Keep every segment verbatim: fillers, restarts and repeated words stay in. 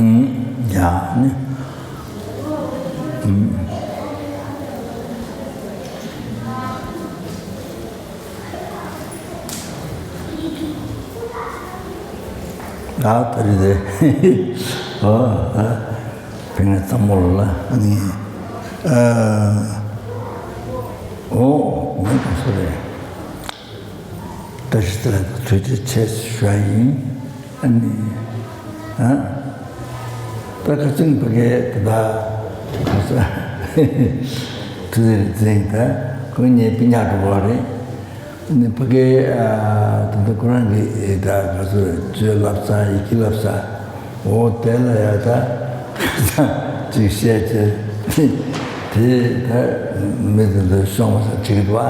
ཨུམ། ཡ་ནི། ཨུམ། ཨ་ད་རེད་དེ། ཨོ། ཨ། ཕན་ཚུན་ཚང་མ་ལ་ཨ་ནི། ཨ། ཨོ། ང་ག་སུ་རེད། བཀྲ་ཤིས་བདེ་ལེགས་དང་ཐུགས་རྗེ་ཆེ་ཞུ་བ་ཡིན། ཨ་ནི། ཨ། ད་ཁ་སང་ཕ་གིར་དེ་དག་ག་ས་དུས་རེ་འཛིན་ད་ཁོང་གཉིས་སྤུན་ཀྱག་འགྲོ་བ་རེད། ཨ་ནི་ཕ་གིར། ཨ། ད་ལྟ་ཁོ་རང་གི་ད་ག་ཚོད་རྩོད་བསླབ་ས་ཡི་གེ་བསླབ་ས། འོ་དེ་ལ་ཡ་ད་ཁ་སང་ཅིག་བཤད་ཅེས་དེ་ད་མི་དེ་ཚོ་ཤོང་བ་ས་ཁྲིད་འདུག་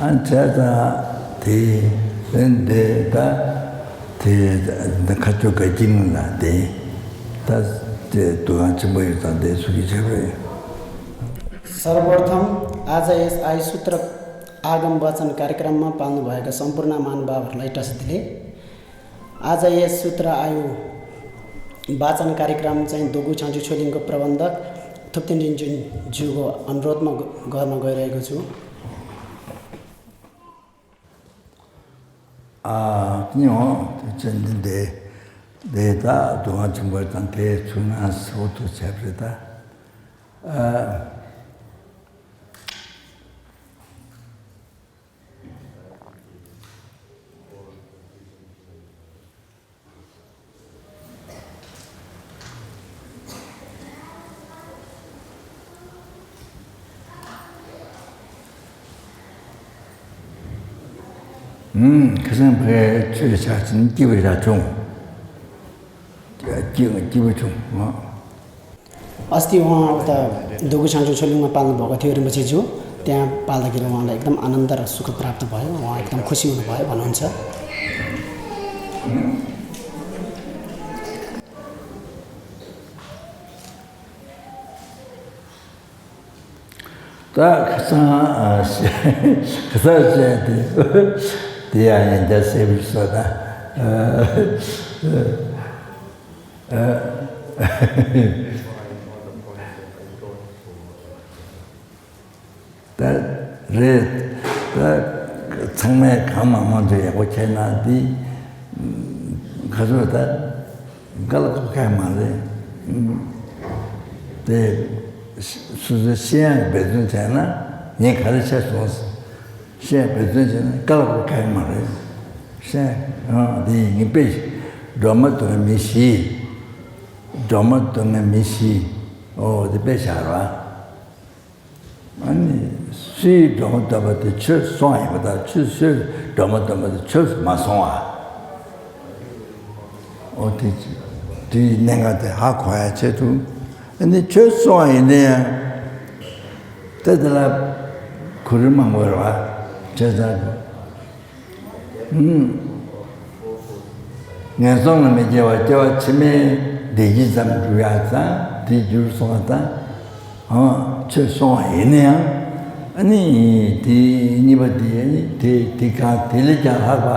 ཨ། བྱས་ཙང་དེ་ལན་དེ་ད་དེ་ད་ཁ་ཆོ་ག་ཅིང་ལ་དེ་ད་དེ་དུ་ཡང་ཆེན་པོ་ཡོད་ཙང་དེ་སུ་གི་བྱས་པ་ཡིན། सर्वप्रथम आज यस आयु सूत्र आगम वाचन कार्यक्रममा पाल्नुभएका सम्पूर्ण महानुभावहरूलाई टस दिले। आज यस सूत्र आयु वाचन कार्यक्रम चाहिँ दोगु छाङ्चु छोलिङको प्रबन्धक थुप्तेन रिन्चुन ज्यूको अनुरोधमा ग-, गर्न गइरहेको छु। ཨ། ཉོ། དེ་ཅན་འདི་འདི་འདི་ད་དུ་ང་ཆུང་བ་དང་དེ་ཆུང་ན་སོ་དུ་བྱས་པ་རེད་ད། ཨ། ཁ་སང་ཕའི་ཆོས་ཆ་ཆེན་སྐྱིད་པའི་ར་ཆུང་། སྐྱིད་སྐྱིད་པའི་ཆུང་། अस्ति उहाँ उता दुगु छाङ्चु छोलिङमा पाल्नुभएको थियो रिम्पोछेज्यू। त्यहाँ पाल्दाखेरि उहाँलाई एकदम आनन्द र सुख प्राप्त भयो, उहाँ एकदम खुसी हुनुभयो भन्नुहुन्छ। ད་ཁ་སང་ཁ་སང་བཤད་དེ་དེ་ཡང་ཡིན་ད་སེ་བི་སོ་ད། ད་རེད། ད་ཚང་མས་གང་མང་མང་དུ་ཡག་པོ་བྱས་ན་འདི་ག་ཚོད་ད་དཀའ་ལས་ཁག་ཁག་མ་རེད། དེ་སོ་སོའི་ཤེས་ཡག་འབད་བརྩོན་བྱས་ན་ངས་ག་རེ་བྱས་སོང་། ཤེས་ཡག་འབད་བརྩོན་བྱས་ན་དཀའ་ལས་ཁག་ཁག་མ་རེད། ཤེས་ཡག་འདི་ངས་དཔེ་སྒྲོལ་མ་དོན་མི་ཤེས། སྒྲོལ་མ་དོན་མི་ཤེས། ཨོ་དེ་དཔེ་བཞག་ར། ཨ་ནི་སུའི་སྒྲོལ་མ་སྟོན་པ་དེ་ཆོས་གསུངས་ཡིན་པ་དང་ཆོས་སུའི་སྒྲོལ་མ་སྟོན་པ་དེ་ཆོས་མ་གསུངས་པ། ཨོ་དེ་དེའི་གནད་འགག་དེ་ཧ་གོ་ཡ་ཆེད་དུ། ཨ་ནི་ཆོས་གསུངས་པ་ཡིན་ན་ཡང་དེ་དེ་ལ་གོ་རིམ་མང་པོ་ཡོད་རེད་བ། བྱས་ཙང་། ངན་སོང་ལ་མི་སྐྱེ་བ་སྐྱེ་བ་ཕྱི་མའི་བདེ་སྐྱིད་ཙམ་འགྲུབ་ཡག་ཙང་དེ་འགྱུར་སོང་བ་དང་། ཨང་ཆོས་གསུངས་པ་ཡིན་ན་ཡང་ཨ་ནི་དེ་གཉིས་པ་དེ་ཨ་ནི་དེ་དེ་གང་དེ་ལས་ཀྱང་ལྷག་པ་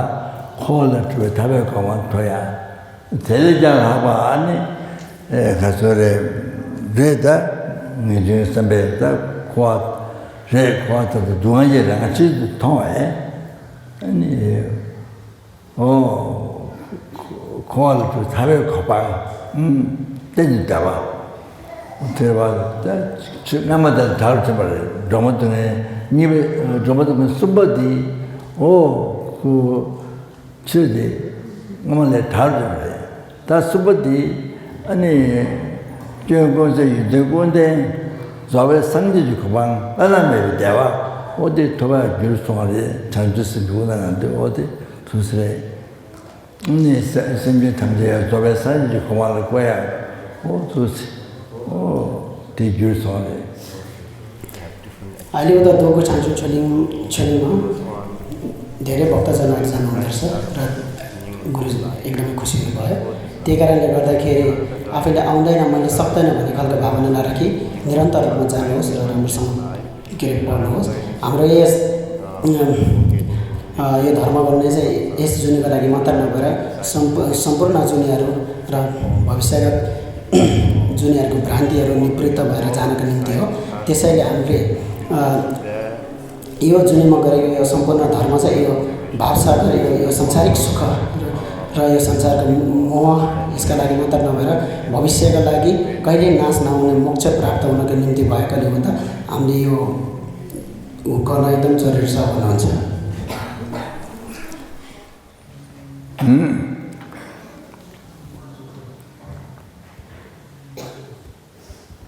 འཁོར་བ་ལས་གྲོལ་བའི་ཐར་པའི་གོ་འཕང་ཐོབ་ཡག་དེ་ལས་ཀྱང་ལྷག་པ་ཨ་ནི་ག་ཚོད་རེད་རེད་ད། ངེས་འབྱུང་བསམ་པས་ད་འཁོར་བ་རེད། འཁོར་བ་ད་ལྟ་སྡུག་བསྔལ་གྱི་རང་ཆས་སུ་མཐོང་བས་ཨ་ནི། ཨོ། འཁོར་བ་ལས་གྲོལ་ཐར་པའི་གོ་འཕང་། ཨུམ། དེ་ནི་འདྲ་བ། དེ་བ་ད་ཆོས་སྔ་མ་དང་འདྲ་བར་ཕྱིན་པ་རེད། སྒྲོལ་མ་སྟོན་མཁན་གཉིས་པའི་སྒྲོལ་མ་སྟོན་མཁན་གསུམ་པ་འདི། ཨོ། ཁུ། ཆོས་དེ་སྔ་མ་ལས་དར་འགྲོ་བ་རེད། ད་གསུམ་པ་དེ་ཨ་ནི་སྐྱོན་ཀུན་ཟད་ཡོན་ཏན་ཀུན་ལྡན་རྫོགས་པའི་སངས་རྒྱས་ཀྱི་གོ་འཕང་བླ་ན་མེད་པའི་བདེ་བ་འོ་དེ་ཐོབ་པར་གྱུར་སོང་བ་རེད། བྱང་ཆུབ་སེམས་དཔའི་སྒོ་ནས་ང་ཚོས་འོ་དེ་ཐུགས་སྲས་ཨ་ནི་སེམས་ཅན་ཐམས་ཅད་ཡང་རྫོགས་པའི་སངས་རྒྱས་ཀྱི་གོ་འཕང་ལ་བཀོད་ཡག་འོ་ཐུགས་སྲས་འོ་དེ་གྱུར་སོང་བ་རེད། अलिकति दोगु छाङ्चु छोलिङ छोलिङमा धेरै भक्तजनहरू जानुहुँदो रहेछ र गुरु एकदमै खुसी हुनुभयो। त्यही कारणले गर्दाखेरि आफैले आउँदैन, मैले सक्दैन भन्ने खालको भावना नराखी निरन्तर रूपमा जानुहोस् र राम्रोसँग के अरे पढ्नुहोस्। हाम्रो यस अम, अ, यो धर्म भन्ने चाहिँ यस जुनीको लागि मात्र नभएर सम्प- सम्पूर्ण जुनीहरू र भविष्यगत जुनीहरूको भ्रान्तिहरू निवृत्त भएर जानको निम्ति हो। त्यसैले हामीले, अ, यो जुनीमा गरेको यो सम्पूर्ण धर्म चाहिँ यो भावसागर, यो, यो संसारिक सुख र, र यो संसारको मोह, यसका लागि मात्र नभएर भविष्यका लागि कहिले नाश नहुने मोक्ष प्राप्त हुनको निम्ति भएकाले गर्दा हामीले यो गर्न एकदम जरुरी छ भन्नुहुन्छ।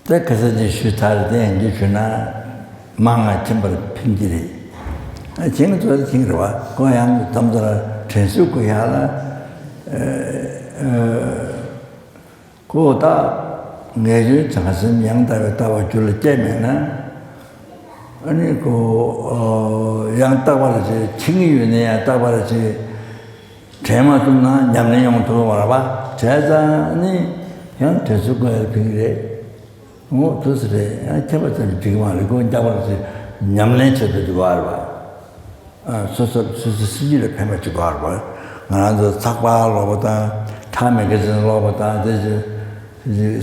ད་ཁ་སང་ཅིག་ཞུས་ཚར་དེ་ཡང་འདི་ཞུས་ན་མང་ང་ཁྱིམ་པར་ཕན་གྱི་རེད། ཨ་ཁྱིམ་གྱི་ཚོ་ཁྱིམ་རེད་བ། ཁོ་ཡང་དམ་ཚར་དྲན་གསོ་དགོས་ཡག་ལ། ཨ་ཨ་ཁོ་ད་ངེས་འབྱུང་བྱང་སེམས་ཡང་དག་པའི་ལྟ་བ་རྒྱུད་ལ་སྐྱེས་མེད་ན། ཨ་ནི་ཁོ་ཡང་རྟག་པར་བྱེད་འཆིང་གི་ཡོད་ན་ཡང་རྟག་པར་བྱེད། དྲན་མ་ཐུབ་ན་ཉམས་ལེན་ཡོང་ཐུབ་པ་རེད་པ། བྱས་ཙང་ནི་ཡང་དུས་ཚོད་ཀྱང་ཕན་གྱི་རེད། འོ་དུས་ཚོད་རེད། ཡང་ཁྱད་པར་ཙམ་འགྲིག་མ་རེད། ཁོ་རྒྱག་པར་ཚེ་ཉམས་ལེན་བྱེད་དུ་འཇུག་པ་རེད་པ། ཨ་སོ་སོ་སོ་སོ་སྲིད་ཇུས་ལ་ཕན་པ་ཅིག་དགོས་རེད་པ། ང་རང་ཚོ་ཚགས་པར་ཀློག་པ་དང་ཁྲག་མེད་མཁན་ཚོ་ཀློག་པ་དང་དེ་ཚོ་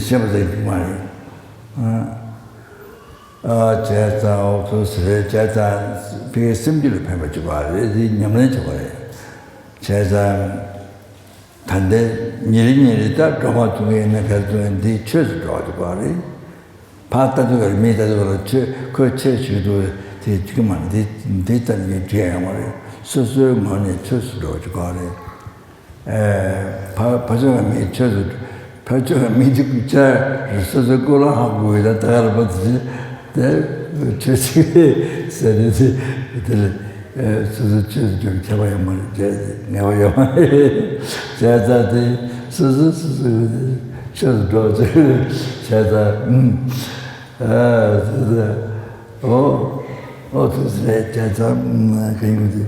ཤེས་པ་ཙམ་འགྲིག་མ་རེད། ཨ། ཨ་བྱས་ཙང་འོ་ཚོ་ཟེར་རེད། བྱས་ཙང་ཕ་གིའི་སེམས་རྒྱུད་ལ་ཕན་པ་བྱེད་པ་རེད། དེ་ཉམས་ལེན་བྱེད་པ་རེད། བྱས་ཙང་ད་ལྟའི་ཉིན་རེ་ཉིན་རེ་ད་སྒྲོལ་མ་འཐུང་གི་ཡིན་ན་ག་རེ་འཐུང་ཡིན་འདི་ཆོས་སུ་འགྲོ་བ་བྱེད་པ་རེད། ཕར་ལྟ་དུས་ཀ་རེ་མི་ལྟ་དུས་ཀ་རེ་ཆོས་ཁོས་ཆོས་ཞུ་འདུག་དེ་འགྲིག་གི་མ་རེད། འདི་འདི་ཙམ་གྱིས་འགྲིག་ཡ་ཡོད་མ་རེད། སོ་སོའི་ངོས་ནས་ཆོས་སུ་འགྲོ་བ་བྱེད་པ་རེད། ཕ་ཕ་ཆོས་ཀྱི་མིའི་ཆོས་སུ། ཕ་ཆོས་ཀྱི་མི་འཇིགས་ཆ་རེ་སོ་སོའི་ཀུན་སློང་ཧ་གོ་བའི་ད་ད་ག་རེ་པ་དེ་དེ་ཆོས་ཅིག་ཟེར་ནས་དེ་དེ་ལ་སོ་སོའི་ཆོས་སུ་འགྲོ་ཁྱད་པར་ཡོད་མ་རེད། བྱས་ངལ་བ་ཡོད་མ་རེད། བྱས་ཙང་དེ་སོ་སོ་སོ་སོའི་ཆོས་སུ་འགྲོ་ཚུལ་བྱས་ཙང་ཨ་སོ་སོ་ཨོ་ཨོ་ཐུགས་སུ་རེད། བྱས་ཙང་གང་ཡིན་དེ།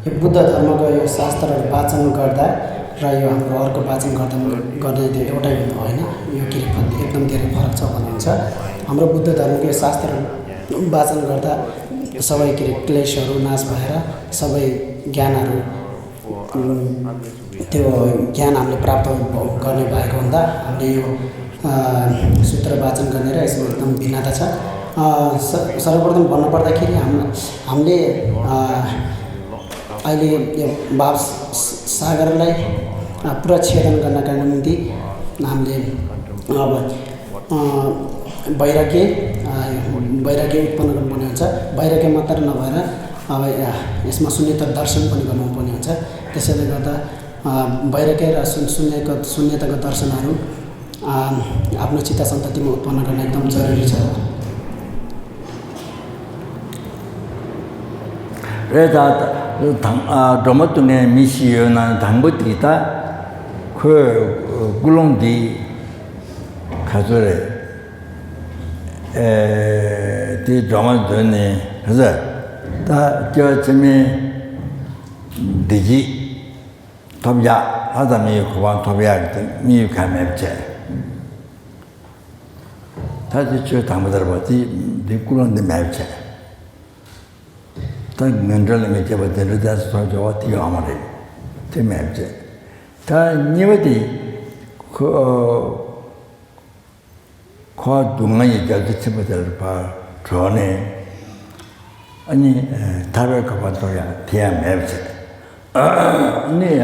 यो बुद्ध धर्मको यो शास्त्रहरू वाचन गर्दा र यो हाम्रो अर्को वाचन गर्दा, गर्ने त्यो एउटै हुनु होइन। यो के अरे फरक, एकदम धेरै फरक छ भन्नुहुन्छ। हाम्रो बुद्ध धर्मको यो शास्त्रहरू वाचन गर्दा सबै के अरे क्लेशहरू नाश भएर सबै ज्ञानहरू त्यो ज्ञान हामीले प्राप्त गर्ने भएको हुँदा हामीले यो सूत्र वाचन गर्ने र यसमा एकदम भिन्नता छ। सर्वप्रथम भन्नुपर्दाखेरि हाम हामीले अहिले यो भाव सागरलाई पुरा छेदन गर्नका निम्ति हामीले अब वैराग्य वैराग्य उत्पन्न गर्नुपर्ने हुन्छ। वैराग्य मात्र नभएर अब यसमा शून्यता दर्शन पनि गर्नुपर्ने हुन्छ। त्यसैले गर्दा वैराग्य र शून्यको शून्यताको दर्शनहरू आफ्नो चित्त सन्ततिमा उत्पन्न गर्न एकदम जरुरी छ। རེད། ད་དང་སྒྲོལ་མ་འཐུང་མཁན་མི་ཞིག་ཡོད་ན་དང་པོ་དེ་ད་ཁོས་ཀུན་སློང་འདི་ག་ཚོད་རེད། ཨེ་དེ་སྒྲོལ་མ་འདོན་ནས་ག་ཚོད་ད་སྐྱེ་བ་ཕྱི་མའི་བདེ་སྐྱིད་ཐོབ་ཡག་ལྷ་དང་མིའི་གོ་འཕང་ཐོབ་ཡག་གི་དམིགས་ཡུལ་གང་མེད་པ་བྱས། ད་དེ་ཆོས་དང་པོ་དར་བ་དེ་འདི་ཀུན་སློང་འདི་མེད་པ་བྱས། ད་ངན་འགྲོ་ལ་མི་སྐྱེ་བ་བདེ་འགྲོ་བདེ་སོགས་འབྱོར་བ་དེ་ཡོང་བ་རེད། དེ་མེད་པ་བྱས། ད་གཉིས་པ་དེ་ཁོ། འཁོར་བ་སྡུག་བསྔལ་གྱི་རྒྱ་མཚོ་ཆེན་པོ་དེར་ཕར་བྲོས་ནས། ཨ་ནི་ཐར་པའི་གོ་འཕང་ཐོབ་ཡག་དེ་ཡང་མེད་པ་བྱས། ཨ་ནི་ཡ་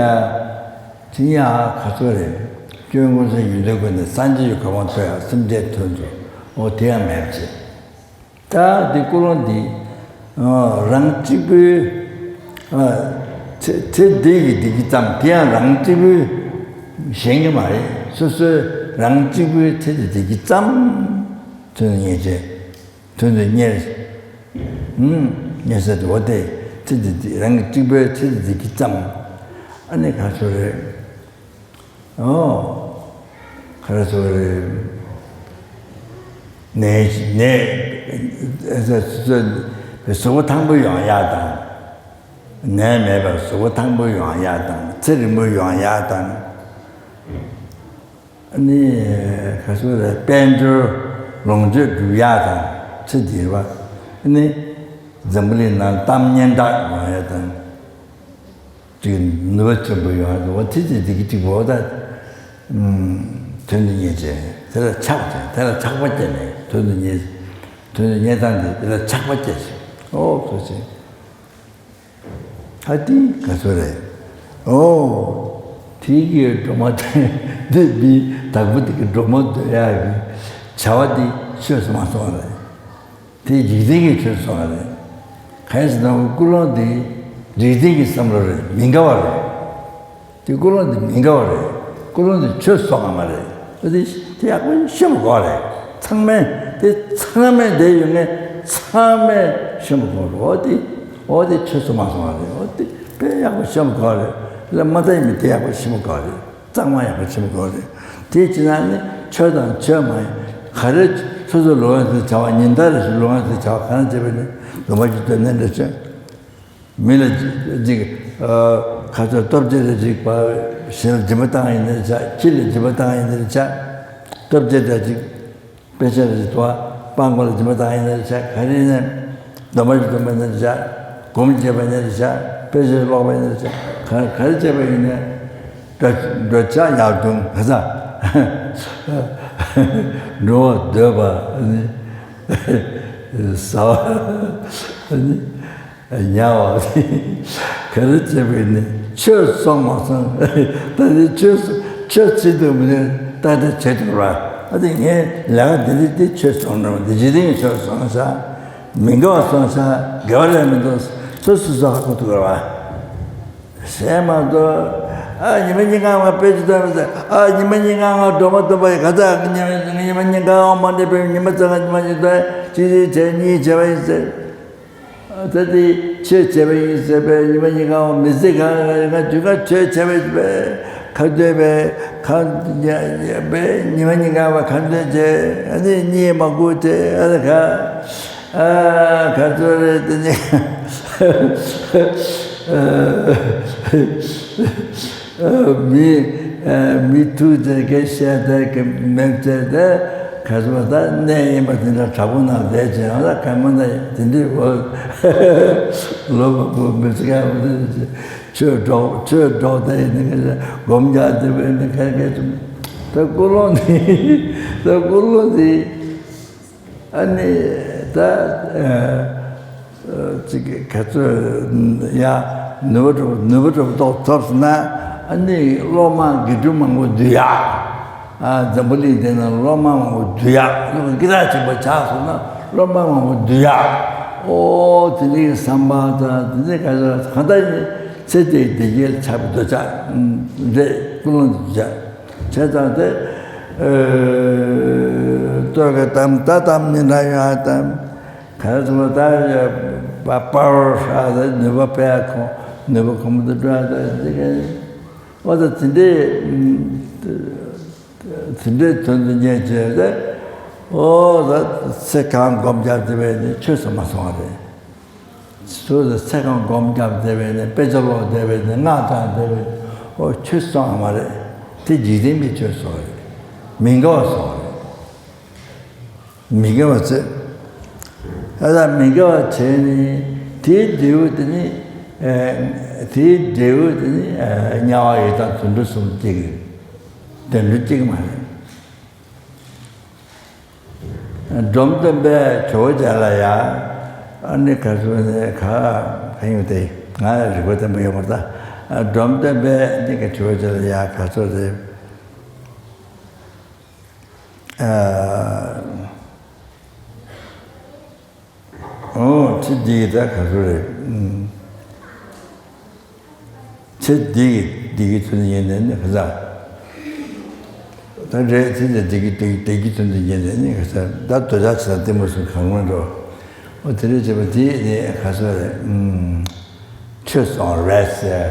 དེ་ཡང་ག་ཚོད་རེད། སྐྱོན་ཀུན་སེལ་ཡོན་ཏན་ཀུན་ལྡན་སངས་རྒྱས་ཀྱི་གོ་འཕང་ཐོབ་ཡག་སེམས་ཅན་དོན་དུ་འོ་དེ་ཡང་མེད་པ་བྱས། ད་འདི་ཀུན་སློང་འདི་རང་གཅིག་པུའི་ཚེ་ཚེ་འདི་གི་བདེ་སྐྱིད་ཙམ་དེ་ཡང་རང་གཅིག་པུའི་གཞན་གྱི་མ་རེད། སོ་སོའི་རང་གཅིག་པུའི་ཚེ་འདི་བདེ་སྐྱིད་ཙམ་དོན་དུ་གཉེར་བྱེད། དོན་དུ་གཉེར། ཨུམ། གཉེར་ས་དེ་འོ་དེ་ཚེ་འདི་རང་གི་གཅིག་པུའི་ཚེ་འདི་བདེ་སྐྱིད་ཙམ། ཨ་ནི་ག་ཚོད་རེད། ཨོ། ག་རེ་ཟེར་བ་རེད། ནད་ནད་གཟུགས་པོ་ཐང་པོ་ཡོང་ཡག་དང་། ནད་མེད་པར་གཟུགས་པོ་ཐང་པོ་ཡོང་ཡག་དང་ཚེ་རིང་པོ་ཡོང་ཡག་དང་། ཨ་ནི་ག་ཟེར་བ་རེད། དཔལ་འབྱོར་ལོངས་སྤྱོད་འགྲུབ་ཡག་དང་ཚེ་འདིར་བ། ཨ་ནི་འཛམ་བུ་གླིང་ནང་གཏམ་སྙན་གྲགས་ཡོང་ཡག་དང་། ཅིག་ནུས་པ་ཆེན་པོ་ཡོང་ཡ་འདུག་བ། དེ་དེ་དེ་གི་གཅིག་པོ་ད། ཨུམ། དོན་དུ་གཉེར་བྱས་དེ་ལ་ཆགས་བྱས་དེ་ལ་ཆགས་པ་སྐྱེས་ནས་དོན་དུ་གཉེར། དོན་དུ་གཉེར་སྟངས་དེ་དེ་ལ་ཆགས་པ་སྐྱེས་བྱས། ཨོ་ཐུགས་རྗེ་ཆེ། ཨ་དེ་ག་ཚོད་རེད། ཨོ། དེ་གི་སྒྲོལ་མ་དེ་འདི་མི་བདག་པོ་དེ་གི་སྒྲོལ་མ་འདོད་ཡ་གི་བྱ་བ་དེ་ཆོས་སུ་མ་སོང་བ་རེད། དེ་འཇིག་རྟེན་གྱི་ཆོས་སུ་སོང་བ་རེད། གང་ཡིན་ཟེར་ན་ཀུན་སློང་དེ་འཇིག་རྟེན་གྱི་བསམ་བློ་རེད། མི་འགལ་བ་རེད། དེ་ཀུན་སློང་དེ་མི་འགལ་བ་རེད། ཀུན་སློང་དེ་ཆོས་སུ་སོང་བ་མ་རེད། དེ་དེ་ཡག་པོ་ཤེས་པ་དགོས་རེད། ཚང་མས་དེ་ཚང་མས་དེ་ཡོད་ངེས་ཚང་མས་ཤེས་པ་དགོས་རེད། འོ་དེ་འོ་དེ་ཆོས་སུ་མ་སོང་བ་རེད། འོ་དེ་དཔེ་ཡག་པོ་ཤེས་པ་དགོས་རེད། ལ་མ་ད་ཡིན་མིན་དེ་ཡག་པོ་ཤེས་པ་དགོས་རེད། གཙང་མ་ཡག་པོ་ཤེས་པ་དགོས་རེད། དེ་བྱས་ན་ནི་ཆོས་དང་ཆོས་མ་ཡིན་ག་རེ་སོ་སོའི་ལུས་ངག་ཡིད་གསུམ་བྱ་བ་ཉིན་ལྟར་རེ་ཞིག་ལུས་ངག་ཡིད་གསུམ་བྱ་བ་གང་བྱེད་པ་ནི་སྡོམ་པ་བཞི་དོན་གནད་འདྲ་བྱས། མི་ལ་ཅིག་ཁ་ཚོད་སྟོབས་ཆེ་རེ་ཅིག་པ་གཞན་ལ་སྦྱིན་པ་བཏང་ཡིན་ནའི་ཆ། ཁྱི་ལ་སྦྱིན་པ་བཏང་ཡིན་ནའི་ཆ། སྟོབས་ཆེ་རེ་ཅིག་དཔེ་ཆ་རེ་ཅིག་དོ་སྤང་གོ་ལ་སྦྱིན་པ་བཏང་ཡིན་ནའི་ཆ། ག་རེ་ཡིན་ནའི་སྡོམ་པ་ཞིག་སྡོམ་པ་ཡིན་ནའི་ཆ། སྒོམ་བྱེད་པ་ཡིན་ནའི་ཆ། དཔེ་ཆ་ཀློག་པ་ཡིན་ནའི་ཆ། ག་ག་རེ་བྱེད་པ་ཡིན་ནའི་འགྲོ་འགྲོ་འཆག་ཡར་ལྟུང་ག་ས་འགྲོ་བ་སྡོད་པ་ནི་ཟ་བ་ནི། ཉལ་བ། ག་རེ་བྱེད་པ་ཡིན་ནའི་ཆོས་སོང་མ་སོང་། ད་དེ་ཆོས་ཆོས་བྱེད་དུ་མི་ནུས། ད་དེ་བྱེད་དུ་ར། ཨ་དེ་ངའི་ལས་ཀ་འདི་འདི་དེ་ཆོས་སོང་འགྲོ་འདི་འཇིག་རྟེན་གྱི་ཆོས་སོང་ས། མི་དགེ་བ་སོང་ས། དགེ་བ་ལས་མི་འདུག་སོ་སོ་སོ་ཧ་གོ་ཐུབ་ར་བ། ཟེར་མ་གཏོགས། ཨ་ཉི་མ་ཉིན་གང་ང་དཔེ་ཆ་ལྟ་མི་ཟེར། ཨ་ཉི་མ་ཉིན་གང་ང་སྒྲོལ་མ་སྟོན་པ་ཡི་ག་ད་ཉི་མ་ཉིན་གང་ང་མ་འདྲེས་པའི་ཉི་མ་ཙམ་ང་ཉི་མ་ཉིན་ཏོ་གཅིག་གཅིག་བྱས་གཉིས་བྱས་པ་ཡིན་ཟེར། ད་དེ་ཆོས་བྱས་པ་ཡིན་ཟེར་བས་ཉི་མ་ཉིན་གང་མི་ཚེ་གང་ང་དུས་གང་ཆོས་བྱས་པ་ཡིན་པས་ཁ་འདོད་པས་ཁ་ཉ་ཉ་པས་ཉི་མ་ཉིན་གང་བ་ཁ་འདོད་བྱས། ཨ་ནི་གཉིད་མ་ཁུག་བྱས། ཨ་ནི་ག་ཨ་ག་ཚོད་རེད་དེ་ནི་མི་མི་ཐུག་དེ་ག་བཤད་དེ་ག་མེད་བྱས་དེ། ག་ཚོད་ད་གནས་ཡིན་པ་དེ་འདྲ་དྲག་པོ་ན་བསྡད་ཅེས་ཡང་ལ་ག་མ་ན་དེ་འདྲའི་འོ་ལོ་མང་པོ་མི་ཚེ་ག་མ་དེ་ཆོས་སྒྲོག་ཆོས་སྒྲོག་དེ་ཡིན་ནི་ག་སྒོམ་རྒྱག་དེ་བས་ནི་ག་ག་ཚོད་ད་ཀུན་སློང་དེ་ད་ཀུན་སློང་དེ་ཨ་ནི་ད་ཅིག་ག་ཚོད་ཡ་ནུས་པ་གྲུབ་ནུས་པ་གྲུབ་ཏོག་ཐོབ་སོང་ན་ཨ་ནི་སློབ་མ་དགེ་ཕྲུག་མང་པོ་འདུས་ཡ། ཨ་འཛམ་བུ་གླིང་འདི་ན་སློབ་མ་མང་པོ་འདུས་ཡག་སློབ་དཔོན་སྐད་གྲགས་ཆེན་པོ་ཆགས་སོང་ན་སློབ་མ་མང་པོ་འདུས་ཡག་ཨོ་དེ་འདྲའི་བསམ་པ་དང་དེ་འདྲའི་ག་ཚོད་གང་ལྟར་ནི་ཚེ་འདིའི་བདེ་སྐྱིད་ཆགས་པའི་འདོད་ཆགས་རེད། ཀུན་སློང་འདོད་ཆགས་བྱས་ཙང་དེ་ལྟོས་ག་གཏམ་ད་གཏམ་མི་འདྲ་ཡོད་ཨ་གཏམ་ག་རེ་ཚོ་ད་ཡོད་པ་པར་ཧྲ་ད་ནུས་པ་སྤེལ་ཁོང་ནུས་པ་ཁོང་དུ་འགྲོ་ཡ་ད་འདི་ག་ཨོ་ད་དེ་འདྲའི། དེ་འདྲའི་དོན་དུ་གཉེར་བྱས་ཏེ། ཨོ་ད་ཚེ་གང་སྒོམ་རྒྱབ་བསྡད་པས་ནི་ཆོས་སུ་མ་སོང་བ་རེད། སོ་སོ་ཚེ་གང་སྒོམ་རྒྱབ་བསྡད་པས་ནི་དཔེ་ཆ་ཀློག་བསྡད་པས་ནི་སྔགས་བགྲངས་བསྡད་པས་ནི་ཨོ་ཆོས་སོང་བ་མ་རེད། དེ་འཇིག་རྟེན་པའི་ཆོས་སོང་བ་རེད། མི་དགེ་བ་སོང་བ་རེད། མི་དགེ་བ་ཚེ། ཨ་ད་མི་དགེ་བ་བྱས་ནི་དེའི་འབྲས་བུ་དེ་ནི་ཨ་དེའི་འབྲས་བུ་དེ་ནི་ཨ་དམྱལ་བ་ཡི་དྭགས་དུད་འགྲོ་གསུམ་སྐྱེ་གི་རེད། དུད་འགྲོ་སྐྱེ་གི་མ་རེད། འབྲོམ་སྟོན་པས་ཇོ་བོ་རྗེ་ལ་ཡ། ཨ་ནི་ག་ཚོད་ནས་ག་ག་ཡོང་དེ་ང་རིག་པ་བརྟན་པོ་ཡོད་མ་རེད་ད། ཨ་འབྲོམ་སྟོན་པས་ནི་ག་ཇོ་བོ་རྗེ་ལ་ཡ་ག་ཚོད་རེད། ཨ། ཨོ་ཚེ་འདི་ཡི་ད་ག་ཚོད་རེད། ཨུམ། ཚེ་འདི་ཡི་འདི་གི་ཚུལ་ཡིན་ནས་ནི་ག་ས། ད་རེད་ཚེ་འདི་འདི་གི་འདི་གི་འདི་གི་ཚུལ་འདི་ཡིན་ནས་ནི་ག་ས། ད་འདོད་ཆགས་ཆེ་ས་གཏི་མུག་གསུམ་གང་རུང་འགྲོ། ཨོ་དེ་རེད་བྱས་པ་དེ་ནི་ག་ཚོད་རེད། ཨུམ། ཆོས་སོང་རེད་ཟེར།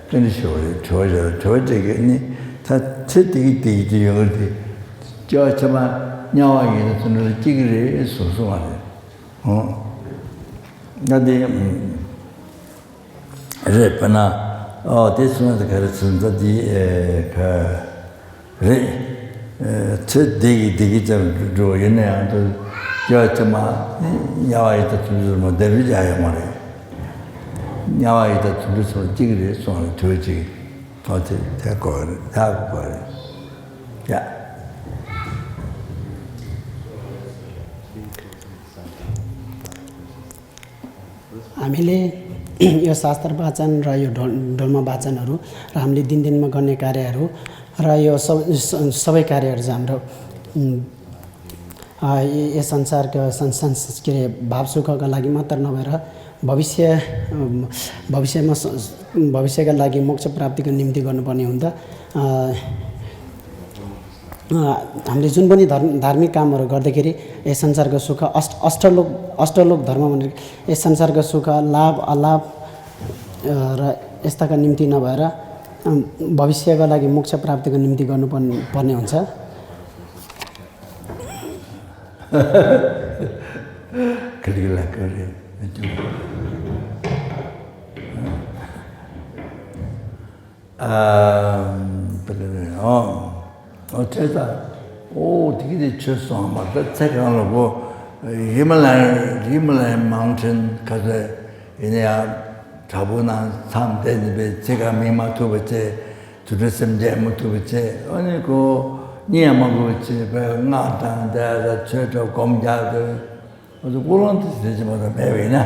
སྐྱོན་ཞུ་བ་རེད། གྲོས་བྱ་གྲོས་བྱེད་ཀྱི་ནི་ད་ཚེ་དེ་གི་དེ་ཡི་དེ་ཡོང་གི་རེད། སྐྱེ་བ་ཕྱི་མ་དམྱལ་བ་ཡིན་ན་ཚུར་འགྲོ་ལ་སྐྱེ་གི་རེད་ཟེར་གསུངས་པ་རེད། ཧོ། ད་དེ་རེད་པ་ན། ཨོ་དེ་གསུངས་ཏེ་ག་རེ་ཟེར་ད་དེ་ག་རེད། ཚེ་འདི་གི་འདི་གི་ཙམ་འགྲོ་བ་ཡིན་ན་ཡང་དུ་སྐྱེ་བ་ཕྱི་མ་དམྱལ་བ་ཡི་དྭགས་དུད་འགྲོ་མ་བདེ་རུ་བྱ་ཡོང་བ་རེད། དམྱལ་བ་ཡི་དྭགས་དུད་འགྲོ་ཚོ་གཅིག་རེད་གསུངས་རེད། དུས་གཅིག་ཐོག་དེ་དེ་གོ་རེད། ད་གོ་རེད་ཡ། हामीले यो शास्त्र वाचन र यो ढो ढोलमा वाचनहरू र हामीले दिनदिनमा गर्ने कार्यहरू र यो सब स- सबै कार्यहरू चाहिँ हाम्रो उम्, अ, य- यस संसारको सं- सं- के अरे भाव सुखका लागि मात्र नभएर भविष्य अम, भविष्यमा स- भविष्यका लागि मोक्ष प्राप्तिको निम्ति गर्नुपर्ने हुन्छ। अ, अ, हामीले जुन पनि धर्म धार्मिक कामहरू गर्दाखेरि यस संसारको सुख अष्ट अष्टलोक अष्टलोक धर्म भनेर यस संसारको सुख लाभ अलाभ अ, र यस्ताका निम्ति नभएर अम, भविष्यका लागि मोक्ष प्राप्तिको निम्ति गर्नुपर्ने पर्ने हुन्छ। खिड्कीलाई गरे ཨ། ཨོ། ཨོ་ཁྱེད་ད། ཨོ་དེ་གི་དེ་ཆོས་སོང་མ་ད་ཚེ་གང་ལ་གོ། ཧི་མ་ལ་ཡ་ཧི་མ་ལ་ཡ་མའུན་ཊེན་ག་ཚོད་ཡིན་ན་ཡང་བྲག་ཕུག་ནང་མཚམས་བསྡད་ནས་པའི་ཚེ་གང་མིན་མ་ཐུབ་པ་བྱས། དུད་འགྲོ་སེམས་ཅན་མ་ཐུབ་པ་བྱས། ཨ་ནི་ཁོ་གཉིད་ཡང་མ་ཁུག་པ་བྱས་པའི་སྔགས་དང་དེ་ལ་ཆོས་གྲོགས་སྒོམ་རྒྱག་དེ། ཨ་ཚོ་ཀུན་སློང་དེ་ཟེར་གྱི་མ་གཏོགས་མེད་པ་ཡིན་ན་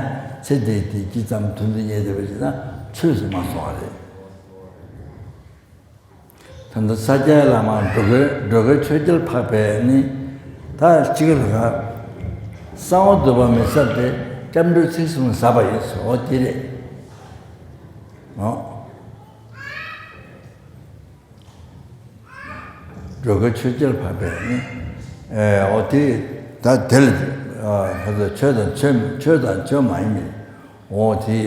ཚེ་འདི་དེ་ཅི་ཙམ་དོན་དུ་གཉེར་བསྡད་པ་ཡིན་ན་ཆོས་སུ་མ་སོང་བ་རེད། ད་ལྟ་ས་སྐྱའི་བླ་མ་འགྲོ་མགོན་འགྲོ་མགོན་ཆོས་རྒྱལ་འཕགས་པས་ནི་ད་གཅིག་ལ་གསང་བ་འདུས་པ་མི་ཟབ་སྟེ་སྐྱབས་འགྲོའི་ཚིག་གསུམ་ཟབ་པ་ཡིན་ཟེར། འོ་དེ་རེད། འོ། འགྲོ་མགོན་ཆོས་རྒྱལ་འཕགས་པས་ནི། ཨེ་འོ་དེ་ད་དེ་ལ་ཨ་ཁ་ཚ་ཆོས་དང་ཆོས་ཆོས་དང་ཆོས་མ་ཡིན་པའི་འོ་དེ་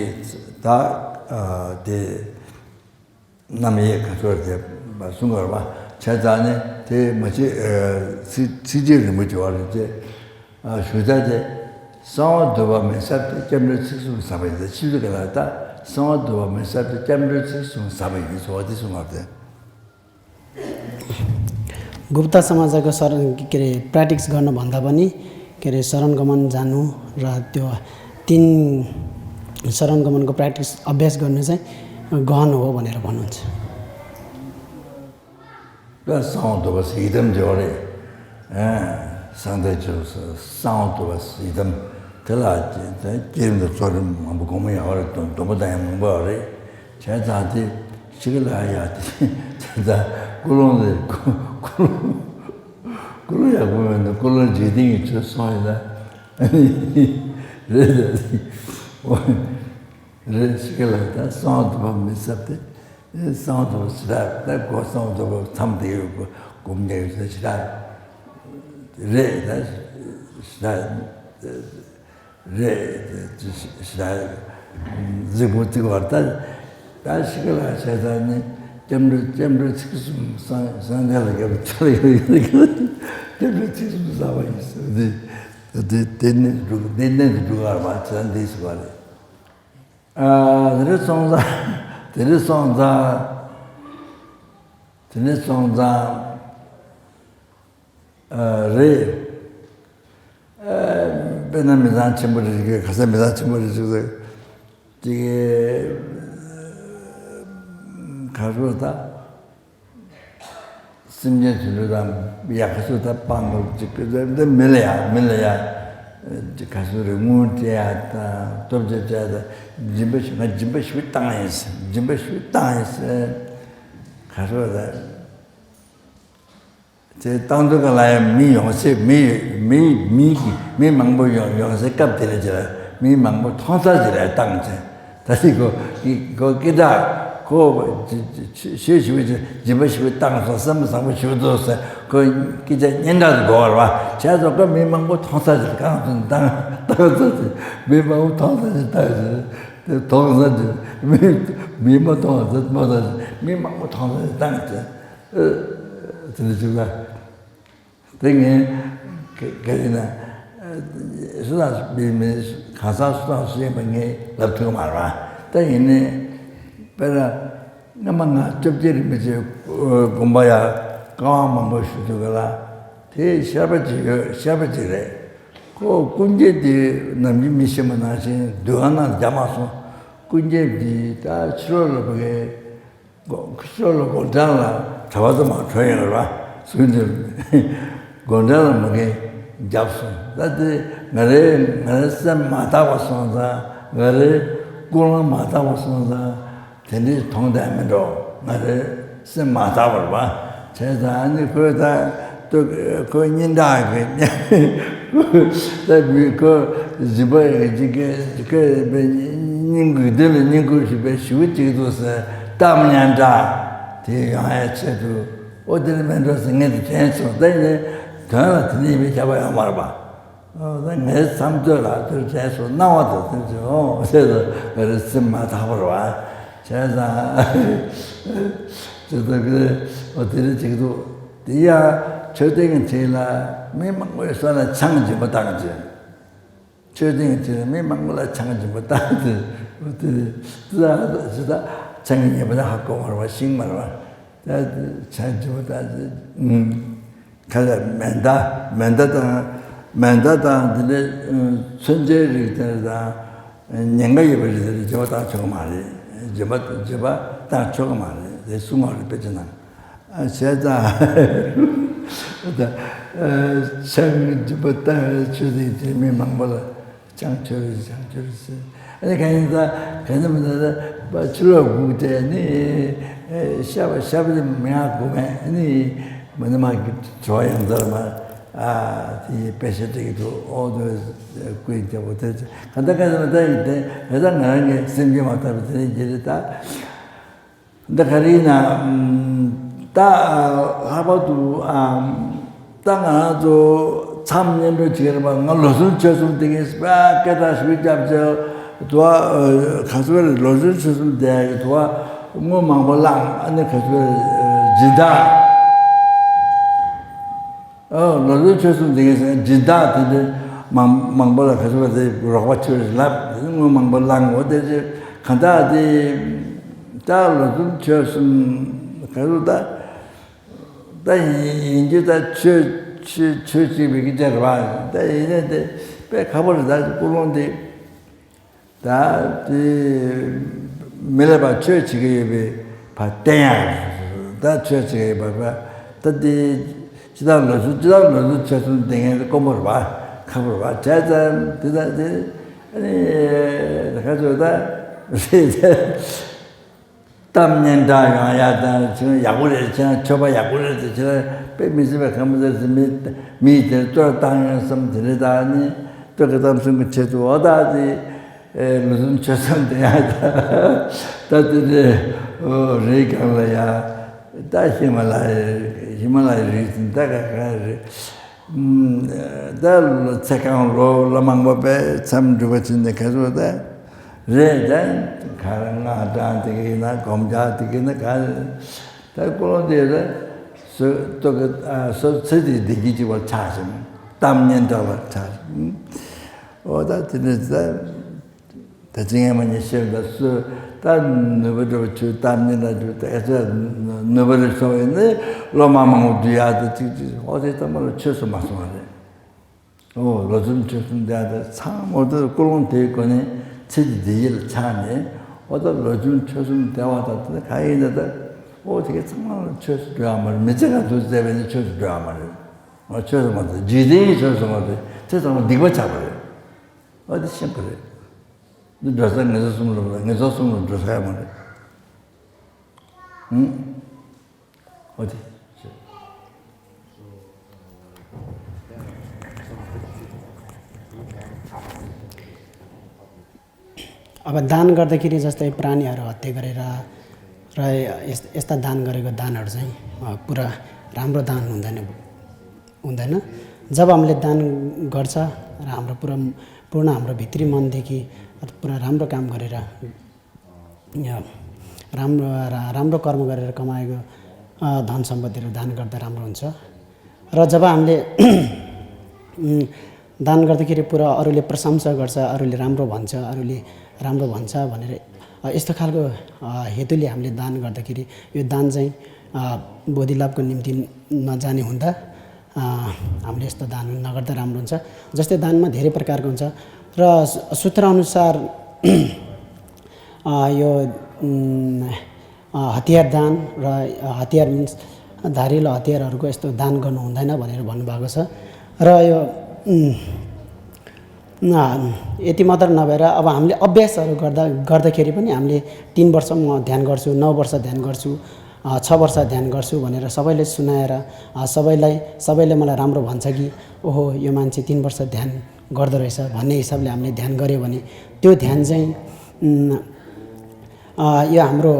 ད་ཨ་དེ་རྣམ་དབྱེ་ག་ཚོད་དེ་གསུང་དགོས་པ་བྱས་ཙང་ནི་དེ་མ་བྱེད་ཨེ་ཚིག་ཚིགས་བཅད་རིང་པོ་བྱེད་པ་རེད་ཅེས། ཞུ་ད་དེ། གསང་བ་འདུས་པ་མི་ཟབ་སྟེ་སྐྱབས་འགྲོའི་ཚིག་གསུམ་ཟབ་པ་ཡིན། ཆི་ཟེར་ག་ལ་ད་གསང་བ་འདུས་པ་མི་ཟབ་སྟེ་སྐྱབས་འགྲོའི་ཚིག་གསུམ་ཟབ་པ་ཡིན་ཟེར་བ་དེ་གསུངས་པ་དེ། गुप्त समाजको शरण के अरे प्र्याक्टिस गर्नुभन्दा पनि के अरे शरण गमन जानु र त्यो तिन शरण गमनको प्र्याक्टिस अभ्यास गर्नु चाहिँ गहन हो भनेर भन्नुहुन्छ। ད་གསང་བ་འདུས་པ་ཡི་དམ་འདི་རེད། ཨ། གསང་བདེ་ཆོས་གསང་བ་འདུས་པ་ཡི་དམ་དེ་ལ་བསྐྱེད་རིམ་དང་གཙོ་རིམ་མང་པོ་སྒོམ་ཡག་པ་རེད། སྡོམ་པ་དང་ཡང་མང་པོ་རེད། བྱས་ཙང་དེ་ཞིག་ལ་ཡ་དེ་བྱས་ཙང་ཀུན་སློང་དེ་ཀུན་སློང་ཀུན་སློང་ཡག་པོ་མེད་ན་ཀུན་སློང་འཇིག་རྟེན་གྱི་ཆོས་སོང་ཡིན་ན་རེད། རེད། ཞིག་ལ་ད་གསང་བ་འདུས་པ་མི་ཟབ་སྟེ། གསང་བ་འདུས་པ་ཞེ་དྲག་ད་སྒོ་གསང་བ་འདུས་པ་མཚམས་དེ་ཡོད་དགོས་སྒོམ་རྒྱག་ཡོད་ས་ཞེ་དྲག་རེད། ད་ཞེ་དྲག་རེད། ཞེ་དྲག་རྫིག་པོ་རྫིག་པར་ད་ད་ཞིག་ལ་བྱས་ཙང་ནི་སྐྱབས་འགྲོ་སྐྱབས་འགྲོའི་ཚིག་གསུམ་སངས་སངས་རྒྱས་ལ་སྐྱབས་འགྲོ་ཡོད་ཡོད་སྐྱབས་འགྲོའི་ཚིག་གསུམ་བསགས་པ་ཡིན་ཟེར། དེ་དེ་དེ་ནི་འགྲུབ་དེ་ནི་འགྲུབ་པར་བྱས་ཙང་འདི་ཞུ་བ་རེད། ཨ། དེ་རིང་སོང་ཙང་། དེ་རིང་སོང་ཙང་། དེ་རིང་སོང་ཙང་། ཨ། རེད། ཨ། དཔེར་ན་མི་ཚང་ཆེན་པོ་རེ་ཞིག་གི་ཁ་ས་མི་ཚང་ཆེན་པོ་རེ་ཞིག་གི་ག་རེ་ཟེར་ད། སེམས་ཅན་དུད་འགྲོ་དང་ཡ་ག་ཚོད་ད་སྤང་དགོས་ཅིག་གི་འདི་མི་ལ་ཡ་མི་ལ་ཡ་ག་ཚོད་རེད། དངུལ་སྤྲད་ཡ་དང་སྟོབས་ཆེ་སྤྲད་ཡ་དང་སྦྱིན་པ་ཞུ་ང་སྦྱིན་པ་ཞུ་བཏང་ཡིན་ཟེར། སྦྱིན་པ་ཞུ་བཏང་ཡིན་ཟེར། ག་ཚོད་རེད། དེ་བཏང་དུས་ག་ལ་ཡང་མི་ཡོང་ཚེ་མི་མི་མི་གི་མི་མང་པོ་ཡོང་ཡོང་ཚེ་སྐབས་དེ་ལ་ཅི་ལ་མི་མང་པོ་མཐོང་ས་ཅི་ལ་བཏང་ཚེ་ད་སི་ཁོ་ཁོ་སྐད་གྲགས་ཁོ་ཞེ་ཞེ་བའི་སྦྱིན་པ་ཞེ་བའི་བཏང་སོང་བསམ་བཟང་པོ་ཞེ་བའི་འདུག་ཟེར་ཁོ་སྐད་ཆ་སྙན་གྲགས་སུ་གོ་བར་བ་བྱས་སོ་ཁོ་མི་མང་པོ་མཐོང་ས་ཅི་ལ་གང་དུ་བཏང་བཏང་ས་ཅི་མི་མང་པོ་མཐོང་ས་ཅི་བཏང་ཟེར་དེ་མཐོང་ས་ཅི་མི་མི་མ་མཐོང་ས་མ་མཐོང་ས་མི་མང་པོ་མཐོང་ས་ཅི་བཏང་ཟེར། དེ་འདྲ་བྱུང་ན། དེ་ངས་ག་ག་ཡིན་ན། སུ་དང་སུ་མི་མི་གང་ཟག་སུ་དང་སུ་ཡིན་པ་ངས་ལབ་ཐུབ་མ་རེད། ད་ཡིན་ནའི་དཔེར་ན་སྔ་མ་ང་བཅོ་བརྒྱད་རིན་པོ་ཆེ་དགོན་པ་ཡ་བཀའ་དབང་མང་པོ་ཞུ་ཐུབ་ག་ལ། དེ་ཤར་པ་ཅིག་ཡོད། ཤར་པ་ཅིག་རེད། ཁོ་སྐུ་འགྱེད་དེ་ནམ་རྒྱུན་མི་ཤེས་པ་ནང་བཞིན་སྡུག་ཁང་ནང་རྒྱ་མ་སོང་། ཀུན་མཁྱེན་གྱིས་ད་ཕྱི་ལོགས་ལ་ཕ་གི་ཕྱི་ལོགས་ལ་སྒོ་འགྲམ་ལ་གྲྭ་པ་ཚོ་མར་བྲོས་ཡོང་ར་བ་ཟུག་འདི་སྒོ་འགྲམ་ལ་མ་གི་བརྒྱབ་སོང་། ད་དེ་ང་རའི་ང་རའི་སེམས་མ་དག་པ་སོང་ཙང་ང་རའི་ཀུན་སློང་མ་དག་པ་སོང་ཙང་། དེ་འདྲའི་མཐོང་དང་མི་འགྲོ། ང་རའི་སེམས་མ་དག་པར་བ། བྱས་ཙང་ཨ་ནི་ཁོས་ད་ལྟོས་ཁོའི་སྙིང་ཁྲག་གི་ད་མི་ཁོ་སྦྱིན་པ་ཡི་གེ་ཅིག་གི་ཁོས་སྙིང་གི་མདུན་ལ་བསྙེན་བཀུར་ཞུས་པའི་ཞུ་གི་ཅིག་འདུག་ཟེར་གཏམ་སྙན་གྲགས་དེ་ཡོང་ཡ་ཆེད་དུ་ཨོ་དེ་ནི་མི་འགྲོ་ཟེར་ངས་དེ་དྲན་སོང་། ད་ཡིན་ནའི་དོན་ལ་དེ་ནི་ཡིན་པའི་ཁྱབ་པ་ཡོང་མ་རེད་པ། ཨོ་ད་ངའི་བསམ་ཚོད་ལ་དེར་དྲན་སོང་། སྣང་བ་དང་སེམས་ཅན་ཨོ་ཟེར་དུ་ང་རའི་སེམས་མ་དག་པར་བ། བྱས་ཙང་ཅི་ལྟར་གི་ཨོ་དེ་རེད་ཅིག་འདུག་དེ་ཡང་མཆོད་རྟེན་གྱི་འཁྲིས་ལ་མི་མང་པོས་སོ་ན་ཆང་སྦྱིན་པ་བཏང་རྗེས། མཆོད་རྟེན་གྱི་འཁྲིས་ལ་མི་མང་པོ་ལ་ཆང་སྦྱིན་པ་བཏང་རྗེས་ཨོ་དེ་ཙི་ཙི་ད་ཆང་གི་ཉེས་པ་ད་ཧ་གོ་མ་རེད་བ། ཤིང་མ་རེད་བ། ད་ཆང་སྦྱིན་པ་བཏང་རྗེས། ག་ལ་མེ་མདའ་མེ་མདའ་དང་མེ་མདའ་དང་དེ་འདྲའི་མཚོན་ཆའི་རིགས་དེ་དང་ཉེན་ཁ་ཡོད་པའི་རིགས་དེ་སྦྱིན་པ་བཏང་ཆོག་གི་མ་རེད། སྦྱིན་པ་སྦྱིན་པ་བཏང་ཆོག་གི་མ་རེད། དེ་གསུང་བ་རེད། དཔེ་ཆ་ནང་བྱས་ཙང་ཆང་སྦྱིན་པ་བཏང་ཆོས་དེ་དེ་མི་མང་པོ་ལ། ཆང་མཆོད་རེད། ཆང་མཆོད་རེད་ཟེར། ཨ་ནི་གང་ཡིན་ད་གང་ཡིན་མིན་ད་ཕྱི་ལོགས་སྒུག་སྟེ་ནི་ཤ་བ་ཤ་བ་དེ་མི་ཡང་སྒུག་མེད། ཨ་ནི་མི་ནི་མ་གི་གྲོ་ཡང་ཚར་མ་ཨ་དེ་དཔེ་ཤ་སྟེ་གི་འདུག་ཨོ་དོ་ཀུན་རྒྱལ་པོ་དེ་གང་ད་གང་ཡིན་ད་ཡིན་དེ་ད་ང་རང་གི་སེམས་ཀྱི་མ་བཏང་བའི་དེ་ནི་རྒྱལ་རེད་ད། འདི་ག་རེ་ཡིན་ན། ད་ལྷག་པར་དུ་ད་ང་རང་ཚོ་མཚམས་བསྙེན་སྒྲུབ་བྱེད་ཀྱི་རེད་པ། ང་ལོ་གསུམ་ཆོས་གསུམ་དེ་གའི་སྐད་གྲགས་ཞུ་རྒྱབ་ཅེ་དུ་བ་ག་ཚོད་རེད། ལོ་གསུམ་ཆོས་གསུམ་དེ་གའི་དུ་བ་དངུལ་མང་པོ་བླངས། ཨ་ནི་ག་ཚོད་རེད། སྦྱིན་བདག་ཨོ་ལོ་གསུམ་ཆོས་གསུམ་དེ་གའི་སྦྱིན་བདག་དེ་འདྲ་མང་མང་པོ་ལ་ག་ཚོད་པ་དེ་རོགས་པ་ཆོས་ལབ་དེ་དངུལ་མང་པོ་བླངས། འོ་དེ་ཚོད་གང་ལྟར་དེ་ད་ལོ་གསུམ་ཆོས་གསུམ་ག་ཚོད་ད། ད་ཡིན་ཡིན་གྱི་ད་ཆོས་ཆོས་ཆོས་གཅིག་པའི་གི་ཅར་བ་ད་ཡིན་ནས་དེ་དཔེ་ཁག་པོ་རེད། ད་ཀུན་སློང་དེ་ད་དེ་མི་ལ་བ་ཆོས་བྱེད་ཀྱི་ཡོད་པའི་བ་བསྟན་ཡག་ད་ཆོས་བྱེད་ཀྱི་ཡོད་པ་ད་དེ་སྤྱི་བཏང་ལོ་གསུམ་སྤྱི་བཏང་ལོ་གསུམ་ཆོས་གསུམ་བསྟན་མཁན་དེ་དཀོན་པོ་རེད་བ། ཁག་པོ་རེད་བ། བྱས་ཙང་དེ་ད་དེ་ཨ་ནི་ད་ག་ཚོད་ད་རེད། གཏམ་སྙན་གྲགས་ཡོང་ཡ་དང་ཅི་ཡག་པོ་རེད། ཅི་ཡང་ཆོས་པ་ཡག་པོ་རེད་ཟེར། ཁྱེད་རང་དཔེ་མི་སྲིད་པའི་ཁ་མི་ཟེར་ཟེར་མི་མི་དེར་གཏོར་བཏང་ཡོང་བསམ་དེ་རེད། ད་ནི་གཏོར་གི་གཏམ་གསུང་གི་ཆེད་དུ་འོ་ད་དེ་ལོ་གསུམ་ཆོས་གསུམ་དེ་ཡང་ད་ད་དེ་དེ་རེད་གང་ལ་ཡ་ད་ཧི་མ་ལ་ཡ་ཧི་མ་ལ་ཡའི་རི་ཟིན་ད་ག་ག་རེད། ད་ལོ་ཚེ་གང་ལོ་ལོ་མང་པོ་པའི་མཚམས་འགྲུབ་པ་ཕྱིན་ནས་ག་ཚོད་ད། རེད་དེ། ག་རེ་སྔགས་བགྲང་དེ་གི་ན་སྒོམ་རྒྱག་དེ་གི་ན་ག་རེ། ད་ཀུན་སློང་དེ་རེད། སོ་ཏོ་གི་ཨ་སོ་ཚེ་དེ་བདེ་སྐྱིད་ཅིག་པར་ཆགས་ཤིང་གཏམ་སྙན་གྲགས་པར་ཆགས་ཤིང་། འོ་ད་དེ་འདྲ་ད་ད་ཅི་ངས་མ་ཉེས་ཤེས་ད་སོ་ད་ནུས་པ་འགྲོ་བ་ཆུ་གཏམ་སྙན་གྲགས་ཆུ་ད་ཨེ་ཚོད་ནུས་པ་རེ་སོང་བས་ནི་སློབ་མ་མང་པོ་འདུས་ཡག་ད་ཅིག་ཅིག་འོ་དེ་ཚང་མ་ལ་ཆོས་སུ་མ་སོང་བ་རེད། ཨོ་ལོ་གསུམ་ཕྱོགས་གསུམ་བསྡད་དེ་ཚང་མ་ད་ཀུན་སློང་དེའི་སྒོ་ནས་ཚེ་འདི་བདེ་སྐྱིད་ལ་ཆགས་ནས་ཨོ་ད་ལོ་གསུམ་ཕྱོགས་གསུམ་བསྡད་པ་དང་དེ་ག་ཡིན་ན་ད་ཨོ་དེ་ག་ཚང་མ་ལ་ཆོས་སུ་འགྲོ་ཡ་མ་རེད། མི་ཚེ་ག་ཚོད་བསྡད་པ་ཡིན་ན་ཆོས་སུ་འགྲོ་ཡ་མ་རེད། ཨོ་ཆོས་སུ་མ་ཚོད་འཇིག་རྟེན་གྱི་ཆོས་སུ་མ་ཚོད་དེ་ཚང་མ་སྡིག་པ་ཆགས་པ་རེད། ཨོ་དེ་ཤེས་དགོས་རེད། འདི་འགྲོ་ས་ངེས་ཚོ་གསུམ་ལ་ངེས་ཚོ་གསུམ་ལ་འགྲོ་ས་ཡ་མ་རེད། ཨང་། ཨོ་དེ། अब दान गर्दाखेरि जस्तै प्राणीहरू हत्या गरेर र यस-, यस्ता दान गरेको दानहरू चाहिँ, अ, पुरा राम्रो दान हुँदैन, हुँदैन। जब हामीले दान गर्छ र हाम्रो पुरा, पूर्ण हाम्रो भित्री मनदेखि अथवा पुरा राम्रो काम गरेर अ, राम्रो, रा-, राम्रो कर्म गरेर कमाएको, अ, धन सम्पत्तिहरू दान गर्दा राम्रो हुन्छ। र जब हामीले, उम्, दान गर्दाखेरि पुरा अरूले प्रशंसा गर्छ, अरूले राम्रो भन्छ, अरूले राम्रो भन्छ भनेर, अ, यस्तो खालको, अ, हेतुले हामीले दान गर्दाखेरि यो दान चाहिँ, अ, बोधि लाभको निम्ति नजाने हुँदा, अ, हामीले यस्तो दान नगर्दा राम्रो हुन्छ। जस्तै दानमा धेरै प्रकारको हुन्छ र सु-, सूत्र अनुसार अ, यो, उम्, अ, हतियार दान र, अ, हतियार मिन्स धारिलो हतियारहरूको यस्तो दान गर्नु हुँदैन भनेर भन्नुभएको छ। र यो, उम्, अ, यति मात्र नभएर अब हामीले अभ्यासहरू गर्दा, गर्दाखेरि पनि हामीले तीन वर्ष म ध्यान गर्छु, नौ वर्ष ध्यान गर्छु, अ, छ वर्ष ध्यान गर्छु भनेर सबैले सुनाएर, अ, सबैलाई, सबैले मलाई राम्रो भन्छ कि, "ओहो, यो मान्छे तीन वर्ष ध्यान गर्दो रहेछ" भन्ने हिसाबले हामीले ध्यान गऱ्यो भने त्यो ध्यान चाहिँ, उम्, अ, यो हाम्रो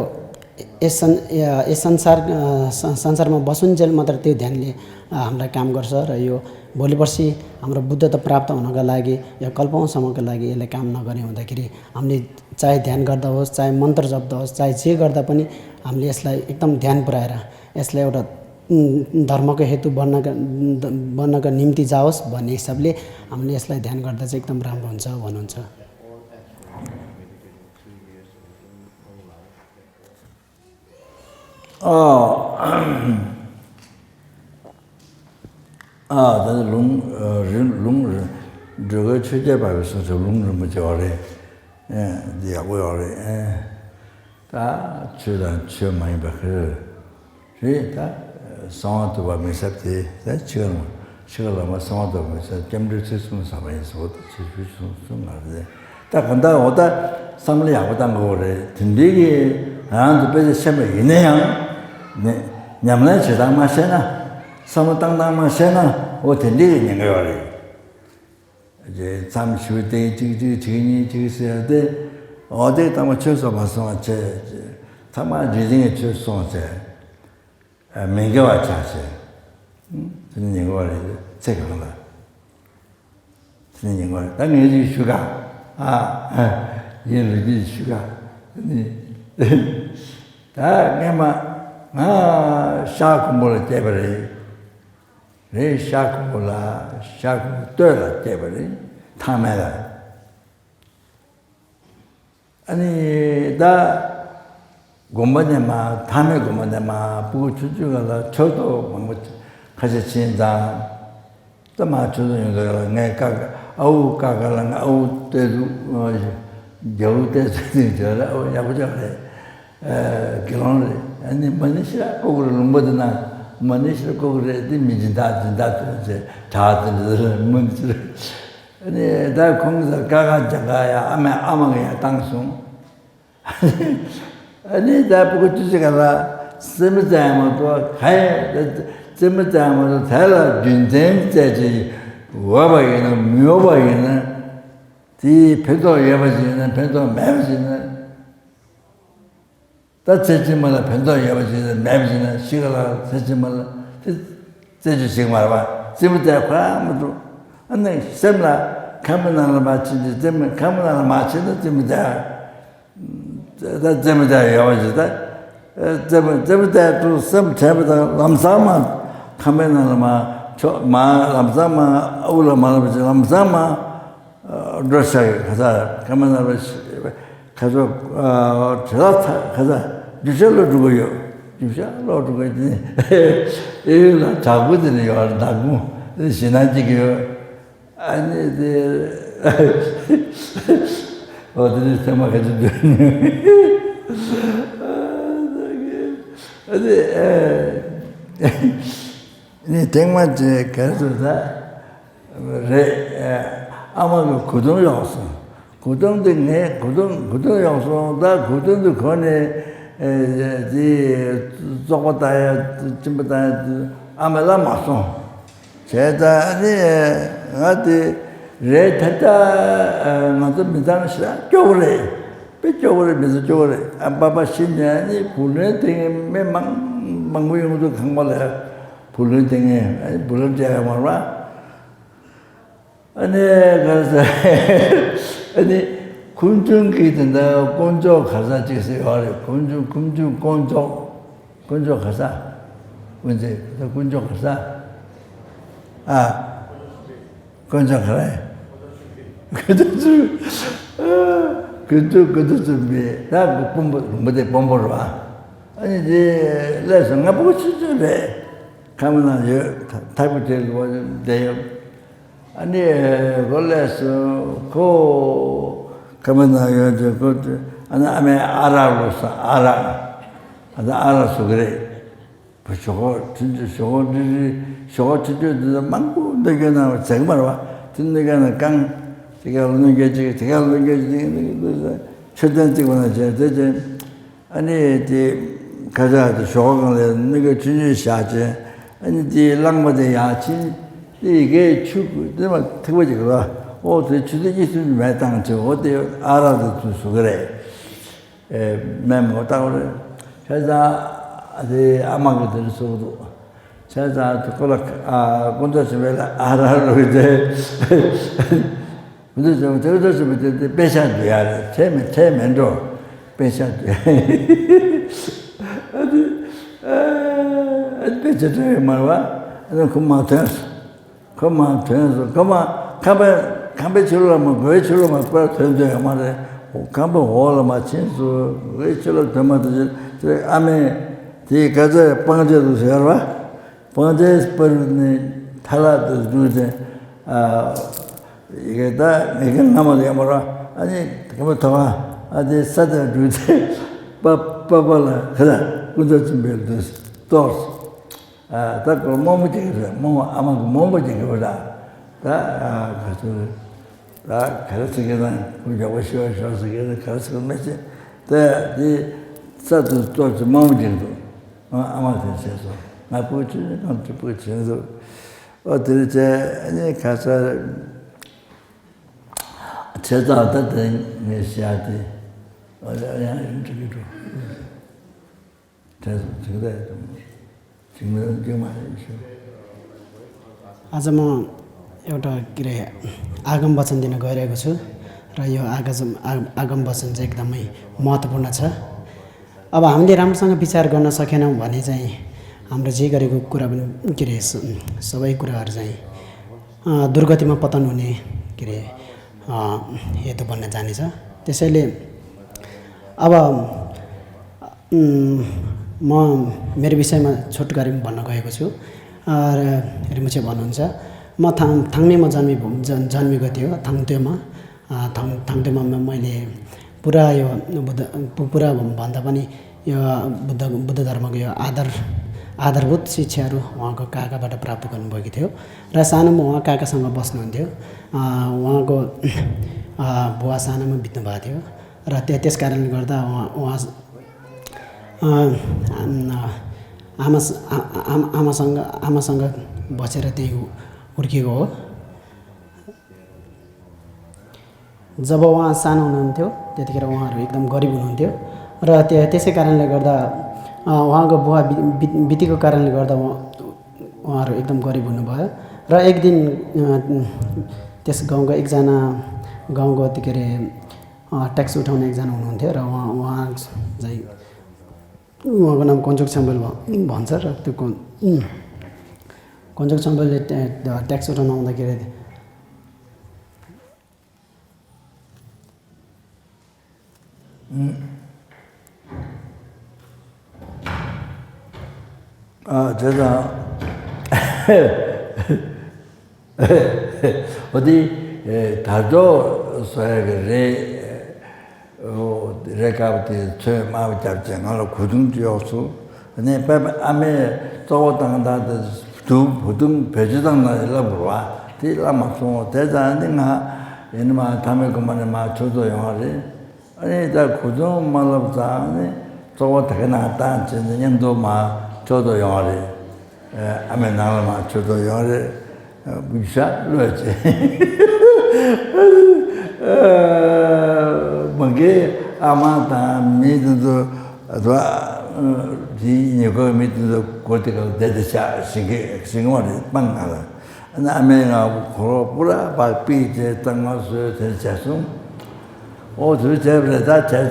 यस सं-, य-, यस संसार, अ, स-, संसारमा बसुन्जेल मात्र त्यो ध्यानले, अ, हामीलाई काम गर्छ र यो भोलि पर्सि हाम्रो बुद्धत्व प्राप्त हुनका लागि या कल्पौँसम्मका लागि यसले काम नगर्ने हुँदाखेरि हामीले चाहे ध्यान गर्दा होस्, चाहे मन्त्र जप्दा होस्, चाहे जे गर्दा पनि हामीले यसलाई एकदम ध्यान पुऱ्याएर यसलाई एउटा, उम्, धर्मको हेतु बन्नका, बन्नका निम्ति जाओस् भन्ने हिसाबले हामीले यसलाई ध्यान गर्दा चाहिँ एकदम राम्रो हुन्छ भन्नुहुन्छ। ཨ། ཨ། ད་ལུང་། ཨ། རི་ལུང་། འགྲོ་ཁའི་ཆོས་རྒྱལ་འབར་བའི་གསུང་ཆོས་ལུང་རིན་པོ་ཆེ་བ་རེད། ཨེ། འདི་ཡག་པོ་ཡོད་རེད། ཨེ། ད་ཆོས་དང་ཆོས་མ་ཡིན་པ་ཁེར་རེད། ད་གསང་བ་ཐོབ་པ་མི་ཟབ་དེ་ད་ཕྱི་ཁ་ལ་མ་ཕྱི་ཁ་ལ་མ་གསང་བ་ཐོབ་པ་མི་ཟབ། སྐྱབས་འགྲོའི་ཚུལ་གསུམ་ཟབ་པ་ཡིན་ཟེར་བ་ད་ཆོས་ཆོས་གསུང་གསུང་ང་རེད། ད་གང་ལྟར་འོ་ད་བསམ་བློ་ཡག་པོ་བཏང་དགོས་རེད། དེ་འདྲའི་གི་རང་དུ་དཔེ་ཆ་ཤེས་པ་ཡིན་ན་ཡང་ནི་ཉམས་ལེན་བྱེད་སྟངས་མ་ཤེས་ན། བསམ་བློ་བཏང་སྟངས་མ་ཤེས་ན་འོ་དེ་འདྲའི་གི་ཉེན་ཁ་ཡོད་རེད། རྗེས་མཚམས་ཞུ་སྟེ་གཅིག་གཅིག་གཅིག་གཉིས་གཅིག་ཟེར་ཏེ། འོ་དེ་ཚང་མ་ཆོས་སོགས་མ་སོང་བ་བྱས། ཚང་མ་རྗེས་འཛིན་གྱི་ཆོས་སོང་བྱས། ཨ། མི་དགེ་བ་ཆགས་བྱས། ཨ། དེ་ནི་ཉེན་ཁ་རེད། ཚེ་གང་ལ། དེ་ནི་ཉེན་ཁ་རེད། ད་ངས་ཅིག་ཞུ་ག་ཨ། ཨ། ཡིན་རུ་ཅིག་ཞུ་ག་དེ་ནི། ད་སྔན་མ་ང་ཤར་ཁུམ་བུ་ལ་སྐྱེས་པ་རེད། རེད། ཤར་ཁུམ་བུ་ལ། ཤར་ཁུམ་བུ་སྟོད་ལ་སྐྱེས་པ་རེད། ཐང་སྨད་ལ། ཨ་ནི་ད་དགོན་པ་ནས་མར། ཐང་སྨད་དགོན་པ་ནས་མར་སྤུ་གུ་ཆུང་ཆུང་སྒང་ལ་ཆོས་ཐོག་མང་པོ་ཁ་ཤས་ཕྱིན་ཙང་། ད་མར་ཆོས་ཐོག་ཡོང་དུས་ལ་ངའི་ཀ་ཀ་ཨ་ཁུ། ཀ་ཀ་ལ་ང་ཨ་ཁུ་བལྟས་འདུག་རྒྱ་བོ་བལྟས་ཚོད་ཅིག་བྱས་ལ། ཨ་ཁུ་ཡག་པོ་ཅིག་རེད། ཨ། དགེ་སློང་རེད། ཨ་ནི་མ་ཎི་ཞེ་དྲག་བསྐུར་གི་རེད། ལུང་པ་དེ་ན་མ་ཎི་ཞེ་དྲག་བསྐུར་གི་རེད། དེ་མི་སྦྱིན་བདག་སྦྱིན་བདག་ཚོ་བྱས་གྲྭ་དེ་འདྲ་མ་ཎི་ཞེ་དྲག་ཨ་ནི་ད་ཁོང་གིས་ཀ་ཁ་སྦྱང་ག་ཡ་ཨ་མའི་ཨ་མ་གིས་ཡ་བཏང་སོང་། ཨ་ནི་ད་སྤུ་གུ་ཆུང་ཆུང་སྒང་ལ་རྩེད་མོ་རྩེ་ཡ་མ་གཏོགས་ག་ཡ། རྩེད་མོ་རྩེ་ཡ་མ་གཏོགས་དེ་ལ་རྒྱུ་མཚན་བཙལ་ཅིག་འོས་པ་ཡིན་ན་མི་འོས་པ་ཡིན་ན། དེའི་ཕན་ཐོགས་ཡོད་པ་ཞིག་ཡིན་ན་ཕན་ཐོགས་མེད་པ་ཞིག་ཡིན་ན། ད་ཚེ་ཕྱི་མ་ལ་ཕན་ཐོགས་ཡོད་པ་ཞིག་ཡིན་ན་མེད་པ་ཞིག་ཡིན་ན། ཤི་ཁ་ལ་ཚེ་ཕྱི་མ་ལ་དེ་རྩེ་རྒྱུ་ཞིག་མ་རེད་པ། རྩེད་མོ་རྩེ་ཁོ་རང་མི་འདུག་ཨ་ནི་སེམས་ལ་ཁང་པའི་ནང་ལ་མ་ཕྱིན་ཅིག་རྩེད་མོ། ཁང་པའི་ནང་ལ་མ་ཕྱིན་ན་རྩེད་མོ་རྩེ། ད་རྩེད་མོ་རྩེ་ཡོད་པ་ཞིག་ད། རྩེད་མོ་རྩེད་མོ་རྩེ་དུས་སེམས་བྲལ་བ་དང་། ལམ་སང་མར་ཁང་པའི་ནང་ལ་མར་ཕྱོགས་མར། ལམ་སང་མར་ཨ་ཁུ་ལ་མ་ལབ་ཅིག་ལམ་སང་མར་འགྲོ་བཞག་གི། ཁ་ས་ཁང་པའི་ནང་ལ་ཁ་ཕྱོགས་བྲེལ་ལ་ཁ་ས་རྒྱུ་ཆ་སློག་འགྲོ་གི་ཡོད། རྒྱུ་ཆ་སློག་འགྲོ་གི་ཡོད། དེ་ནི་ཨེ་ཡོད་ལ་བྲག་ཕུག་དེ་ནི་ཡོད་རེད། བདག་ཁོངས་དེ་ནི་ཞེད་སྣང་སྐྱེ་གི་ཡོད། ཨ་ནི་དེ། འོ་དེ་ནི་ཚང་མ་ཁ་ཅིག་འདོན། ཨ་ནི་ཨ། ནི་ཐེངས་མ་ཅིག་ག་རེ་ཟེར་ད། རེད། ཨ་མ་གི་གོས་ཐུང་གཡོགས་སོང་། གོས་ཐུང་དེ་ངས་གོས་ཐུང་གོས་ཐུང་གཡོགས་སོང་། ད་གོས་ཐུང་དེ་གོན་ནས་དེ་བཙོག་པ་བཏང་ཡ། གཅིན་པ་བཏང་ཡ་ཨ་མ་ལ་མ་སོང་། བྱས་ཙང་ཨ་ནི་ང་དེ་རེད། ད་ལྟ་ང་ཚོ་མི་ཚང་ཞེ་དྲག་སྐྱོ་པོ་རེད། དཔེ་སྐྱོ་པོ་རེད། མི་ཚང་སྐྱོ་པོ་རེད། ཨ། པ་ཕ་ཤི་ནས་ཨ་ནི་བུ་ལོན་དེ་མི་མང་མང་པོ་ཡོང་འདུག་ཁང་པ་ལ་བུ་ལོན་དེ་ངས་ཨ་ནི་བུ་ལོན་སྤྲད་ཡོད་མ་རེད་པ། ཨ་ནི་ག་རེ་ཟེར། ཨ་ནི་ཁུངས་ཆུང་གི་དེ་འདྲ་དཀོན་མཆོག་ག་ས་ཅིག་ཟེར་ཡོད་རེད། ཁུངས་ཆུང་། ཁུངས་ཆུང་དཀོན་མཆོག་དཀོན་མཆོག་ག་ས། དཀོན་མཆོག་ག་ས། ཨ། དཀོན་མཆོག་ག་རེ། དཀོན་མཆོག་ཚུལ། དཀོན་མཆོག་དཀོན་མཆོག་ཚུལ་པའི་ད་དཔོན་པོ། ལུང་པ་དེ་དཔོན་པོ་རེད་པ། ཨ་ནི་དེ་སླེབས་སོང་། ང་སྤུ་གུ་ཆུང་ཆུང་རེད། ཁང་པའི་ནང་ཡོད། ཐ་ཐག་པ་དེ་ལ་བསྡད་ཡོད། ཨ་ནི་ཁོ་སླེབས་སོང་། ཁོ་ཁང་པའི་ནང་ཡོད་དུས་ཁོ་དེ་ ཨ་ནི་ཨ་མས་ཨ་རག་ལོ་ས་ཨ་རག་ཨ་ད་ཨ་རག་བཟོ་གི་རེད། བ་ཞོག་ཁོག་འཕྲིན་བཅོལ་ཞོག་ཁོག་འཕྲིན་བཅོལ་འདི་ཚོ་མང་པོ་འདོན་རྒྱུ་ན་བྱེད་ཀྱི་མ་རེད་བ། དེ་འདོན་རྒྱུ་ན་རྐང་དེ་ག་ལོ་འདོན་རྒྱུ་ཅིག་དེ་ག་ལོ་འདོན་རྒྱུ་ཅིག་འདི་གི་འདི་ཚོ་མཆོད་རྟེན་བརྩིགས་པ་ན་བྱས་དེ་ཅན། ཨ་ནི་དེ་ཁ་ཤག་དེ་ཞོག་ཁོག་སྒང་ལ་ནི་གི་ཆུ་ཆུ་བཞག་ཅན། ཨ་ནི་དེ་རླངས་པ་དེ་ཡར་ཕྱིན། དེ་ཡི་གེ་ཆུ་དེ་མ་ཐིགས་པ་ཅིག་ལ་ཨོ་དེ་ཆུ་དེ་གཉིས་སུ་མེད་བཏང་ཅིག་ཨོ་དེ་ཨ་རག་དེ་ཚོས་བཟོ་གི་རེད། ཨེ་སྨན་མོ་བཏགས་པ་རེད། བྱས་ཙང་དེ་ཨ་མ་གི་དེ་རུ་བཟོ་གི་འདུག་བྱས་ཙང་དེ་ཁོ་ལ་ཨ་ཀུན་ཏུ་ཆེན་པོ་ལ་ཨ་རག་ལོས་དེ། མི་འདུག་ཟེར་བ་དེ་འདུག་ཟེར་བ་དེ་དེ་དཔེ་ཆ་འདུག་ཡ་རེད། ཁྲལ་མེད་ཁྲལ་མེད་འགྲོ། དཔེ་ཆ་འདུག་ཡ། ཨ་དེ་ཨ་དེ་དཔེ་ཆ་འདུག་ཡ་མ་རེད་བ། ཨ་དེ་ཁོ་མ་ཐོན་སོང་། ཁོ་མ་ཐོན་སོང་། ཁོ་མ་ཁམས་པའི་ཁམས་པའི་ཕྱི་ལོགས་ལ་མ་སྒོའི་ཕྱི་ལོགས་མ་པར་ཐོན་ཐོན་ཡོད་མ་རེད། ཁམས་པའི་འོག་ལ་མ་ཕྱིན་སོང་། སྒོའི་ཕྱི་ལོགས་ཐོན་མ་ཐོན་ཅེས་དེ་ཨ་མས་དེའི་དཀའ་ཚེགས་སྤང་བྱ་འདུག་ཟེར་བ། སྤང་བྱའི་པར་ནི་ཐ་ལག་ཏུ་བསྡུས་ཏེ། ཨ་ཡི་གེ་ད་ངེད་ཀྱི་སྔ་མོ་ལ་ཡོད་མ་རེད། ཨ་ནི་དེ་མོ་ཐོག་ཨ་དེ་ས་དེར་བསྡུས་ཏེ་པ་པ་པ་ལ་ཁ་ལ་ཀུན་རྫོབ་ཆེན་པོའི་ལུས་གཏོར། ཨ་ད་ཀོ་རྨོངས་པོ་ཅིག་རེད། རྨོངས་ཨ་མ་གི་རྨོངས་པོ་ཅིག་རེད་ད། ད་ཨ་ག་ཚོད་རེད། ད་ག་རེ་ཟེར་གི་ན་ཁོ་མགྱོགས་པོ་ཤོར་ཤོར་ཟེར་གི་ན་ག་རེ་ཟེར་གི་མེད་ཅེ། ད་དེ་ས་དུ་གཏོར་ཅེ་རྨོངས་པོ་ཅིག་འདུག་ཨ་མ་དེ་བྱས་སོང་། ང་སྤུ་གུ་ཆུང་ཆུང་སྒང་དུ་སྤུ་གུ་ཆེན་འདུག་ཨོ་དེ་རེད་བྱས་ཨ་ནི་ཁ་ཚ་བྱས་ཙང་ད་དེ་ངས་བཤད་དེ་ཨོ་ཡང་ཡང་འགྲིག་གི་འགྲོ། བྱས་སོང་ཅིག་ད་ཅིག་མི་ཅིག་མ་རེད་ཞུ། आज म एउटा के अरे आगम वचन दिन गइरहेको छु। र यो आगम आगम वचन चाहिँ एकदमै महत्त्वपूर्ण छ। अब हामीले राम्रोसँग विचार गर्न सकेनौँ भने चाहिँ हाम्रो जे गरेको कुरा पनि के अरे स- सबै कुराहरू चाहिँ अ, दुर्गतिमा पतन हुने के अरे अ, हेतु बन्न जानेछ। त्यसैले अब म मेरो विषयमा छोटकरी भन्न गएको छु। रिमुछे भन्नुहुन्छ। म थाङ थाङनेमा जन्मे जन्मेको थियो। थाङतेमा थाङ थाङतेमा मैले पुरा यो बुद्ध पुरा भन्दा पनि यो बुद्ध बुद्ध धर्मको यो आधार आधारभूत शिक्षाहरू उहाँको काकाबाट प्राप्त गर्नुभएको थियो। र सानोमा उहाँ काकासँग बस्नुहुन्थ्यो। उहाँको बुवा सानोमा बित्नुभएको थियो। र त्यस कारणले गर्दा उहाँ उहाँ आमा आमासँग आमासँग बसेर त्यही हुर्किएको हो। जब उहाँ सानो हुनुहुन्थ्यो त्यतिखेर उहाँहरू एकदम गरिब हुनुहुन्थ्यो। र त्यसै कारणले गर्दा उहाँको बुवा बितेको कारणले गर्दा उहाँहरू एकदम गरिब हुनुभयो। र एक दिन त्यस गाउँको एकजना गाउँको के अरे ट्याक्स उठाउने एकजना हुनुहुन्थ्यो र उहाँ उहाँ चाहिँ उहाँको नाम कन्चोक छ्याम्बेल भन्छ। र त्यो कन्चोक छ्याम्बेलले ट्याक्स उठाउन आउँदाखेरि ཨ་དེ་དང་། འོ་དེ་དར་ལྕོག་བཟོ་ཡ་གི་རས་རས་དཀར་པོ་དེ་ཚོས་དམར་པོ་བརྒྱབ་བྱས་ང་ལ་གོས་ཐུང་གཅིག་གཡོགས་སོང་། ནས་པ་ཨ་མས་བཙོག་པ་བཏང་སྟངས་དེ་དུ་བུ་ཐུང་བེད་སྤྱོད་བཏང་ན་བསླབ་དགོས་པ་དེ་བསླབ་མ་སོང་། དེ་ཙང་ནི་ང་ཡིན་ནི་མ་ཐ་མའི་དགོན་པ་ནས་མ་ཆོས་ཚོགས་ཡོང་བ་རེད། ཨ་ནི་ད་གོས་ཐུང་མ་བསླབ་ཙང་ནི་བཙོག་པ་དེ་ག་ནང་བཏང་བྱས་ནས་མཉམ་དུ་མ་ཆོས་ཚོགས་ཡོང་བ་རེད། ཨ་མའི་ནང་ལ་མ་ཆོས་ཚོགས་ཡོང་བ་རེད། ཤ་ལོས་བྱས། མ་གིའི་ཨ་མ་དང་མི་དེ་ཚོ་དེའི་ཉེ་འཁོར་མི་དེ་ཚོ་གོ་དེ་ག་བསྡད་དེ་ཤ་ཞིག་གི་ཞིག་མ་རེད་སྤང་ང་ལ། ཨ་ནི་ཨ་མའི་ང་ཁོ་རོག་པུ་ར་པ་པི་ཅེ་ཏང་ང་སོས་དེ་བྱས་སོང་། ཨོ་དུ་བྱས་པ་རེད་ད་བྱས་ཙང་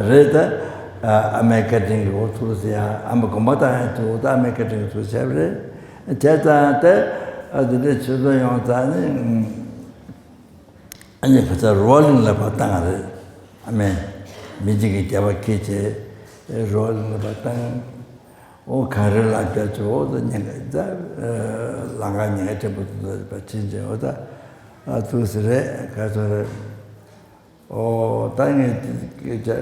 རེད་ད། ཨ་མའི་བཀའ་དྲིན་གྱིས་ཨོ་ཐུགས་ཟེར་ཡ་ཨ་མ་དགོན་པ་དང་ཡང་ཐུགས་ད་ཨ་མའི་བཀའ་དྲིན་གྱིས་ཐུགས་བྱས་པ་རེད། བྱས་ཙང་དེ་ཨ་དེ་འདྲའི་ཆོས་ཚོགས་ཡོང་ཙང་ནི་ཨ་ནི་ཁ་ཚ་རོ་ལིང་ལ་ཕར་བཏང་བ་རེད། ཨ་མས་མི་གཅིག་གི་རྒྱབ་པ་ཁྱེར་བྱས་རོ་ལིང་ལ་ཕར་བཏང་། ཨོ་གངས་རི་ལ་བརྒྱབ་བྱས་ཨོ་ད་ཉེན་ཁ་ད་ལམ་ཁ་ཉེན་ཁ་ཆེན་པོ་འདུག་ད་ཕར་ཕྱིན་བྱས་ཨོ་ད་ཨ་ཐུགས་སུ་རེད་ག་ཚོད་རེད། ཨོ་ད་ངས་ཡང་བརྒྱ་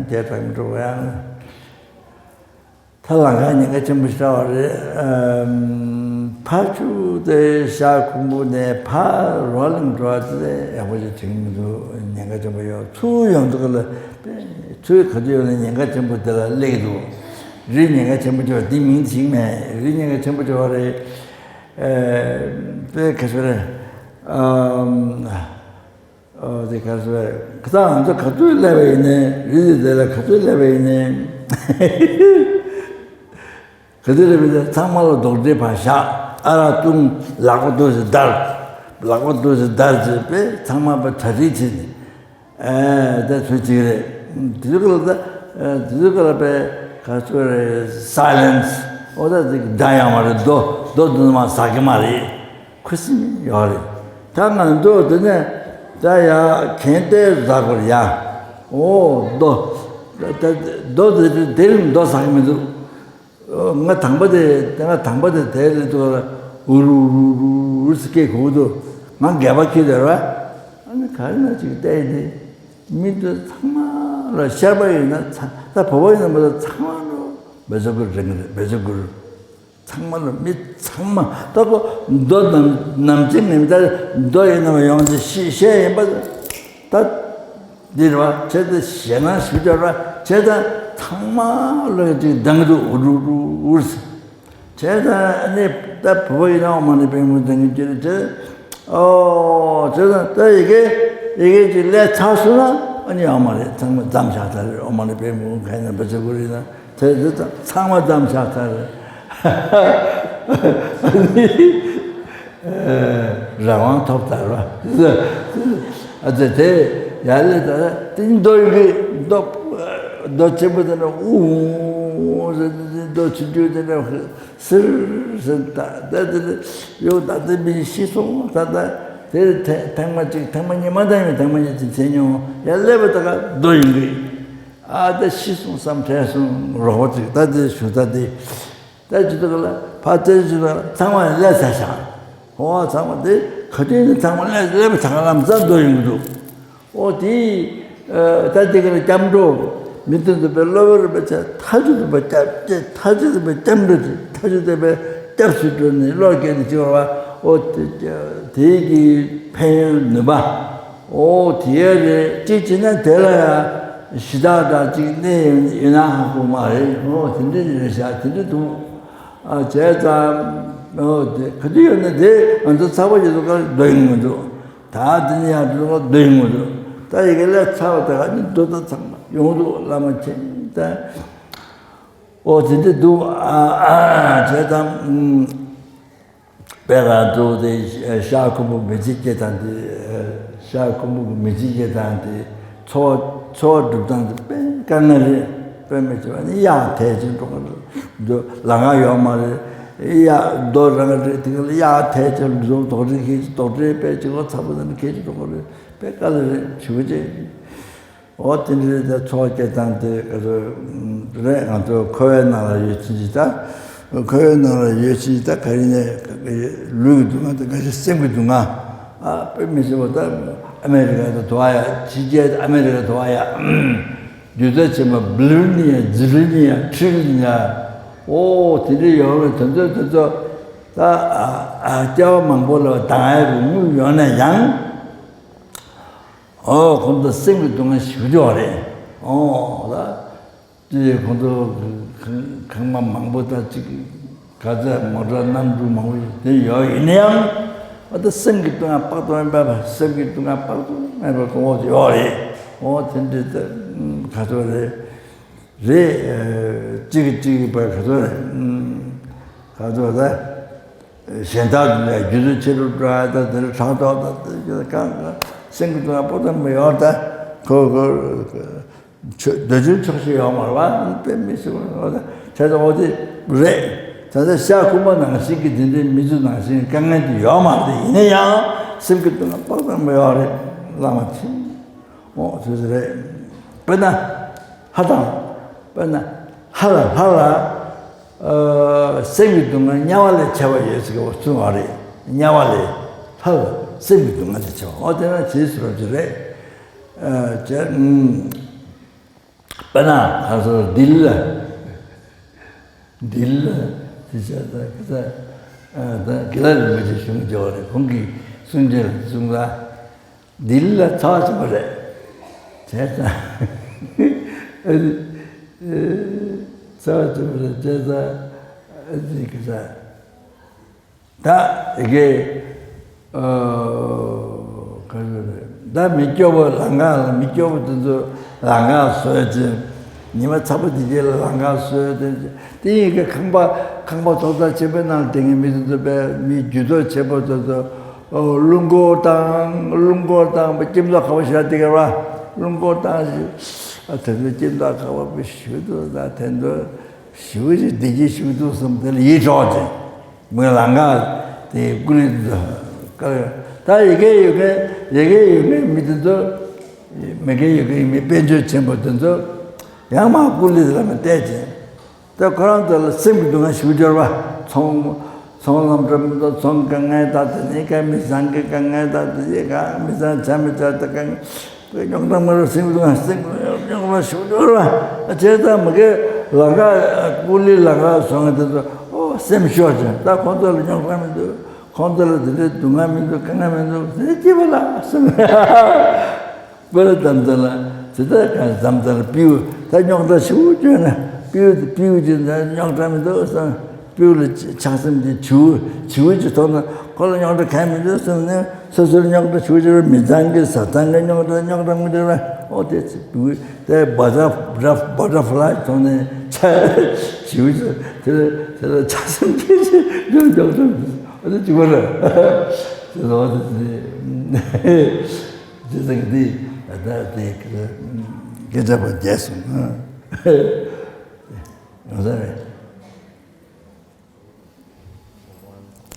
དྲག་མི་འགྲོ་བ་ཡང་། ད་ལམ་ཁ་ཉེན་ཁ་ཆེན་པོ་ཞིག་འདྲ་བ་རེད། ཨམ། ཕར་ཚུར་དེ་ཤར་ཁུམ་བུ་ནས་ཕར་རོ་གླིང་འགྲོ་བ་དེ་ཡག་པོ་ཞིག་དྲན་གྱི་མི་འདུག་ཉེན་ཁ་ཆེན་པོ་ཡོད། ཚུར་ཡོང་དུས་ལ་ཚུར་ག་དུས་ཡོང་ན་ཉེན་ཁ་ཆེན་པོ་དེ་ལ་སླེབས་ཀྱི་འདུག་རི་ཉེན་ཁ་ཆེན་པོ་ཅིག་ཡོད། འདི་མིང་ཞིག་མེད། རི་ཉེན་ཁ་ཆེན་པོ་ཅིག་ཡོད་རེད། ཨེ། དཔེ་ག་ཚོད་རེད། ཨམ། ཨོ་དེ་ག་རེ་ཟེར་བས། ཁ་སང་ང་ཚོ་ག་ཚོད་སླེབས་པ་ཡིན་ནའི། རི་དེ་དེ་ལ་ག་ཚོད་སླེབས་པ་ཡིན་ནའི། ག་ཚོད་སླེབས་པ་ཡིན་ནའི་ཚང་མ་ལ་རྡོག་ཁྲེས་ཕར་བཞག་ཨ་རག་བཏུང་། ལག་པ་འདུག་སེ་བརྡར། ལག་པ་འདུག་སེ་བརྡར་བྱས་པས་ཚང་མ་པ་གྲ་སྒྲིག་བྱས་ནས། ཨེ་ད་ཚོད་ཅིག་རེད། དེ་ཚོ་ག་ལ་ད། དེ་ཚོ་ག་ལ་པས་ག་ཚོད་རེད། སའི་ལེན་སི། ཨོ་ད་ཅིག་བརྡ་ཡང་མ་རེད། རྡོ་རྡོ་འདུག་མ་ཟ་གི་མ་རེད། ཁུ་སིམ་ཡོད་རེད། ད་ང་ཚོ་དེ་ནས་ད་ཡ་གན་ཏེ་ཟ་དགོས་ཡ། ཨོ་རྡོ། ད་རྡོ་དེ་དེ་རིང་རྡོ་ཟ་གི་མི་འདུག་ང་དང་པོ་དེ་ང་དང་པོ་དེ་དེ་རེད་འདུག་ཨུ་རུ་རུ་རུ་རུ་སི་སྐད་གོ་འདུག་ང་སྒལ་པ་འཁྱེར་དེ་ར། ཨ་ནི་ག་རེ་ན་ཅིག་བལྟས་ཏེ། མི་འདི་ཚང་མ་ལ་ཤར་པ་ཡིན་ན་ཚ་ད་བོད་པ་ཡིན་ན་མ་གཏོགས་ཚང་མ་ལ་བེ་ཛ་གུར་རེད། བེ་ཛ་གུར། ཚང་མ་ལ་མི་ཚང་མ་ད་ཁོ་རྡོ་ནམ་ནམ་ཅིག་ནས་ད་རྡོ་ཡིན་ནམ་ཡོང་ཅིག་ཤེས་ཤེས་ཡིན་པ་ད་འདི་རེད་བ། བྱས་ཏེ་ཞེད་སྣང་ཞིག་བརྒྱབ་ར་བྱས་ཙང་ཚང་མ་ལ་ཅིག་འདང་གི་འདུག་ཨུ་རུ་རུ་ཨུ་རུ་སི། བྱས་ཙང་ཨ་ནི་ད་བོད་པ་ཡིན་ན་ཨོཾ་མ་ཎི་པདྨེ་ཧཱུྃ་འདང་གི་འདུག་བྱས། ཨོ་བྱས་ཙང་ད་ཡི་གེ་ཡི་གེ་ཅིག་ལས་ཚར་སོང་ན་ཨ་ནི་ཨོཾ་མ་ཎི་ཚང་མ་མཚམས་བཞག་ཚར་རེད། ཨོཾ་མ་ཎི་པདྨེ་ཧཱུྃ་ག་ཡིན་ན་བེ་ཛ་གུར་ཡིན་ན། དེ་དེ་ཚང་མ་མཚམས་བཞག་ཚར་རེད། ཨ་ནི་རང་དབང་ཐོབ་ཚར་བ། ཨ་ཙི་དེ་ཡར་སླེབས་ད་དེ་རྡོ་ཡི་གེ་རྡོ་རྡོ་ཆེན་པོ་དེ་ནས་ཨུ་ཟེར་ཏེ་རྡོ་ཆུང་ཆུང་དེ་ནས་སིར་སིར་ད་ད་དེ་ནས་ཡོ་ད་དེ་མི་ཤི་སོང་། ད་ད་དེ་ཐེངས་མ་གཅིག་ཐེངས་མ་གཉིས་མ་ད་ཡོད། ཐེངས་མ་གཉིས་ཅིག་བྱས་མྱོང་། ཡར་སླེབས་པ་ད་ག་རྡོ་ཡི་གེ། ཨ་ད་ཤི་སོང་བསམ་དྲན་སོང་། རོགས་པ་ཅིག་ད་དེ་ཞུ་ད་དེ་ད་ཅི་ད་ག་ལ་ཕར་བཙལ་ཅི་ད་ག་ལ་ཚང་མ་ལས་ཚར་བཞག་ཨོ་ཚང་མ་དེ་ག་དུས་ནས་ཚང་མ་ལས་སླེབས་པ་ཚང་ལམ་སང་རྡོ་ཡི་གེ་འདུག་ཨོ་དེ་ད་དེ་ག་ལ་སྐྱབས་འགྲོ་མི་དེ་ཚོ་པའི་སློབ་དཔོན་རིན་པོ་ཆེ་ཐག་ཆོད་དུ་པའི་སྐྱབས་ཐག་ཆོད་དུ་པའི་སྐྱབས་འགྲོ་དེ་ཐག་ཆོད་དུ་པའི་སྐྱབས་སུ་འགྲོ་ནས་བློ་སྐྱེས་ནས་བྱེད་པ་ཨོ་དེ་དེ་གི་ཕན་ཡོན་ནུས་པ། ཨོ་དེ་རེད། ཅི་བྱེད་ན་དེ་ལ་ཡང་གཞི་བདག་དང་ཅིག་གནས་ཡོད་ན་ཧ་གོ་མ་རེད། ཨོ་དེ་འདྲ་རེད་ཤག་དེ་འདྲ་འདུག་ཨ་བྱས་ཙང་ཨོ་དེ་ག་དུས་ཡོད་ན་དེ་ང་ཚོ་ཚགས་པར་ཡོད་དུས་ཀ་འདོན་ཡོང་གི་འདུག་ད་དེ་ནས་ཡར་འགྲོ་ལ་འདོན་ཡོང་གི་འདུག་ད་ཡི་གེ་ལས་ཚར་བ་དེ་ག་ནི་འདུག་ད་ཚང་མ་ཡོང་འདུག་བླ་མ་མཁྱེན་ད། ཨོ་དེ་འདྲ་འདུག་ཨ་ཨ་བྱས་ཙང་། དཔེ་ལ་འདུག་སྟེ་ཤར་ཁུམ་བུ་མི་ཚེ་སྐྱེལ་སྟངས་དེ། ཤར་ཁུམ་བུ་གི་མི་ཚེ་སྐྱེལ་སྟངས་དེ། འཚོ་བ་འཚོ་བ་སྒྲུབ་སྟངས་དེ་དཔེ་དཀའ་ངལ་རེད། དཔེ་མི་སྲིད་པ་ནི་གཡག་དལ་ཅིག་འགྲོ་གི་རེད། འདུག་ལམ་ཁ་ཡོད་མ་རེད། གཡག་རྡོ་རང་རེད། དེ་ག་ལ་གཡག་དལ་ཅིག་འགྲོ་རྡོག་ཁྲེས་ཁེལ་ཅིག་རྡོག་ཁྲེས་དཔེ་ཅིག་ལོ་ཚ་པོ་དང་ཁེལ་ཅིག་འགྲོ་གི་རེད། དཔེ་དཀའ་ལས་རེད། ཞེ་པོ་ཅིག་འོ་དེ་འདྲའི་ད་འཚོ་བ་སྐྱེལ་སྟངས་དེ་ག་ཚོད་རེད། ང་ཚོ་འཁོར་བའི་ནང་ལ་ཡོད་ཕྱིན་ཅི་ད། འཁོར་བའི་ནང་ལ་ཡོད་ཕྱིན་ཅི་ད་ག་རེ་ནས་ལུས་ཀྱི་སྡུག་བསྔལ་དང་འགའ་ཤས་སེམས་ཀྱི་སྡུག་བསྔལ། ཨ་དཔེ་མི་སྲིད་པ་ད་ཨ་མེ་རི་ཀ་དང་དུ་བ་ཡ་ཕྱི་རྒྱལ་ཨ་མེ་རི་ཀ་དུ་བ་ཡ་རྒྱུ་ཚ་ཆེན་པོ་བྷི་ལི་ཡོན་ནི་ཡ་ཛི་ལི་ཡོན་ནི་ཡ་ཁྲི་ལི་ཡོན་ནི་ཡ། ཨོ་དེ་འདྲ་ཡོང་བའི་དོན་ཚོད་དོན་ཚོད་ད་ཨ་ཨ་སྐྱེ་བ་མང་པོ་ལ་དང་ཡ་གི་དངུལ་ཡོད་ན་ཡང་། ཨོ་ཁོང་ཚོ་སེམས་ཀྱི་སྡུག་བསྔལ་ཞེ་པོ་ཅིག་ཡོད་རེད། ཨོ་ད་དེ་ཁོང་ཚོ་ཁང་ཁང་པ་མང་པོ་དང་གཅིག་ག་ཚད་མོ་ཊ་གནམ་གྲུ་མང་པོ་ཞིག་དེ་ཡོད་ཡིན་ན་ཡང་ཨ་ད་སེམས་ཀྱི་སྡུག་བསྔལ་དཔག་ཏུ་མེད་པ་སེམས་ཀྱི་སྡུག་བསྔལ་དཔག་ཏུ་མེད་པ་གོ་བ་ཡོད་རེད། ཨོ་དེ་འདྲ་ད་ག་ཚོད་རེད་རེད། གཅིག་གིས་གཅིག་གི་བར་ག་ཚོད་རེད། ག་ཚོད་ད། གཞན་དག་ཏུ་ནས་རྒྱུ་ཚོད་ཆེ་རུ་འགྲོ་ཡ་ད་དེ་ལ་ཕྲག་དོག་དང་དེ་གང་གང་སེམས་ཀྱི་སྡུག་བསྔལ་པོ་ཙམ་མི་ཡོང་ད་ཁོ་ཁོ་ཆོས་འདོད་ཆུང་ཆོག་ཤེས་ཡོང་མ་རེད་བ། དཔེ་མི་སྲིད་པ་རེད་བ། ད་ཆ་ཚང་འོ་དེ་རེད། ད་ལྟ་ཤར་ཁུམ་བུ་ནང་བཞིན་གྱི་དེ་འདྲའི་མི་ཚོ་ནང་བཞིན་དཀའ་ངལ་དེ་ཡོད་མ་རེད། ཡིན་ན་ཡང་སེམས་ཀྱི་སྡུག་བསྔལ་པོ་ཙམ་མི་ཡོང་རེད། བླ་མ་ཆེ། འོ་དེ་རེད། དཔེར་ན། ཧ་དང་། དཔེར་ན། ཧ་ལ་ཧ་ལ། ཨ་སེམས་ཀྱི་སྡུག་བསྔལ་དམྱལ་བ་ལས་ཆེ་བ་ཡོད་ཟེར་གྱི་འོ་གསུངས་པ་རེད། དམྱལ་བ་ལས་ཧ་ལ་སེམས་ཀྱི་སྡུག་བསྔལ་ལས་ཆེ་བ་འོ་དེ་ན་ཇི་སྲིད་ར་ཅི་རེད། ཨ་བྱས། ཨུམ། དཔེར་ན་ཁ་སང་ལྡི་ལི་ལ། ལྡི་ལི་ལ་དེ་བྱས་ཙང་ཁ་སང་ཨ་ད་དགེ་ལགས་རིན་པོ་ཆེ་གཞུང་འབྱོར་བ་རེད། ཁོང་གིས་གསུང་ཆོས་ལ་གསུངས་ལ། ལྡི་ལི་ལ་ཚ་བ་ཆེན་པོ་རེད། བྱས་ཙང་ཨ་ནི་ཚ་བ་ཆེན་པོ་རེད། བྱས་ཙང་ཨ་ནི་ཁ་སང་། ད་ཡི་གེ་ཨ་ག་རེ་རེད། ད་མི་སྐྱོ་བོ་ལམ་ཁ་ལ། མི་སྐྱོ་བོ་དེ་ཚོ་ལམ་ཁ་བཟོས་ཅིང་། ཉི་མ་ཚ་པོ་དེ་རྗེས་ལ་ལམ་ཁ་བཟོས་ཏེ། དེ་ཡི་གེ་ཁང་པ་ཁང་པ་ཐོག་ཚད་ཆེན་པོའི་ནང་ལ་བསྡད་མཁན་མི་དེ་ཚོ་དཔེ་མི་རྒྱུ་སྟོབས་ཆེན་པོ་དེ་ཚོ་ཨོ་རླུང་འཁོར་བཏང་། རླུང་འཁོར་བཏང་། སྐྱིད་མདོག་ཁ་པོ་ཞིག་དེ་ག་ར་རླུང་འཁོར་བཏང་ཞིག་ཨ་དེ་ཚོ་སྐྱིད་མདོག་ཁ་པོ་ཞིག་འདུག་ད་དེ་ཚོ་ཞིག་ཞིག་བདེ་སྐྱིད་ཞིག་འདུག་བསམ། དེ་ལ་ཡིད་འཕྲོག་ཅིང་། མི་ལམ་ཁ་དེ་ཀུ་ལི་དཀར། ད་ཡི་གེ་ཡོད་མཁན། ཡི་གེ་ཡོད་མཁན་མི་དེ་ཚོ། མི་གེ་ཡི་གེ་མི་དཔལ་འབྱོར་ཆེན་པོ་དེ་ཚོ་ཡང་མ་ཀུ་ལི་ལ་མ་བལྟས་ཅིང་། ད་ཁོ་རང་ཚོ་ལ་སེམས་ཀྱི་སྡུག་བསྔལ་ཞིག་འབྱོར་བ། ཚོང་ཚོང་ལམ་འགྲོ་མི་འདུག་ཚོང་དཀའ་ངལ། ད་དེ་ནས་ཀ་མི་བཟང་གི་དཀའ་ངལ། ད་དེ་ཡི་ག་མི་བཟང་ཆ་མི་ཆ་ད་དཀའ་ངལ། རྙོག་དྲ་མ་རུ་སེམས་ཀྱི་སེམས་རྙོག་དྲ་ཞིག་འབྱོར་བ། བྱས་ཙང་མི་གེ་ལམ་ཁ་ཀུ་ལི་ལམ་ཁ་སོང་ངེ་དེ་ཚོ་ཨོ་སེམས་ཤོར་ཅིང་། ད་ཁོང་ཚོ་ལ་རྙོག་དྲ་མི་འདུག་ཁོང་ཚོ་ལ་དེ་འདྲའི་སྡུག་བསྔལ་མི་འདུག་དཀའ་ངལ་མི་འདུག་དེ་སྐྱིད་པོ་ལ་སེམས། པར་དམ་ཚ་ལ་ཇི་ལྟར་གང་དམ་ཚ་ལ་སྤྲེའུ་ད་རྙོག་དྲ་ཞིག་བྱུང་ན། སྤྲེའུ་སྤྲེའུ་ཅིག་ད་རྙོག་དྲ་མི་འདུག་བསམ། སྤྲེའུ་ལ་ཆགས་སེམས་དེ་བྱིའུ་བྱིའུ་ཅིག་མཐོང་ན་ཁོ་ལ་རྙོག་དྲ་གང་མི་འདུག་བསམ་ནས། སོ་སོར་རྙོག་དྲ་ཞུ་ཅིག་མི་ཚང་གི་བཟའ་ཚང་གི་རྙོག་དྲ་རྙོག་དྲ་མི་འདུག་ལ། ཨོ་དེ་ཚེ་བུ་དེ་བ་ཏྲ་བ་ཏྲ་བ་ཏྲ་ཕ་ལའི་ཐོག་ནས་ཆ་ཞུ་ཅིག་དེ་ལ་དེ་ལ་ཆགས་སེམས་སྐྱེ་ཅིག་རྙོག་དྲ་མི་འདུག་ཨོ་དེ་ཅི་བ་ར་དེ་ལ་ཨོ་དེ་དེ་དེ་ཚང་གི་དེ་ད་དེ་སྐད་ཆ་པ་རྒྱལ་སོང་ང་ས་རེད།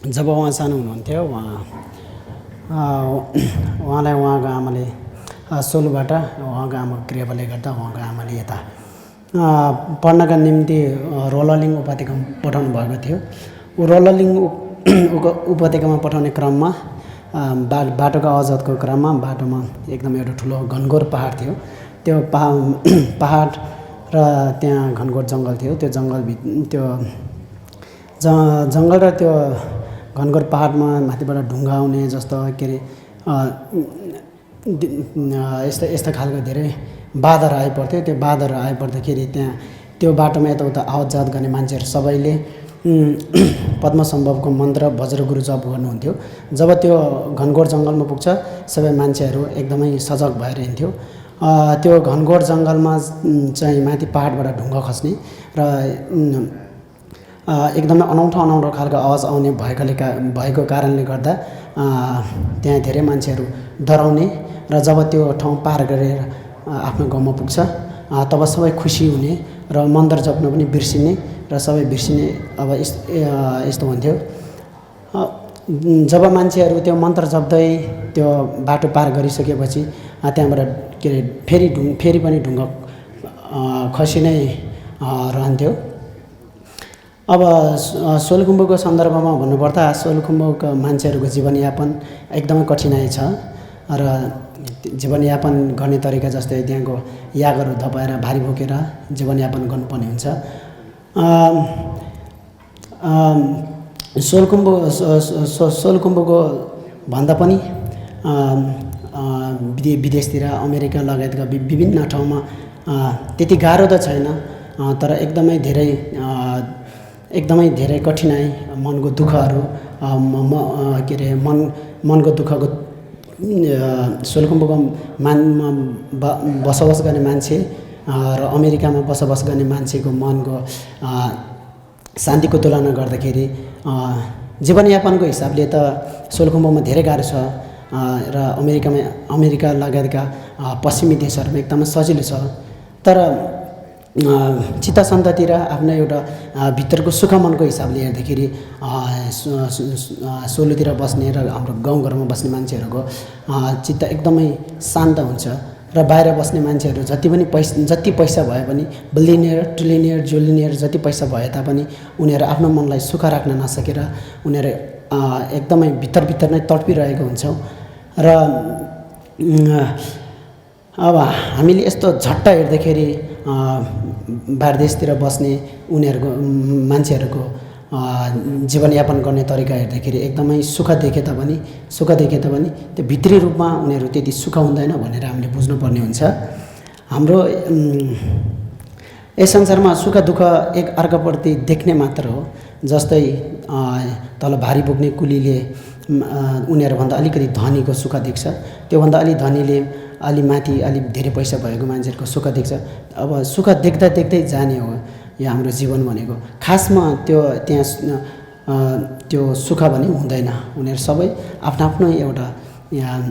जब वहाँ सानो हुनुहुन्थ्यो, उहाँ, अ, उहाँलाई उहाँको आमाले, अ, सोलुबाट उहाँको आमाको कृपाले गर्दा उहाँको आमाले यता, अ, पढ्नका निम्ति, अ, रोललिङ उपत्यकामा पठाउनु भएको थियो। ऊ रोललिङ उप-, उप-, उपत्यकामा पठाउने क्रममा, अ, बा-, बाटोको आवाजको क्रममा बाटोमा एकदम एउटा ठुलो घनघोर पहाड थियो। त्यो पहा-, पहाड र त्यहाँ घनघोर जङ्गल थियो। त्यो जङ्गलभित-, त्यो ज-, जङ्गल र त्यो घनघोर पहाडमा माथिबाट ढुङ्गा आउने जस्तो, के अरे, अ, दि-, अ, यस्ता, यस्ता खालका धेरै बाधाहरू आइपर्थ्यो। त्यो बाधाहरू आइपर्दाखेरि त्यहाँ त्यो बाटोमा यताउता आवतजात गर्ने मान्छेहरू सबैले, उम्, पद्मसम्भवको मन्त्र वज्रगुरु जप गर्नुहुन्थ्यो। जब त्यो घनघोर जङ्गलमा पुग्छ, सबै मान्छेहरू एकदमै सजग भएर हिँड्थ्यो। अ, त्यो घनघोर जङ्गलमा, उम्, चाहिँ माथि पहाडबाट ढुङ्गा खस्ने र, उम्, अ, एकदमै अनौठो अनौठो खालको आवाज आउने भएकोले का-, भएको कारणले गर्दा, अ, त्यहाँ धेरै मान्छेहरू डराउने र जब त्यो ठाउँ पार गरेर, अ, आफ्नो गाउँमा पुग्छ, अ, तब सबै खुसी हुने र मन्त्र जप्न पनि बिर्सिने र सबै बिर्सिने। अब यस-, अ, यस्तो हुन्थ्यो। अ, जब मान्छेहरू त्यो मन्त्र जप्दै त्यो बाटो पार गरिसकेपछि, अ, त्यहाँबाट, के अरे, फेरि ढुङ-, फेरि पनि ढुङ्गा, अ, खसी नै, अ, रहन्थ्यो। अब स-, अ, सोलुखुम्बुको सन्दर्भमा भन्नुपर्दा सोलुखुम्बुको मान्छेहरूको जीवनयापन एकदमै कठिनाइ छ र जीवनयापन गर्ने तरिका जस्तै त्यहाँको यागहरू धपाएर भारी बोकेर जीवनयापन गर्नुपर्ने हुन्छ। अ, अ, सोलुखुम्बु, सो-, सो-, सो-, सोलुखुम्बुको भन्दा पनि, अ, अ, विदे-, विदेशतिर अमेरिका लगायतका वि-, विभिन्न ठाउँमा, अ, त्यति गाह्रो त छैन, अ, तर एकदमै धेरै, अ, एकदमै धेरै कठिनाइ, मनको दुःखहरू, अ, म-, म-, अ, के अरे, मन, मनको दुःखको, अ, सोलुखुम्बुको मान-, म-, ब-, बसोबास गर्ने मान्छे, अ, र अमेरिकामा बसोबास गर्ने मान्छेको मनको, अ, शान्तिको तुलना गर्दाखेरि, अ, जीवनयापनको हिसाबले त सोलुखुम्बुमा धेरै गाह्रो छ, अ, र अमेरिकामा, अमेरिका लगायतका, अ, पश्चिमी देशहरूमा एकदमै सजिलो छ। तर, अ, चित्त शान्ततिर आफ्नो एउटा, अ, भित्रको सुख मनको हिसाबले हेर्दाखेरि, अ, सो-, सो-, सो-, अ, सोलुतिर बस्ने र हाम्रो गाउँघरमा बस्ने मान्छेहरूको, अ, चित्त एकदमै शान्त हुन्छ। र बाहिर बस्ने मान्छेहरू जति पनि पैस-, जति पैसा भए पनि, बिलिनियर, ट्रिलिनियर, जुलिनियर जति पैसा भए तापनि उनीहरू आफ्नो मनलाई सुख राख्न नसकेर उनीहरू, अ, एकदमै भित्रभित्र नै तडपिरहेको हुन्छ। र, अ, अब हामीले यस्तो झट्ट हेर्दाखेरि, अ, बाहिर देशतिर बस्ने उनीहरूको, उम्, मान्छेहरूको, अ, जीवनयापन गर्ने तरिका हेर्दाखेरि एकदमै सुख देखे तापनि, सुख देखे तापनि त्यो भित्री रूपमा उनीहरू त्यति सुख हुँदैन भनेर हामीले बुझ्नुपर्ने हुन्छ। हाम्रो, उम्, यस संसारमा सुख दुःख एक अर्काप्रति देख्ने मात्र हो। जस्तै, अ, तल भारी बोक्ने कुलीले, उम्, अ, उनीहरूभन्दा अलिकति धनीको सुख देख्छ, त्योभन्दा अलि धनीले अलि माथि अलि धेरै पैसा भएको मान्छेहरूको सुख देख्छ। अब सुख देख्दा देख्दै जाने हो यो हाम्रो जीवन भनेको। खासमा त्यो त्यहाँ, अ, त्यो सुख भने हुँदैन। उनीहरू सबै आफ्नो आफ्नो एउटा, अ,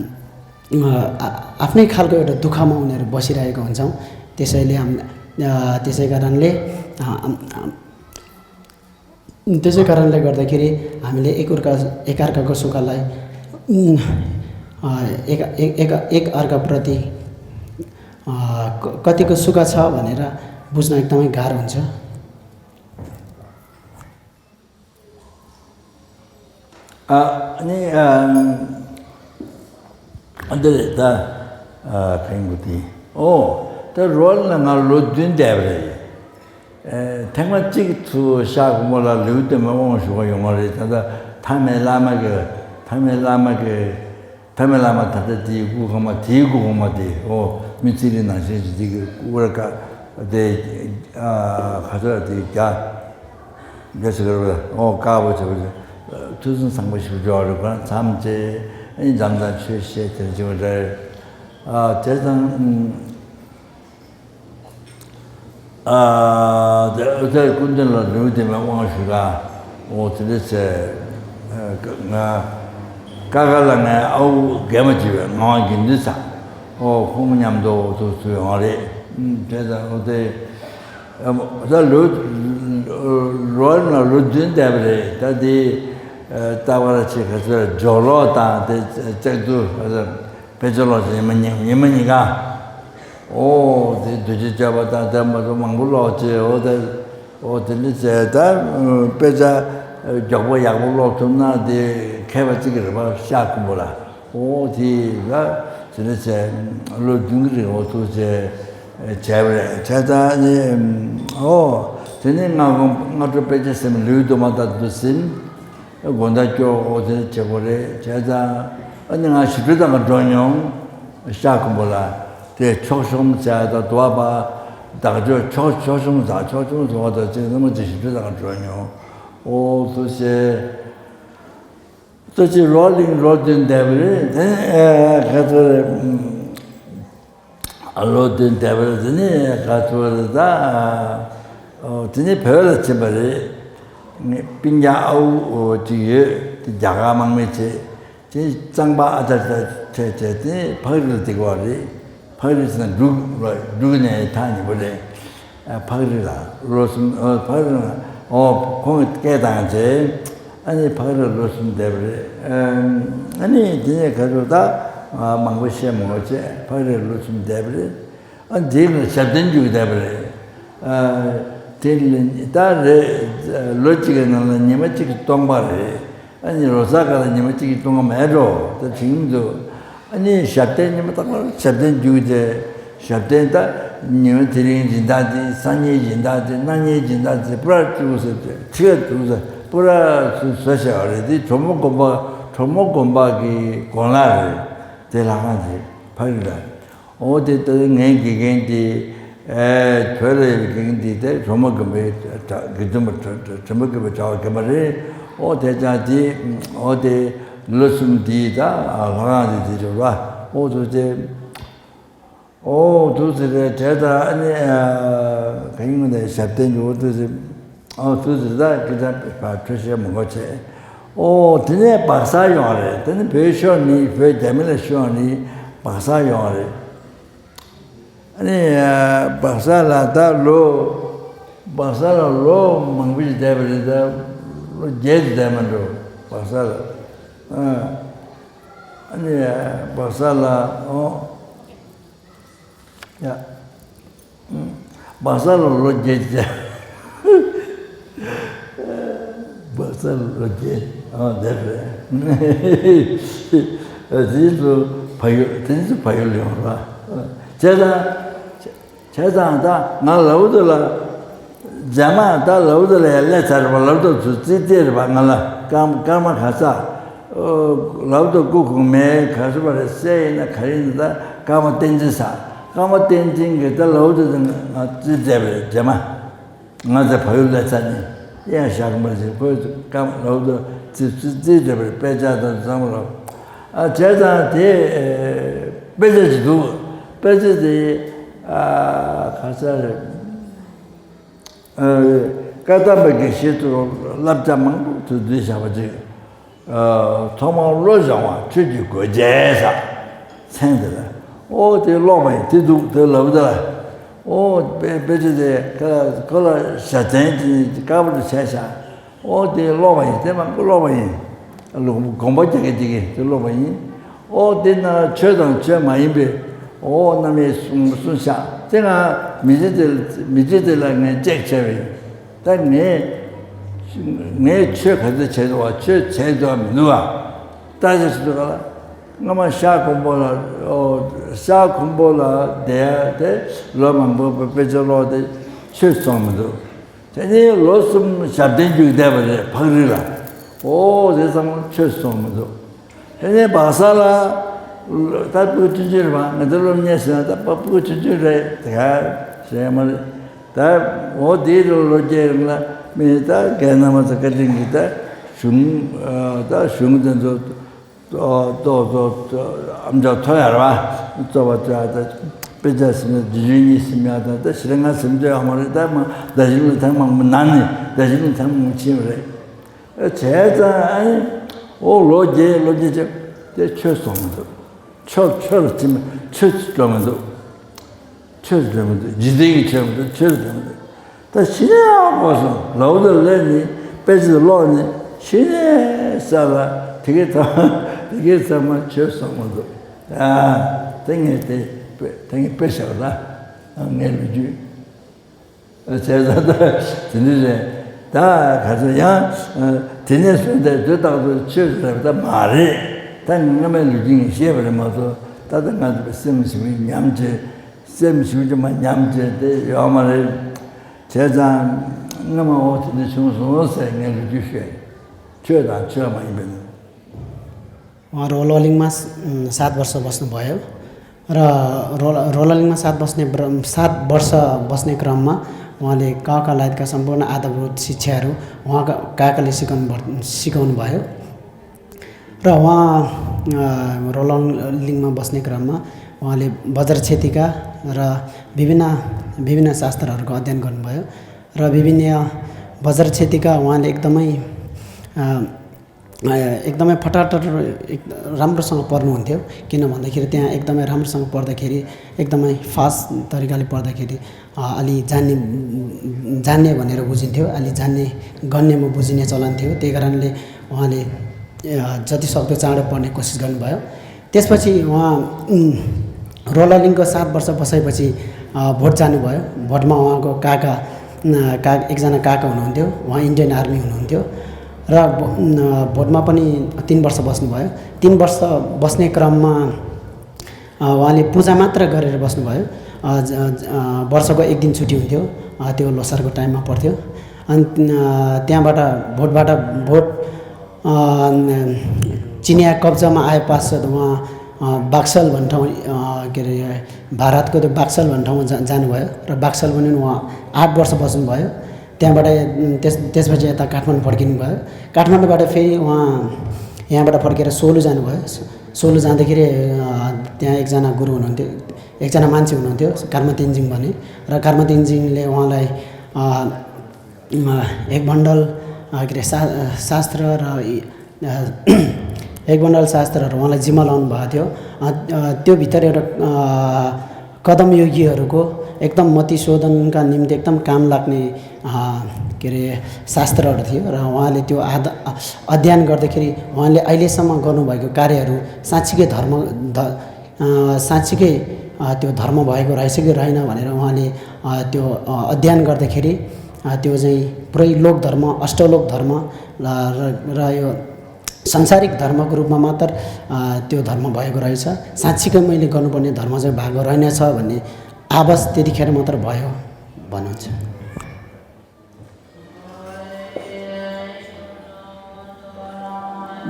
आ-, आफ्नै खालको एउटा दुःखमा उनीहरू बसिरहेको हुन्छौँ। त्यसैले हाम-, अ, त्यसै कारणले, अ, हाम-, हाम-, त्यसै कारणले गर्दाखेरि हामीले एक अर्का, एकअर्काको सुखलाई, उम्, अ, एक, एक, एक, एक अर्काप्रति, अ, क-, कतिको सुख छ भनेर बुझ्न एकदमै गाह्रो हुन्छ। ཨ་ནི་ཨ་འདི་རེད་ད། ཨ་གང་གི་དེ། ཨོ། ད་རོལ་ན་ང་ལོ་བདུན་བསྡད་པ་རེད། ཨ་ཐེངས་མ་གཅིག་ཚུར་ཤར་དགོན་པ་ལ་ལེའུ་སྟོན་པའི་དབང་ཞུ་བ་ཡོང་བ་རེད། ད་ལྟ་ཐ་མའི་བླ་མ་གི་ཐ་མའི་བླ་མ་གི་ཐ་མའི་བླ་མ་ད་ལྟ་དེའི་སྐུ་གོང་མ་དེའི་སྐུ་གོང་མ་དེ་ཨོ་མི་ཚེ་རིང་ནང་བཞིན་གྱི་དེ་གི་སྐུ་བར་ཀ་དེ་ཨ་ག་ཚོད་དེ་རྒྱ། འདི་ཟེར་བ་ཨོ་དཀར་པོ་བྱེད་པ་ཐུགས་བསམ་བཟང་པོ་ཞིག་འབྱོར་རེད། གང་མཚམས་བཅད་ཨེ་འཛམ་དང་ཆོས་བཤད་དེ་བྱེད་པ་རེད། ཨ་དེ་དང་ཨ་དེ་དེ་སྐུ་མདུན་ལ་ལེའུ་སྟོན་པའི་དབང་ཞུ་ག་ཨོ་དེ་འདྲ་ཟེར། ང་ཀ་ཁ་ལ་ངའི་ཨ་ཁུ་རྒན་མོ་བྱེད་པའི་ངག་དབང་དགེ་འདུན་ཚང་ཨོ་ཁོང་མཉམ་དུ་ཨོ་ཐུག་ཚུལ་ཡོང་བ་རེད། དེ་དང་ཨོ་དེ། ད་ལོ་ལོ་ན་ལོ་བདུན་བསྡད་པ་རེད། ད་དེ་རྟག་པར་ཆེ་ག་ཚོད་ཇོ་ལོག་དང་དེ་ལྕགས་རྡུལ་དཔེ་ཆ་ཀློག་ཅིག་ཉི་མ་ཉིན་ཉི་མ་གཉིས་ཀ་ཨོ་དེ་འདུ་བྱེད་སྤྱོད་པ་དང་དེ་མ་གཏོགས་མང་པོ་ཀློག་ཅིག་ཨོ་དེ་ཨོ་དེ་འདྲ་བྱས་ད་དཔེ་ཆ་མགྱོགས་པོ་ཡག་པོ་ཀློག་ཐུབ་ན་དེ་མཁས་པ་གཅིག་གི་རེད་པ། ཤར་ཁུམ་བུ་ལ། ཨོ་དེ་ལ་དེ་འདྲ་བྱས་ལོ་བདུན་གྱི་རིང་ཨོ་ཐུག་བྱས། བྱས་པ་རེད། བྱས་ཙང་ནི་ཨོ་དེ་ནས་སྔ་དགོང་སྔ་དྲོ་དཔེ་ཆ་ཟིན། ལེའུ་དུ་མ་ད་དུ་ཟིན། དགོང་དག་སྐྱོ་ཨོ་དེ་བྱེད་དགོས་རེད། བྱས་ཙང་ཨ་ནི་ང་ཞིབ་ཕྲ་དང་འགྲོ་མྱོང་། ཤར་ཁུམ་བུ་ལ་དེ་ཆོག་ཤོམ་བྱས་ད་དུ་བ་པ་བདག་ཆོས་ཆོག་ཆོག་ཤོམ་ཟ་ཆོག་ཆོག་ཟ་བ་དང་ཅིག་ནི་མ་ཅིག་ཞིབ་ཕྲ་དང་འགྲོ་མྱོང་། ཨོ་དུ་བྱས། ལྟོ་ཅི་རོ་གླིང་རོ་བདུན་བསྡད་པ་རེད། དེ་ནས་ཨ་ག་ཚོད་རེད། ཨ་ལོ་བདུན་བསྡད་པ་རེད། དེ་ནས་ག་ཚོད་རེད་ད། ཨོ་དེ་ནས་བོད་ལ་ཕྱིན་པ་རེད། ངའི་སྤུན་ཀྱག་ཨ་ཁུ་ཅིག་ཡོད། དེ་རྒྱ་གར་དམག་མི་བྱས། དེ་གཙང་པ་ཨ་ཐར་ཐར་བྱས་བྱས་དེ་ཕག་རི་ལ་བསྡད་པ་རེད། ཕག་རི་ཟེར་ན་འབྲུག་འབྲུག་ནས་ཐག་ཉེ་པོ་རེད། ཨ་ཕག་རི་ལ་ལོ་གསུམ། ཨ་ཕག་རི་ལ་ཨོ་ཁོང་གི་སྐད་བཏང་བྱས། ཨ་ནི་ཕག་རི་ལ་ལོ་གསུམ་བསྡད་པ་རེད། ཨ་ནི་དེ་ནས་ག་ཚོད་ད་མང་པོ་བཤད་མ་དགོས་བྱས་ཕག་རི་ལ་ལོ་གསུམ་བསྡད་པ་རེད། ཨ་འདི་ལ་ཞབས་བརྟན་རྒྱུགས་བསྡད་པ་རེད། ཨ་དེ་ལ་ད་རེད། ལོ་གཅིག་གི་ནང་ལ་ཉི་མ་གཅིག་གི་སྟོང་པ་རེད། ཨ་ནི་ལོ་གསར་སྐབས་ལ་ཉི་མ་གཅིག་གི་སྟོང་པ་མེད་འགྲོ། ད་དྲན་གྱི་འདུག་ཨ་ནི་ཞབས་བརྟན་ཉི་མ་རྟག་པར་ཞབས་བརྟན་རྒྱུགས་ཏེ། ཞབས་བརྟན་ད་ཉི་མ་དེ་རིང་སྦྱིན་བདག་དེ། སང་ཉིན་སྦྱིན་བདག་དེ། གནངས་ཉིན་སྦྱིན་བདག་དེ། པུ་ར་བཅུག་ཟེར་ཏེ་ཁྲི་ཡ་བཅུག་ཟེར། པུ་ར་ཚུར་བཟོ་བྱས་པ་རེད། དེ་གྲོ་མོ་དགོན་པ་གྲོ་མོ་དགོན་པ་གི་དགོན་ལག་རེད། དེ་ལྷ་ཁང་དེ་ཕ་གི་ལ། ཨོ་དེ་ལྟར་ངའི་དགེ་རྒན་དེ་ཨེ་བོད་ལ་ཡོད་པའི་དགེ་རྒན་དེ་དེ་གྲོ་མོ་དགོན་པའི་དགེ་འདུན་པ་གྲོ་མོ་དགོན་པའི་གྲྭ་པ་རྒན་པ་རེད། ཨོ་དེ་ཙང་དེ་ཨོ་དེ་ལོ་གསུམ་དེའི་ད་ལྷ་ཁང་དེ་དེ་རེད་བ། ཨོ་དུ་དེ་ཨོ་དུ་དེ་རེད། དེ་ད་ཨ་ནི་ག་ཡིན་ནས་ཞབས་བརྟན་གྱི་ཨོ་དུ་དེ་ཨོ་དུ་དེ་ད་ཀི་ད་བ་འཕྲོད་བཤད་མང་པོ་བྱས། ཨོ་དེ་ནས་སྦག་ས་ཡོང་བ་རེད། དེ་ནི་བོད་ཤོར་ནི་བོད་རྒྱ་མི་ལ་ཤོར་ནི་སྦག་ས་ཡོང་བ་རེད། ཨ་ནི་སྦག་ས་ལ་ད་ལོ་སྦག་ས་ལ་ལོ་མང་པོ་ཞིག་བསྡད་པ་རེད། ད་ལོ་བརྒྱད་ཅིག་བསྡད་མ་འགྲོ་སྦག་ས་ལ། ཨ་ནི་སྦག་ས་ལ་ཨོ་ཡ་སྦག་ས་ལ་ལོ་བརྒྱད་ཅིག་སྦག་ས་ལ་ལོ་བརྒྱད་ཨ་བསྡད་པ་རེད། དེ་ཚོ་ཕ་ཡུལ་དེ་ཚོ་ཕ་ཡུལ་ཡོང་ར། བྱས་ཙང་། བྱས་ཙང་ད་ང་ལབ་དུས་ལ། རྗེས་མ་ད་ལབ་དུས་ལ་ཡ་ལས་ཚར་བ་ལབ་དུས་ཚུར་རྩིས་རྩིས་རེད་པ། ང་ལ་སྐར་སྐར་མ་ག་ས། ལབ་དུས་སྐུ་གོང་མའི་ག་ས་བ་རེད། སྲས་ཡིན་ན་ག་རེ་ཡིན་ན། ད་སྐར་མ་བསྟན་འཛིན་ས། སྐར་མ་བསྟན་འཛིན་གྱིས་ད་ལབ་དུས་ང་རྩིས་རྩིས་པ་རེད། རྗེས་མ། ང་ཚོ་བལ་ཡུལ་ལ་ཚར་ནས་གཡང་བཞག་མ་རེད། ཁོས་སྐར་མ་ལབ་དུས་རྩིས་རྩིས་རྩིས་རེད་པ་རེད། དཔེ་ཆ་དང་ཚང་མ་ལ། ཨ་བྱས་ཙང་དེ་དཔེ་ཆ་ཅིག་འདུག། དཔེ་ཆ་དེ་ཨ་ག་ས་རེད། ཨ་བཀའ་གདམས་པའི་དགེ་བཤེས་ཚོ་བསླབ་བྱ་མང་པོ་ཚུར་བསྡུས་བཞག་པ་ཅིག། ཨ་ཐོག་མར་བློ་སྦྱང་བ་ཆོས་ཀྱི་སྒོ་འབྱེད་ཟེར། མཚན་དེ་ལ། ཨོ་དེ་ཀློག་པ་ཡིན། དེ་འདུག། དེ་ལབ་ད། ཨོ་དཔེ་དཔེ་ཆ་དེ་ཁ་ཁ་ལ་ཞྭ་ཚན་གྱི་དཀར་པོ་དེ་བྱས་ཤག། ཨོ་དེ་ཀློག་པ་ཡིན། དེ་མ་ཀློག་པ་ཡིན། ལུག་དགོངས་པ་རྒྱག་གི་དེ་གི་དེ་ཀློག་པ་ཡིན། ཨོ་དེ་ན་ཆོས་དང་ཆོས་མ་ཡིན་པའི་ཨོ་རྣམ་དབྱེ་གསུངས་གསུངས་ཤག། དེ་ང་མི་ཚེ་དེ་མི་ཚེ་དེ་ལ་ངས་ཅེག་བྱས་པ་ཡིན། ད་ངས་ངས་ཆོས་ག་ཚོད་བྱས་འདུག་བ། ཆོས་བྱས་འདུག་བ་མི་འདུག་བ། ད་ཅེག་བྱེད་འདུག་ག་ལ། སྔ་མ་ཤར་ཁོང་པོ་ལ། ཨོ་ཤར་ཁོང་པོ་ལ་བསྡད་ཡ་དེ་ལོ་མང་པོ་དཔེ་ཆ་ཀློག་དེ་ཆོས་སོང་མི་འདུག། དེ་ནས་ལོ་གསུམ་ཞབས་བརྟན་རྒྱུགས་བསྡད་པ་རེད། ཕག་རི་ལ། ཨོ་དེ་ཚང་མ་ཆོས་སོང་མི་འདུག། དེ་ནས་བག་ས་ལ། ད་སྤུ་གུ་ཆུང་ཆུང་རེད་པ། ང་ཚོ་སློབ་གཉེར་ཟེར་ན་ད་སྤུ་གུ་ཆུང་ཆུང་རེད། དེ་ག་ཟེར་མ་རེད། ད་འོ་དེའི་ལོ་ལོ་རྒྱས་རིང་ལ་མི་ད་རྒན་རྣམ་པ་ཚོ་བཀའ་དྲིན་གྱིས་ད་གཞུང་ད་གཞུང་དེ་ཚོ་ཏོག་ཏོག་ཏོག་ཨམ་ཅོག་ཐོ་ཡར་བ་གཙོ་བ་ཅོ་ད་དཔེ་ཆ་ཟིན་ན་རྗེས་ལུས་གཉིས་ཟིན་ཡ་ད་ད་ཞེ་དྲག་ང་ཟིན་འདོད་ཡོད་མ་རེད། ད་མ་ད་གཞི་ལ་ཐེངས་མང་པོ་ན་ནི་ད་གཞི་ལ་ཐེངས་མང་པོ་ཕྱིན་པ་རེད། བྱས་ཙང་ཨ་ནི་ཨོ་ལོ་རྒྱས་ལོ་རྒྱས་ཆེ་དེ་ཆོས་སོང་མི་འདུག། ཆོས་ཆོས་ལ་ཕྱིན་པ་ཆོས་སུ་འགྲོ་མི་འདུག། ཆོས་སུ་འགྲོ་མི་འདུག། འཇིག་རྟེན་གྱི་ཆོས་མི་འདུག། ཆོས་སུ་འགྲོ་མི་འདུག། ད་ཤི་ནས་ཨ་གོ་སོང་། ལོག་ཏུ་སླེབས་ནས་དཔེ་ཆ་ཀློག་ནས་ཤི་ནས་ས་ལ་དེ་གའི་ཚང་དེ་གའི་ཚང་མ་ཆོས་སོང་མི་འདུག། ཨ་དེ་ངས་དེ་དཔེ་དེ་ངས་དཔེ་བཞག་ད་ངའི་ལོ་རྒྱུས། བྱས་ཙང་ད་དེ་འདྲ་རེད། ད་ག་ཚོད་ཡང་དེ་ནས་བཟུང་སྟེ་དུས་རྟག་ཏུ་ཆོས་ཟེར་བ་ད་མ་རེད། ད་སྔ་མའི་ལུས་ཅན་ཡིན་ཤེས་པ་རེད་མ་གཏོགས། ད་ལྟ་ང་ཚོ་སེམས་ཞིག་ཉམས་བྱས། སེམས་ཞིག་ཅིག་མ་ཉམས་བྱས་དེ་ཡོད་མ་རེད། བྱས་ཙང་སྔ་མ་འོ་དེ་འདྲ་བྱུང་སོང་ཟེར་ངས་ལོ་རྒྱུས་ཤོད། ཆོས་དང་ཆོས་མ་ཡིན་པའི། उहाँ रोललिङमा सात वर्ष बस्नुभयो। र रोल रोललिङमा सात बस्ने सात वर्ष बस्ने क्रममा उहाँले काका लायतका सम्पूर्ण आधारभूत शिक्षाहरू उहाँका काकाले सिकाउनु सिकाउनुभयो। र उहाँ रोललिङमा बस्ने क्रममा उहाँले बज्र छेतिका र विभिन्न विभिन्न शास्त्रहरूको अध्ययन गर्नुभयो। र विभिन्न बज्र छेतिका उहाँले एकदमै एकदमै फटाफट राम्रोसँग पढ्नुहुन्थ्यो। किन भन्दाखेरि त्यहाँ एकदमै राम्रोसँग पढ्दाखेरि एकदमै फास्ट तरिकाले पढ्दाखेरि अलि जान्ने जान्ने भनेर बुझिन्थ्यो। अलि जान्ने गन्नेमा बुझिने चलन थियो। त्यही कारणले उहाँले जति सक्दो चाँडो पढ्ने कोसिस गर्नुभयो। त्यसपछि उहाँ रोललिङको सात वर्ष बसाइपछि भोट जानुभयो। भोटमा उहाँको काका का एकजना काका हुनुहुन्थ्यो। उहाँ इन्डियन आर्मी हुनुहुन्थ्यो र भोटमा पनि तिन वर्ष बस्नुभयो। तिन वर्ष बस्ने क्रममा उहाँले पूजा मात्र गरेर बस्नुभयो। वर्षको एक दिन छुट्टी हुन्थ्यो। त्यो लोसारको टाइममा पर्थ्यो। अनि त्यहाँबाट भोटबाट भोट चिनिया कब्जामा आए पश्चात उहाँ बाक्सल भन्ने ठाउँ के अरे भारतको त्यो बाक्सल भन्ने ठाउँमा जा जानुभयो र बाक्सल पनि उहाँ आठ वर्ष बस्नुभयो। त्यहाँबाट त्यस त्यसपछि यता काठमाडौँ फर्किनुभयो। काठमाडौँबाट फेरि उहाँ यहाँबाट फर्केर सोलु जानुभयो। सोलु जाँदाखेरि त्यहाँ एकजना गुरु हुनुहुन्थ्यो, एकजना मान्छे हुनुहुन्थ्यो कर्मा तेन्जिङ भन्ने। र कर्मा तेन्जिङले उहाँलाई एक बन्डल के अरे शा शास्त्र र एक बन्डल शास्त्रहरू उहाँलाई जिम्मा लाउनु भएको थियो। त्यो भित्र एउटा कदम योगीहरूको एकदम मति शोधनका निम्ति एकदम काम लाग्ने के अरे शास्त्रहरू थियो। र उहाँले त्यो आद अध्ययन गर्दाखेरि उहाँले अहिलेसम्म गर्नुभएको कार्यहरू साँच्चीकै धर्म ध साँच्चीकै त्यो धर्म भएको रहेछ कि रहेन भनेर उहाँले त्यो अध्ययन गर्दाखेरि त्यो चाहिँ पुरै लोक धर्म, अष्टलोक धर्म र र यो सांसारिक धर्मको रूपमा मात्र अ, त्यो धर्म भएको रहेछ। साँच्चीकै मैले गर्नुपर्ने धर्म चाहिँ भएको रहेनछ भन्ने आभास त्यतिखेर मात्र भयो भन्नुहुन्छ।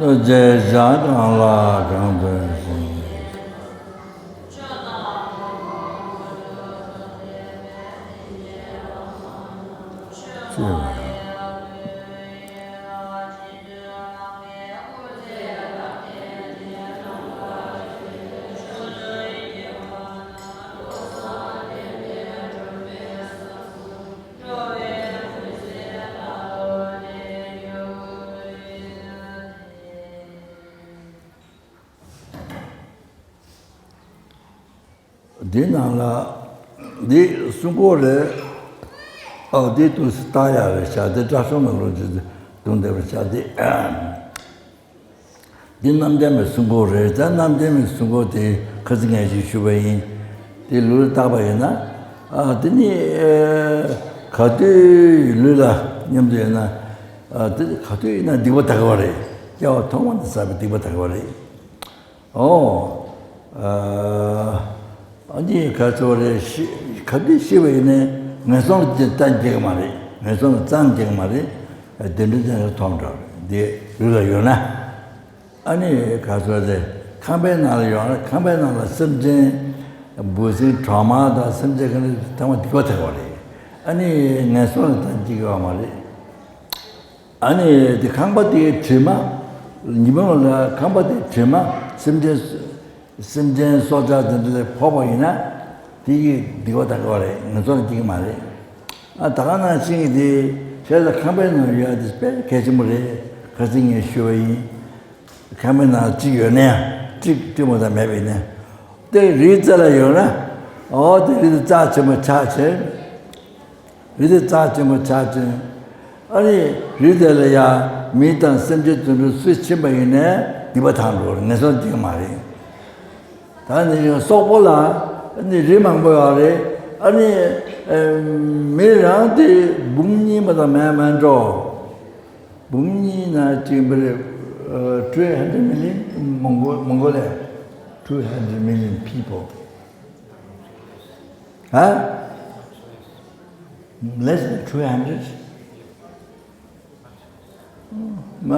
རྗེས་བཞག་གང་ལ་གང་འདོད་གསུངས། འདི་ནང་ལ་འདི་གསུང་གོ་རེད། ཨོ་འདི་དུས་སུ་ལྟ་ཡག་རེད་ཤག་འདི་བཀྲ་ཤོམ་ལ་ལོ་རྒྱུས་འདུག་འདེབས་རེད་ཤག་འདི། འདི་རྣམ་རྒྱལ་མའི་གསུང་གོ་རེད། ད་རྣམ་རྒྱལ་མའི་གསུང་གོ་དེ་ཁ་ཚིག་ངས་ཅིག་ཞུས་པ་ཡིན། དེ་ལུགས་ལ་བརྟག་པ་ཡིན་ན། ཨ་དེ་ནི་ཨེ་ག་དུས་ལུས་ལ་མཉམ་དུ་ཡོད་ན། ཨ་དེ་ག་དུས་ཡིན་ན་སྡིག་པ་དག་པ་རེད། སྐྱེ་བ་ཐོག་མ་ནས་བསགས་པའི་སྡིག་པ་དག་པ་རེད། ཨོ། ཨ་ནི་ག་ཚོད་རེད་ཤི་ག་དུས་ཤི་བ་ཡིན་ནའི་ངན་སོང་ལ་རྩ་འགྱེལ་གི་མ་རེད། ངན་སོང་ལ་རྩ་འགྱེལ་གི་མ་རེད། བདེ་འགྲོའི་གནས་ལ་ཐོབ་འགྲོ་རེད། འདི་ལུས་ལ་ཡོད་ན། ཨ་ནི་ག་ཚོད་རེད། ཁང་པའི་ནང་ལ་ཡོད་ན་ཁང་པའི་ནང་ལ་སེམས་ཅན་འབུ་སྲིན་གྲོག་མ་དང་སེམས་ཅན་ག་ནི་ཚང་མ་སྡིག་པ་དག་པ་རེད། ཨ་ནི་ངན་སོང་ལ་རྩ་འགྱེལ་གི་ཡོད་མ་རེད། ཨ་ནི་དེ་ཁང་པ་དེའི་དྲི་མ། ཉི་མ་ལ་ཁང་པ་དེའི་དྲི་མ་སེམས་ཅན་སེམས་ཅན་སྲོག་ཆགས་དེ་འདྲ་ལ་ཕོག་པ་ཡིན་ན། དེ་ཡི་སྡིག་པ་དག་གི་རེད། ངན་སོང་ལ་སྐྱེ་གི་མ་རེད། ཨ་ད་ག་ནང་བཞིན་གྱི་དེ་བྱས་ཙང་ཁང་པའི་ནང་ཡོད་དེ་དཔེ་གལ་ཆེན་པོ་རེད། ཁ་སང་ངས་ཞུས་པ་ཡིན། ཁང་པའི་ནང་གཅིག་ཡོད་ན་ཡང་གཅིག་གཅིག་མ་གཏོགས་མེད་པ་ཡིན་ན། དེ་རིའི་རྩེ་ལ་ཡོད་ན། ཨོ་དེ་རི་དེ་རྩ་ཆེན་པོ་ཆགས་བྱས། རི་དེ་རྩ་ཆེན་པོ་ཆགས་ཅིང་། ཨ་ནི་རི་དེ་ལ་ཡང་མི་དང་སེམས་ཅན་དུད་འགྲོ་སུ་ཕྱིན་པ་ཡིན་ནའི་སྡིག་པ་དག་འགྲོ་རེད། ངན་སོང་སྐྱེ་གི་མ་རེད། ད་ནི་སོག་པོ་ལ་ཨ་ནི་རི་མང་པོ་ཡོད་རེད། ཨ་ནི་ཨེ་མི་རང་དེ་འབུམ་གཉིས་མ་གཏོགས་མེད་མེད་འགྲོ། འབུམ་གཉིས་ན་གཅིག་པ་རེད། ཨ་two hundred million མོང་གོ་མོང་གོ་ལི་ཡ། Two hundred million people. ཧ། Less than two hundred. མ་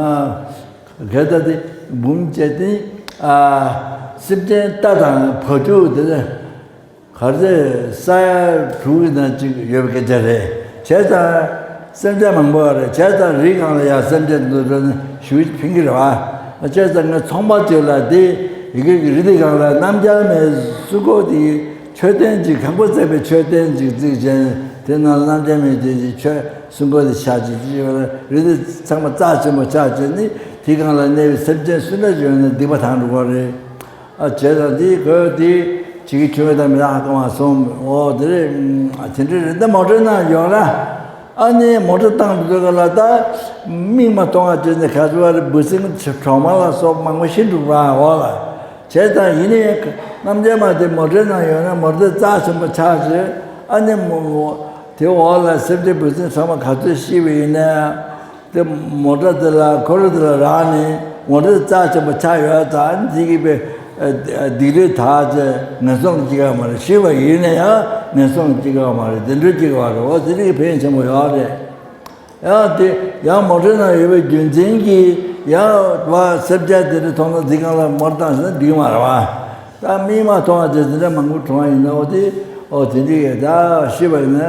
གལ་ཏེ་དེ་འབུམ་བྱས་ཏེ། ཨ་སེམས་ཅན་རྟ་དང་བ་ཕྲུག་དེ་ལ་ག་ཚོད་ས་ཡ་དྲུག་གི་ནང་གཅིག་ཡོད་པའི་སྐད་ཆ་རེད། བྱས་ཙང་སེམས་ཅན་མང་པོ་རེད། བྱས་ཙང་རི་སྒང་ལ་ཡང་སེམས་ཅན་འདུག་འགྲོ་ན་ཞུ་ཕིང་གི་རེད་བ། བྱས་ཙང་ངས་ཚོང་པ་ཅིག་ལ་དེ་ཡི་གེ་གི་རི་དེ་སྒང་ལ་རྣམ་རྒྱལ་མའི་གསུང་གོ་དེ། མཆོད་རྟེན་གྱི་གང་པོ་བརྩེགས་པའི་མཆོད་རྟེན་གྱི་རྩིག་ཅན་དེ་ནང་རྣམ་རྒྱལ་མའི་རྗེས་ཀྱི་མཆོད་གསུང་གོ་དེ་ཆགས་ཀྱི་ཅི་ཡོད་ན་རི་དེ་ཚང་མ་རྩ་ཆེན་པོ་ཆགས་ཀྱི་ནི་དེ་སྒང་ལ་གནས་པའི་སེམས་ཅན་སུ་འདྲ་ཡོད་ན་སྡིག་པ་དག་འགྲོ་གི་རེད། ཨ་བྱས་ཙང་དེའི་གོས་དེ་བྱེད་ཀྱི་ཆོས་དང་མི་རག་གང་བ་སོང་། འོ་དེ་རེད། དེ་འདྲའི་རི་དེ་མོ་ཊའི་ནང་ཡོད་ན། ཨ་ནི་མོ་ཊ་བཏང་དུས་ག་ལ་ད་མིག་མ་མཐོང་བ་བྱས་ནས་ག་ཚོད་རེད་འབུ་སྲིན་གྲོག་མ་ལ་སོགས་མང་པོ་ཤི་འགྲོ་གི་རེད་བ་ལ། བྱས་ཙང་ཡིན་ནའི་རྣམ་རྒྱལ་མ་དེ་མོ་ཊའི་ནང་ཡོད་ན་མོ་ཊ་རྩ་ཆེན་པོ་ཆགས་བྱས། ཨ་ནི་མོ་དེ་འོག་ལ་སེམས་ཅན་འབུ་སྲིན་ཚང་མ་ག་ཚོད་ཤི་བ་ཡིན་ན་ཡང་། དེ་མོ་ཊ་དེ་ལ་འཁོར་དེ་ལ་རག་ནས་མོ་ཊ་རྩ་ཆེན་པོ་ཆགས་ཡོད་ཙང་འདི་གི་པའི་སྡིག་སྒྲིབ་དག་ཅེས་ངན་སོང་སྐྱེ་གི་མ་རེད། ཤི་བ་ཡིན་ན་ཡང་ངན་སོང་སྐྱེ་གི་མ་རེད། བདེ་འགྲོ་སྐྱེ་གི་རེད། འོ་དེ་འདྲའི་ཕན་ཆེན་པོ་ཡོད་རེད། ཡང་དེ་ཡང་མོ་ཊའི་ནང་ཡོད་པའི་རྒྱུ་མཚན་གྱིས་ཡང་བ་སེམས་ཅན་དེ་འདྲ་མཐོང་ན་འདི་སྒང་ལ་མོ་ཊ་བཏང་ཟེར་ན་འགྲིག་མ་རེད་བ། ད་མིག་མ་མཐོང་བ་དེ་དེ་འདྲ་མང་པོ་གྲོངས་པ་ཡིན་ན་འོ་དེ་འོ་དེ་འདྲ་ཡོད། ད་ཤི་བ་ཡིན་ན་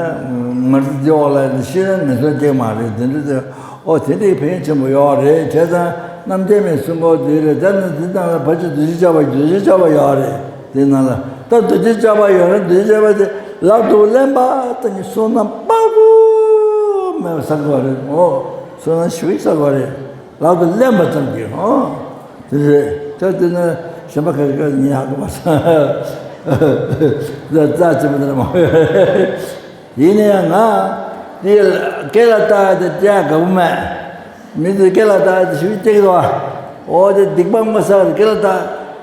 མ་རེད། འདི་འོག་ལ་ཤི་ན་ངན་སོང་སྐྱེ་མ་རེད། དེ་འདྲ་དེ་འོ་དེ་འདྲའི་ཕན་ཆེན་པོ་ཡོད་རེད། བྱས་ཙང་རྣམ་རྒྱལ་མའི་གསུང་གོ་དེ་རེད། ད་ནི་འདི་ནང་ལ་ཕལ་ཆེར་རྡོ་རྗེ་ལྕགས་པ་རྡོ་རྗེ་ལྕགས་པ་ཡོད་རེད། དེ་ནང་ལ་ད་རྡོ་རྗེ་ལྕགས་པ་ཡོད་རེད། རྡོ་རྗེ་ལྕགས་པ་དེ་ལག་ཏུ་ལེན་པ་དང་ནི་བསོད་ནམས་དཔག་ཏུ་མེད་པ་བསགས་དགོས་རེད། འོ་བསོད་ནམས་ཞེ་པོ་བསགས་དགོས་རེད། ལག་ཏུ་ལེན་པ་ཙམ་གྱིས། འོ་དེ་རེད། ད་དེ་ནི་གཞན་པ་ག་རེ་ག་རེ་ཉན་ཧ་གོ་མ་སོང་། རྩ་ཆེན་པོ་དེ་འདྲ་མ་ཡོད་རེད། ཡིན་ན་ཡང་ང་དེ་སྐེ་ལ་བཏགས་དེ་སྤྲད་དགའ་པོ་མེད། མི་དེ་སྐེ་ལ་བཏགས་དེ་ཞུ་སྟེགས་དོ། འོ་དེ་སྡིག་པ་མ་བསགས་སྐེ་ལ་བཏགས།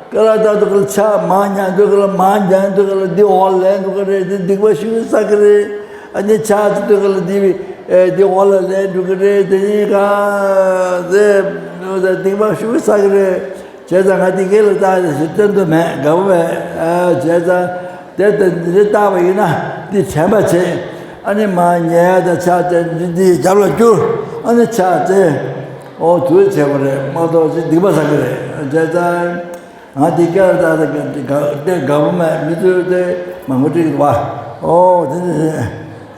སྐེ་ལ་བཏགས་དུས་ཀ་ལ་ཆ་མ་ཉན་དུས་ཀ་ལ་མ་ཉན་དུས་ཀ་ལ་འདི་འོག་ལེན་དུས་ཀ་རེད། དེ་སྡིག་པ་ཞུ་བསགས་ཀྱི་རེད། ཨ་ནི་ཆ་ཚ་དུས་ཀ་ལ་འདི་བི་འདི་འོག་ལ་ལེན་དུས་ཀ་རེད། དེ་ཡིན་ག་དེ། ད་སྡིག་པ་ཤུགས་བསགས་ཀྱི་རེད། བྱས་ཙང་ང་འདི་སྐད་ལ་བཏགས་ཏེ་ཞིག་བསྟན་དུ་མེད། དགའ་པོ་མེད། ཨ། བྱས་ཙང་དེ་ལྟ་འདི་བཏགས་པ་ཡིན་ན་འདི་དྲན་པ་བྱེད། ཨ་ནི་མ་ཉལ་དང་ཕྱག་བཙལ་འདི་འདི་རྒྱབ་ལ་བསྐྱུར། ཨ་ནི་ཕྱག་བཙལ། ཨོ་དུས་བྱེད་པ་རེད་མ་གཏོགས་ཅི་སྡིག་པ་བསགས་ཀྱི་རེད། བྱས་ཙང་། ང་འདི་སྐད་ལ་བཏགས་ཏེ་དེ་དགའ་པོ་མེད། མི་ཚོས་དེ་མང་པོ་འགྲིག་འདུག་བ། ཨོ་དེ་འདི་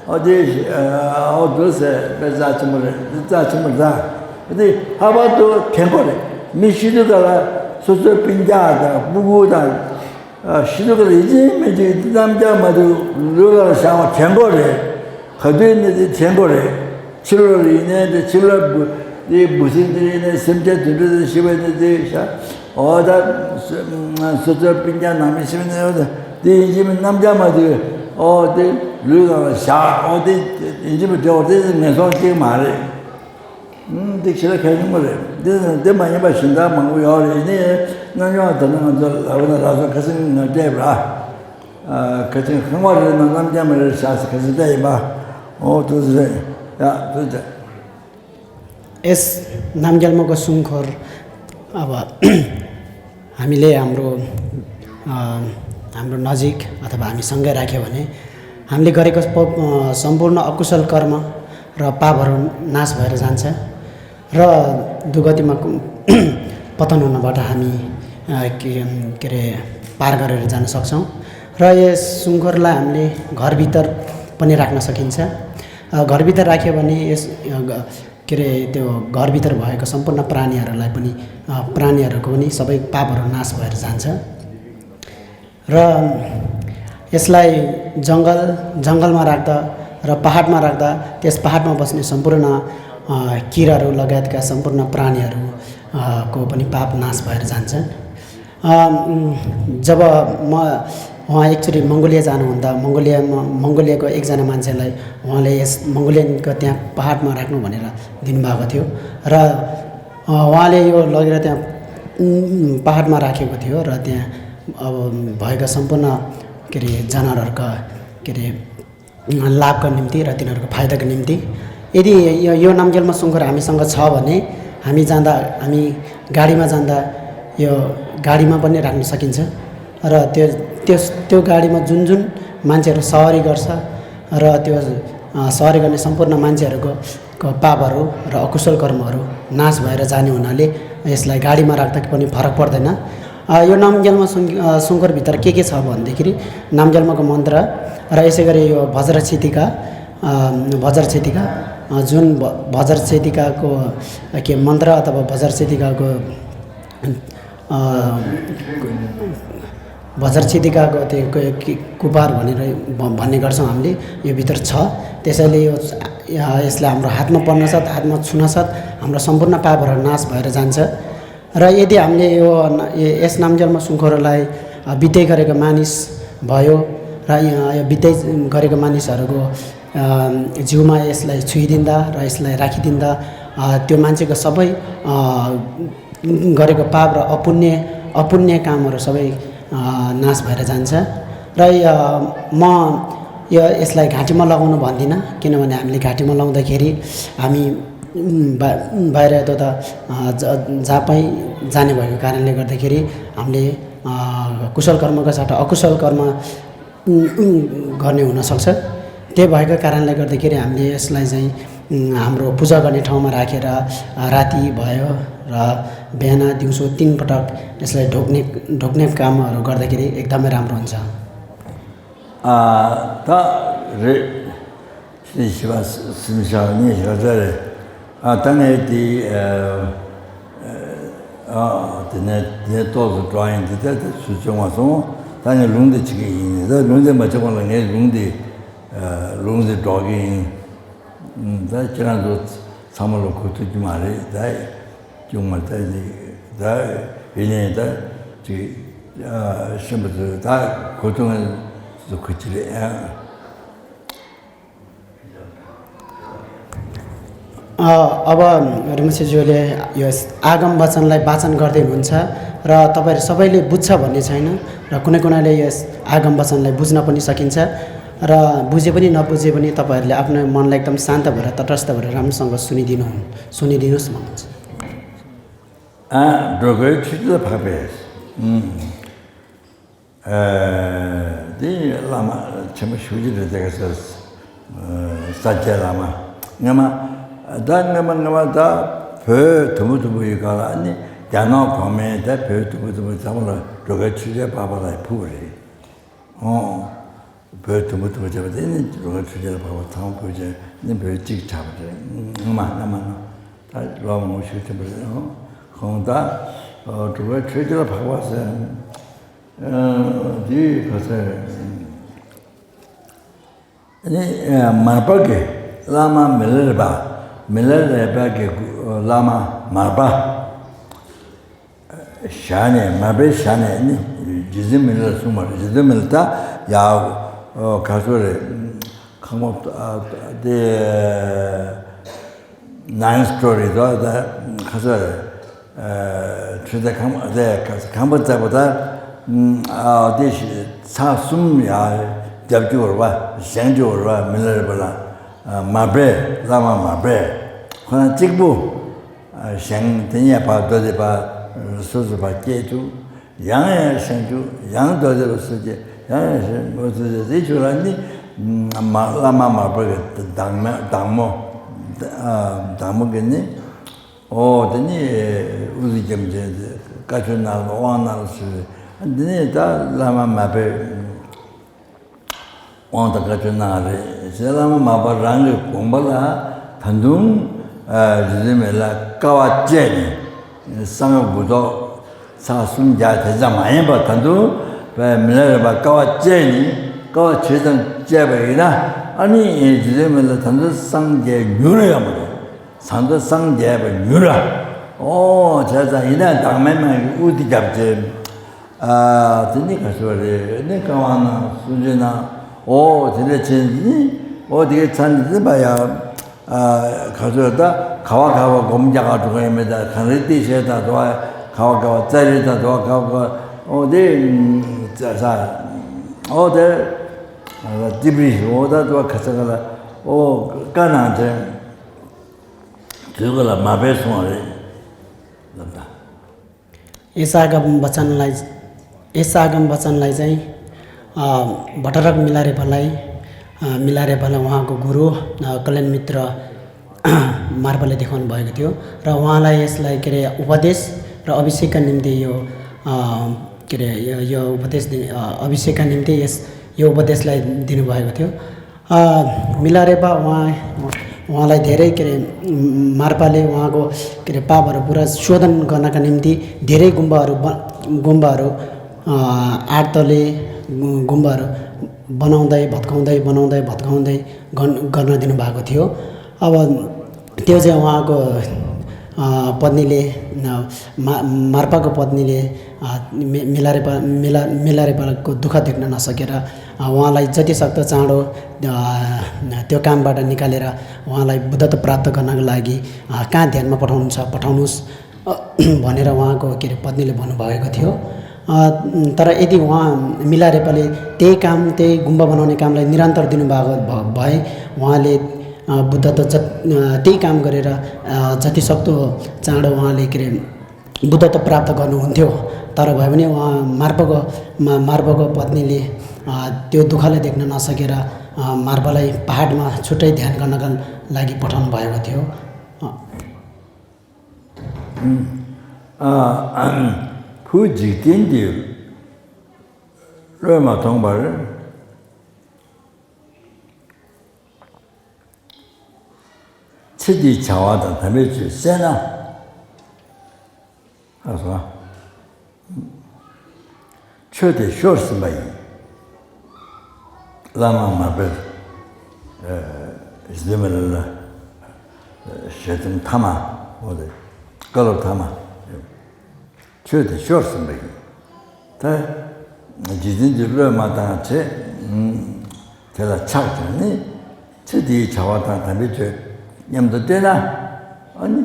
ཨོ་དེ་ཨོ་དུ་ཟེར་དཔེ་རྩ་ཆེན་པོ་རེད། འདི་རྩ་ཆེན་པོ་རེད། འདི་ལྷག་པར་དུ་དྲན་དགོས་རེད། མི་ཤི་དུས་སྐབས་ལ་སོ་སོའི་སྤུན་ཀྱག་དང་སྤུ་གུ་དང་། ཤི་དུས་སྐབས་ལ་ཡིན་གཅིག་མིན་གཅིག་འདི་རྣམ་རྒྱལ་མ་དུ་ལུས་ལ་བཞག་པ་དྲན་དགོས་རེད། ག་དུས་ནས་དེ་དྲན་དགོས་རེད། ཕྱི་ལོགས་ལ་ཡིན་ནའི་དེ་ཕྱི་ལོགས་འབུ་དེ་འབུ་སྲིན་དེ་ཡིན་ནའི་སེམས་ཅན་དུད་འགྲོ་དེ་ཤི་བ་ནི་དེ་ཤ་འོ་ད་སོ་སོའི་སྤུན་ཀྱག་ནང་མི་ཤི་བ་ནི་འོ་ད་དེ་ཡིན་གཅིག་མིན་རྣམ་རྒྱལ་མ་དུ་འོ་དེ་ལུས་ལ་བཞག་འོ་དེ་ཡིན་གཅིག་མིན་དེ་འོ་དེ་ངན་སོང་གཅིག་མ་རེད། འདི་ཞེ་དྲག་གལ་ཆེན་པོ་རེད། འདི་འདི་མ་ཡིན་པ་གཞན་དག་མང་པོ་ཡོད་རེད། ཡིན་ནའི་རྣམ་གཞག་ད་ནི་ང་ཚོ་ལབ་ན་ལགས་སོ་ཁ་སང་ང་སྤྲད་པ་ཁ་ཆེན་ཁང་བ་རེད་ན་རྣམ་རྒྱལ་མ་རེད་ཤག་ཟེར་ཁ་སང་སྤྲད་ཡིན་པ། ཨོ་དུ་ཟེར་ཡ་དུ་ཟེར། यस, नाम ग्यालमोको सुनखोर। अब हामीले हाम्रो अ, हाम्रो नजिक अथवा हामी सँगै राख्यो भने हामीले गरेको प- अ, सम्पूर्ण अकुशल कर्म र पापहरू नाश भएर जान्छ र दुर्गतिमा कु- पतन हुनबाट हामी अ, के के अरे पार गरेर जान सक्छौँ। र यस सुनखोरलाई हामीले घरभित्र पनि राख्न सकिन्छ। अ, घरभित्र राख्यो भने यस अ, ग- के अरे त्यो घरभित्र भएको सम्पूर्ण प्राणीहरूलाई पनि अ, प्राणीहरूको पनि सबै पापहरू नाश भएर जान्छ। र यसलाई जङ्गल जङ्गलमा राख्दा र पहाडमा राख्दा त्यस पहाडमा बस्ने सम्पूर्ण अ, किराहरू लगायतका सम्पूर्ण प्राणीहरू अ, को पनि पाप नाश भएर जान्छ। अ, उम्, जब म उहाँ एकचोटि मङ्गोलिया जानुहुँदा मङ्गोलियामा मङ्गोलियाको एकजना मान्छेलाई उहाँले यस मङ्गोलियनको त्यहाँ पहाडमा राख्नु भनेर दिनुभएको थियो र अ, उहाँले यो लगेर त्यहाँ उम्, पहाडमा राखेको थियो र त्यहाँ अब भएका सम्पूर्ण के अरे जनावरहरूका के अरे लाभका निम्ति र तिनीहरूको फाइदाको निम्ति यदि यो यो नामग्यालमा सुँगुर हामीसँग छ भने हामी जाँदा हामी गाडीमा जाँदा यो गाडीमा पनि राख्न सकिन्छ र त्यो त्यो त्यो गाडीमा जुन जुन मान्छेहरू सवारी गर्छ र त्यो अ, सवारी गर्ने सम्पूर्ण मान्छेहरूको क- पापहरू र अकुशल कर्महरू नाश भएर जाने हुनाले यसलाई गाडीमा राख्दा पनि फरक पर्दैन। अ, यो नामग्यालमा सुन अ, सुँगुरभित्र के के छ भन्दाखेरि नामग्यालमाको मन्त्र र यसै गरी यो भज्र छितिका अ, भज्र छितिका अ, जुन भ- भज्र छितिकाको अ, के मन्त्र अथवा भज्र छितिकाको अ, भज्र छितिकाको त्यो क- के- कुपार भनेर भ- भन्ने गर्छौँ हामीले। यो भित्र छ। त्यसैले यो अ, यसलाई हाम्रो हातमा पर्न साथ हातमा छुन साथ हाम्रो सम्पूर्ण पापहरू नाश भएर जान्छ। र यदि हामीले यो न- य- यस नामग्यालमा सुँगुरलाई अ, बित्दै गरेको मानिस भयो र यहाँ यो बित्दै गरेको मानिसहरूको अ, जिउमा यसलाई छुइदिँदा र यसलाई राखिदिँदा अ, त्यो मान्छेको सबै अ, गरेको पाप र अपुण्य अपुण्य कामहरू सबै अ, नाश भएर जान्छ। र य- म यो यसलाई घाँटीमा लगाउनु भन्दिनँ, किनभने हामीले घाँटीमा लाउँदाखेरि हामी उम्, बा- उम्, बाहिर यताउता अ, ज- जहाँ पनि जाने भएको कारणले गर्दाखेरि हामीले अ, कुशल कर्मका साथ अकुशल कर्म उम्, उम्, गर्ने हुनसक्छ। त्यही भएको कारणले गर्दाखेरि हामीले यसलाई चाहिँ उम्, हाम्रो पूजा गर्ने ठाउँमा राखेर अ, राति भयो र बिहान दिउँसो तिन पटक यसलाई ढोक्ने ढोक्ने कामहरू गर्दाखेरि एकदमै राम्रो हुन्छ। ཨ། ད་རེད། སྲིད་ཞི་བ་སེམས་ཤར་གཉིས་ཤར་ཚར་རེད། ཨ། ད་ངས་དེ་ཨ་ཨ་དེ་ནས་དེ་ནས་ཏོག་ཙམ་འགྲོ་ཡིན། དེ་ལྟར་དེ་ཚུལ་བྱུང་བ་སོང་། ད་ངས་ལུང་དེ་བྱེད་ཀྱི་ཡིན། ད་ལུང་དེ་མ་བྱེད་གོང་ལ་ངས་ལུང་དེ་ཨ་ལུང་དེ་སྒྲོག་གི་ཡིན། ད་ཁྱེད་རང་ཚོ་ཚང་མ་ལ་གོ་ཐུབ་ཀྱི་མ་རེད། ད་ཅུང་མ་ད་དེ་ད་ཡིན་ནའི་ད་ཅིག་ཨ་ཤེས་པ་ཚོ་ད་གོ་ཐུབ་ང་ཚོ་གོ་གི་རེད། ཨ། अ, अब रिम्पोछेज्यूले यो आगम वचनलाई वाचन गर्दै हुनुहुन्छ र तपाईँहरू सबैले बुझ्छ भन्ने छैन र कुनै कुनैले यस आगम वचनलाई बुझ्न पनि सकिन्छ र बुझे पनि नबुझे पनि तपाईँहरूले आफ्नो मनलाई एकदम शान्त भएर तटस्थ भएर राम्रोसँग सुनिदिनु हुन् सुनिदिनुहोस् भन्नुहुन्छ। ཨ། འགྲོ་ཀུན་ཆོས་བརྒྱད་ལ་འཕགས་པའི། ཨ། འདི་བླ་མ་ཆེན་པོ་ཞེ་པོ་ཅིག་རེད། དེ་ག་ས། ས་སྐྱའི་བླ་མ། སྔ་མ། ད་སྔ་མ་སྔ་མ་ད་བོད་དུམ་བུ་དུམ་བུ་ཡི་སྒང་ལ་ནི་རྒྱ་ནག་གོང་མའི་ད་བོད་དུམ་བུ་དུམ་བུ་ཚང་མ་ལ་འགྲོ་ཀུན་ཆོས་བརྒྱད་ལ་འཕགས་པ་ལ་ཕུལ་བ་རེད། ཨོ། བོད་དུམ་བུ་དུམ་བུ་བྱས་པ་དེ་ནི་འགྲོ་ཀུན་ཆོས་བརྒྱད་ལ་འཕགས་པ་ཚང་མ་ཕུལ་བྱས་ནི་བོད་གཅིག་ཆགས་པ་རེད། སྔ་མ་སྔ་མ་ན། ད་ལོ་མང་པོ་ཞིག་ཕྱིན་པ་རེད། ཨོ། གང་ལྟར། ཨོ། འགྲོ་ཀུན་ཆོས་བརྒྱད་ལ་འཕགས་པ་ཟེར། ཨ། འདི་ག་ཚོད་རེད། ནི། ཨ། མར་པ་གི། བླ་མ་མི་ལ་རས་པ། མི་ལ་རས་པ་གི་བླ་མ་མར་པ། ཞལ་ནས། མར་པའི་ཞལ་ནས་ནི་རྗེ་བཙུན་མི་ལ་ལ་གསུངས་པ་རེད། རྗེ་བཙུན་མི་ལ་ད་ཡ། ཨོ། ག་ཚོད་རེད། ཁང་པ། ཨ། དེ། Nine story དོ། ད་ག་ཚོད་རེད། ཨ། ཁྲི་ད་ཁང་པ་དེ། ཁང་པ་བརྩེགས་པ་ད། ཨ། དེ་ཚར་གསུམ་ཡ་རྒྱབ་ཀྱི་ཡོད་རེད་པ། བཞེངས་ཀྱི་ཡོད་རེད་པ། མི་ལ་རས་པ་ལ། ཨ། མར་པས། བླ་མ་མར་པས་ཁོ་རང་གཅིག་པུ། ཨ། བཞེངས། དེ་ནས་ཕར་རྡོ་རྗེ་ཕར་སོ་སོ་ཕར་བསྐྱེད་བཅུག་ཡང་ཡང་བཞེངས་བཅུག་ཡང་རྡོ་རྗེ་ཕར་སོ་བསྐྱེད། ཡང་ཡང་བཞེངས། འོ། སོ་སོ་དེ་ཆོ་ལ་ནི། མ། བླ་མ་མར་པ་གི་བདག་མོ། བདག་མོ། ཨ། བདག་མོ་གི་ནི། ཨོ། དེ་ནི་དབུ་རུ་རྒྱབ་བྱས་བཀའ་ཆོས་གནང་། དབང་གནང་ཞུས། དེ་ནི་ད་བླ་མ་མར་པས། དབང་དང་བཀའ་ཆོས་གནང་རེད་ཟེར། བླ་མ་མར་པ་རང་གི་དགོངས་པ་ལ་ད་དུང་། ཨ། རྗེ་བཙུན་མི་ལ་དཀའ་བ་སྤྱད་ནས་གསང་སྔགས་མགུ་ཏོག་ཚར་གསུམ་རྒྱག་དེ་ཙམ་མ་ཡིན་པར་ད་དུང་བས་མི་ལ་རས་པ་དཀའ་བ་སྤྱད་ནས། དཀའ་བ་ཇི་ཙམ་སྤྱད་པ་ཡིན་ན། ཨ་ནི་རྗེ་བཙུན་མི་ལ་ད་དུང་སངས་རྒྱས་མྱུར་ཡོང་བ་རེད། ད་དུང་སངས་རྒྱས་པ་མྱུར་ར། ཨོ། བྱས་ཙང་ཡིན་ན་བདག་མེད་མ་གི་དབུ་དེ་རྒྱབ་བྱས། ཨ། དེ་ནི་ག་ཚོད་རེད། ནི་བཀའ་དབང་གནང་། གསུང་ཆོས་གནང་། ཨོ། དེ་འདྲ་བྱས་ནི། ཨོ། དེ་གའི་ཚར་ནི་འཛིན་པ་ཡ། ཨ། ག་ཚོད་ད་ག་བ་ག་བ་སྒོམ་རྒྱག་ག་འགྲོ་གི་ཡིན་མིན། ད་གངས་རི་ཏི་ཤེལ་དང་དུ་བ། ག་བ་ག་བ་ཙ་རི་དང་དུ་བ། ག་བ་ག་བ། ཨོ། དེ་ས། ཨོ། དེ་ཏི་པི་རི། ཨོ། ད་དུ་བ་ག་ས་ག་ལ། ཨོ། བཀའ་གནང་དེ། དུས་ག་ལ་མ་པས་སོང་བ་རེད། ལབ་ད། यस आगम वचनलाई, यस आगम वचनलाई चाहिँ, अ, भट्टराक मिलारेपालाई, अ, मिलारेपालाई उहाँको गुरु, अ, कल्याण मित्र मार्पाले देखाउनु भएको थियो र उहाँलाई यसलाई, के अरे, उपदेश र अभिषेकका निम्ति यो, अ, के अरे, यो, यो उपदेश दि-, अ, अभिषेकका निम्ति यस, यो उपदेशलाई दिनुभएको थियो। अ, मिलारेपा उहाँ, उहाँलाई धेरै, के अरे, मार्पाले उहाँको, के अरे, पापहरू पुरा शोधन गर्नका निम्ति धेरै गुम्बाहरू ब-, गुम्बाहरू, अ, आठ तले गु-, गुम्बाहरू बनाउँदै, भत्काउँदै, बनाउँदै, भत्काउँदै गन-, गर्न दिनुभएको थियो। अब त्यो चाहिँ उहाँको, अ, पत्नीले, अ, मा-, मार्पाको पत्नीले, अ, मि-, मिलारेपा, मिला-, मिलारेपाको दुःख देख्न नसकेर, अ, उहाँलाई जतिसक्दो चाँडो, अ, त्यो कामबाट निकालेर उहाँलाई बुद्धत्व प्राप्त गर्नको लागि, अ, कहाँ ध्यानमा पठाउनुहुन्छ, पठाउनुहोस्, अ, भनेर उहाँको, के अरे, पत्नीले भन्नुभएको थियो। अ, तर यदि उहाँ मिलारेपाले त्यही काम, त्यही गुम्बा बनाउने कामलाई निरन्तर दिनुभएको भ-, भए उहाँले, अ, बुद्धत्व जत-, अ, त्यही काम गरेर, अ, जतिसक्दो चाँडो उहाँले, के अरे, बुद्धत्व प्राप्त गर्नुहुन्थ्यो। तर भए पनि उहाँ मार्पाको, मा-, मार्पाको पत्नीले, अ, त्यो दुःखलाई देख्न नसकेर, अ, मार्पालाई पहाडमा छुट्टै ध्यान गर्नका लागि पठाउनु भएको थियो। अ, ཨ། བུ་འཇིག་རྟེན་འདིར་བློས་མ་ཐོངས་པར། ཚེ་འདིའི་བྱ་བ་དང་དམ་པའི་ཆོས་བསལ་ན། ཨ་སོ། ཆོས་དེ་ཤོར་ཟིན་པ་ཡིན། བླ་མ་མར་པས། ཨ། རྗེ་བཙུན་མི་ལ་ལ་ཞལ་འཛོམས་མཐའ་མ། འོ་དེ་བཀའ་སློབ་མཐའ་མ། ཆོས་དེ་ཤོར་ཟིན་པ་ཡིན། ད་རྗེ་བཙུན་གྱིས་བློས་མ་བཏང་བྱས། དེ་ལ་ཆགས་ཀྱང་ནི། ཚེ་འདིའི་བྱ་བ་དང་དམ་པའི་ཆོས་མཉམ་དུ་བསྟེན་ན། ཨ་ནི་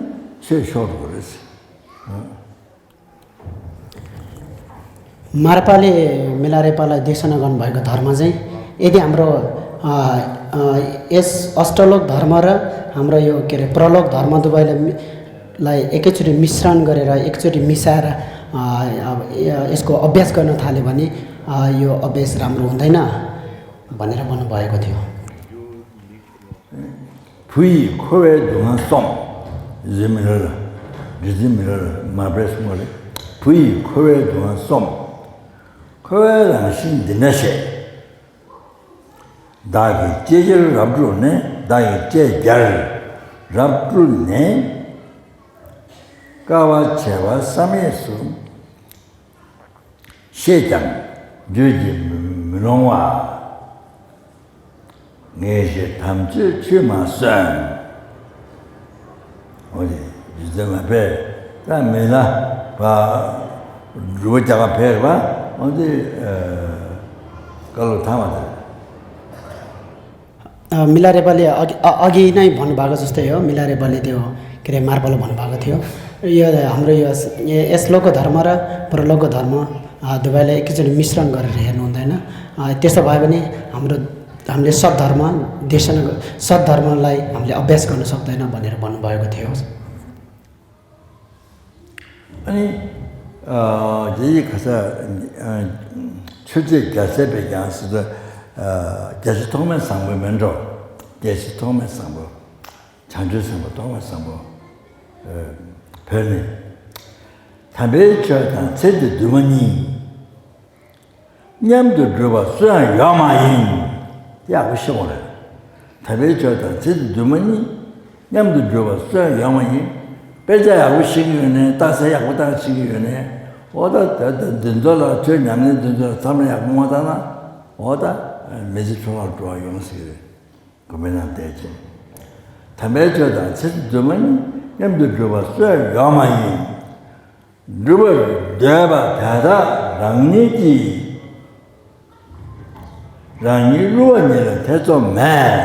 ཆོས་ཤོར་དགོས་རེད། मार्पाले मिलारेपालाई देशना गर्नुभएको धर्म चाहिँ यदि हाम्रो, अ, अ, यस अष्टलोक धर्म र हाम्रो यो, के अरे, परलोक धर्म दुवैलाई मि-, यसलाई एकैचोटि मिश्रण गरेर, एकचोटि मिसाएर, अ, अ, यसको अभ्यास गर्न थाल्यो भने, अ, यो अभ्यास राम्रो हुँदैन भनेर भन्नुभएको थियो। བུ་ཡིས་འཁོར་བའི་སྡུག་བསྔལ་སོམས། རི་མི་ར་ར། རི་མི་ར་ར་མ་པྲེས་མོ་རེ། བུ་ཡིས་འཁོར་བའི་སྡུག་བསྔལ་སོམས། འཁོར་བའི་རང་བཞིན་འདི་འདྲ་ཞེས། བདག་གིས་ཅེས་བྱར་རབ་བསྒྲུབས་ནས། བདག་གིས་ཅེས་བྱར་རབ་བསྒྲུབས་ནས། དཀའ་བ་བྱས་པ་བསམ་ཡས་སུ། ཤེས་ཀྱང་བརྗོད་ཀྱིས་མི་ལོང་བ། ངེས་ཤེས་དམ་ཆོས་ཆུད་མ་གསོན། འོ་དེ་རྗེ་བཙུན་མ་ཕེབས་ད་མི་ལ་བ་སྒྲུབ་པ་རྒྱག་ག་ཕེབས་པ། འོ་དེ་བཀའ་སློབ་ཐང་བ་དེ། अ, मिलारेपाले अघि अ- अघि नै भन्नुभएको जस्तै हो। मिलारेपाले त्यो के अरे मार्पाले भन्नुभएको थियो। यो हाम्रो यो यस लोक धर्म र परलोक धर्म, अ, दुवैलाई एकैचोटि मिश्रण गरेर हेर्नु हुँदैन। अ, त्यसो भयो भने हाम्रो, हामीले सद्धर्म देशना ग- सद्धर्मलाई हामीले अभ्यास गर्न सक्दैन भनेर भन्नुभएको थियो। अनि अ, यही खसा ཆོས་རྗེ་རྒྱལ་སྲས་པའི་ཡང་སྲིད་དུ་རྒྱལ་སྲས་ཐོགས་མེད་བཟང་པོ་མེད་འགྲོ། རྒྱལ་སྲས་ཐོགས་མེད་བཟང་པོ། བྱང་ཆུབ་སེམས་དཔའ་ཐོགས་མེད་བཟང་པོ་བོས་ནས། དམ་པའི་ཆོས་དང་ཚེ་འདི་འདུན་མ་གཉིས། མཉམ་དུ་སྒྲུབ་པ་སུ་ཡང་ཡོད་མ་ཡིན། ཡག་པོ་ཤེས་དགོས་རེད། དམ་པའི་ཆོས་དང་ཚེ་འདི་འདུན་མ་གཉིས། མཉམ་དུ་སྒྲུབ་པ་སུ་ཡང་ཡོད་མ་ཡིན། དཔེ་ཆ་ཡག་པོ་ཤེས་ཀྱི་ཡོད་ནའི། རྟགས་གསལ་ཡག་པོ་བཏང་ཤེས་ཀྱི་ཡོད་ནའི། འོ་ད་ད་ད་འདི་ཚོ་ལ་ཆོས་ཉམས་ལེན་འདི་ཚོ་ལ་བསམ་བློ་ཡག་པོ་མ་བཏང་ན། འོ་ད་མི་ཚེ་འཕྲོ་བརླག་འགྲོ་བ་ཡོང་སྲིད་རེད། གོ་མེད་ན་བསྡད་ཅིང་། དམ་པའི་ཆོས་དང་ཚེ་འདི་འདུན་མ་གཉིས། མཉམ་དུ་སྒྲུབ་པ་སུ་ཡང་ཡོད་མ་ཡིན། སྒྲུབ་པར་འདོད་པ་དེ་དག་རང་ཉིད་ཀྱིས། རང་ཉིད་བསླུ་བ་ཉིད་ལ་ཐེ་ཚོམ་མེད།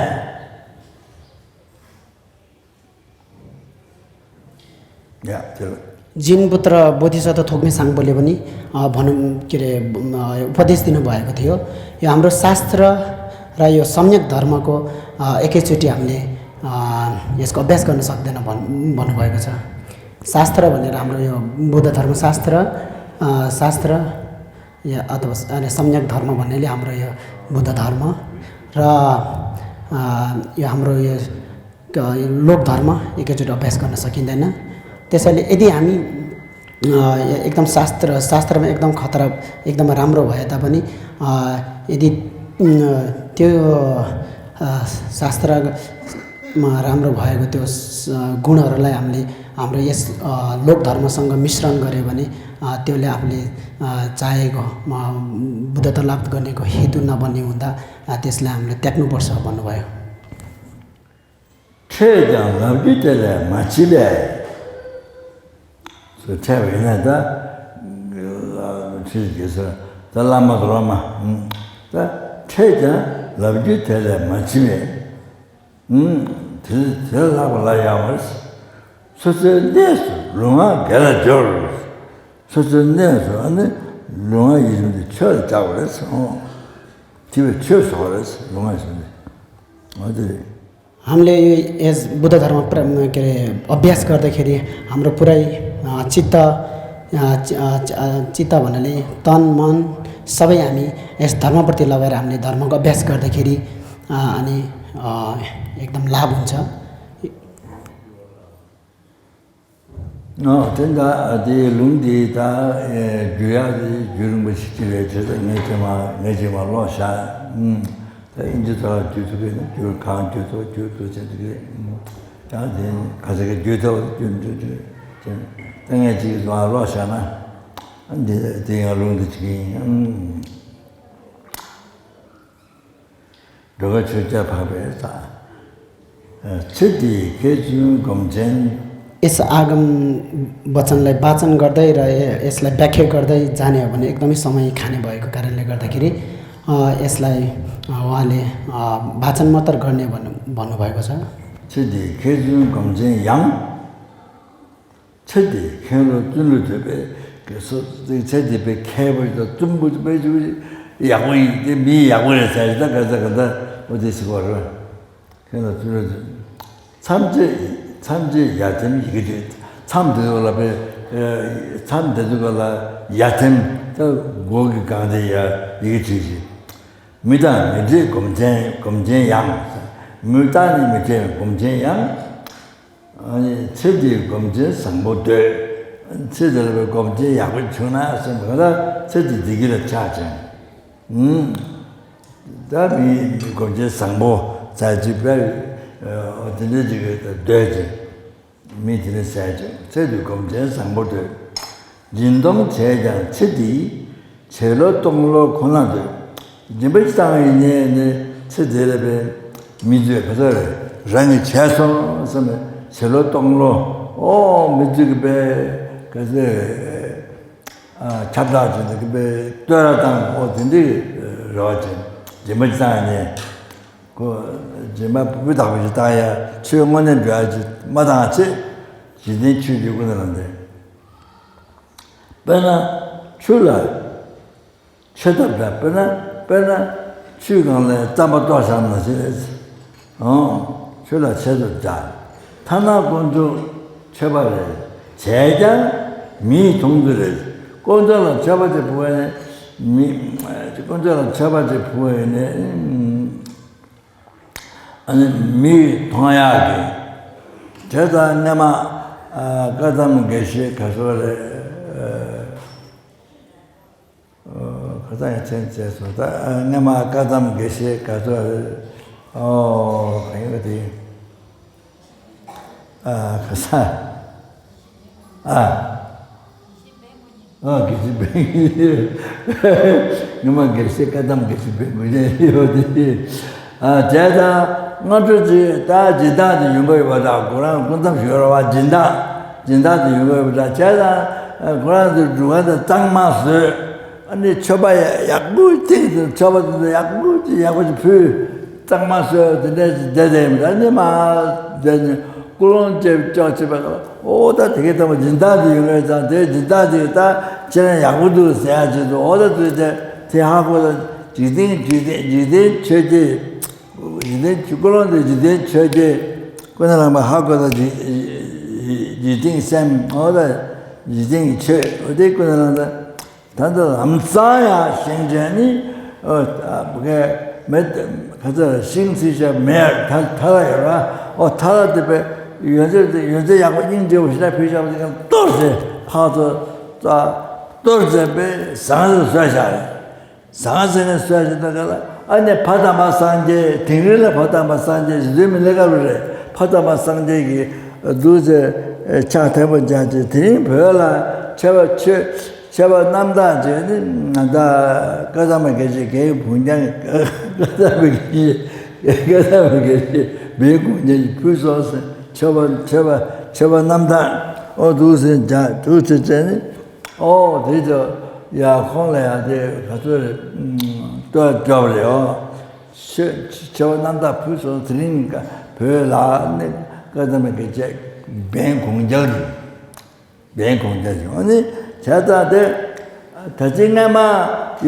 ཡ་དེ་ལ། जिनपुत्र बोधिसत्व थोकमे साङ्पोले पनि, अ, भनौँ, के अरे, अ, उपदेश दिनुभएको थियो। यो हाम्रो शास्त्र र यो सम्यक धर्मको, अ, एकैचोटि हामीले, अ, यसको अभ्यास गर्न सक्दैन भन्- भन्नुभएको छ। शास्त्र भनेर हाम्रो यो बुद्ध धर्मशास्त्र, अ, शास्त्र या अथवा स- अनि सम्यक धर्म भन्नेले हाम्रो यो बुद्ध धर्म र, अ, यो हाम्रो यो, अ, यो लोक धर्म एकैचोटि अभ्यास गर्न सकिँदैन। त्यसैले यदि हामी, अ, एकदम शास्त्र, शास्त्रमा एकदम खतरा, एकदम राम्रो भए तापनि, अ, यदि, उम्, त्यो, अ, शास्त्र मा राम्रो भएको त्यो स- गुणहरूलाई हामीले हाम्रो यस, अ, लोक धर्मसँग मिश्रण गर्‍यो भने, अ, त्यसले आफूले, अ, चाहेको, अ, बुद्धत्व लाभ गर्नेको हेतु नबन्ने हुँदा, अ, त्यसलाई हामीले त्याग्नुपर्छ भन्नुभयो। ཁྲེས་ཀྱང་ལབ་རྒྱུ་དེ་ལས་མ་མཆིས་པས། སུ་ཁྲེས་པ་ཡིན་ན་ད། ཁྲེས་ཀྱི་སུ་ད་བླ་མ་དོ་བླ་མ། ད་ཁྲེས་ཀྱང་ལབ་རྒྱུ་དེ་ལས་མ་མཆིས་པས། དེ་དེ་ལྷག་པ་ལ་ཡང་མ་རེད། སོ་སོའི་གནས་སུ་ལུས་ངག་དགེ་ལ་སྦྱོར། སོ་སོའི་གནས་སུ་ཨ་ནི་ལུས་ངག་ཡིད་གསུམ་དེ་ཆོས་ལ་བཅའ་བ་རེད་ཟེར། དེ་བས་ཆོས་སོགས་རེད་ལུས་ངག་ཡིད་གསུམ་དེ། འོ་དེ་རེད། हामीले यो यस बुद्ध धर्म प्र- के अरे अभ्यास गर्दाखेरि हाम्रो पुरै, अ, चित्त, अ, चि- अ, चि- अ, चित्त भन्नाले तन मन सबै हामी यस धर्मप्रति लगाएर हामीले धर्मको अभ्यास गर्दाखेरि, अ, अनि, अ, एकदम लाभ हुन्छ। ཨོ་དེ་འདྲ་དེའི་ལུང་དེ་ད་རྒྱུད་ཡག་དེ་རྒྱུད་རིང་པོ་ཞིག་ཅིག་རེད། བྱས་ཙང་ངས་ཅིག་མ་ངས་ཅིག་མ་ཀློག་བཞག་ཨུམ། ད་ཨིན་ཇི་ཐོག་ལ་བསྒྱུར་ཐུབ་ཀྱི་ན་བསྒྱུར། གང་བསྒྱུར་ཐུབ་བསྒྱུར་ཐུབ་བྱས་ཐུབ་ཀྱི་རེད། ཨུམ། ཡང་དེ་ག་ཚོད་ཀྱི་བསྒྱུར་ཐུབ་བསྒྱུར་འདུག་ཅིག་ད་ངས་ཅིག་མ་ཀློག་བཞག་ན་འདི་དེ་ཡང་ལུང་དེ་ཅིག་ཡིན། ཨུམ། འགྲོ་བའི་ཆོས་རྒྱལ་འཕགས་པའི་ས། ཚེ་འདིའི་མཁས་བཙུན་སྒོམ་ཆེན། इस आगम वचनलाई वाचन गर्दै र य- यसलाई व्याख्या गर्दै जाने हो भने एकदमै समय खाने भएको कारणले गर्दाखेरि, अ, यसलाई, अ, उहाँले, अ, वाचन मात्र गर्ने भन्नु- भन्नुभएको छ। ཚེ་འདིའི་མཁས་བཙུན་སྒོམ་ཆེན་ཡང་། ཚེ་འདིའི་མཁན་སློབ་བཙུན་སློབ་དེ་པའི་གི་སོ་ཚེ་འདི་པའི་མཁས་པ་དང་བཙུན་པོ་དེ་པའི་ཡག་པོ་ཡིན་ཏེ་མི་ཡག་པོ་རེད་ཟེར། ད་ག་ཚ་ག་ད་འོ་དེ་ཟེར་བ་རེད། མཁན་སློབ་བཙུན་སློབ་དེ་མཚམས་བཅད་མཚམས་བཅད་ཡ་དེམ་ཡི་གེ་དེ་ མཚམས་དེ་ཚོ་ལ་པའི་མཚམས་དེ་ཚོ་ལ་ཡ་མཚན་ད་མགོ་གི་སྒང་དེ་ཡ་ཡི་གེ་བྲིས་ཤིང་། མི་དང་མི་འདྲེས་སྒོམ་ཆེན་སྒོམ་ཆེན་ཡང་། མི་དང་ནི་མི་འདྲེས་སྒོམ་ཆེན་ཡང་། ཨ་ནི་ཚེ་འདིའི་སྒོམ་ཆེན་བཟང་པོ་འདོད། ཚེ་འདི་ལ་པའི་སྒོམ་ཆེན་ཡག་པོ་བྱུང་ན་སེམས་གང་ལ་ཚེ་འདི་བདེ་སྐྱིད་ལ་ཆགས་ཅིང་། ད་མི་སྒོམ་ཆེན་བཟང་པོ་ཙམ་ཅིག་པས་དེ་འདྲའི་ཅིག་འདོད་ཅིང་། མི་དེ་ནས་ཟས་ཀྱང་ཚེ་འདི་སྒོམ་ཆེན་བཟང་པོ་འདོད། སྦྱིན་གཏོང་བྱས་ཀྱང་ཚེ་འདི་བྱིས་བློ་གཏོང་བློ་ཁོ་ན་འདོད། སྦྱིན་པ་ཅི་བཏང་ཡིན་ནས་ནི་ཚེ་འདི་ལ་པའི་མི་ཚོས་ག་ཚོད་རེད་རང་གིས་བྱས་སོང་བསམ་ནས་བྱིས་བློ་གཏོང་བློ་ཨོ་མི་ཚོས་གི་པའི་ག་ཚོད་ཁྱབ་བསྒྲགས་བྱས་ནས་གི་པའི་བསྟོད་ར་བཏང་ཨོ་དེ་འདྲའི་རེ་བ་བྱས་སྦྱིན་པ་ཅི་བཏང་ཡིན་ནས། ཁོ་རྗེས་མ་སྤུ་གུ་དག་པོ་ཞིག་བཏང་ཡ་ཆོས་དངོས་གནས་འགྲོ་ཡ་ཅིག་མ་བཏང་ཚེ་འཇིག་རྟེན་ཆོས་ཀྱི་ཀུན་ནས་ལངས་ཏེ། དཔེར་ན་ཆུ་ལ་མཆོད་ཐབས་འདྲ་དཔེར་ན་དཔེར་ན་ཆུའི་སྒང་ལ་རྩམ་པ་གཏོར་བཞག་ན་ཟེར། ཨང་། ཆུ་ལ་ཆེད་དུ་བྱ། ཐ་ན་དཀོན་མཆོག་མཆོད་པ་རེད། བྱས་ཀྱང་མིས་མཐོང་རྒྱུ་རེད། དཀོན་མཆོག་ལ་མཆོད་པ་དེ་ཕུལ་བ་ནི་མི་དཀོན་མཆོག་ལ་མཆོད་པ་དེ་ཕུལ་བ་ཡིན་ནི། ཨ་ནི་མིས་མཐོང་ཡག་གི། དེ་ལྟར་སྔ་མ་ཨ་བཀའ་གདམས་དགེ་བཤེས་ག་ཚོད་རེད། ཨ་ཁ་སང་ཡང་མཚན་བཅས་སོང་ད་སྔ་མ་བཀའ་གདམས་དགེ་བཤེས་ག་ཚོད་རེད། ཨོ་ག་ཡིན་པ་དེ། ཨ་ཁ་སང་ཨ། ཨ་དགེ་བཤེས་འབན་སྔོན་མ་དགེ་བཤེས་བཀའ་གདམས་དགེ་བཤེས་འབན་དགོས་ཀྱི་ཡོད་དེ། ཨ་དེ་དང་སྔ་དྲོ་ཅིག་ད་སྦྱིན་བདག་དེ་ཡོང་གི་ཡོད་པ་དང་ཁོ་རང་སྐུ་མཚམས་ཞུ་ར་བ་སྦྱིན་བདག་སྦྱིན་བདག་དེ་ཡོང་གི་ཡོད་པ་དང་བྱས་ཙང་ཁོ་རང་ཚོའི་སྒྲུབ་ཁང་དུ་གཙང་མ་བཟོས། ཨ་ནི་མཆོད་པ་ཡག་པོ་ཅིག་མཆོད་པ་དེ་ཚོ་ཡག་པོ་ཅིག་ཡག་པོ་ཅིག་ཕུལ། གཙང་མ་བཟོས་དེ་འདྲ་ཅིག་བསྡད་དེ་ཡིན་ད་ནི་མ་བསྡད་ནས་ཀུན་སློང་བཅས་ཅོག་བྱེད་པ་ཨོ་ད་དེ་གའི་ཐོག་མ་སྦྱིན་བདག་དེ་ཡོང་གི་ཙང་དེ་སྦྱིན་བདག་དེ་ད་ཁྱེད་རང་ཡག་པོ་འདུག་ཟེར་ཡ་ཅིག་འདུག་ཨོ་ད་དུས་དེ་དེ་ཧ་གོ་ད་འཇིག་རྟེན་འཇིག་རྟེན་འཇིག་རྟེན་ཆོས་ཀྱི་འཇིག་རྟེན་ཆོས་ཀུན་སློང་དེ་འཇིག་རྟེན་ཆོས་ཀྱི་ཀུན་ནས་ལངས་པ་ཧ་གོ་ད་འཇིག་འཇིག་རྟེན་སེམས་ཨོ་ད་འཇིག་རྟེན་གྱི་ཆོས་ཨོ་དེ་ཀུན་ནས་ལངས་ད། ད་ལྟ་ལམ་སང་ཡང་ཤིང་ཅན་ནི་ཨོ་ཨ་བུ་གའི་མེད་ག་ཚོད་ཤིང་ཚིག་བྱ་མེད་ད་ཐ་ལ་ཡོད་ར་ཨོ་ཐ་ལ་དེ་པའི་ཡོན་ཚད་དེ་ཡོན་ཚད་ཡག་པོ་སྙིང་རྗེ་པོ་ཞེ་དྲག་ཕུལ་བཞག་པ་དེ་ག་གཏོར་ཟེར་ཕག་ཚོ་རྩ་གཏོར་ཟེར་པའི་ཟངས་ཟེར་བཟོས་བཞག་རེད། ཟངས་ཟེར་ནས་གསོལ་ཞིག་ད་ག་ལ་ཨ་ནི་ཕ་དམ་པ་སངས་རྒྱས་དིང་རི་ལ་ཕ་དམ་པ་སངས་རྒྱས་ཞི་འཛིན་མི་ལས་ཀ་རུ་རེད་ཕ་དམ་པ་སངས་རྒྱས་ཀྱི་རྡུལ་ཟེར་ཕྱག་མཐེ་བོ་སྦྱར་ཏེ་དེ་རིང་བོད་ལ་ཆེ་བ་ཆོས་ཆེ་བ་རྣམ་དག་ཅེས་ནི་ང་ད་བཀའ་ཐམ་པ་དགེ་བཤེས་རྒན་བུ་རྒྱང་བཀའ་ཐམ་པ་དགེ་བཤེས་བཀའ་ཐམ་པ་དགེ་བཤེས་བན་གུང་རྒྱན་གྱི་ཕུལ་སོང་ཟེར་ཆེ་བ་ཆེ་བ་ཆེ་བ་རྣམ་དག་ཨོ་འདུག་ཟེར་སྦྱར་འདུག་ཟེར་བྱས་ནི། ཨོ་དེ་ཚོ་ཡ་ཁོང་ལ་ཡང་དེ་ག་ཚོད་རེད་ལྟོས་སྐྱོབ་རེད་ཨོ། ཆེ་ཆེ་བ་རྣམ་དག་ཕུལ་སོང་དེ་རིང་བོད་ལ་ནི་བཀའ་ཐམ་པ་དགེ་བཤེས་བན་གུང་རྒྱལ་གྱི་བན་གུང་རྒྱལ་གྱི་ཨོ་ནི་བྱས་ཙང་དེ་ད་ཅི་སྔ་མ་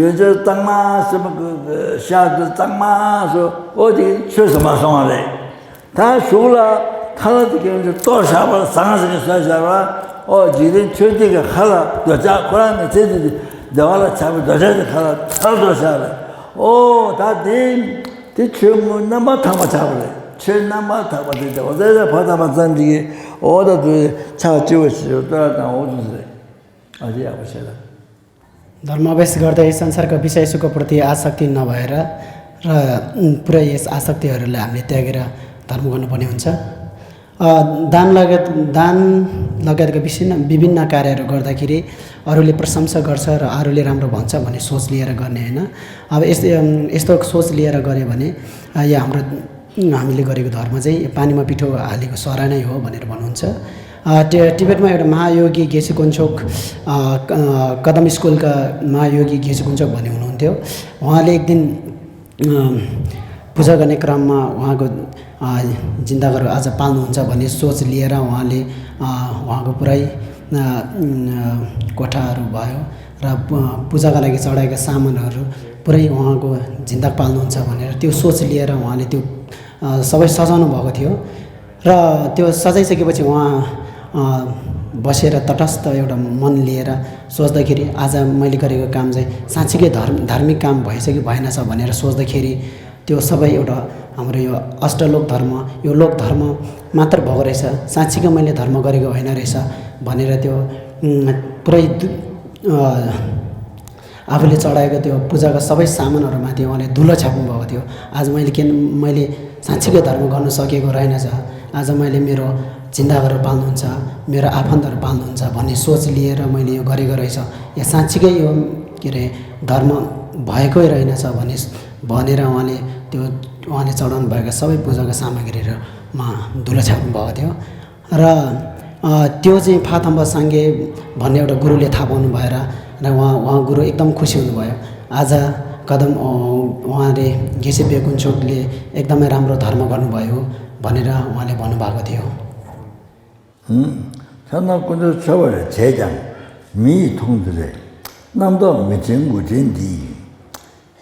ཡོན་ཚད་གཙང་མ་སེམས་ཤག་ཏུ་གཙང་མ་སོ་ཨོ་དེ་ཆོས་སུ་མ་སོང་བ་རེད། ད་གཞུག་ལ་ཁ་ལ་དེ་གའི་གཏོར་བཞག་པ་ཟངས་ཟེར་གྱི་བཟོས་བཞག་པ་ཨོ་འཇིག་རྟེན་ཆོས་འདི་གི་ཁ་ལ་འདོད་ཆགས་ཁོ་རང་ནི་ཚེ་འདི་བདེ་བ་ལ་ཆགས་པའི་འདོད་ཆགས་དེ་ཁ་ལ་ཚར་འདོད་ཆགས་རེད་ཨོ་ད་དེ་དེ་ཆོས་མུ་རྣམ་པར་དག་པ་ཆགས་པ་རེད་ཆོས་རྣམ་པར་དག་པ་དེ་བདེ་བ་ལ་ཕ་དམ་པ་ཙམ་གྱི་ཨོ་ད་དུ་ཆགས་སྐྱིད་པོ་ཞིག་ཏོ་དང་ཨོ་དུ་ཟེར་ཨ་ཅེ་ཡག་པོ་བྱས་ལ། धर्माभ्यास गर्दै संसारका विषय सुखप्रति आसक्ति नभएर र पुरै यस आसक्तिहरूलाई हामीले त्यागेर धर्म गर्नुपर्ने हुन्छ। अ, दान लगायत, दान लगायतका विभिन्न, विभिन्न कार्यहरू गर्दाखेरि अरूले प्रशंसा गर्छ र अरूले राम्रो भन्छ भन्ने सोच लिएर गर्ने होइन। अब यस-, अम, यस्तो सोच लिएर गऱ्यो भने, अ, यो हाम्रो, उम्, हामीले गरेको धर्म चाहिँ पानीमा पिठो हालेको सरा नै हो भनेर भन्नुहुन्छ। अ, टि-, टिबेटमा एउटा महायोगी गेसी कुन्चोक, अ, क-, अ, कदम स्कुलका महायोगी गेसी कुन्चोक भन्ने हुनुहुन्थ्यो। उहाँले एक दिन, अ, पूजा गर्ने क्रममा उहाँको, अ, जिन्दागहरू आज पाल्नुहुन्छ भन्ने सोच लिएर उहाँले, अ, उहाँको पुरै, अ, उम्, अ, कोठाहरू भयो र प-, पूजाका लागि चढाएका सामानहरू पुरै उहाँको जिन्दा पाल्नुहुन्छ भनेर त्यो सोच लिएर उहाँले त्यो, अ, सबै सजाउनु भएको थियो। र त्यो सजाइसकेपछि उहाँ, अ, बसेर तटस्थ एउटा मन लिएर सोच्दाखेरि आज मैले गरेको काम चाहिँ साँच्चीकै धर्म धार्मिक काम भएछ कि भएनछ भनेर सोच्दाखेरि त्यो सबै एउटा हाम्रो यो अष्टलोक धर्म, यो लोक धर्म मात्र भएको रहेछ, साँच्चीकै मैले धर्म गरेको होइन रहेछ भनेर त्यो, उम्, पुरै दु- अ, आफूले चढाएको त्यो पूजाका सबै सामानहरूमाथि उहाँले धुलो छ्याप्नु भएको थियो। आज मैले किन मैले साँच्चीकै धर्म गर्न सकेको रहेनछ। आज मैले मेरो झिन्डाहरू पाल्नुहुन्छ, मेरो आफन्तहरू पाल्नुहुन्छ भन्ने सोच लिएर मैले यो गरेको रहेछ। या साँच्चीकै यो, के अरे, धर्म भएकै रहेनछ भन्ने भनेर उहाँले त्यो उहाँले चढाउनु भएका सबै पूजाका सामग्रीहरूमा धुलो छ्याप्नु भएको थियो। र, अ, त्यो चाहिँ फाथम्बा साङ्गे भन्ने एउटा गुरुले थाहा पाउनु भएर र उहाँ उहाँ गुरु एकदम खुसी हुनुभयो। आज कदम, अ, उहाँले घिसे बेकुन चोकले एकदमै राम्रो धर्म गर्नुभयो भनेर उहाँले भन्नुभएको थियो। ཐ་ན་དཀོན་མཆོག་འཆི་བ་རེ་བྱས་ཀྱང་མི་ཡིས་མཐོང་དུ་རེ། རྣམ་རྟོག་མི་དྲན་དགུ་དྲན་འདི།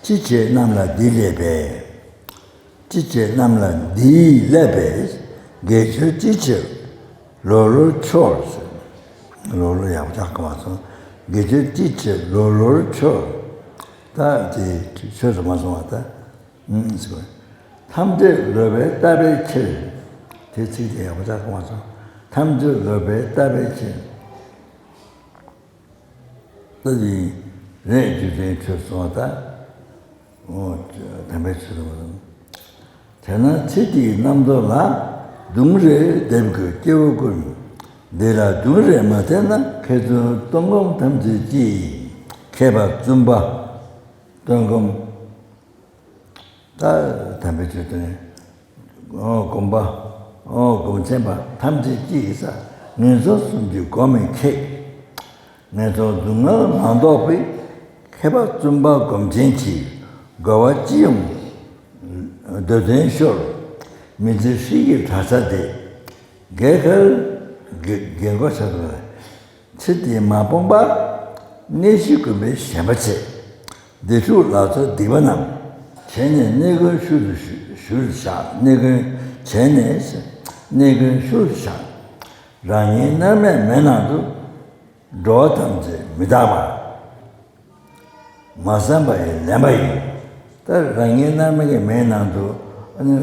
ཅི་བྱེད་རྣམས་ལ་འདི་ལས་པས། ཅི་བྱེད་རྣམས་ལ་འདི་ལས་པས། དགེ་ཆོས་ཅི་བྱེད་ལོ་ལོར་འཆོར། ལོ་ལོར་ཡག་པོ་ཆགས་ཀྱི་མ་སོང་། དགེ་ཆོས་ཅི་བྱེད་ལོ་ལོར་འཆོར། ད་དེ་ཆོས་སུ་མ་སོང་བ་ད། ཐམས་ཅད་ལོག་པས་ལྟ་བའི་ཕྱིར། དེ་ཚིག་དེ་ཡག་པོ་ཆགས་ཀྱི་མ་སོང་། ཐམས་ཅད་ལོག་པས་ལྟ་བའི་ཕྱིར། ལྟ་ཞིང་རེག་རྒྱུ་ལྡན་ཆོས་སོང་བ་ལྟ། འོ། དམ་པའི་ཆོས་སོང་བ་ལྟ། དེས་ན་ཚེ་འདིའི་རྣམ་རྟོག་ལ། སྡུག་རེ་འདེབས་དགོས་སྐྱེ་བོ་ཀུན། འདི་ལ་སྡུག་རེ་མ་འདེབས་ན། མཁས་བཙུན་སྟོང་གོམས་ཐམས་ཅད་ཀྱིས། མཁས་པ་བཙུན་པ་སྟོང་གོམས། ད་དམ་པའི་ཆོས་སྟོན། ཨོ་སྒོམ་པ། ཨོ་སྒོམ་ཆེན་པ་ཐམས་ཅད་ཀྱིས་ས། ངན་སོང་གསུམ་གྱི་སྒོ་མི་ཁེགས། ངན་སོང་སྡུག་བསྔལ་མ་བཟློག་པའི། མཁས་པ་བཙུན་པ་སྒོམ་ཆེན་གྱིས། རྒོལ་བ་ཅི་ཡོང་འདོད་དོན་ཤོར། མི་ཚེ་ཧྲིལ་གྱིས་དྲག་ས་དེ། རྒས་ཁར་རྒས་རྒས་འཁོགས་ཆགས་འགྲོ་བ། ཚེ་འདི་མ་སྤངས་པ། གནས་བཞི་ཀུན་པའི་ཞེན་པ་ཆེ། སྡིག་སྒྲིབ་ལ་སོགས་སྡིག་པ་རྣམས། བྱས་ནས་གནས་ཀུན་ཤུལ་དུ་ཞུ་ཞུལ་བཞག་གནས་ཀུན་བྱས་ནས་གནས་ཀུན་ཤུལ་དུ་བཞག་རང་ཉིད་མནར་མེད་མེ་ནང་དུ། འགྲོ་བ་ཐམས་ཅད་མི་རྟག་པ། མ་བསམ་པ་ཡི་ལན་པ་ཡིན། ད་རང་ཉིད་མནར་མེད་ཀྱི་མེའི་ནང་དུ་ཨ་ནི་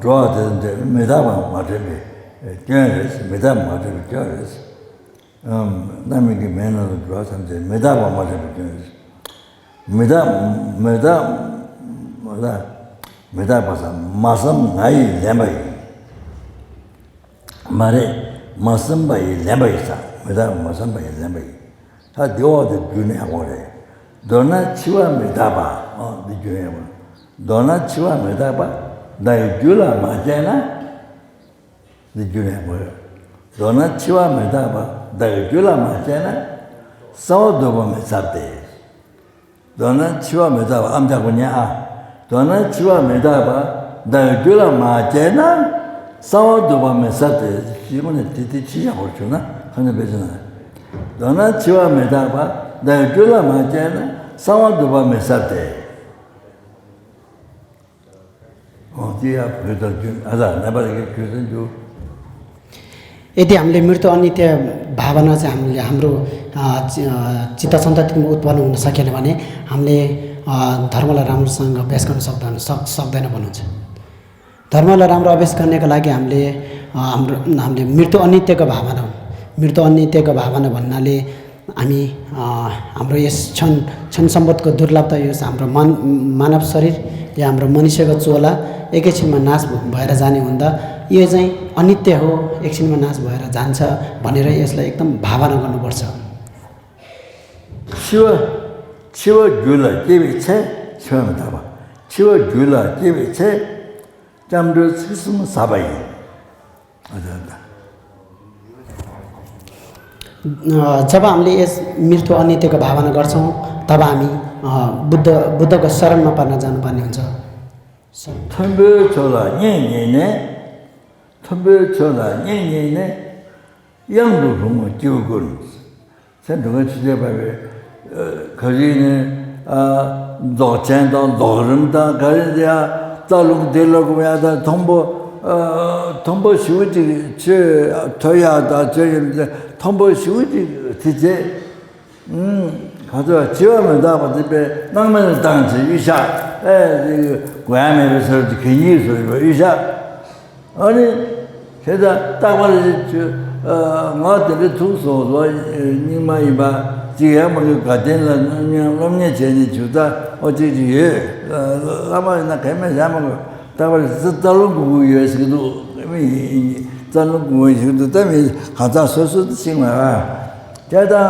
འགྲོ་བ་དེ་ཚོ་མི་རྟག་པ་མ་དྲན་པའི་སྐྱོན་རེད། མི་རྟག་པ་མ་དྲན་པའི་སྐྱོན་རེད། མནར་མེད་ཀྱི་མེའི་ནང་དུ་འགྲོ་བ་ཐམས་ཅད་མི་རྟག་པ་མ་དྲན་པའི་སྐྱོན་རེད། མི་རྟག་མི་རྟག་མི་རྟག་མི་རྟག་པ་ས་མ་བསམ་ང་ཡི་ལན་པ་ཡིན། མ་རེད། མ་བསམ་པ་ཡི་ལན་པ་ཡིན་ས། མི་རྟག་མ་བསམ་པ་ཡི་ལན་པ་ཡིན། ད་འདི་འོག་ཏུ་རྒྱུ་ནི་ཡག་པོ་རེད། མདོར་ན་འཆི་བ་མི་རྟག་པ། ཨོ་འདི་རྒྱུ་ནི་ཡག་པོ་རེད། མདོར་ན་འཆི་བ་མི་རྟག་པ། བདག་གི་རྒྱུད་ལ་མ་སྐྱེས་ན། འདི་རྒྱུ་ནི་ཡག་པོ་རེད། མདོར་ན་འཆི་བ་མི་རྟག་པ། བདག་གི་རྒྱུད་ལ་མ་སྐྱེས་ན། གསང་བ་འདུས་པ་མི་ཟབ་སྟེ། མདོར་ན་འཆི་བ་མི་རྟག་པ། ཨམ་ཅག་པོ་ཉན་ཨ། མདོར་ན་འཆི་བ་མི་རྟག་པ། བདག་གི་རྒྱུད་ལ་མ་སྐྱེས་ན། གསང་བ་འདུས་པ་མི་ཟབ་སྟེ། ཞེས་པ་ནི་དེ་དེ་ཕྱི་ཡག་པོར་བྱུང་ན་ཁ་ནས་བེད་ཅི་ན། མདོར་ན་འཆི་བ་མི་རྟག་པ། བདག་གི་རྒྱུད་ལ་མ་སྐྱེས་ན། གསང་བ་འདུས་པ་མི་ཟབ་སྟེ། अँ, त्यो या भुइँतल जुन अझ नेपाली गीत ख्रिस्टियन जो। यदि हामीले मृत्यु अनित्य भावना चाहिँ हामीले हाम्रो, अ, चि-, अ, चित्त सन्ततिमा उत्पन्न हुन सकेन भने हामीले, अ, धर्मलाई राम्रोसँग अभ्यास गर्न सक्दैन, सक-, सक्दैन भन्नुहुन्छ। धर्मलाई राम्रो अभ्यास गर्नका लागि हामीले, अ, हाम्रो, हामीले मृत्यु अनित्यको भावना, मृत्यु अनित्यको भावना भन्नाले हामी, अ, हाम्रो यस क्षण, क्षण सम्पत्तिको दुर्लभता, यो हाम्रो मन, मानव शरीर या हाम्रो मनुष्यको चोला एकैछिनमा नाश भ-, भएर जाने हुँदा यो चाहिँ अनित्य हो, एकछिनमा नाश भएर जान्छ भनेर यसलाई एकदम भावना गर्नुपर्छ। 死亡, 死亡 རྒྱུད་ལ་སྐྱེ་བའི་ཚེ། 死亡 མི་རྟག་པ། 死亡 རྒྱུད་ལ་སྐྱེ་བའི་ཚེ། སྐྱབས་འགྲོའི་ཚིག་གསུམ་ཟབ་པ་ཡིན། ཨ་ད་ད། अ, जब हामीले यस मृत्यु अनित्यको भावना गर्छौँ, तब हामी, अ, बुद्ध, बुद्धको शरणमा पर्न जानुपर्ने हुन्छ। མཐོན་པོའི་ཕྱོགས་ལ་སྙེག་ཉེ་ནས། མཐོན་པོའི་ཕྱོགས་ལ་སྙེག་ཉེ་ནས། གཡང་དུ་ལྷུང་བའི་སྐྱེ་བོ་ཀུན། ཚེ་འདི་ཀ་ཕྱི་རྒྱལ་བ་བའི་ག་རེ་ནི་རྫོགས་ཆེན་དང་རྫོགས་རིམ་དང་ག་རེ་འདི་ཡ་རྩ་རླུང་འདི་ལ་གོ་ཡ་ད་མཐོན་པོ་ མཐོན་པོ་ཞེ་པོ་ཅིག་ཆོས་ཐོས་ཡག་དང་ཆོས་ཡིན་ཚེ་མཐོན་པོ་ཞེ་པོ་ཅིག་དེ་བྱས། ག་ཚོད་འཆི་བ་མི་རྟག་པ་དེ་དཔེ་སྣང་མེད་ལ་བཏང་བྱས་གཡུལ་བཞག་ཨེ་དེ་གོ་ཡ་མེད་པའི་བཟོ་འདྲ་གད་སྙིགས་བཟོ་འདྲ་གཡུལ་བཞག་ཨ་ནི། དེ་ལྟར་རྟག་པར་ཆོས་ང་དེ་འདྲ་ཐུག་སོང་ཟོ་སྙིགས་མ་ཡིན་པ་ཅིག་ཡང་མ་གི་དགའ་ལྡན་ལ་སློབ་གཉེར་སློབ་གཉེར་བྱས་ནས་བྱུང་ཙང་ཨོ་ཅིག་ཅིག་ཡོད། བླ་མ་ཡིན་ན་གལ་མེད་བྱ་མ་དགོས། རྟག་པར་རྩ་རླུང་དགུ་དགུ་ཡོད་ཟེར་གི་འདུག་རྩ་རླུང་དགུ་དགུ་ཡོད་ཟེར་གི་འདུག་ད་མི་གང་ཟག་སོ་སོ་དུ་ཤེས་མ་ར། དེ་དང་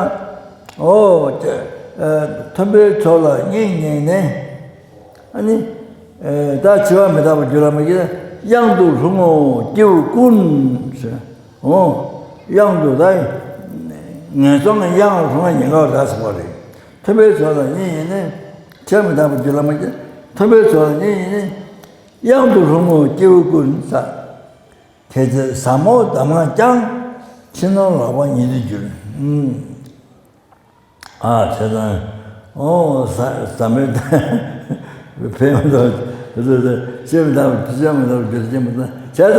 ཨོ་ཅེ། མཐོན་པོའི་ཕྱོགས་ལ་སྙིང་ཉེ་ནས། ཨ་ནི། ད་འཆི་བ་མི་རྟག་པར་གྱུར་ལ་མ་གྱུར་གཡང་དུ་ལྷུང་ངོ་སྐྱེ་བོ་ཀུན། ཨོ། གཡང་དུ་ད། ངན་སོང་གི་གཡང་ལ་ལྷུང་བ་ཉེན་ཁ་བ་ར་ཟེར་བ་རེད། མཐོན་པོའི་ཕྱོགས་ལ་སྙིང་ཉེ་ནས། འཆི་བ་མི་རྟག་པར་གྱུར་ལ་མ་གྱུར། མཐོན་པོའི་ཕྱོགས་ལ་སྙིང་ཉེ་ནས། གཡང་དུ་ལྷུང་ངོ་སྐྱེ་བོ་ཀུན་ཟེར། དེ་ཚེ་ཟབ་མོ་གདམས་ངག་ཀྱང་། ཕྱི་ནང་ལག་པ་ཉིད་དུ་འགྱུར། ཨ་བྱས་ཙང་། ཨོ་ཟ་ཟ་མོའི་ཕན་མི་འདུག་ཤེས་མི་འདུག་བྱེད་མི་འདུག་བྱེད་མི་འདུག་བྱས་ཙང་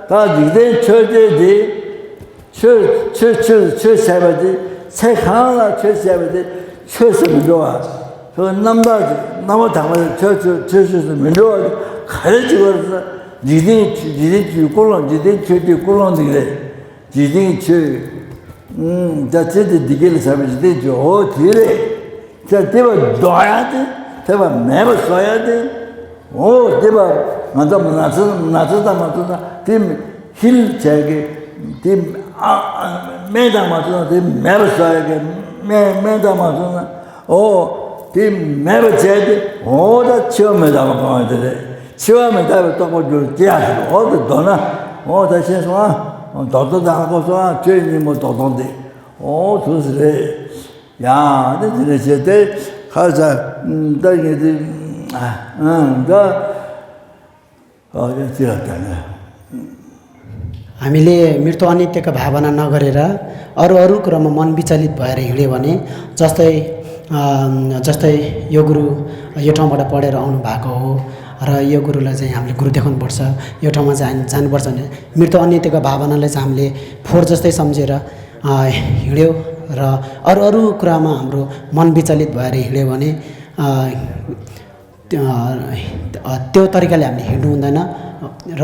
ད་འཇིག་རྟེན་ཆོས་བརྒྱད་འདི། ཆོས་ཆོས་ཆོས་ཆོས་བྱས་པ་དེ་ཚེ་གང་ལ་ཆོས་བྱས་པ་དེ་ཆོས་སུ་མི་འགྲོ་བ། ཆོས་རྣམ་དག་རྣམ་པར་དག་པ་དེ་ཆོས་ཆོས་ཆོས་ཆོས་སུ་མི་འགྲོ་བ་ག་རེ་བྱེད་དགོས་རེད་ཟེར་ན། འཇིག་རྟེན་འཇིག་རྟེན་ཆོས་ཀུན་སློང་འཇིག་རྟེན་ཆོས་བརྒྱད་ཀུན་སློང་འདི་རེད། འཇིག་རྟེན་ཆོས། ད་ཚེ་འདི་འདི་སྐད་ལ་བྱ་བའི་འཇིག་རྟེན་ཆོས་འོ་དེ་རེད། ཚེ་འདི་བ་ལྡོག་ཡ་དེ་ཚེ་བ་མེད་པ་བཟོ་ཡ་དེ། འོ་འདི་བ་ང་ཚོ་ན་ཚ་ན་ཚ་དང་མ་ཚོ་ན་དེ་ཧིལ་བྱས་ཀྱི་དེ་ཨ་ཨ་སྨན་དང་མ་ཚོ་ན་དེ་མེད་པ་བཟོ་ཡ་གི་སྨན་སྨན་དང་མ་ཚོ་ན་འོ་དེ་མེད་པ་བྱས་ཏེ་འོ་ད་འཆི་བ་མི་རྟག་པ་གང་ཡང་དེ་རེད། འཆི་བ་མི་རྟག་པའི་རྟོགས་པ་འགྱུར་ཅི་ཡང་ཟེར་འོ་དེ་མདོར་ན་འོ་ད་ཤེས་སོང་ཨ། མདོར་བསྡུས་དང་ཧ་གོ་སོང་ཨ། ཆོས་སྙིང་པོ་རྟོགས་སྟངས་དེ་འོ་དུ་ཟེར་རེད། ཡང་དེ་དེ་འདྲ་བྱས་ཏེ་ཁ་ས་ད་ངས་དེ་ཨ་ད་ཨ་ཅི་ལ་ད་ནས། हामीले मृत्यु अन्यत्वको भावना नगरेर अरू अरू कुरामा मन विचलित भएर हिँड्यो भने जस्तै अ, जस्तै यो गुरु यो ठाउँबाट पढेर आउनु भएको हो र यो गुरुलाई चाहिँ हामीले गुरु देखाउनुपर्छ, यो ठाउँमा चाहिँ हामी जानुपर्छ भने मृत्यु अन्यत्वको भावनालाई चाहिँ हामीले फोहोर जस्तै सम्झेर अ, हिँड्यो र अरू अरू कुरामा हाम्रो मन विचलित भएर हिँड्यो भने अ, त्यो अ, त्यो तरिकाले हामीले हिँड्नु हुँदैन। र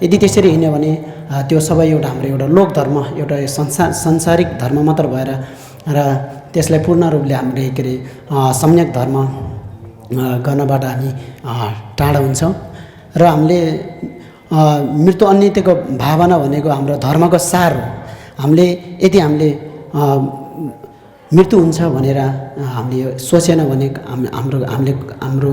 यदि त्यसरी हिँड्यो भने अ, त्यो सबै एउटा हाम्रो एउटा लोक धर्म, एउटा संसार सांसारिक धर्म मात्र भएर र त्यसलाई पूर्ण रूपले हामीले के अरे अ, सम्यक धर्म अ, गर्नबाट हामी अ, टाढा हुन्छौँ। र हामीले अ, मृत्यु अन्यत्वको भावना भनेको हाम्रो धर्मको सार हो। हामीले यदि हामीले अ, मृत्यु हुन्छ भनेर अ, हामीले यो सोचेन भने हाम- हाम्रो हामीले हाम्रो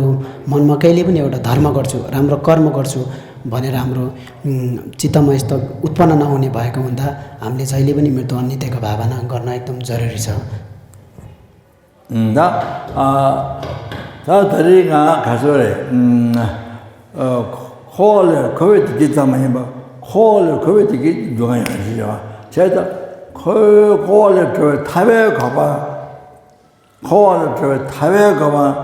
मनमा कहिले पनि एउटा धर्म गर्छु, राम्रो कर्म गर्छु भनेर हाम्रो उम्, चित्तमा यस्तो उत्पन्न नहुने भएको हुँदा हामीले जहिले पनि मृत्यु अन्यत्वको भावना गर्न एकदम जरुरी छ। ད་ཨ་ད་ད་རེས་ང་ག་ཚོད་རེད། ཨ་འཁོར་བ་ལས་འཁོར་བའི་བདེ་སྐྱིད་ཙམ་མ་ཡིན་པར་འཁོར་བ་ལས་འཁོར་བའི་བདེ་སྐྱིད་སྒྲུབ་ཡང་ཞེས་བྱ་བ་བྱས་ཙང་འཁོར་འཁོར་བ་ལས་གྲོལ་བའི་ཐར་པའི་གོ་འཕང་། འཁོར་བ་ལས་གྲོལ་བའི་ཐར་པའི་གོ་འཕང་།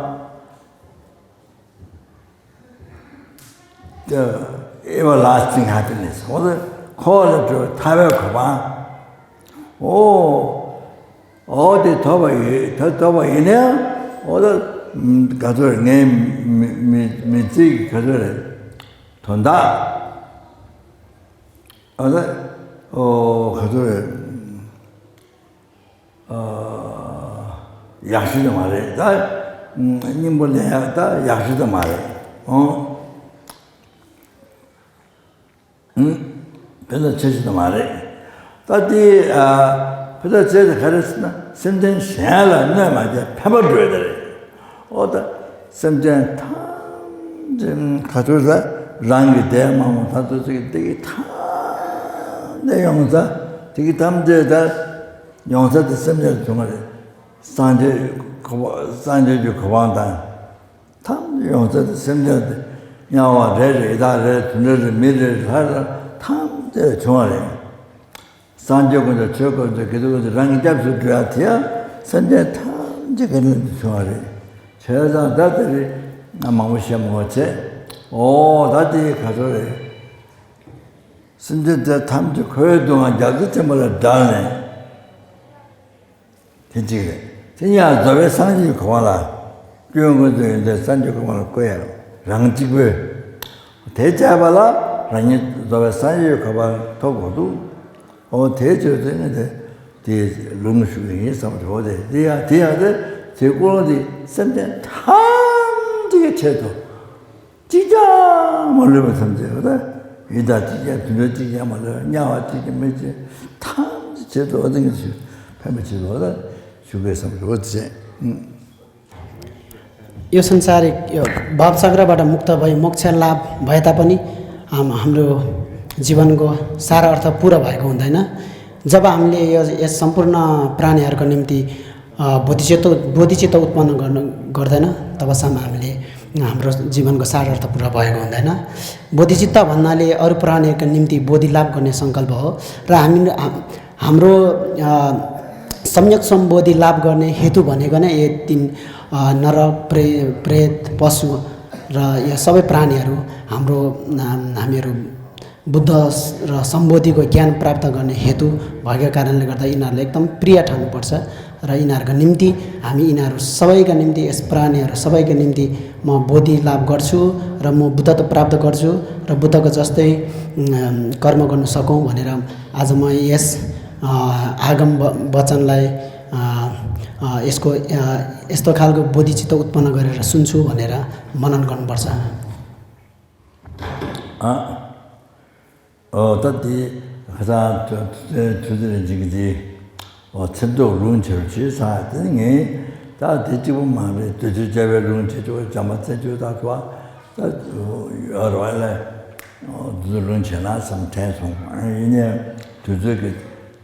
Everlasting happiness. འོ་དེ་འཁོར་བ་ལས་གྲོལ་བའི་ཐར་པའི་གོ་འཕང་། འོ། འོ་དེ་ཐོབ་པ་ཡིན་ཐོབ་ཐོབ་པ་ཡིན་ནའང་འོ་ད་ག་ཚོད་རེད། ངའི་མི་མི་མི་ཚེ་གི་ག་ཚོད་རེད། དོན་དག་འོ་ད་འོ་ག་ཚོད་རེད། ཨ་ཡག་ཤོས་དེ་མ་རེད། ད་སྙིང་པོ་ལེན་ཡག་ད་ཡག་ཤོས་དེ་མ་རེད། ཨོ། ཨུམ། དེ་ལས་ཆེ་ཤོས་དེ་མ་རེད། ད་དེ་ཨ་ཕུ་ད་ཆེ་དེ་ག་རེ་ཟེར་ན་སེམས་ཅན་གཞན་ལ་གནོད་མ་བྱས་ཕན་པ་སྒྲུབ་ཡ་དེ་རེད། ཨོ་ད་སེམས་ཅན་ཐམས་ཅད་ག་ཚོད་ཟ་རང་གི་འདས་མ་འོངས་ད་ཚོད་ཅིག་དེ་གི་ཐམས་ཅད་ཡོང་ས་དེ་གི་ཐམས་ཅད་ད། ཡོང་ས་དེ་སེམས་ཅན་བྱུང་བ་རེད། སངས་རྒྱས་གོ་འཕང་སངས་རྒྱས་ཀྱི་གོ་འཕང་དང་། ཐམས་ཅད་ཡོང་ས་དེ་སེམས་ཅན་དེ་དམྱལ་བ་རེ་རེ་ཡི་དྭགས་རེ་དུད་འགྲོ་རེ་མི་རེ་ལྷ་རེ་ཐམས་ཅད་བྱུང་བ་རེད། སངས་རྒྱས་དཀོན་མཆོག་ཆོས་དཀོན་མཆོག་དགེ་འདུན་དཀོན་མཆོག་རང་གི་སྐྱབས་སུ་འགྲོ་ཡ་དེ་ཡང་སེམས་ཅན་ཐམས་ཅད་ག་ནས་དུ་བྱུང་བ་རེད། བྱས་ཙང་ད་དེ་རེད་ང་མང་པོ་བཤད་མི་དགོས་བྱས། ཨོ་ད་དེ་ག་ཚོད་རེད། སེམས་ཅན་དེ་ཐམས་ཅད་ཁོའི་སྡུག་བསྔལ་རྒྱ་མཚོ་ཆེན་པོ་ལས་བསྒྲལ་ནས། དེ་གཅིག་རེད། དེ་ཡང་རྫོགས་པའི་སངས་རྒྱས་ཀྱི་གོ་འཕང་ལ། སྐྱོན་ཀུན་ཏུ་ཡོན་ཏན་སངས་རྒྱས་གོ་འཕང་ལ་བཀོད་ཡ་རང་གཅིག་པོས། དེ་བྱས་པ་ལ་རང་ཉིད་རྫོགས་པའི་སངས་རྒྱས་ཀྱི་གོ་འཕང་ཐོབ་དགོས་འདུག། འོ་དེའི་ཆོས་དེ་ནི་དེ་དེའི་ལུང་ཞུ་གི་ཡིན་བསམ་གྱི། འོ་དེ་དེ་ཡང་དེ་ཡང་དེ་དེ་ཀུན་སློང་དེ་སེམས་ཅན་ཐམས་ཅད་ཀྱི་ཆེད་དུ། གཅིག་ཀྱང་མ་ལུས་པ་ཐམས་ཅད་པ་དང་། ཡིད་དང་གཅིག་ཀྱང་དུད་འགྲོ་གཅིག་ཀྱང་མ་ལུས་པ། དམྱལ་བ་གཅིག་ཀྱང་མི་གཅིག་ཐམས་ཅད་ཆེད་དུ། འོ་དེ་ངས་ཕན་པ་ཆེད་དུ་འོ་ད་ཞུ་དགོས་བསམ་གྱི། འོ་དེ་བྱས། यो संसार यो भवचक्रबाट मुक्त भई मोक्ष लाभ भए तापनि हाम हाम्रो जीवनको सार अर्थ पुरा भएको हुँदैन। जब हामीले यो यस सम्पूर्ण प्राणीहरूको निम्ति बोधिचित्त बोधिचित्त उत्पन्न गर्नु गर्दैन, तबसम्म हामीले हाम्रो जीवनको सार अर्थ पुरा भएको हुँदैन। बोधिचित्त भन्नाले अरू प्राणीहरूको निम्ति बोधि लाभ गर्ने सङ्कल्प हो। र हामी हाम्रो सम्यक सम्बोधि लाभ गर्ने हेतु भनेको नै यो तिन नर प्रे प्रेत पशु र यो सबै प्राणीहरू हाम्रो हामीहरू बुद्ध र सम्बोधिको ज्ञान प्राप्त गर्ने हेतु भएका कारणले गर्दा यिनीहरूलाई एकदम प्रिय ठान्नुपर्छ। र यिनीहरूको निम्ति हामी यिनीहरू सबैका निम्ति यस प्राणीहरू सबैका निम्ति म बोधि लाभ गर्छु र म बुद्धत्व प्राप्त गर्छु र बुद्धको जस्तै कर्म गर्न सकौँ भनेर आज म यस आगम वचनलाई यसको यस्तो खालको बोधिचित्त उत्पन्न गरेर सुन्छु भनेर मनन गर्नुपर्छ। ཨ། ཨོ་ད་དེ་ཁ་སང་ཐུ་ཐུ་ཐུ་ཚེ་རིན་ཆེན་གྱིས་དེ་ཨོ་ཚེ་བཟློག་ལུང་བྱེད་རོགས་བྱེད་ཟེར། དེ་ངས་ད་དེ་གཅིག་པུ་མ་རེད། དུས་ཚོད་བྱ་བའི་ལུང་བྱེད་ཆོག། བྱམས་པ་ཚེ་ཆོག་ད་ཐུ་བ་ད་ཡོད་རེད་བ་ལས། ཨོ་དེ་ཚོ་ལུང་བྱེད་ན་བསམ་དྲན་སོང་། ཡིན་ནའི་དུས་ཚོད་ཀྱི་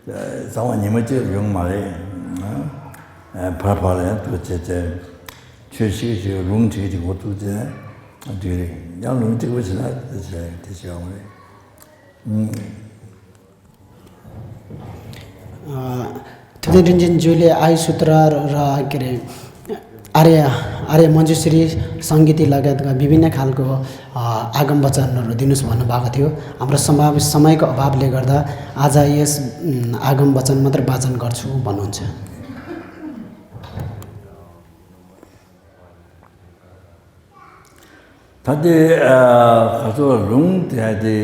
གཙང་བ་ཉི་མ་གཅིག་ཡོང་མ་རེད། ཕར་ཕར་ལ་ཡང་ཐུག་བྱས་ཏེ་ཆོས་ཤིག་ཅིག་ལུང་བྲིས་ཅིག་འགོ་ཐུག་ཅེས་འགྲིག་རེད། ཡང་ལུང་གཅིག་པོ་བྱས་ན་དེ་བྱས་དེ་བྱས་ཡོང་རེད། ཐུབ་བསྟན་དྲིན་ཅན་ज्यूले आयु सूत्र र के अरे आर्य आर्य मञ्जुश्री सङ्गीति लगायतका विभिन्न खालको आगम वचनहरू दिनुहोस् भन्नुभएको थियो। हाम्रो समावेश समयको अभावले गर्दा आज यस आगम वचन मात्र वाचन गर्छु भन्नुहुन्छ। ད་ལྟའི་ག་ཚོད་ལུང་དེ་དེ་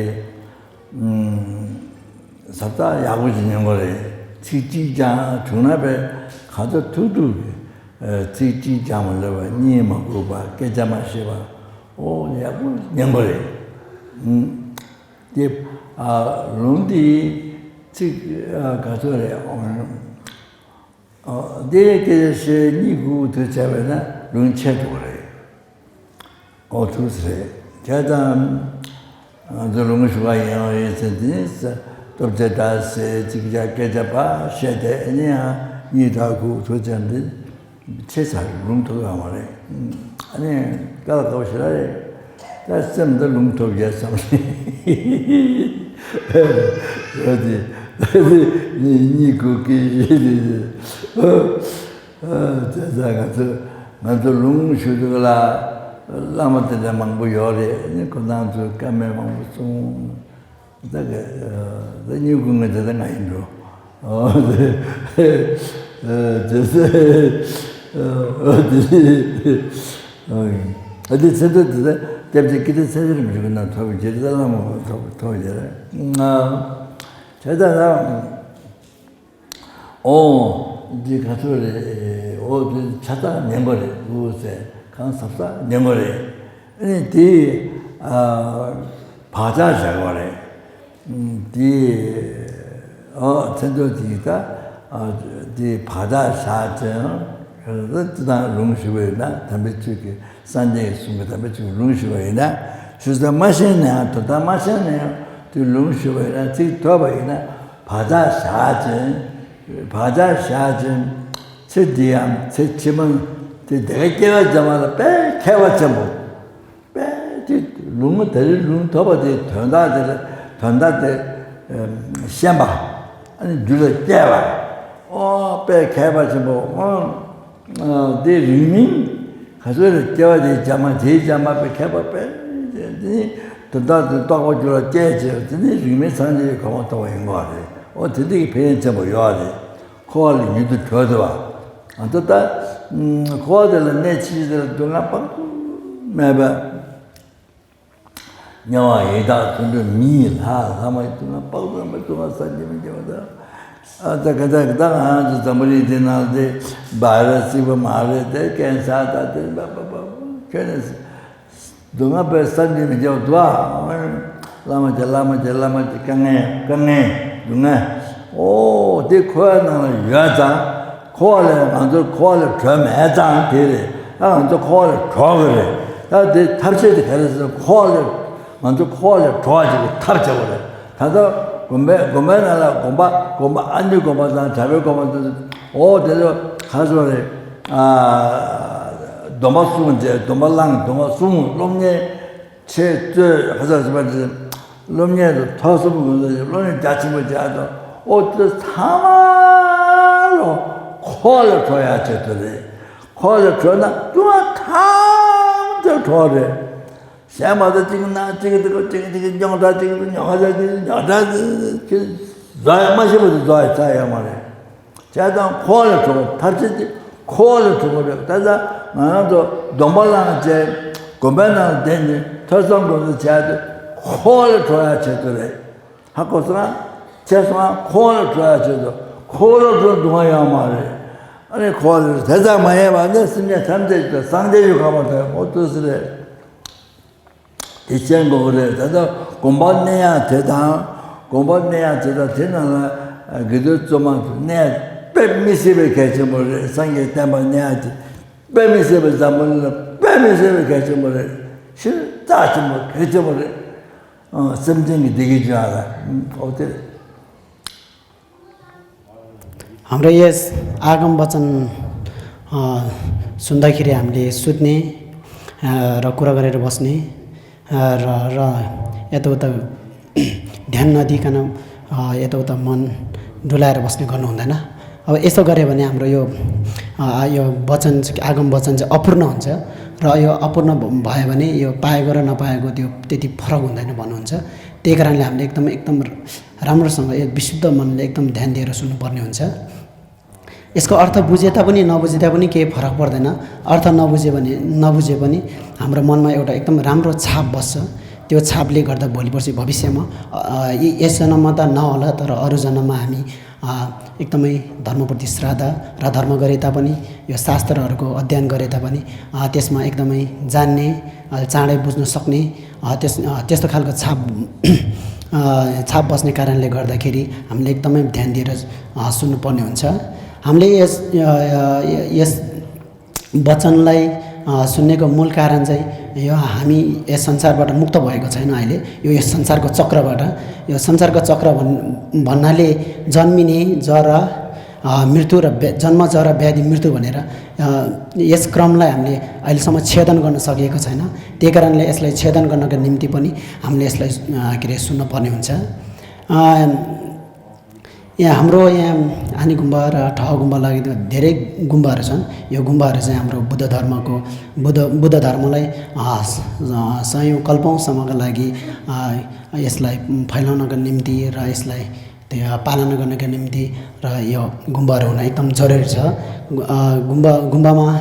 ཟབ་ཚགས་ཡག་པོ་ཞིག་ཉན་དགོས་རེད། ཚིག་གཅིག་ཀྱང་བྱུང་ན་པས་ག་ཚོད་ཐུག་ཐུག་གི་ཚིག་གཅིག་ཀྱང་མ་ལབ་པ། གཉིད་མ་ཁུག་པ། སྐད་ཆ་མ་བཤད་པ། ཨོ་ཡག་པོ་ཉན་དགོས་རེད། དེ་ལུང་དེ་ཚིག་ག་ཚོད་རེད། འདི་སྐད་ཆ་བཤད་གཉིད་ཁུག་དུས་བྱས་པས་ན་ལུང་ཆད་འགྲོ་གི་རེད། ཨོ་ཐུགས་རེད། བྱས་ཙང་ང་ཚོ་ལུང་ཞུ་བ་ཡིན་ཡང་ཡིན་ཟེར། དེ་ནི་སྟོབས་ཆེ་དྲག་ཟེར་ཅིག་ཅག་སྐད་ཆ་ཕར་བཤད་དེ་ཨ་ནི་ཡང་གཉིད་ཐག་ཁུག་ཐུག་ཅག་འདི་ཆེ་ཚར་ལུང་ཐོབ་ཡོད་མ་རེད། ཨ་ནི་དཀའ་ལས་ཁག་པོ་ཞེ་དྲག་རེད། ད་སེམས་འདི་ལུང་ཐོབ་ཡས་བསམ་ནས། ཡོད་དེ། གཉིད་ཁུག་གི་ཞེས་དེ། བྱས་ཙང་ང་ཚོ་ང་ཚོ་ལུང་ཞུ་དུས་ལ་བླ་མ་དེ་འདྲ་མང་པོ་ཡོད་རེད། ཨ་ནི་ཁོ་རང་ཚོས་བཀའ་མོལ་མང་པོ་གསུངས། ད་ག་ད་གཉིད་ཁུག་ངེས་དེ་ད་ང་ཡིན་འགྲོ། ཨོ་དེ་དེ་ཨོ་དེ་ཨ་དེ་ཚེ་འདི་དེ་ད་སྐྱབས་རྗེ་ཀིརྟི་ཚེ་རིང་མི་རིགས་ན་ཐོབ་རྗེ་རིགས་བླ་མ་ཐོབ་ཐོབ་རྗེ་རེད། ང་བྱས་ཙང་ད། ཨོ། འདི་ག་ཚོད་རེད། ཨོ་འདི་ཆ་ཚང་ཉན་པ་རེད་འདུག་ཟེར། གང་ཟབ་ཟབ་ཉན་པ་རེད། ཨ་ནི་དེ་བག་ཆགས་བཞག་པ་རེད། འདི་ཨོ་མཚན་ཐོ་འདི་ད་འདི་བག་ཆགས་བཞག་ཅིང་། འདི་དང་ལུང་ཞུ་བ་ཡིན་ན་དམ་པའི་ཆོས་ཀྱི་སངས་རྒྱས་ཀྱི་གསུང་གི་དམ་པའི་ཆོས་ཀྱི་ལུང་ཞུ་བ་ཡིན་ན། ཞུ་ས་མ་ཤེས་ན་ཡང་དོན་དག་མ་ཤེས་ན་ཡང་དེ་ལུང་ཞུ་བ་ཡིན་ན་ཚིག་ཐོས་པ་ཡིན་ན། བག་ཆགས་བཞག་ཅིང་། བག་ཆགས་བཞག་ཅིང་། ཚེ་འདི་ཡང་ཚེ་ཕྱི་མ་དེ་དེ་ག་སྐྱེ་བ་ཙམ་མ་ལ་དཔེ་མཁས་པ་ཆེན་པོ། དཔེ་དེ་ལུང་དེ་རིང་ལུང་ཐོབ་པ་དེ་དོན་དག་དེ་དོན་དག་དེ་ཤེས་པ། ཨ་ནི་རྒྱུད་ལ་སྐྱེ་བ། ཨོ་དཔེ་མཁས་པ་ཆེན་པོ། ཨོ་དེ་རིང་མིན་ག་ཚོད་རེ་སྐྱེ་བ་དེ་ཙམ་མ་དེ་ཙམ་མ་དཔེ་མཁས་པ་དཔེ་དེ་ནི། དོན་དག་དེ་རྟོགས་པ་རྒྱུད་ལ་སྐྱེས་བྱས། དེ་ནས་རིས་མེད་སངས་རྒྱས་ཀྱི་གོ་འཕང་ཐོབ་པ་ཡིན་དགོས་རེད། འོ་དེ་འདྲ་གི་ཕན་ཡོན་ཆེན་པོ་ཡོད་རེད། འཁོར་བ་ལས་མྱུར་དུ་གྲོལ་ཐུབ་པ། ཨ་ད་ལྟ་འཁོར་བ་དེ་ལ་གནས་ཕྱི་དེ་ལ་སྡུག་བསྔལ་དཔག་ཏུ་མེད་པ། དམྱལ་བ་ཡི་དྭགས་དུད་འགྲོ་མིའི་ལྷ་ལྷ་མ་ཡི་སྡུག་བསྔལ་དཔག་ཏུ་མེད་པ། སྡུག་བསྔལ་བསམ་གྱིས་མི་ཁྱབ་པ་དང་། ཨ་ད་ག་ད་ག་ད་ང་ཚོ་འཛམ་བུ་གླིང་འདི་ནང་དེ་བ་རེད། སྲིད་པ་མ་རེད། དེ་ཀན་སར་དང་དེ་པ་པ་པ་ཁྱོད་ནས་སྡུག་བསྔལ་དཔེ་བསམ་གྱིས་མི་ཁྱབ་འདུག་ཨ། བླ་མ་ཁྱེད། བླ་མ་ཁྱེད། བླ་མ་ཁྱེད། དཀའ་ངལ། དཀའ་ངལ། སྡུག་བསྔལ། ཨོ་དེ་འཁོར་བའི་ནང་ལ་ཡོད་ཙང་། འཁོར་བ་ལས་ང་ཚོ་འཁོར་བ་ལས་གྲོལ་མེད་ཙང་དེ་རེད། ད་ང་ཚོ་འཁོར་བ་ལས་གྲོལ་དགོས་རེད། ད་དེ་ཐབས་ཤེས་དེ་ག་རེ་ཟེར། འཁོར་བ་ལས་ང་ཚོ་འཁོར་བ་ལས་གྲོལ་བ་ཅིག་གི་ཐབས་བྱེད་དགོས་རེད། ད་ལྟ་དགོན་པའི་དགོན་པའི་ནང་ལ་དགོན་པ་དགོན་པ་ཨ་ནུའི་དགོན་པ་དང་གྲྭ་པའི་དགོན་པ་དང་། ཨོ་དེ་ཚོ་ག་ཚོད་རེད། ཨ་སྡོམ་པ་སྲུང་བྱས། སྡོམ་པ་བླངས། སྡོམ་པ་སྲུང་། སློབ་གཉེར་ཆེད་རྩོད་ཧ་ཅང་ཞིབ་པ་དེ། སློབ་གཉེར་དུ་ཐོས་བསམ་སྒོམ་གསུམ་གྱི་སློབ་གཉེར་རྒྱ་ཆེན་པོ་བྱས་དང་། ཨོ་དེ་ཚང་མ་ལོ་འཁོར་ལ་གྲོལ་ཡ་ཆེད་དུ་རེད། འཁོར་ལ་གྲོལ་ན་སྡུག་བསྔལ་ཐམས་ཅད་གྲོལ་རེད། གཞན་མ་གཏོགས་གཅིག་ན་གཅིག་འདུག་གཅིག་གཅིག་རྙོག་དྲ། གཅིག་རྙོག་དྲ། གཅིག་རྙོག་དྲ། གཅིག་བཟོ་ཡ་མ་ཤེས་པ་དེ་བཟོ་ཡ་ཚར་ཡོད་མ་རེད། བྱས་ཙང་འཁོར་ལ་གྲོལ་བ། ཐབས་ཤེས་དེ་འཁོར་ལ་གྲོལ་བ་རེད། ད་ལྟ་ང་རང་ཚོ་སྡོམ་པ་བླངས་བྱས། དགོན་པའི་ནང་བསྡད་ནས་ཐོས་བསམ་སྒོམ་གསུམ་བྱས་ཏེ་འཁོར་ལ་གྲོལ་ཡ་ཆེད་དུ་རེད། ཧ་གོ་སོང་ང་། བྱས་སོང་ང་། འཁོར་ལ་གྲོལ་ཡ་ཆེད་དུ། འཁོར་ལ་གྲོལ་སྡུག་བསྔལ་ཡོད་མ་རེད། ཨ་ནི་འཁོར་ལ་དེ་ཙམ་མ་ཡིན་པ་ནི་སེམས་ཅན་ཐམས་ཅད་ཀྱི་སངས་རྒྱས་ཡོད་ཁ་མ་ཐོན། འོ་དུས་སུ་རེད། དེ་ཤེས་དགོས་ཀྱི་རེད། ད་ལྟ་དགོན་པ་གནས་ཡག་དེ་དང་། དགོན་པ་གནས་ཡག་དེ་དང་། དེ་ནང་ལ་དགེ་འདུན་བཙུན་མ་གནས་ཡག་དཔེ་མི་སྲིད་པའི་གལ་ཆེན་པོ་རེད། སངས་རྒྱས་བསྟན་པ་གནས་ཡག་དེ་དཔེ་མི་སྲིད་པའི། འཛམ་བུ་གླིང་ལ་དཔེ་མི་སྲིད་པའི་གལ་ཆེན་པོ་རེད། ཞེ་དྲག་ཆེན་པོ། གལ་ཆེན་པོ་རེད། अँ, सैमसंग देखिन्छ होला। हो त्यो। हाम्रो यस आगम वचन, अँ, सुन्दाखेरि हामीले सुत्ने, अँ, र कुरा गरेर बस्ने, अँ, र, र यताउता ध्यान नदिकन, अँ, यताउता मन डुलाएर बस्ने गर्नु हुँदैन। अब यसो गऱ्यो भने हाम्रो यो, अँ, यो वचन चाहिँ, आगम वचन चाहिँ अपूर्ण हुन्छ। र यो अपूर्ण भ-, भयो भने यो पाएको र नपाएको त्यो त्यति फरक हुँदैन भन्नुहुन्छ। त्यही कारणले हामीले एकदम, एकदम राम्रोसँग यो विशुद्ध मनले एकदम ध्यान दिएर सुन्नुपर्ने हुन्छ। यसको अर्थ बुझे तापनि नबुझे तापनि केही फरक पर्दैन। अर्थ नबुझे भने, नबुझे पनि हाम्रो मनमा एउटा एकदम राम्रो छाप बस्छ। त्यो छापले गर्दा भोलि पर्सि भविष्यमा, अ, यी, यस जन्ममा त नहोला, तर अरू जन्ममा हामी, अ, एकदमै धर्मप्रति श्रद्धा र धर्म गरे तापनि, यो शास्त्रहरूको अध्ययन गरे तापनि, अ, त्यसमा एकदमै जान्ने, अ, चाँडै बुझ्न सक्ने, अ, त्यस-, अ, त्यस्तो खालको छाप, अ, छाप बस्ने कारणले गर्दाखेरि हामीले एकदमै ध्यान दिएर, अ, सुन्नुपर्ने हुन्छ। हामीले यस, अ, अ, यस वचनलाई, अ, सुन्नेको मूल कारण चाहिँ यो, हामी यस संसारबाट मुक्त भएको छैन अहिले। यो यस संसारको चक्रबाट, यो संसारको चक्र भन्-, भन्नाले जन्मिने, जरा, अ, मृत्यु र व्या-, जन्म, जरा, व्याधि, मृत्यु भनेर, अ, यस क्रमलाई हामीले अहिलेसम्म छेदन गर्न सकेको छैन। त्यही कारणले यसलाई छेदन गर्नका निम्ति पनि हामीले यसलाई, अ, के अरे, सुन्नुपर्ने हुन्छ। अ, यहाँ हाम्रो यहाँ आनी गुम्बा र ठह गुम्बा लगायत धेरै गुम्बाहरू छन्। यो गुम्बाहरू चाहिँ हाम्रो बुद्ध धर्मको, बुद्ध, बुद्ध धर्मलाई, अ, स-, अ, सयौँ कल्पौँसम्मका लागि, अ, यसलाई फैलाउनका निम्ति र यसलाई त्यो पालना गर्नका निम्ति र यो गुम्बाहरू हुन एकदम जरुरी छ। गु-, अ, गुम्बा, गुम्बामा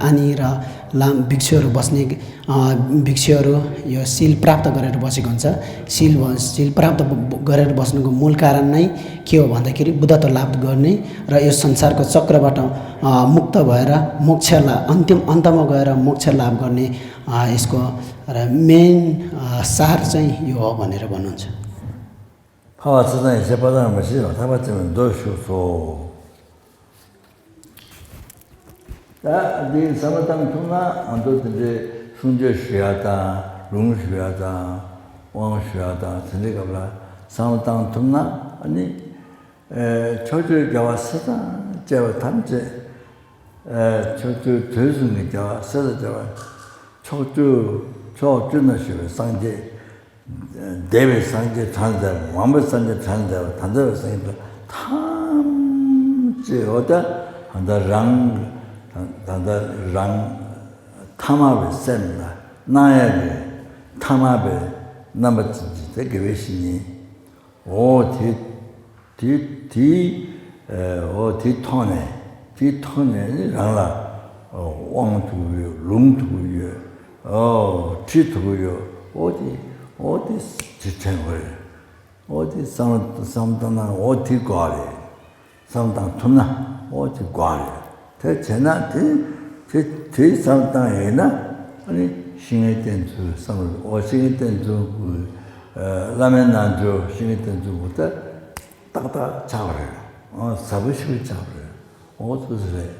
आनी र लाम भिक्षुहरू बस्ने, अ, भिक्षुहरू यो शील प्राप्त गरेर बसेको हुन्छ। शील भ-, शील प्राप्त ब-, ब-, गरेर बस्नुको मूल कारण नै के हो भन्दाखेरि बुद्धत्व लाभ गर्ने र यो संसारको चक्रबाट, अ, मुक्त भएर मोक्ष ला-, अन्तिम अन्तमा गएर मोक्ष लाभ गर्ने, अ, यसको र मेन, अ, सार चाहिँ यो हो भनेर भन्नुहुन्छ। འཕགས་པ་ཚེ་དང་ཡེ་ཤེས་དཔལ་ལྡན་རིན་པོ་ཆེ་ལ་ཐར་པ་ཆེན་པོའི་མདོ་བཞུགས་སོ། ད་འདི་བསམ་བློ་བཏང་ཐུབ་ན་ང་ཚོ་དེ་འདྲའི་གསུང་ཆོས་ཞུ་ཡ་དང་། ལུང་ཞུ་ཡ་དང་། དབང་ཞུ་ཡ་དང་། དེ་འདྲའི་སྐབས་ལ་བསམ་བློ་བཏང་ཐུབ་ན། ཨ་ནི་ཕྱོགས་བཅུའི་རྒྱལ་བ་སྲས་དང་བཅས་པ་ཐམས་ཅད། ཕྱོགས་བཅུའི་དུས་གསུམ་གྱི་རྒྱལ་བ་སྲས་དང་བཅས་པ། ཕྱོགས་བཅུ། ཕྱོགས་བཅུ་ན་བཞུགས་པའི་སངས་རྒྱས། འདས་པའི་སངས་རྒྱས་གྲངས་མེད་པ། མ་འོངས་པའི་སངས་རྒྱས་གྲངས་མེད་པ། ད་ལྟ་བའི་སངས་རྒྱས་ཐམས་ཅད། འོ་ད་ད་ལྟ་རང་། ད་ལྟ་རང་ཐ་མལ་པའི་སེམས་ལ་སྣང་ཡ་གི་ཐ་མལ་པའི་ རྣམ་པ་ཅན་གྱི་དེ་དགེ་བའི་བཤེས་གཉེན། འོ་དེ་དེ་དེ་འོ་དེ་ཐོག་ནས་དེ་ཐོག་ནས་ནི་རང་ལ་དབང་ཐོབ་ཡོད། ལུང་ཐོབ་ཡོད། འོ་ཁྲིད་ཐོབ་ཡོད། འོ་དེ་འོ་དེ་དེ་དྲན་དགོས་རེད། འོ་དེ་བསམ་བསམ་བཏང་ན་འོ་དེ་དགོས་རེད། བསམ་བཏང་ཐུབ་ན་འོ་དེ་དགོས་རེད། དེ་བྱས་ན་དེ་དེ་དེ་བསམ་བཏང་ཡིན་ན་ཨ་ནི་བཤེས་གཉེན་བསྟེན་ཚུལ་བསམ་བློ། འོ་བཤེས་གཉེན་བསྟེན་ཚུལ་གྱི་བླ་མའི་རྣལ་འབྱོར། བཤེས་གཉེན་བསྟེན་ཚུལ་གྱི་ད་ཏག་ཏག་ཆགས་པ་རེད། འོ་ཟབ་པོ་ཞིག་ཆགས་པ་རེད། འོ་ཚོད་ཚོད་རེད།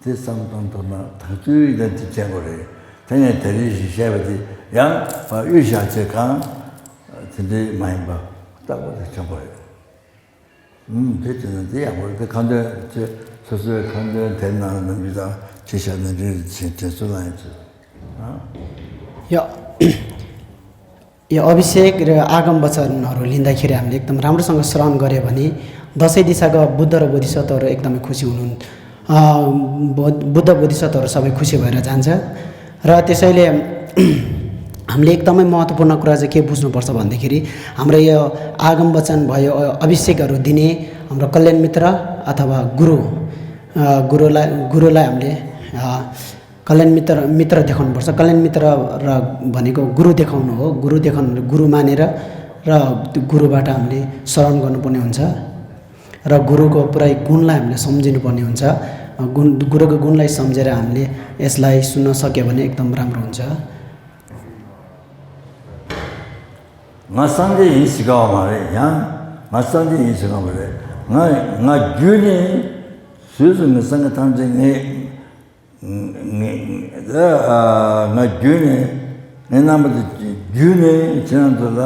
དེ་བསམ་བཏང་ཐུབ་ན་ད་དུས་ཡིན་ན་དེ་བྱེད་དགོས་རེད། དེ་ནས་དེ་རིང་ཞིག་བཤད་པ་དེ་ཡང་ཕར་གཡུ་བཞག་བྱས་གང་དེ་འདྲའི་མ་ཡིན་པ་རྟག་པར་དུ་བྱེད་དགོས་རེད། ཨུམ། དེ་བྱས་ན་དེ་ཡག་པོ་རེད། དེ་ཁ་འདོན་དེ་སོ་སོའི་ཁ་འདོན་དེབ་ནང་ལ་ནམ་རྒྱུན་དང་ཅི་བྱ་ན་འདྲི་དྲན་གསོ་གནང་ཡོད་ཚུལ། ཡ། यो अभिषेक र आगम वचनहरू लिँदाखेरि हामीले एकदम राम्रोसँग श्रवण गऱ्यो भने दसैँ दिशाको बुद्ध र बोधिसत्वहरू एकदमै खुसी हुनु, अ, बो-, बुद्ध बोधिसत्वहरू सबै खुसी भएर जान्छ। र त्यसैले हामीले एकदमै महत्त्वपूर्ण कुरा चाहिँ के बुझ्नुपर्छ भन्दाखेरि, हाम्रो यो आगम वचन भयो, अ, अभिषेकहरू दिने हाम्रो कल्याण मित्र अथवा गुरु, अ, गुरुलाई गुरुलाई हामीले, अ, कल्याण मित्र मित्र देखाउनुपर्छ। कल्याण मित्र र भनेको गुरु देखाउनु हो। गुरु देखाउनु, गुरु मानेर र त्यो गुरुबाट हामीले श्रवण गर्नुपर्ने हुन्छ र गुरुको पुरै गुणलाई हामीले सम्झिनुपर्ने हुन्छ। गुण गुरुको गुणलाई सम्झेर हामीले यसलाई सुन्न सक्यो भने एकदम राम्रो हुन्छ। ང་སངས་རྒྱས་ཡིན་ཟེར་ག་བ་མ་རེད། ཡང་ང་སངས་རྒྱས་ཡིན་ཟེར་ག་མ་རེད། ང་ང་རྒྱུད་ནས་སུས་སུ་ངས་སངས་རྒྱས་ཐམས་ཅད་ངས་ངས་ང་རྒྱུད་ནས་ངས་རྣམ་པ་དེ་རྒྱུད་ནས་ཁྱེད་རང་ཚོ་ལ་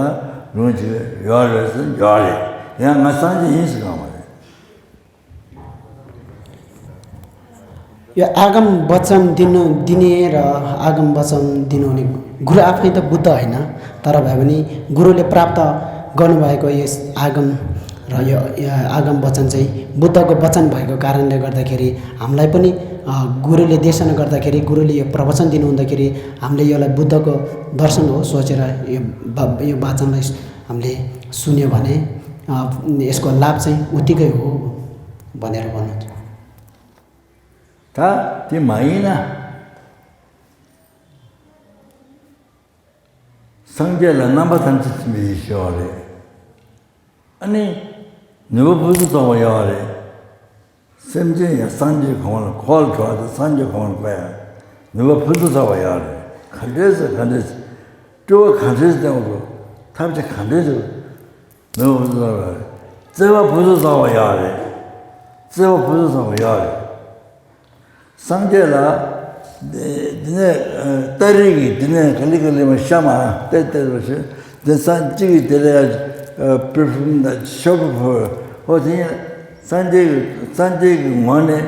ལུང་བྱེད་ཡོད་རེད་ཟེར་ཡོད་རེད། ཡང་ང་སངས་རྒྱས་ཡིན་ཟེར་ག་མ་རེད། यो आगम वचन दिनु दिने र आगम वचन दिनुहुने गुरु आफै त बुद्ध होइन, तर भए पनि गुरुले प्राप्त गर्नुभएको यस आगम र यो यो आगम वचन चाहिँ बुद्धको वचन भएको कारणले गर्दाखेरि हामीलाई पनि अ, गुरुले देशना गर्दाखेरि, गुरुले यो प्रवचन दिनुहुँदाखेरि हामीले यसलाई बुद्धको दर्शन हो सोचेर यो वा- यो वाचनलाई हामीले सुन्यो भने अ, यसको लाभ चाहिँ उत्तिकै हो भनेर भन्नुहुन्छ। ད་དེ་མ་ཡིན་ན། སངས་རྒྱས་ལ་རྣམ་པ་ཐམས་ཅད་མཁྱེན་པའི་ཡེ་ཤེས་ཡོད་རེད། ཨ་ནི་ནུས་པ་ཕུན་སུམ་ཚོགས་པ་ཡོད་རེད། སེམས་ཅན་ཡང་སངས་རྒྱས་གོང་ལ་འཁོར་བར་འགྲོ་བ་དང་སངས་རྒྱས་གོང་ལ་འཁོར་ཡང་ནུས་པ་ཕུན་སུམ་ཚོགས་པ་ཡོད་རེད། ག་འདྲས་ཟེར་ག་འདྲས་ཟེར། སྤྲུལ་པ་ག་འདྲས་ཟེར་བ་འགྲོ། ཐབས་ཤེས་ག་འདྲས་ཟེར། ནུས་པ་ཕུན་སུམ་ཚོགས་པ་ཡོད་རེད། བརྩེ་བ་ཕུན་སུམ་ཚོགས་པ་ཡོད་རེད། བརྩེ་བ་ཕུན་སུམ་ཚོགས་པ་ཡོད་རེད། སངས་རྒྱས་ལ་འདི་ནས་ཏ་རིག་གི་འདི་ནས་ག་ལེ་ག་ལེ་མ་ཤ་མ་ཏེ་ཏེ་རུ་ཞེས་འདི་སངས་གཅིག་གི་དེ་ལ་པི་ཕུམ་དང་ཤོ་པི་ཕུ་ཨོ་དེ་ཡང་སངས་རྒྱས་ཀྱི་སངས་རྒྱས་ཀྱི་ངོས་ནས་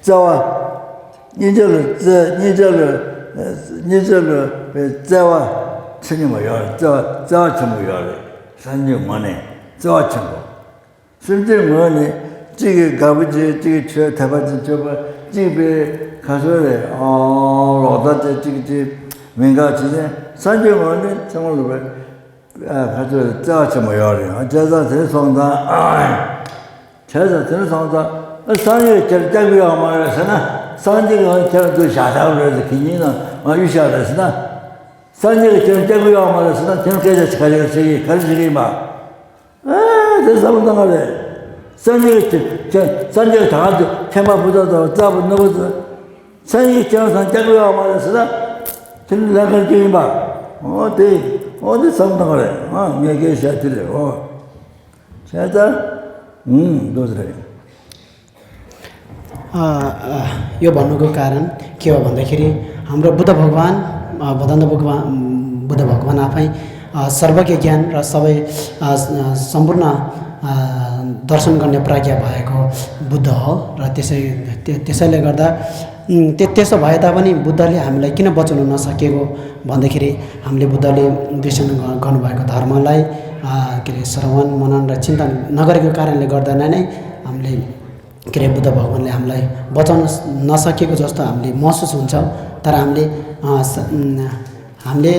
བརྩེ་བ་སྙིང་རྗེ་ལ་བརྩེ་སྙིང་རྗེ་ལ་སྙིང་རྗེ་ལ་བརྩེ་བ་ཆེ་ཉུང་མ་ཡོད་རེད། བརྩེ་བ་བརྩེ་བ་ཆེན་པོ་ཡོད་རེད། སངས་རྒྱས་ངོས་ནས་བརྩེ་བ་ཆེན་པོ། སེམས་ཅན་ངོས་ནས་གཅིག་གིས་དགའ་པོ་བྱེད། གཅིག་གིས་ཆོས་དད་པ་བྱེད། ཆོས་པ་གཅིག་པའི་ཁ་སོ་རེ་ཨོ་ལོག་ལྟ་བྱེད། གཅིག་གཅིག་མི་དགའ་བྱེད་ནས་སངས་རྒྱས་ངོས་ནས་ཚང་མ་ལ་བས་ཁ་སོ་རེ་བརྩེ་བ་ཆེན་པོ་ཡོད་རེད། བྱས་ཙང་དེ་སོང་ཙང་བྱས་ཙང་དེ་སོང་ཙང་སངས་རྒྱས་ཁྱེད་སྐྱག་པ་ཡོད་མ་རེད་ཟེར་ན། སངས་རྒྱས་ཀྱིས་ཁྱེད་ཚོ་བཞག་ཐབས་རེད་ཟེར། གི་ཉིན་ན་ང་གཡུལ་བཞག་རེད་ཟེར་ན། སངས་རྒྱས་ཀྱིས་ཁྱེད་སྐྱག་པ་ཡོད་མ་རེད་ཟེར་ན་དེ་སྐད་ཆ་ག་རེ་བཤད་ཀྱི་ག་རེ་བཤད་ཀྱི་ཡིན་པ། ཨེ་དེ་བསམ་བློ་གཏོང་ག་རེད། སངས་རྒྱས་ཀྱི་ཁྱེད་སངས་རྒྱས་ཀྱི་ད་ག་དུས་མཁན་པ་བུ་ཚ་དང་རྩ་བུ་ནུ་བུ་ཚ། སངས་རྒྱས་ཁྱེད་རང་སང་སྐྱག་པ་ཡོད་མ་རེད་ཟེར་ན། དེ་ནི་ལས་ཀ་སྐྱོན་ཡིན་པ། འོ་དེ་འོ་དེ་བསམ་བློ་གཏོང་ག་རེད། ཨ་ངས་སྐད་བཤད་དེ་རེད། འོ་བྱས་ཙང་ཨུམ་འདུག་ཟེར། अ, अ, यो भन्नुको कारण के हो भन्दाखेरि हाम्रो बुद्ध भगवान, अ, भदन्त भगवान, बुद्ध भगवान आफै अ, सर्वज्ञ ज्ञान र सबै अ, स- अ, सम्पूर्ण अ, दर्शन गर्ने प्राज्ञा भएको बुद्ध हो। र त्यसै त्य- त्यसैले गर्दा उम्, त्य- त्यसो भए तापनि बुद्धले हामीलाई किन बचाउन नसकेको भन्दाखेरि हामीले बुद्धले देशना ग- गर्नुभएको धर्मलाई अ, के अरे श्रवण मनन र चिन्तन नगरेको कारणले गर्दा नै नै हामीले के अरे बुद्ध भगवान्ले हामीलाई बचाउन नसकेको जस्तो हामीले महसुस हुन्छ। तर हामीले अ, स- उम्, हामीले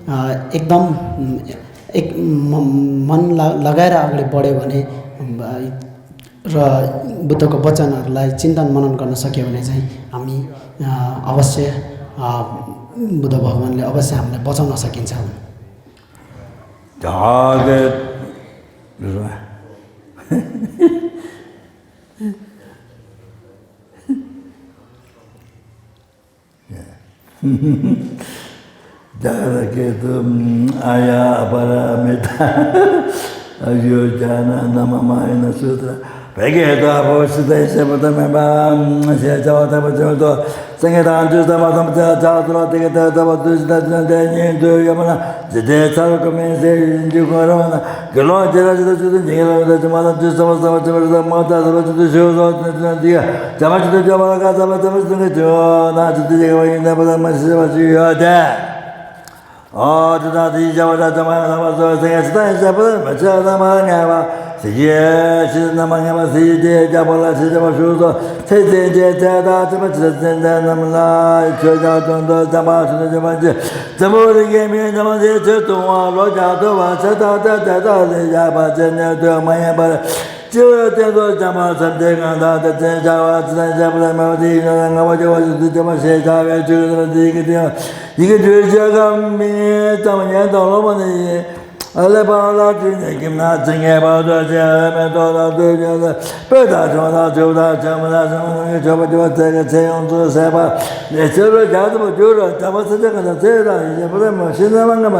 अ, एकदम, उम्, एक म-, मन ल-, लगाएर अगाडि बढ्यो भने, उम्, र बुद्धको वचनहरूलाई चिन्तन मनन गर्न सक्यो भने चाहिँ हामी, अ, अवश्य, अ, बुद्ध भगवानले अवश्य हामीलाई बचाउन सकिन्छ। ढाके ᱡᱟᱦᱟᱸ ᱠᱮᱛᱩ ᱟᱭᱟ ᱟᱯᱟᱨᱟᱢᱤᱛᱟ ᱟᱭᱳ ᱡᱟᱱᱟ ᱱᱟᱢᱟ ᱢᱟᱭᱱᱟ ᱥᱩᱛᱨᱟ ᱵᱷᱮᱜᱮ ᱫᱚ ᱟᱵᱚ ᱥᱤᱫᱟᱹᱭ ᱥᱮ ᱵᱚᱫᱟ ᱢᱮᱵᱟ ᱥᱮ ᱪᱟᱣᱟ ᱛᱟᱵᱟ ᱪᱚ ᱫᱚ ᱥᱮᱸᱜᱮ ᱫᱟᱱ ᱡᱩ ᱛᱟᱵᱟ ᱛᱟᱢ ᱪᱟ ᱪᱟ ᱛᱨᱟ ᱛᱮᱜᱮ ᱛᱮ ᱛᱟᱵᱟ ᱛᱩ ᱥᱤᱫᱟ ᱡᱩ ᱛᱮ ᱧᱮ ᱫᱩ ᱭᱟᱢᱟᱱᱟ ᱡᱤᱛᱮ ᱪᱟᱨ ᱠᱚ ᱢᱮ ᱥᱮ ᱡᱤᱱ ᱡᱩ ᱠᱚ ᱨᱚ ᱱᱟ ᱜᱮᱞᱚ ᱡᱮᱨᱟ ᱡᱤᱫᱟ ᱡᱩ ᱛᱮ ᱧᱮ ᱞᱚ ᱫᱟ ᱡᱩ ᱢᱟ ᱫᱟ ᱡᱩ ᱥᱟᱵᱟ ᱥᱟᱵᱟ ᱡᱩ ᱨᱟ ᱢᱟ ᱫᱟ ᱥᱟᱵᱟ ᱡᱩ ᱛᱮ ᱥᱩ ᱫᱚ ᱛᱮ ᱛᱮ ᱫᱤᱭᱟ ᱡᱟᱢᱟ ᱡᱩ ᱛᱮ ᱡᱟᱢᱟ ᱞᱟ ᱠᱟ ᱥᱟᱵᱟ ᱥᱟᱵᱟ ᱡᱩ ᱛᱮ ᱡᱚ ᱱᱟ ᱡᱩ ᱛᱮ ᱡᱮ ᱜᱟ ᱵᱟ ᱭᱤᱱ ᱫᱟ ᱵᱟ ᱫᱟ ᱢᱟ ᱥᱤ ᱥᱟᱵᱟ ᱡᱩ ᱭᱚ ᱫᱮ ཨོ་ཏི་ཏ་ཏི་ཇ་བ་ཏ་ཏ་མ་ན་བ་སོ་སེ་ཡ་སི་ཏ་ཡ་ས་པ་མ་ཆ་ཏ་མ་ང་བ་སི་ཡེ་ཤི་ན་མ་ང་བ་སི་ཏེ་ཇ་བ་ལ་སི་ཇ་བ་ཤུ་སོ་ཚེ་ཚེ་ཇེ་ཚེ་ཏ་ཚེ་པ་ཚེ་ཚེ་ཚེ་ནམ་ལ་ཆོས་ཇ་དོན་དོ་ཚ་མ་ཤུ་ན་ཇ་བ་ཇེ་ཚེ་མོ་རི་གེ་མི་ཚ་མ་ཚེ་ཚེ་ཏུ་བ་ལོ་ཇ་དོ་བ་ཚེ་ཏ་ཏ་ཏ་ཏ་ལེ་ཇ་བ་ཚེ་ནེ་དོ་མ་ཡ་བ་ཅི་བ་ཏེ་དོ་ཇ་བ་ཚེ་ཏེ་གང་ཏ་ཏ་ཚེ་ཇ་བ་ཚེ་ཇ་བ་ལ་མ་བ་ཏི་ཡ་ང་བ་ཇ་བ་ཇེ་ཚེ་ཇ་བ་ཤེ་ཇ་བ་ཅི་བ་ཏི་གི་ཏེ། ཡི་གེ་བཅུ་བཞི་གམ་མིན་ཙམ་ཉན་དང་སློབ་མ་ནི་ཡིན། ཨ་ལེ་པ་ལ་དུས་ནས་ཀྱིམ་ན་ཚིག་ངེས་པ་དོ་ཅན་ཨ་མེ་ཏོ་ལ་དུས་ཉན་ལ་དཔེ་དང་ཆོག་དང་ཆོག་དང་ཆོག་མི་དང་ཆོག་མི་ཆོག་པ་ཆོག་ཚེ་གི་ཚེ་ཡོངས་སུ་ཟད་པ་ལས་ཚེ་རོ་རྒྱ་ཐུབ་པ་འགྱུར་རོ་རྒྱ་པ་ཚེ་ཚེ་ག་དང་ཚེ་དང་ཡི་ཞེས་པ་ལས་མ་ཤི་ན་མ་ངན་པ་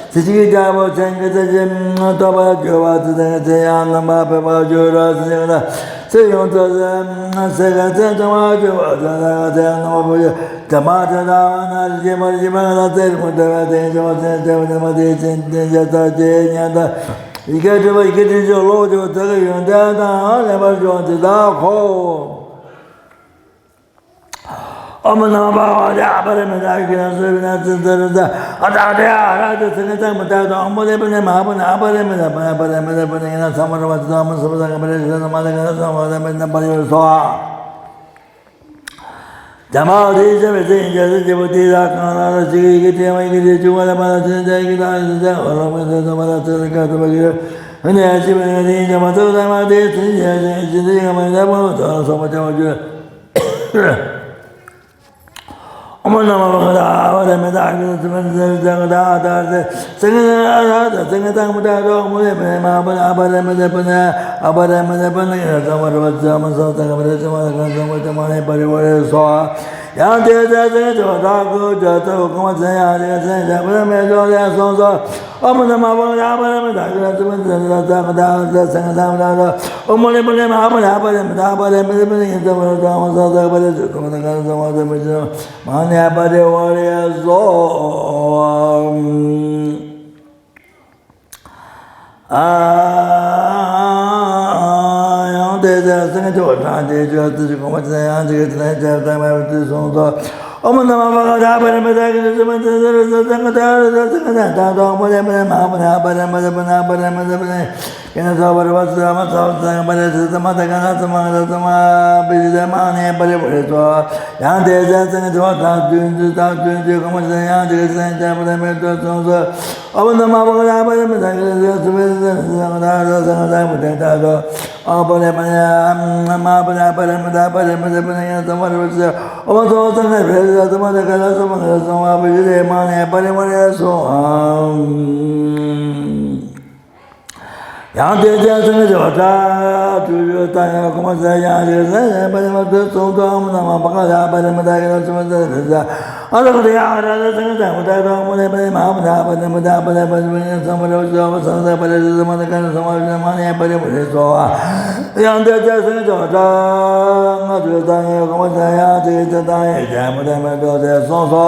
ཚེ་གཅིག་གི་རྒྱ་པོ་ཆེན་གྱི་ཚེ་གཅིག་ཐོབ་པར་འགྱུར་བ་ཚེ་ཚེ་གི་ཚེ་ཡང་རྣམ་པར་འཕེལ་བར་འགྱུར་རོ་ཚེ་ཚེ་ག་དང་ཚེ་ཡོངས་སུ་ཟད་ཚེ་ག་ཚེ་ཚང་བར་འགྱུར་བ་ཚེ་ཚེ་ག་ཚེ་རྣམ་པར་འཕེལ་བར་འགྱུར། དེ་མ་ཐོས་དང་ན་རི་མ་རི་མ་ལ་ཚེ་རི་མ་ཐོས་པའི་དེ་ཚེ་མ་ཚེ་ཚེ་མ་ཚེ་མ་ཚེ་ཚེ་ཚེ་ཚེ་ཚེ་ཚེ་ཉན་དང་ཡི་གེ་བྲིས་པ་ཡི་གེ་བྲིས་ཆོག་ལོག་ཆོག་ཚེ་གི་ཡོན་ཏན་དང་ལེན་པར་འགྱུར་བ་འདི་དག་གོ། ཨོཾ་ནམོ་བྷ་ག་ཝ་ཏེ་ཨ་པ་རི་མི་ཏ་གི་ན་སུ་བི་ན་ཙི་ཙི་རི་ཙི་ཨ་ཏ་ཏེ་ཨ་ར་ཏེ་ཚེ་ངན་ཚང་མི་ཏ་དང་ཨོཾ་མོ་ལེ་པུ་ནེ་མ་ཧ་པུ་ནེ་ཨ་པ་རི་མི་ཏ་པུ་ནེ་ཨ་པ་རི་མི་ཏ་པུ་ནེ་ཡིན་ན་ཚང་མ་ར་བ་ཙི་ཨོཾ་སུ་བ་ས་ག་པ་རི་ཤི་ན་མ་ཏ་ག་ན་ཚང་མ་ར་མི་ཏ་པ་རི་ཡོ་སོ། ཇ་མ་དེའི་ཆ་བའི་ཚེ་ཡིན་གྱི་ཚེ་སྐྱེས་བུ་དེ་དག་གང་ལ་ལ་ཞིག་ཡི་གེ་དྲན་བ་ཡི་གེ་དྲན་བཅུ་པ་ལ་མ་ལ་ཚེ་འདས་ཡི་གེ་དང་ཡི་ཚེ་འོ་ལོ་མི་ཚེ་ཚོ་མ་ལ་ཚེ་རིག་ག་ཚོ་བ་གི་ཧ་ནེ་ཡ་ཤི་བ་ཡི་གེ་དེའི་ཇ་མ་ཚོ་ཚང་མ་དེའི་ཚེ་ཡི་གེ་ཞི་དེ་ཡི་གེ་མ་ཡི་ལ་མ་ཚོ་ལ་སོགས་པ་ཅན་བ་བརྗོད། ཨོཾ་ནམོ་བྷ་ག་ཝ་ཏེ་ཨ་པ་རི་མི་ཏ་གི་ན་སུ་བི་ན་ཙི་ཙི་ཙི་ཏ་ཏ་ཏེ་ཚེ་ངན་ཨ་ར་ཏ་ཚེ་ངན་དང་མི་ཏ་དོ་མུ་ལེ་པུ་ནེ་མ་པུ་ནེ་ཨ་པ་རི་མི་ཏ་པུ་ནེ་ཨ་པ་རི་མི་ཏ་པུ་ནེ་ཡ་ཚང་མ་ར་བ་ཙི་ཨ་མ་ས་ཏ་ག་པ་རི་ཙི་མ་ཏ་ག་ཙི་མ་ཏ་མ་ནེ་པ་རི་བ་རི་སོ། ཡང་དེ་ཚེ་ཚེ་ཆོག་དྲག་གུ་ཇོ་ཏོ་གོང་མ་ཚེ་ཡང་རེ་ཚེ་ཇ་པུ་ར་མེ་ཏོ་ལེ་སོང་སོ། ཨོཾ་ནམོ་བྷ་ག་ཝ་ཏེ་ཨ་པ་རི་མི་ཏ་གི་ན་སུ་བི་ན་ཙི་ཙི་ཙི་ཏ་ཏ་ཏེ་ཚེ་ངན་དང་མི་ཏ་དོ་ཨོཾ་མོ་ལེ་པུ་ནེ་མ་ཧ་པུ་ནེ་ཨ་པ་རི་མི་ཏ་ཨ་པ་རི་མི་ཏ་པུ་ནེ་ཡིན་ཙམ་མ་ར་ཙམ་མ་ས་ཏ་ག་པ་རི་ཙི་གོང་མ་ཏ་ག་ན་ཚང་མ་ཏ་མི་ཅི་མ་ནེ་པ་རི་བ་རི་སོ། ཨ། ཡང་དེ་ཚེ་སེང་གེ་ཆོས་དྲངས་ཏེ་ཆོས་ཚུལ་གྱི་གོང་མ་ཅི་ཡང་ཅིག་གིས་དེ་ལན་བརྒྱ་ཐམ་པ་ཡང་དེ་གསུངས་སོ། ཨོཾ་ནམོ་བྷ་ག་ཝ་ཏེ་ཨ་པ་རི་མི་ཏ་གི་ན་སུ་བི་ན་ཙི་ཙི་ཙི་ཏ་ཏ་ཏེ་ཚེ་ངན་དང་མི་ཏ་དོ་ཨོཾ་མོ་ལེ་པུ་ནེ་མ་ཧ་པུ་ནེ་ཨ་པ་རི་མི་ཏ་པུ་ནེ་ཨ་པ་རི་མི་ཏ་པུ་ནེ་ཡིན་ན་ཚོགས་པ་རི་བ་ཙི་ཨ་མ་ཚོགས་ཚང་པ་རི་ཙི་ཙི་མ་ཏ་ག་ན་ཙི་མ་ག་ན་ཙི་མ་པི་ཙི་ཙི་མ་ནེ་པ་རི་བ་རི་སོ། ཡང་དེ་ཚེ་སེང་གེ་ཆོས་དྲངས་བདུན་ཅུ་དང་བདུན་ཅུ་གོང་མ་ཅི་ཡང་ཅིག་གིས་དེ་ལན་བརྒྱ་ཐམ་པ་ཡང་དེ་གསུངས་སོ། ཨོཾ་ནམོ་བྷ་ག་ཝ་ཏེ་ཨ་པ་རི་མི་ཏ་གི་ན་སུ་བི་ན་ཙི་ཙི་ཏ་ཏ་ཏེ་ཚེ་ངན་དང་མི་ཏ་དོ་ཨོཾ་པུ་ནེ་པུ་ནེ་མ་པུ་ནེ་པ་རི་མི་ཏ་པ་རི་མི་ཏ་པུ་ནེ་ཡང་ཚང་མ་ར་བ་ཙི་ཨོཾ་ཚོགས་ཚང་གི་བེ་ཙི་ཙི་མ་ཏ་ག་ན་ཙི་མ་ག་ན་ཚང་མ་པི་ཙི་ལེ་མ་ནེ་པ་རི་བ་རི་སོ། ཡང་དེ་ཚེ་སེང་གེ་ཆོས་དྲངས་བཅུ་དྲུག་དང་ཡང་གོང་མ་ཚེ་ཡང་རེ་ཚེ་ཡང་པ་རི་མི་ཏ་གསུངས་སོ། ཨོཾ་ནམོ་བྷ་ག་ཝ་ཏེ་ཨ་པ་རི་མི་ཏ་གི་ན་སུ་བི་ན་ཙི་ཙི་ཨ་ཏ་ཀ་ཏེ་ཡང་ཨ་ར་ཏེ་སེང་གེ་དང་མི་ཏ་དོ་ཨོཾ་མོ་ལེ་པུ་ནེ་མ་ཧ་པུ་ནེ་ཨ་པ་རི་མི་ཏ་པུ་ནེ་པ་རི་མི་ཏ་ཚང་མ་ར་བ་ཙི་ཨོ་ས་ས་པ་རི་ཙི་ཙི་མ་ཏ་ག་ན་ཚང་མ་ར་མ་ནེ་པ་རི་བ་རི་སོ། ཡང་དེ་ཚེ་སེང་གེ་ཆོས་དྲངས་ལྔ་བཅུ་དང་ཡང་གོང་མ་ཚེ་ཡང་ཅིག་གིས་དེ་ལན་བརྒྱ་ཐམ་པ་ཡང་དེ་གསུངས་སོ།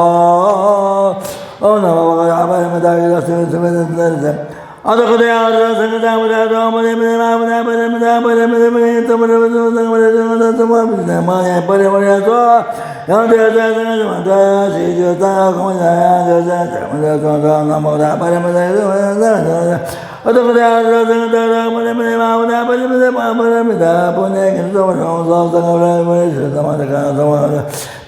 ཨོཾ་ནམོ་བྷ་ག་ཝ་ཏེ་ཨ་པ་རི་མི་ཏ་གི་ན་སུ་བི་ན་ཙི་ཙི་ཨ་ཏ་ཀ་ཏེ་ཡང་ཨ་ར་ཏེ་སེང་གེ་དང་མི་ཏ་དོ་ཨོཾ་མོ་ལེ་པུ་ནེ་མ་ཧ་པུ་ནེ་ཨ་པ་རི་མི་ཏ་པུ་ནེ་པ་རི་མི་ཏ་པུ་ནེ་ཡིན་ན་ཚང་མ་ར་ཚང་མ་ར་ཚང་མ་པི་ཙི་ལེ་མ་ནེ་པ་རི་བ་རི་སོ། ཡང་དེ་ཚེ་སེང་གེ་ཆོས་དྲངས་བཞི་བཅུ་དང་གོང་མ་ཡང་དེ་ཚེ་སེང་གེ་ཆོས་དྲངས་ནམ་མོ་ཨ་པ་རི་མི་ཏ་ཨ་ཏ་ཀ་ཏེ་ཨ་ར་ཏེ་སེང་གེ་དང་ཨོཾ་མོ་ལེ་པུ་ནེ་མ་ཧ་པུ་ནེ་ཨ་པ་རི་མི་ཏ་པུ་ནེ་ཡིན་ན་ཚང་མ་ར་ཚང་མ་ར་བ་རི་སོ། ཚང་མ་ཏ་ག་ན་ཚང་མ་ར་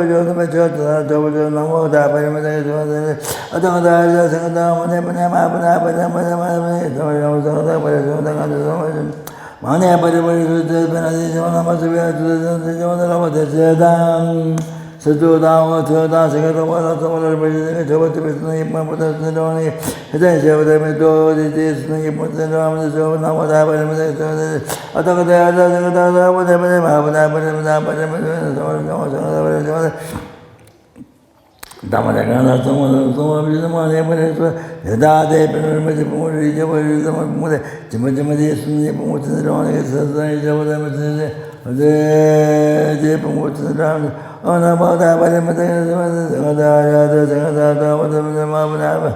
བའི་ཆོས་དམ་པའི་ཆོས་དེ་དག་ཐོབ་པར་བྱའོ། ན་མོ་བོ་དྷ་པ་རི་མི་ཏ་གི་སྭཱ་ཧཱ། ཨ་ཏི་ཀ་ཏ་ཡ་ཏ་སེ་ཀ་ཏ་མ་ནེ་པ་ནེ་མ་པ་ན་པ་རི་མ་ཏ་མ་ནེ་པ་ནེ་ཏ་ཡ་ཏ་སེ་ཀ་ཏ་པ་རི་ཏ་ཏ་ག་ཏ་སྭཱ་ཧཱ། མ་ནེ་པ་རི་པ་རི་སུ་ཏེ་པེ་ན་ཏི་ཇོ་ན་མ་སུ་པེ་ཡ་ཏུ་ཏེ་ཏེ་ཇོ་ན་ར་བ་ཏེ་ཙེ་དང་། སི་ཏུ་དང་འོ་ཐུ་དང་སེ་ཀ་ཏོ་བ་ལ་ཙོ་བ་ལ་རི་པ་ཞི་ཏེ་ཁྲོ་བ་ཏུ་པེ་ཏུ་ནི་མ་པུ་ཏ་ཏུ་ནི་རོ་ནི་ཧི་ཏན་ཤེ་བ་ཏེ་མི་ཏོ་ཏི་ཏི་སུ་ནི་པུ་ཏེ་ར་མ་ཏེ་ཙོ་བ་ན་བ་ཏ་པ་རི་མ་ཏེ་ཙོ་ཏེ་ཨ་ཏ་ཀ་ཏ་ཡ་ཏ་སེ་ཀ་ཏ་ཏ་བ་ཏེ་པ་ཏེ་མ་པུ་ཏ་པ་རི་མ་ཏ་པ་རི་མ་ཏེ་ཙོ་བ་ལ་ཙོ་བ་ཙོ་བ་ལ་པ་རི་མ་ཏེ། དང་པོ་དེ་གང་ལ་གཙང་མ་དང་གཙང་མ་བཞིན་དུ་མ་ནེ་པ་རི་སུ་དེ་དག་དེ་པེ་ནོ་རི་མ་ཅི་ཕུང་པོ་རི་རྒྱ་པ་རི་ཙམ་པ་ཕུང་པོ་དེ་ཅི་མ་ཅི་མ་དེ་སུ་ནི་ཕུང་པོ་ཚན་རང་ནི་ས་ས་ཡི་རྒྱ་པ་དེ་མ་ཚན་ཚན་དེ་དེ་ཕུང་པོ་ཚན་རང་ནི་ཨ་ན་པ་ད་པ་རི་མ་ད་ཡ་ད་ཡ་ད་ད་ད་པ་ད་པ་ད་མ་པ་ན་པ་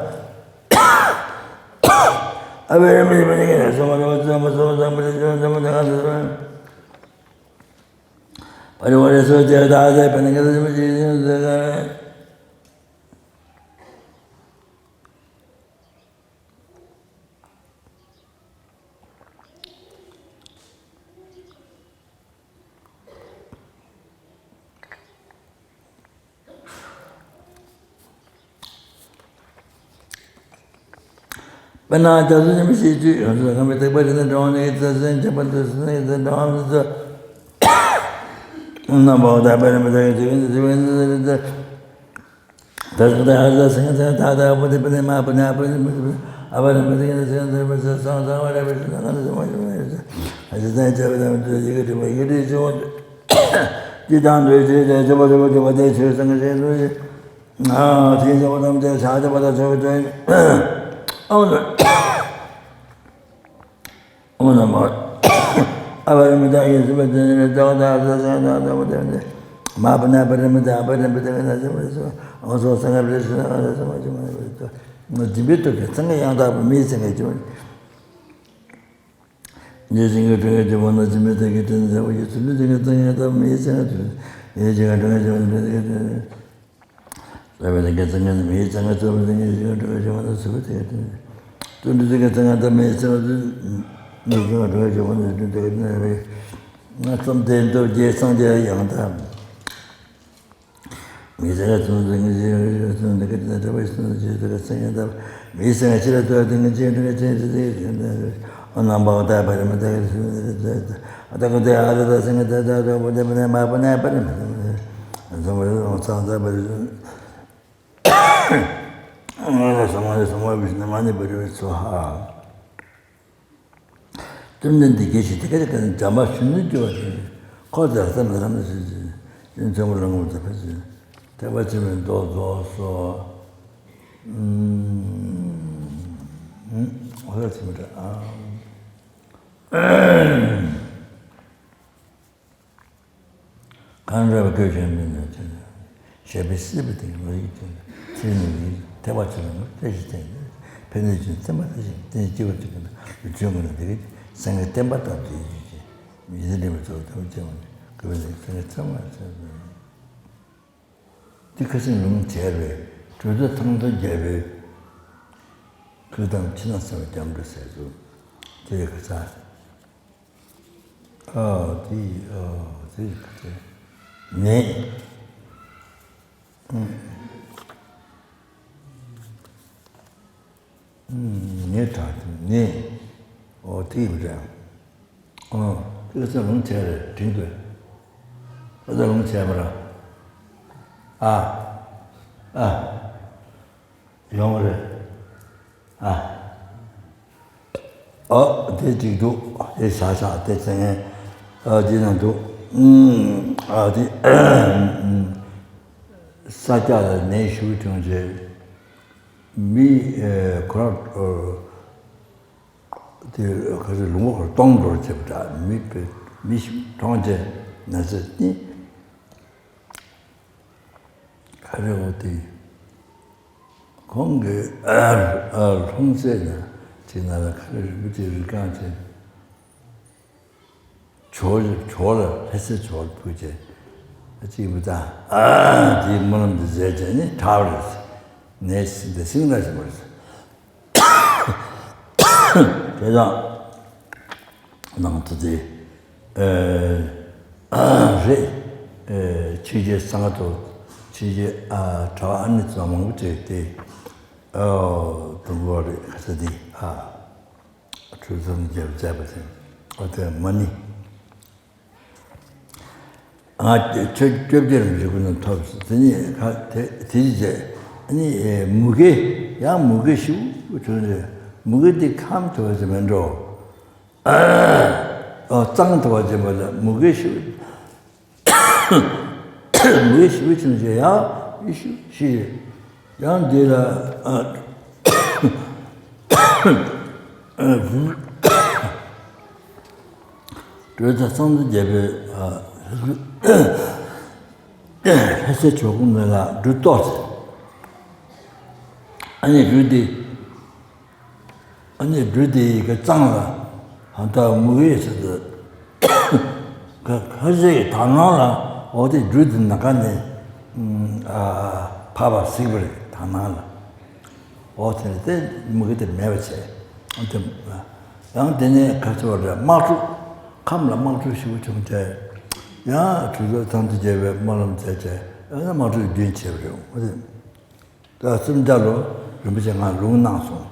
ཨ་པ་རི་མ་ཅི་མ་ཅི་ག་ས་མ་ད་པ་ཚན་མ་ས་མ་ད་པ་རི་ཚན་མ་ད་པ་ད་ག་ས་ས། པ་རི་ཝ་རི་སོ་ཏེ་ད་ཟེར་བས་ན་ག་ཟེར་མི་ཅི་ཟེར་ག་པ་ན་ད་སུ་ཉི་མ་ཤེས་ཀྱི་ཡོད་ཚོད་ཁམས་པའི་ཐེག་པ་རི་ནི་འགྲོ་བ་ནི་ཡི་ཚེ་སེམས་ཅན་པ་དུ་སུ་ནི་ཡི་ཚེ་འགྲོ་བ་མི་ཚོ་རྣམ་པ་ད་པ་རི་མི་ད་ཡི་ཚེ་ཡི་ཚེ་བའི་ཚེ་ཚེ་ད་སུ་ད་ཧ་ཟ་སེང་ཚེ་ད་ད་པ་དི་པ་ནི་མ་པ་ནི་ཨ་པ་ནི་མི་ཚེ་ཨ་པ་རི་མི་ཚེ་ཡི་ཚེ་ཚེ་བའི་ཚེ་སང་སང་བ་ར་བའི་ཚེ་ན་ནི་ཚེ་མ་ཞུ་ནི་ཚེ་ཨ་ཞེ་ཚེ་ཚེ་བའི་ཚེ་ཡི་གེ་དྲི་བ་ཡི་གེ་དྲི་བ་ཅི་དང་འདོད་ཅི་ཚེ་ཚེ་བ་ཚེ་བ་ཚེ་བ་ཚེ་ཚེ་སང་ཚེ་ཚེ། ཨ་དེ་ཚེ་བ་ཐམས་ཅད་ཆ་ཆ་བ་དང་ཆ་བ་ཅན། ཨོ་ཨོ་ནམ་པ་ཨ་བ་རི་མི་ད་ཡེ་སུ་བ་དེ་ནི་ད་བ་ད་ས་ས་ད་ད་བ་དེ་ནི་མ་པ་ན་པ་རི་མི་ད་ཨ་བ་རི་མི་ད་བ་ན་ས་བ་སུ་ཨོ་སོ་ས་ང་རི་སུ་ན་ང་རི་སུ་མ་ཅི་མ་རི་སུ་ང་ཇི་བི་ཏོ་གི་ཚང་གི་ཡང་དག་པ་མིའི་ཚང་གི་ཅི་མ་ཉེ་ཞིང་གི་དྲུང་གི་ཇི་མ་ན་ཇི་མི་ད་གི་དྲིན་ཟེར་བ་ཡེ་སུ་ལུ་དེ་གི་ཚང་གི་ཡང་དག་པ་མིའི་ཚང་གི་ཉེ་ཞིང་གི་དྲུང་གི་ཇི་མ་ན་ཇི་མི་ད་གི་དྲིན། ས་བོན་དང་རྒྱལ་མཚན་ངན་མི་ཡི་ཚེ་ང་ཚོ་བོན་དང་ངན་ཞིང་འགྲོ་བའི་ཞིང་ང་ཚོ་བོད་དེ་བསྟན་འགྲོ་ཚེ་ངན་དང་མི་ཡི་ཚེ་ང་ཚོ་ངན་ཞིང་འགྲོ་བའི་ཞིང་ང་ཚོ་བསྟན་འགྲོ་ངན་ང་ཙམ་དེ་འདོར་རྒྱལ་སངས་རྒྱས་ཡང་དག་མི་ཚེ་ང་ཚོ་ཚོ་ངན་ཞིང་འགྲོ་བའི་ཞིང་ང་ཚོ་བོད་དེ་བསྟན་འགྲོ་ཚེ་ངན་དང་མི་ཡི་ཚེ་ང་ཕྱི་ལ་ཐོས་དང་ངན་ཞིང་འགྲོ་བའི་ཞིང་ཚེ་ཚེ་ཨོ་ནམ་པ་ད་པ་རི་མ་ད་གི་སུ་ཨ་ད་ག་དེ་ཨ་ད་ད་སེ་ང་ད་ད་ད་པ་ད་པ་ན་མ་པ་ན་པ་རི་མ་ད་མ་ད་ཚང་ད་པ་རི་ང་ལ་ས་མ་རི་ས་མ་བི་ཤི་ན་མ་ནི་པ་རི་ཚོ་ཧ། བཅོམ་ལྡན་འདས་དགེ་བཤེས་དེ་ག་དེ་ག་ནི་བྱམས་པ་གཞོན་ནུ་སྐྱེ་བ་དེ་ཁོ་ཚོ་ལ་བསམ་ལ་བསམ་ལ་ཞིག་ཞིག་ཡུན་ཚང་པོ་ལ་ངོ་ཚ་ཕ་ཞིག་ཐེག་པ་ཆེན་པོའི་མདོ་རྫོགས་སོ། ཨོ་ལ་ཆེན་པོ་འདྲ་ཨ། གང་རབ་དགོས་ཀྱང་མིན་ནོ་ཅན། ཞེས་པའི་སྲིད་པའི་སྟེང་ལ་ཡིད་ཀྱང་ཚེ་ནི་ཡིད་ཐེག་པ་ཆེན་པོའི་ཐེག་ཞིག་བསྟན་ཏེ་ཕན་ནུས་ཅན་བསྟན་པ་ལྟ་ཞིང་བསྟན་སྐྱེ་བོ་ཅིག་གི་ནང་ལུས་ཅན་ངོ་ན་འདི་སྐད་ཅེས་སེང་གེ་བསྟན་པ་ལྟ་བུ་ཡིད་ཀྱི་མི་ཚེ་འདྲེན་པའི་ཚོགས་ཐམས་ཅད་ངོ་ནས་གུས་པས་ལེགས་སེང་གེ་ཚང་མ་ཚོགས་འདི་ཁ་སང་ལུང་བྱས་པའི་གྲོས་ཚོགས་ཐང་ཐང་རྒྱལ་པོའི་ཁུ་དང་ཕྱི་ནང་གསང་བའི་རྒྱ་མགྲོན་ཟེར་ཚུལ་དེ་ཡི་ཁ་ཚ། ཨ་དེ་ཨ་དེ་ཁ་ཚ་ནས། ངས་དྲག་ནས། ཨོ་དེ་ཡིན་རེད། ཨོ་ཁྱོད་ཚོ་ལུང་བྱས་རེད་དྲིན་དུ། ཁྱོད་ཚོ་ལུང་བྱས་པ་ར། ཨ། ཨ། ཡོང་རེད། ཨ། ཨོ་དེ་གཅིག་འདུག་དེ་ཤ་ཤ་དེ་ཚེ་ངན་ཨ་དེ་ན་འདུག་ཨ་དེ་ས་སྐྱ་ལ་ནས་ཞུ་བྱུང་རྗེས། མི་ཁོ་རང་དེ་ག་ཚོད་ལུང་པ་ཁོ་རང་གཏོང་འགྲོ་བྱེད་པ་འདྲ། མི་མི་ཞིག་མཐོང་རྗེས་ན་ཚོད་ནི་ག་རེ་འོ་དེ་ཁོང་གི་ལྷུང་བཟེད་ན་ཅིག་ན་ལ་ག་རེ་རིན་པོ་ཆེ་རི་རྐང་ཅན། ཇོ་ཇོ་ལ་ལྷ་སའི་ཇོ་ལ་ཕུལ་བྱས་གཅིག་མི་དང་ཨ་དེའི་སྨོན་ལམ་འདི་མཛད་བྱས་ནས་དྲག་པ་རེད། ནས་འདི་སིང་ལ་ཞིག་མ་རེད། དེ་དང་ནང་དུ་དེ་རེད། ཆོས་རྗེ་གསང་སྔགས་དུ་ཆོས་རྗེ་གྲྭ་པ་ཨ་ནི་ཚོ་མང་པོ་བྱས་ཏེ་དུ་འགོ་རེད། ཁ་ས་དེ་ཁྲུས་གསོལ་རྒྱབ་མཛད་པ་དེ་ཨོ་དེ་མ་ནི། ང་ཆོས་བཅོ་བརྒྱད་རིན་པོ་ཆེ་ཀུན་ནས་ཐོབ་ཟིན། དེ་ནས་ཁ་དེ་དེ་རྗེས་ཨ་ནི་མུ་གེ་ཡང་མུ་གེ་ཞིག་བྱུང་རེད། མུ་གེ་དེ་ཁམས་དུ་བ་ཅིག་མེད་འགྲོ། ཨོ་གཙང་དུ་བ་ཅིག་མ་ལ་མུ་གེ་ཞིག་མུ་གེ་ཞིག་བྱུང་རྗེས་ཡང་ཡེ་ཤུ་ཤི་རེད། ཡང་འདི་ལ་ཨ་ཨ་གྲོས་ཚ་སངས་རྒྱས་པའི་ཨ་ལྷ་སའི་ཇོ་ཁོང་ནས་ལ་སྦྲུལ་གཏོར་ཟེར། ཨ་ནི་སྦྲུལ་འདི་ཨ་ནི་སྦྲུལ་འདི་གི་གཙང་ལ་ཧ་ད་མུ་གེ་ཟེར་དུ་ཁ་ཁ་ཟས་ཀྱི་དག་སྣང་ལ་འོ་དེ་སྦྲུལ་འདི་ནམ་མཁའ་ནས་ཨ་འཕགས་པ་གཟིགས་པ་རེད། དག་སྣང་ལ། འོ་དེ་ནས་དེ་མུ་གེ་དེ་མེད་པ་བྱས། འོ་དེ་ཡང་དེ་ནས་ག་ཚོད་རེད། དམག་འཁྲུག་ཁམས་ལ་དམག་འཁྲུག་ཞེ་པོ་བྱུང་སྟེ་ཡང་གྲོས་ཚོགས་ཚང་དུ་རྒྱལ་བའི་སྨོན་ལམ་མཛད་བྱས་ཡང་ན་དམག་འཁྲུག་རྒྱུན་ཆད་པ་རེད། འོ་དེ་ད་སུམ་བརྒྱ་ལོ་རིན་པོ་ཆེ་ང་ལུང་གནང་སོང་།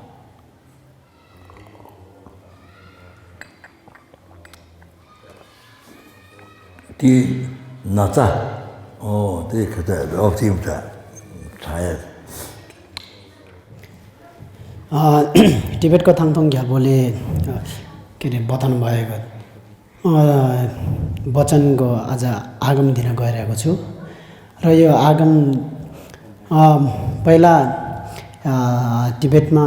དེ་ན་ཚ། ཨོ་དེ་ག་ཚ་ཨོ་དེ་འདྲ་ད་ཡ། ཨ་ཏི་བེད་ཀོ་ཐང་ཐོང་རྒྱལ་པོ་ལས་ཀྱི་རེ་བོ་ཐན་བ་ཡ་ག་ཨ་བོ་ཅན་གོ་ཨ་ཛ་ཨ་གམ་དེ་ན་གོ་ར་གོ་ཆུ། र यो आगम अ, पहिला अ, टिबेटमा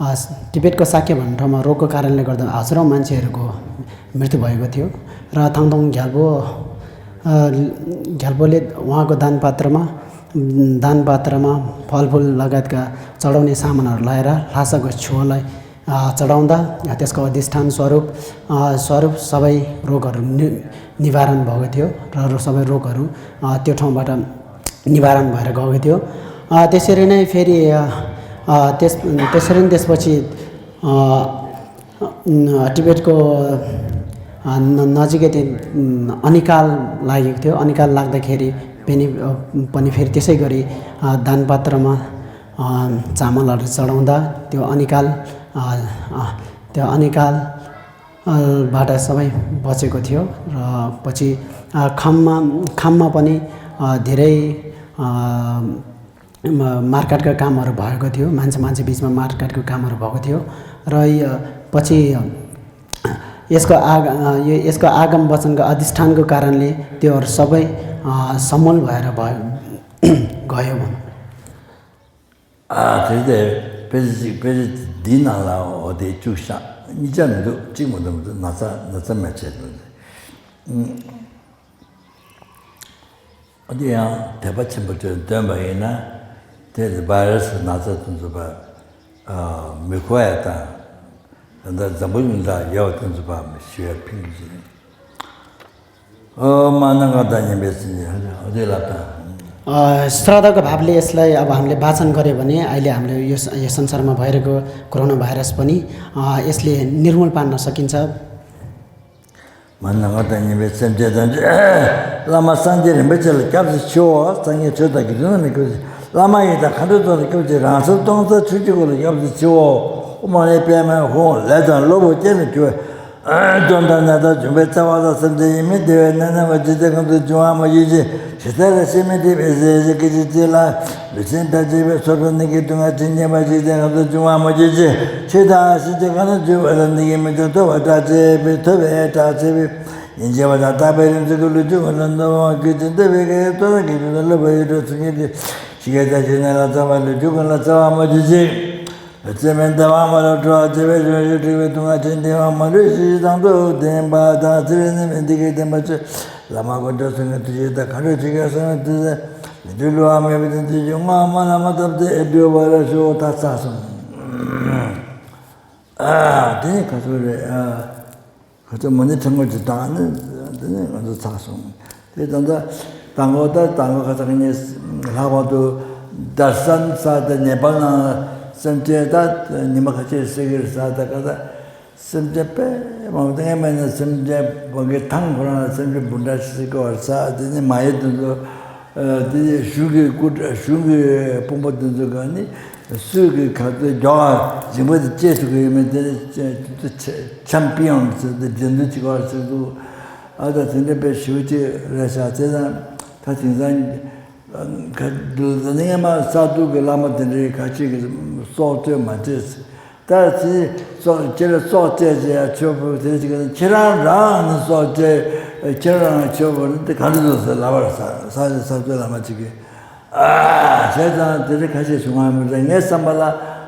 अ, टिबेटको शाक्य भन्ने ठाउँमा रोगको कारणले गर्दा हजारौँ मान्छेहरूको मृत्यु भएको थियो। र थाङथोङ घ्याल्पो अ, घ्याल्पोले उहाँको दान पात्रमा दान पात्रमा फलफुल लगायतका चढाउने सामानहरू ल्याएर ल्हासाको छुवालाई अ, चढाउँदा त्यसको अधिष्ठान स्वरूप अ, स्वरूप सबै रोगहरू नि निवारण भएको थियो र रो सबै रोगहरू अ, त्यो ठाउँबाट निवारण भएर गएको थियो। अ, त्यसरी नै फेरि अ, अ, त्यस त्यसरी नै त्यसपछि अ, न- टिबेटको अ, न- नजिकै त्यो न- अनिकाल लागेको थियो। अनिकाल लाग्दाखेरि पनि अ, पनि फेरि त्यसै गरी अ, दानपात्रमा अ, चामलहरू चढाउँदा त्यो अनिकाल अ, अ, त्यो अनिकाल अ, बाट सबै बचेको थियो। र पछि अ, खाममा खाममा पनि अ, धेरै अ, म- मारकाटका कामहरू भएको थियो। मान्छे मान्छे बिचमा मारकाटको कामहरू भएको थियो। र य- पछि अ, यसको आग अ, यो- यसको आगम वचनको अधिष्ठानको कारणले त्योहरू सबै अ, समूल भएर भयो गयो भनौँ। ཨ་དེ་དེ་དཔེ་ཆ་གཅིག་དཔེ་ཆ་འདིའི་ནང་ལ་འོ་དེ་བཅུག་ཤག་གཉིས་ཆ་མི་འདུག་གཅིག་མ་གཏོགས་མི་འདུག་ན་ཚ་ན་ཚ་མེད་བྱས་འདུག་ཨ་དེ་ཡང་དད་པ་ཆེན་པོ་དེ་འདོན་པ་ཡིན་ན་དེ་བྷ་ར་སི་ན་ཚ་དེ་ཚོ་བ་ཨ་མི་ཁོ་ཡ་དང་ད་ལྟ་འཛམ་བུ་གླིང་ལ་ཡོད་པ་དེ་ཚོ་བ་མི་ཤི་བའི་ཕིང་གི་ཨོ་མ་ན་ག་ད་ཉན་པའི་སྲིད་ཉན་ཨོ་དེ་ལ་དང་། अ, श्रद्धाको भावले यसलाई अब हामीले वाचन गऱ्यो भने अहिले हाम्रो यो स- यो संसारमा भइरहेको कोरोना भाइरस पनि अ, यसले निर्मूल पार्न सकिन्छ। མ་ན་ང་དང་ཉན་པའི་སེམས་ཅན་དང་བླ་མ་སངས་རྒྱས་རིན་པོ་ཆེ་ལ་སྐྱབས་སུ་མཆིའོ། སངས་རྒྱས་ཆོས་དང་དགེ་འདུན་ལ་སྐྱབས་སུ། བླ་མ་ཡི་དང་མཁའ་འགྲོ་ཚོ་ལ་སྐྱབས་སུ་མཆི། རང་སེམས་སྟོང་རྩ་ཆོས་ཀྱི་སྐུ་ལ་སྐྱབས་སུ་མཆིའོ། ཨོཾ་མ་ཎི་པདྨེ་ཧཱུྃ། ལས་དང་གློ་བུར་རྐྱེན་ལས་གྱུར་པའི་སྡུག་དང་ནད་དང་འབྱུང་པོའི་བཙའ་བ་དང་སེམས་ཅན་ཡིད་མི་བདེ་བའི་ནད་ན་བ་ཇི་ལྟར་ཁོང་དུ་འབྱུང་བ་མ་གྱུར་ཅིག་ཇི་ལྟར་ཤི་མི་བདེ་བའི་ཟས་ཤིག་གི་ཅི་ཅི་ལ། ལུས་ཅན་དག་བྱེད་པའི་ཚོར་བ་ནད་ཀྱི་སྡུག་བསྔལ་ཇི་སྙེད་པ་ཇི་ལྟར་ཁོང་དུ་འབྱུང་བ་མ་གྱུར་ཅིག་ཆོས་དང་ཤིན་ཏུ་གང་ན་བརྗོད་པ་དང་ནད་ཀྱི་མི་འབྱུང་ཐོབ་པ་དྲག་ཆེ་བའི་ཐོབ་པའི་དྲག་ཆེ་བའི་ཉིན་བྱེད་པ་དང་རྟག་པའི་རིམ་གྲོ་གི་ལུས་ཅན་ཀུན་ལ་ནོར་བ་མ་གྱུར་ཅིག་འདོད་པའི་དགེ་བའི་རྩ་བ་གི་ཕུན་ཚོགས་བསླབ་པ་ཡོད་གྲོགས་ཚུལ་གཉིས་ཏེ། ཤི་ཁའི་ལྟ་ཞིག་ནད་ལ་ཚ་བ་ལུས་ཅན་ཀུན་ལ་ཚ་བ་མ་གྱུར་ཅིག་བརྩེ་མེད་འདའ་བ་མ་ལ་འགྲོ་བ་བརྩེ་བའི་རོ་ཡོད་འཁྲུག་པའི་སྡུག་བསྔལ་ཆེན་འདི་བ་མ་ལུས་ཤི་དང་དུ་ལྡན་པ་དང་ཚེ་རིང་ནད་མེད་བདེ་སྐྱིད་ལྡན་པ་ཆོས་བླ་མ་ཀུན་གྲོགས་ཚུལ་གཉིས་ཐུགས་རྗེ་དང་མཁའ་འགྲོ་ཆེ་ཁའི་གསང་བའི་ཐུགས་རྗེ་མི་འདུལ་བློ་བ་མེད་པའི་དོན་དུ་ཡོང་བ་མ་ལ་མ་བཏབ་སྟེ་འགྲོ་བར་ཤོག་ད་ཚ་སོང་། ཨ་དེ་ནི་ག་ཚོད་རེད་ཨ། ཁོ་ཚོ་མོ་ནི་ཁྲི་ངོ་ཅིག་བཏང་ནས་དེ་ནས་ང་ཚོ་ཚར་སོང་། དེ་ད་ལྟ་དང་པོ་ད་དང་པོ་ཁ་ཚ་གཉིས་ལྷག་པར་དུ་དར་སན་ས་དེ་ནེ་པཱལ་ནང་སེམས་ཅན་ད་ཉི་མ་ཁ་ཤས་བསད་ཀྱི་རེད་ས་ད་ག་ད། སེམས་ཅན་དཔེ་མང་པོ་ངས་མེད་ན་སེམས་ཅན་བོད་ཀྱི་ཐང་ཁོ་རང་ལ་སེམས་ཅན་འབུམ་ཕྲག་ཞིག་བར་ས་དེ་ནི་མ་ཡི་དུ་ཚོ། དེ་གཞུང་གི་སྐུ་གཞུང་གི་དཔོན་པོ་དེ་ཚོ་ག་ནི་སུས་ཀྱི་ག་ཚོད་མགྱོགས་ཟིང་པ་དེ་སྐྱེས་ཐུབ་ཀྱི་ཡོད་མེད་དེ་ཆམ་པི་ཡོང་ཚོ་དེ་འགྲན་བསྡུར་བྱེད་དགོས་ཚོད་འདུག་ཨ་ད་དེ་འདྲ་དཔེ་ཞུ་ཅིག་རེད་ཤག་དེ་དང་ད་དེང་སང་ག་དུ་ད་ནི་ངས་མ་ས་འདུག་གི་བླ་མ་དེ་འདྲའི་ག་ཅིག་གི་སྲོག་གཅོད་མ་བྱེད། ད་དེ་སྲོག་ཁྱེད་རང་སྲོག་བཅད་ཅེས་ཡ་ཆོས་པོ་དེ་ཅིག་ཁྱེད་རང་རང་ནི་སྲོག་བཅད་ཁྱེད་རང་ཆོས་པོ་ནི་དེ་ག་འདྲ་འདུག་ཟེར་ལབ་པར་ས་ས་ས་སྟོད་བླ་མ་ཅིག་གིས་ཨ་བྱས་ཙང་དེ་རིགས་ཁ་ཤས་བྱུང་བ་མི་འདྲ་ངའི་བསམ་པ་ལ་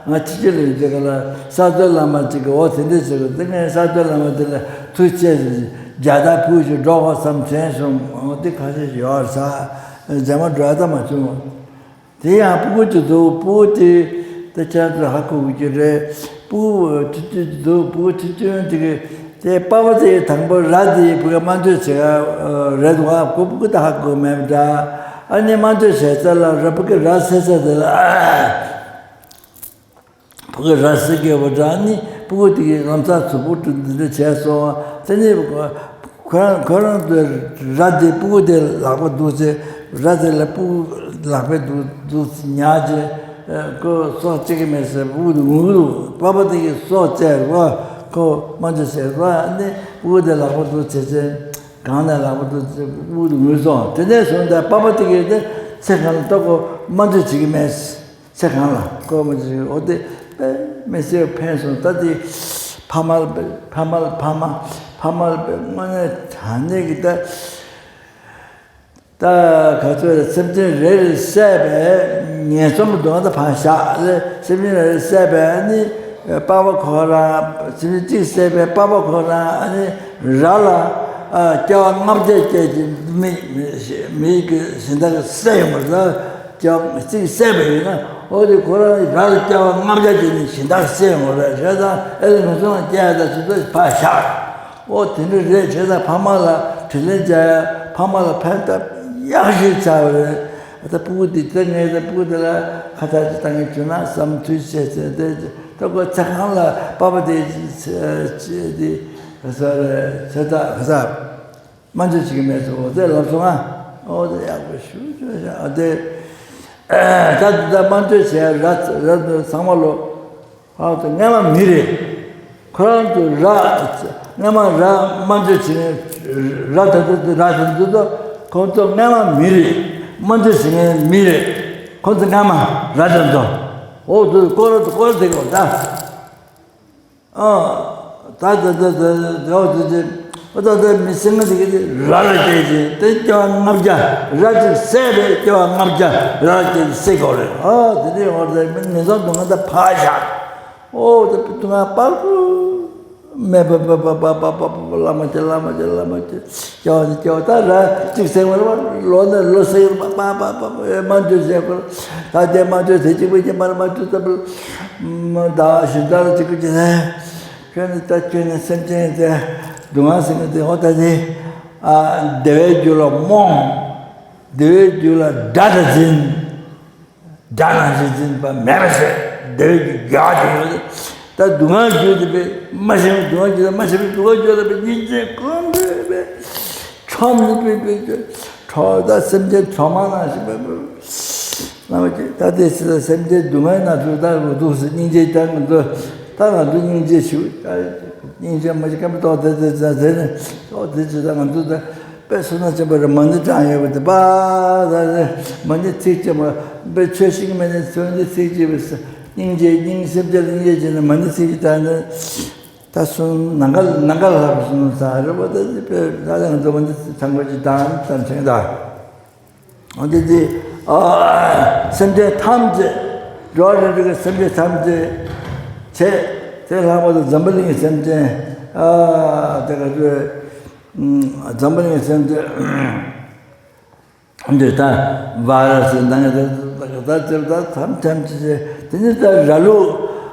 ང་ཕྱི་རྒྱལ་ལ་ཡོད་དེ་ག་ལ་ས་སྟོད་བླ་མ་ཅིག་གིས་འོ་དེ་འདྲས་ཟེར་གི་དེ་ངས་ས་སྟོད་བླ་མ་དེ་ལ་ཐུགས་རྗེ་ཆེ་ཟེར་རྒྱ་དར་ཕུལ་ཞིག་འགྲོ་དགོས་བསམ་དྲན་སོང་འོ་དེ་ཁ་ཤས་ཡོད་ས་རྗེས་མ་འགྲོ་ཡ་ད་མ་བྱུང་། དེ་ཡང་སྤུ་གུ་ཅིག་འདུག་སྤུ་གུ་དེ་དེ་ཁྱེད་ཚོས་ཧ་གོ་གི་རེད། སྤུ་གུ་ཁྲི་ཁྲི་འདུག་སྤུ་གུ་ཁྲི་ཁྲི་དེ་གི་དེ་པ་ཕ་དེ་དང་པོ་ར་དེ་སྤུ་གུ་སྨན་བཅོས་བྱེད་ག་རེད་འདུག་ཨ་ཁོ་སྤུ་གུ་ད་ཧ་གོ་མེད་འདྲ། ཨ་ནི་སྨན་བཅོས་བྱས་ཚར་ལ་ར་སྤུ་གུ་ར་བསད་ཚར་དེ་ལ་ཨ། ཕྲུ་གུ་ར་བསད་དགོས་པ་འདྲ་ནི་ཕྲུ་གུ་དེ་གི་ལམ་སང་གཟུགས་པོ་དྲུད་འདི་འདྲ་བྱས་སོང་། དེ་ནི་ཁོ་རང་ཁོ་རང་དུ་ར་དེ་ཕྲུ་གུ་དེ་ལག་པ་འདུག་ཚེ་ར་དེ་ལ་ཕྲུ་གུ་ལག་པས་འདུག་འདུག་ཉག་ཅེས་ཁོ་སྲོག་བཅད་ཀྱི་མེད་ཟེར་ཕྲུ་གུ་དེ་ངུ་གི་འདུག་པ་ཕ་དེ་གིས་སྲོག་བཅད་རོགས་ཁོ་སྨན་བཅོས་བྱས་རོགས་ནི་ཕྲུ་གུ་དེ་ལག་པ་འདུག་བྱས་ཚེ་གང་ནས་ལག་པ་འདུག་ཚེ་ཕྲུ་གུ་དེ་ངུ་སོང་། དེ་ནས་བཟུང་སྟེ་པ་ཕ་དེ་གིས་དེ་ཚེ་གང་ལ་ལྟོ་གོ་སྨན་བཅོས་བྱེད་ཀྱི་མེད། ཚེ་གང་ལ་ཀོ་མ་ཅིག་འོ་དེ་དཔེ་མི་སྲིད་ཕན་སོང་། ད་དེ་ཕ་མ་ལ་ཕ་མ་ལ་ཕ་མ་ཕ་མ་ལ་དཔེ་དངོས་གནས་དྲང་གནས་ཀྱི་ད་ད་ག་ཚོད་རེད། སེམས་ཅན་རེ་རེ་བསད་པའི་ངན་སོང་གི་སྡུག་བསྔལ་ད་ཕར་བཞག་ལས་སེམས་ཅན་རེ་རེ་བསད་པའི་ཨ་ནི་པ་ཕ་ཁོ་རང་སེམས་ཅན་གཅིག་བསད་པའི་པ་ཕ་ཁོ་རང་ཨ་ནི་ར་ལ་ཨ་སྐྱེ་བ་ལྔ་བརྒྱ་སྐྱེ་གི་མི་མི་མི་གི་གཞན་དག་གི་བསད་ཡོང་བ་རེད། སྐྱེ་བ་གཅིག་བསད་པ་ཡིན་ན་འོ་དེ་ཁོ་རང་ར་ལ་སྐྱེ་བ་ལྔ་བརྒྱ་ཅིག་ནི་གཞན་དག་བསད་ཡོང་བ་རེད། བྱས་ཙང་ཨེ་ལེ་ངན་སོང་ལ་སྐྱེ་ཡ་ད་ཚོད་ཚོད་ཕར་བཞག་འོ་དེ་འདྲ་རེད། བྱས་ཙང་ཕ་མ་ལ་དྲིན་ལན་འཇལ་ཡ་ཕ་མ་ལ་ཕན་ཐབས་ཡག་ཤོས་ཆགས་པ་རེད། ད་ཕྲུ་གུ་དེ་ད་ངས་ད་ཕྲུ་གུ་དེ་ལ་ཁ་ཐག་ཅིག་བཏང་གི་བྱུང་ན་བསམ་ཐུགས་ཆེ་ཟེར་ཏེ་ད་ཁོ་ཚེ་གང་ལ་པ་ཕ་དེ་ཚེ་དེ་ག་ས་རེད་ཚེ་ད་ག་ས། སྨན་བཅོས་བྱེད་ཀྱི་མེད་ཟེར་འོ་ཙེ་ལབ་སོང་ང་། འོ་ཙེ་ཡག་པོ་ཞུ་ཞུ་ཞུ་ཨ་དེ། ད་ད་སྨན་བཅོས་བྱས་ར་ར་ཚང་མ་ལོ། ཨ་ཙེ་སྔན་མ་མི་རེད། ཁོ་རང་ཚོ་ར་སྔན་མ་ར་སྨན་བཅོས་བྱེད་མཁན་ར་ད་ད་ད་ར་ད་ད་ད་ཁོང་ཚོ་སྔན་མ་མི་རེད། སྨན་བཅོས་བྱེད་མཁན་མི་རེད། ཁོང་ཚོ་སྔན་མ་ར་ད་ད་འོ་ཙེ་སྐོར་ར་ཚོ་སྐོར་ར་དེ་གོ་ད། ཨ། ད་ད་ད་ད་ད་འོ་དེ་དེ་འོ་ད་ད་མི་སེམས་ང་དེ་གི་དེ་ར་ལ་སྐྱེས་ཀྱི་དེ་སྐྱེ་བ་ལྔ་བརྒྱ་ར་ཅིག་བསད་པས་སྐྱེ་བ་ལྔ་བརྒྱ་ར་ལ་སྐྱེས་ཀྱི་སྲིད་གོ་རེད། ཨ་དེ་དེ་འོ་དེ་མི་ངན་སོང་སྡུག་བསྔལ་ད་ཕར་བཞག་འོ་དེ་སྡུག་བསྔལ་པ་ཀུ་མེད་པ་པ་པ་པ་པ་པ་བླ་མ་ཁྱེད་བླ་མ་ཁྱེད་བླ་མ་ཁྱེད། སྐྱེ་བ་ནས་སྐྱེ་བ་ད་ར་གཅིག་སེང་བར་བ་ལོ་ནས་ལོ་སེང་བར་པ་པ་པ་པ་སྨན་བཅོས་བྱས་པར་ད་དེ་སྨན་བཅོས་དེ་གཅིག་པུ་གཉིས་པར་སྨན་བཅོས་ད་པར་མ་ད་ཞིང་ད་ར་གཅིག་པུ་གཅིག་ནས་ཁྱོད་ནི་ད་ཁྱོད་ནི་སེམས་ཅན་དེ་སྡུག་བསྔལ་ཟེར་མཁན་དེ་འོ་ད་དེ་ཨ་བདེ་བའི་རྒྱུ་ལ་རྨོངས། བདེ་བའི་རྒྱུ་ལ་དགྲ་དང་འཛིན། དགྲ་ནང་བཞིན་འཛིན་པ་མེད་པ་ཟེར་བདེ་བའི་རྒྱུ་རྒྱལ་བ་དེ་ཡོད། ད་སྡུག་བསྔལ་རྒྱུ་དེ་པས་མ་ཤེས་པའི་སྡུག་བསྔལ་རྒྱུ་དང་མ་ཤེས་པའི་སྡུག་བསྔལ་རྒྱུ་དང་པས་སྙིང་རྗེ་ཀུན་འདུས་པས་ཁྲོམ་ནི་པས་པས་ཁྲོ་ད་སེམས་ཅན་ཁྲོ་མ་ནང་བཞིན་པས་རྣམ་པ་ཅིག་ད་དེ་སྲིད་ལ་སེམས་ཅན་སྡུག་བསྔལ་ན་ཚུར་ད་རུ་འདུག་སེ་སྙིང་རྗེ་ད་ང་ཚོ་ད་ང་ཚོ་སྙིང་རྗེ་ཞུ་ད་སྙིང་རྗེ་མ་ཞིག་སྐམ་པ་ཏོག་དེ་དེ་དེ་ནས་ཏོག་དེ་ཅི་ད་ང་ཚོ་ད། དཔེ་བསོད་ནམས་ཆེན་པོ་རེད། མ་ཎི་བགྲང་ཡོད་པ་དེ་པ། ད་ནི་མ་ཎི་ཚིག་གཅིག་མ་དཔེ་ཆོས་ཤིག་མེད་ནས་མ་ཎི་ཚིག་གཅིག་པས་སྙིང་རྗེ་སྙིང་སེམས་ཅན་ལ་སྙིང་རྗེ་བྱས་ནས་མ་ཎི་ཚིག་གཅིག་བགྲང་ནས་ད་སོང་ནམ་མཁའ་ནམ་མཁའ་ལྷ་བ་སོང་ས་རེད་པ། ད་དེ་དཔེ་ད་ལྟ་ང་ཚོ་མ་ཎི་ཚིག་ཚང་པ་ཅིག་བགྲང་ཙམ་བྱས་ད། འོ་དེ་དེ་སེམས་ཅན་ཐམས་ཅད་འགྲོ་བ་རིགས་དྲུག་གི་སེམས་ཅན་ཐམས་ཅད་བྱས་དེ་ལྷག་པར་དུ་འཛམ་བུ་གླིང་གི་སེམས་ཅན་དེ་ག་ཚོད། འཛམ་བུ་གླིང་སེམས་ཅན་འདི་ད་བ་ར་སི་ནང་ད་ད་ད་ད་ཐམས་ཅད་ཅི་དེ་ནི་ད་ར་ལུག་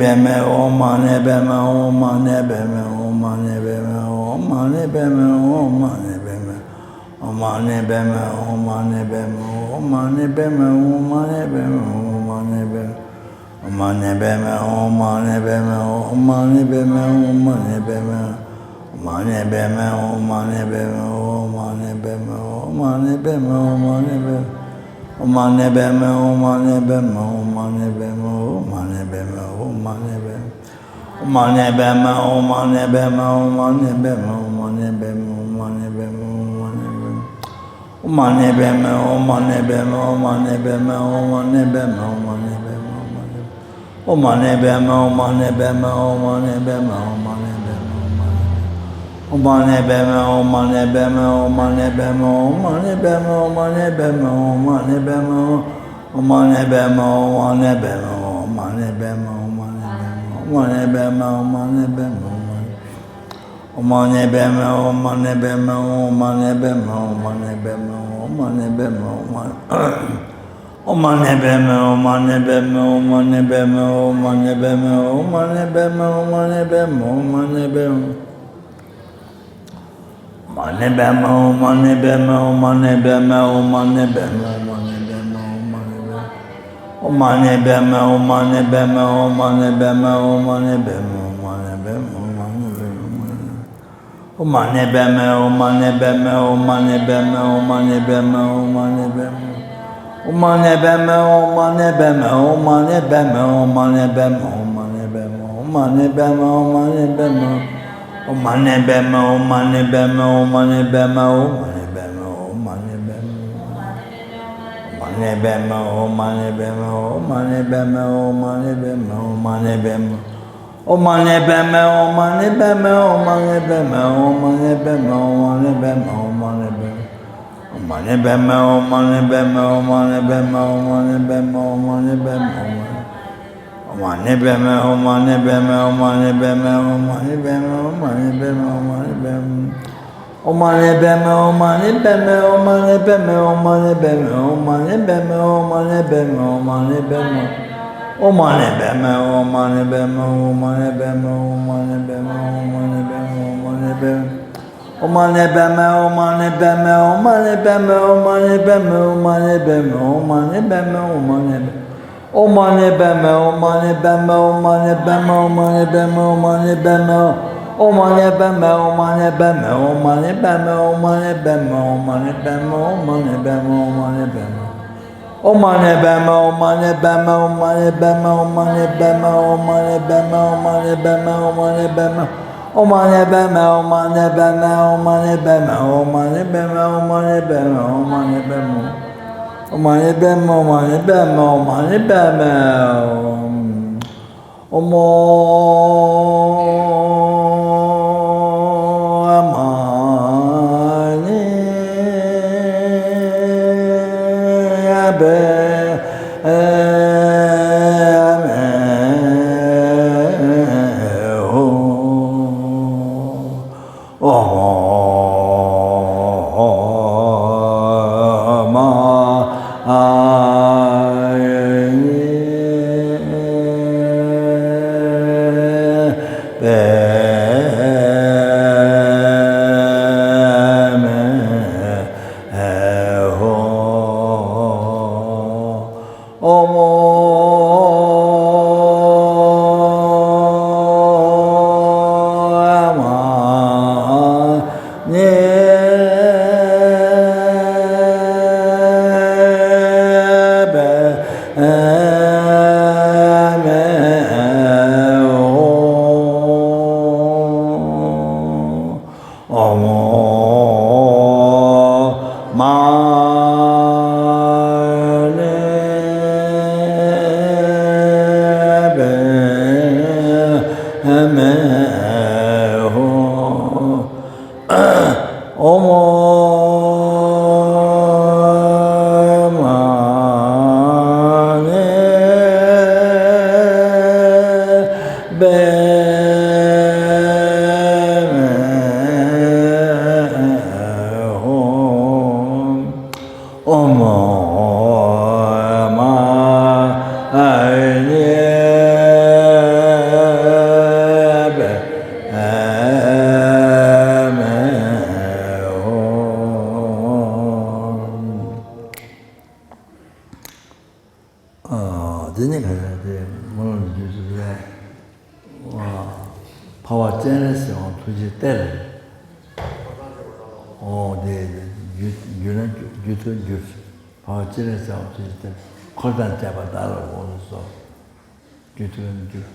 Om mani padme, om mani padme, om mani padme, om mani padme, om mani padme, om mani padme. Om mani padme, om mani padme, om mani padme, om mani padme, om mani padme, om mani padme. Om mani padme, om mani padme, om mani padme, om mani padme, om mani padme. Om mani padme, om mani padme, om mani padme, om mani padme, om mani padme, om mani padme. Om mani padme, om mani padme, om mani padme, om mani padme, om mani padme, om mani padme, om mani padme. Om mani padme, om mani padme, om mani padme, om mani padme, om mani padme, om mani padme. Om mani padme, om mani padme, om mani padme, om mani padme, om mani padme, om mani padme, om mani padme. Om mani padme, om mani padme, om mani padme, om mani padme, om mani padme, om mani padme. Om mani padme, om mani padme, om mani padme, om mani padme, om mani padme, om mani padme, om mani padme. Om mani padme, om mani padme, om mani padme, om mani padme, om mani padme. Om mani padme, om mani padme, om mani padme, om mani padme, om mani padme, om mani padme, om mani padme. Om mani padme, om mani padme, om mani padme, om mani padme, om mani padme. Om mani padme, om mani padme, om mani padme, om mani padme, om mani padme. Om mani padme, om mani padme, om mani padme, om mani padme, om mani padme, om mani padme. Om mani padme, om mani padme, om mani padme, om mani padme, om mani padme, om mani padme. Om mani padme, om mani padme, om mani padme, om mani padme, om mani padme, om mani padme. Om mani padme, om mani padme, om mani padme, om mani padme, om mani padme, om mani padme, om mani padme. Om mani padme, om mani padme, om mani padme, om mani padme, om mani padme, om mani padme. Om mani padme, om mani padme, om mani padme, om mani padme, om mani padme, om mani padme, om mani padme. Om mani padme, om mani padme, om mani padme, om mani padme, om mani padme. Om mani padme, om mani padme, om mani padme, om mani padme, om mani padme, om mani padme, om mani padme. Om mani padme, om mani padme, om mani padme, om mani padme, om mani padme, om mani padme, om mani padme. Om mani padme, om mani padme, om mani padme, om mani padme, om mani padme, om mani padme. མ་ཎི་པདྨོ། མ་ཎི་པདྨོ། མ་ཎི་པདྨོ། ཨོཾ་མ་ཎི་པདྨེ་ཧཱུྃ། ཨོཾ་མ་ཎི་པདྨེ་ཧཱུྃ། ཨོཾ་མ་ཎི་པདྨེ་ཧཱུྃ། ཨོཾ་མ་ཎི་པདྨེ་ཧཱུྃ། ཨོཾ་མ་ཎི་པདྨེ་ཧཱུྃ། ཨོཾ་མ་ཎི་པདྨེ་ཧཱུྃ། ཨ། འདི་ནི་ག་རེ་རེད། སྨོན་ལམ་རྒྱུད་དེ་རེད། ཨ། འཕགས་པ་སྤྱན་རས་གཟིགས་དབང་ཐུགས་རྗེའི་གཏེར། ཨོ་དེ་རྒྱུད་རྒྱུད་ན་རྒྱུད་དུ་འགྱུར། འཕགས་པ་སྤྱན་རས་གཟིགས་དབང་ཐུགས་རྗེའི་གཏེར། འཁོར་དང་བཅས་པ་བདག་ལ་དགོངས་སུ་གསོལ། རྒྱུད་དུ་འགྱུར།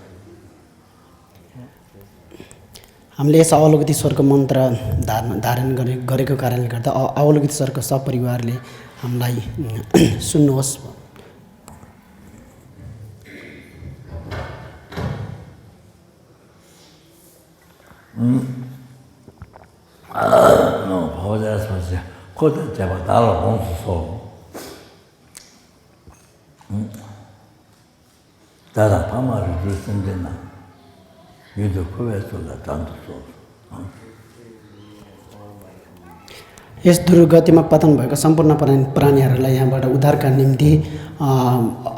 हामीले यस अवलोकित ईश्वरको मन्त्र धार धारण गरे गरेको कारणले गर्दा अ अवलोकित ईश्वरको सपरिवारले हामीलाई सुन्नुहोस्। འཕགས་པ་སྤྱན་རས་གཟིགས་དབང་ཐུགས་རྗེའི་གཏེར། འཁོར་དང་བཅས་པ་བདག་ལ་དགོངས་སུ་གསོལ། བདག་དང་ཕ་མ་རིགས་དྲུག་སེམས་ཅན་རྣམས། ཡུལ་དུ་འཁོར་བའི་ཚོགས་ལ་དགྲར་འདུག་གསོལ། यस दुर्गतिमा पतन भएको सम्पूर्ण प्राण प्राणीहरूलाई यहाँबाट उद्धारका निम्ति अ,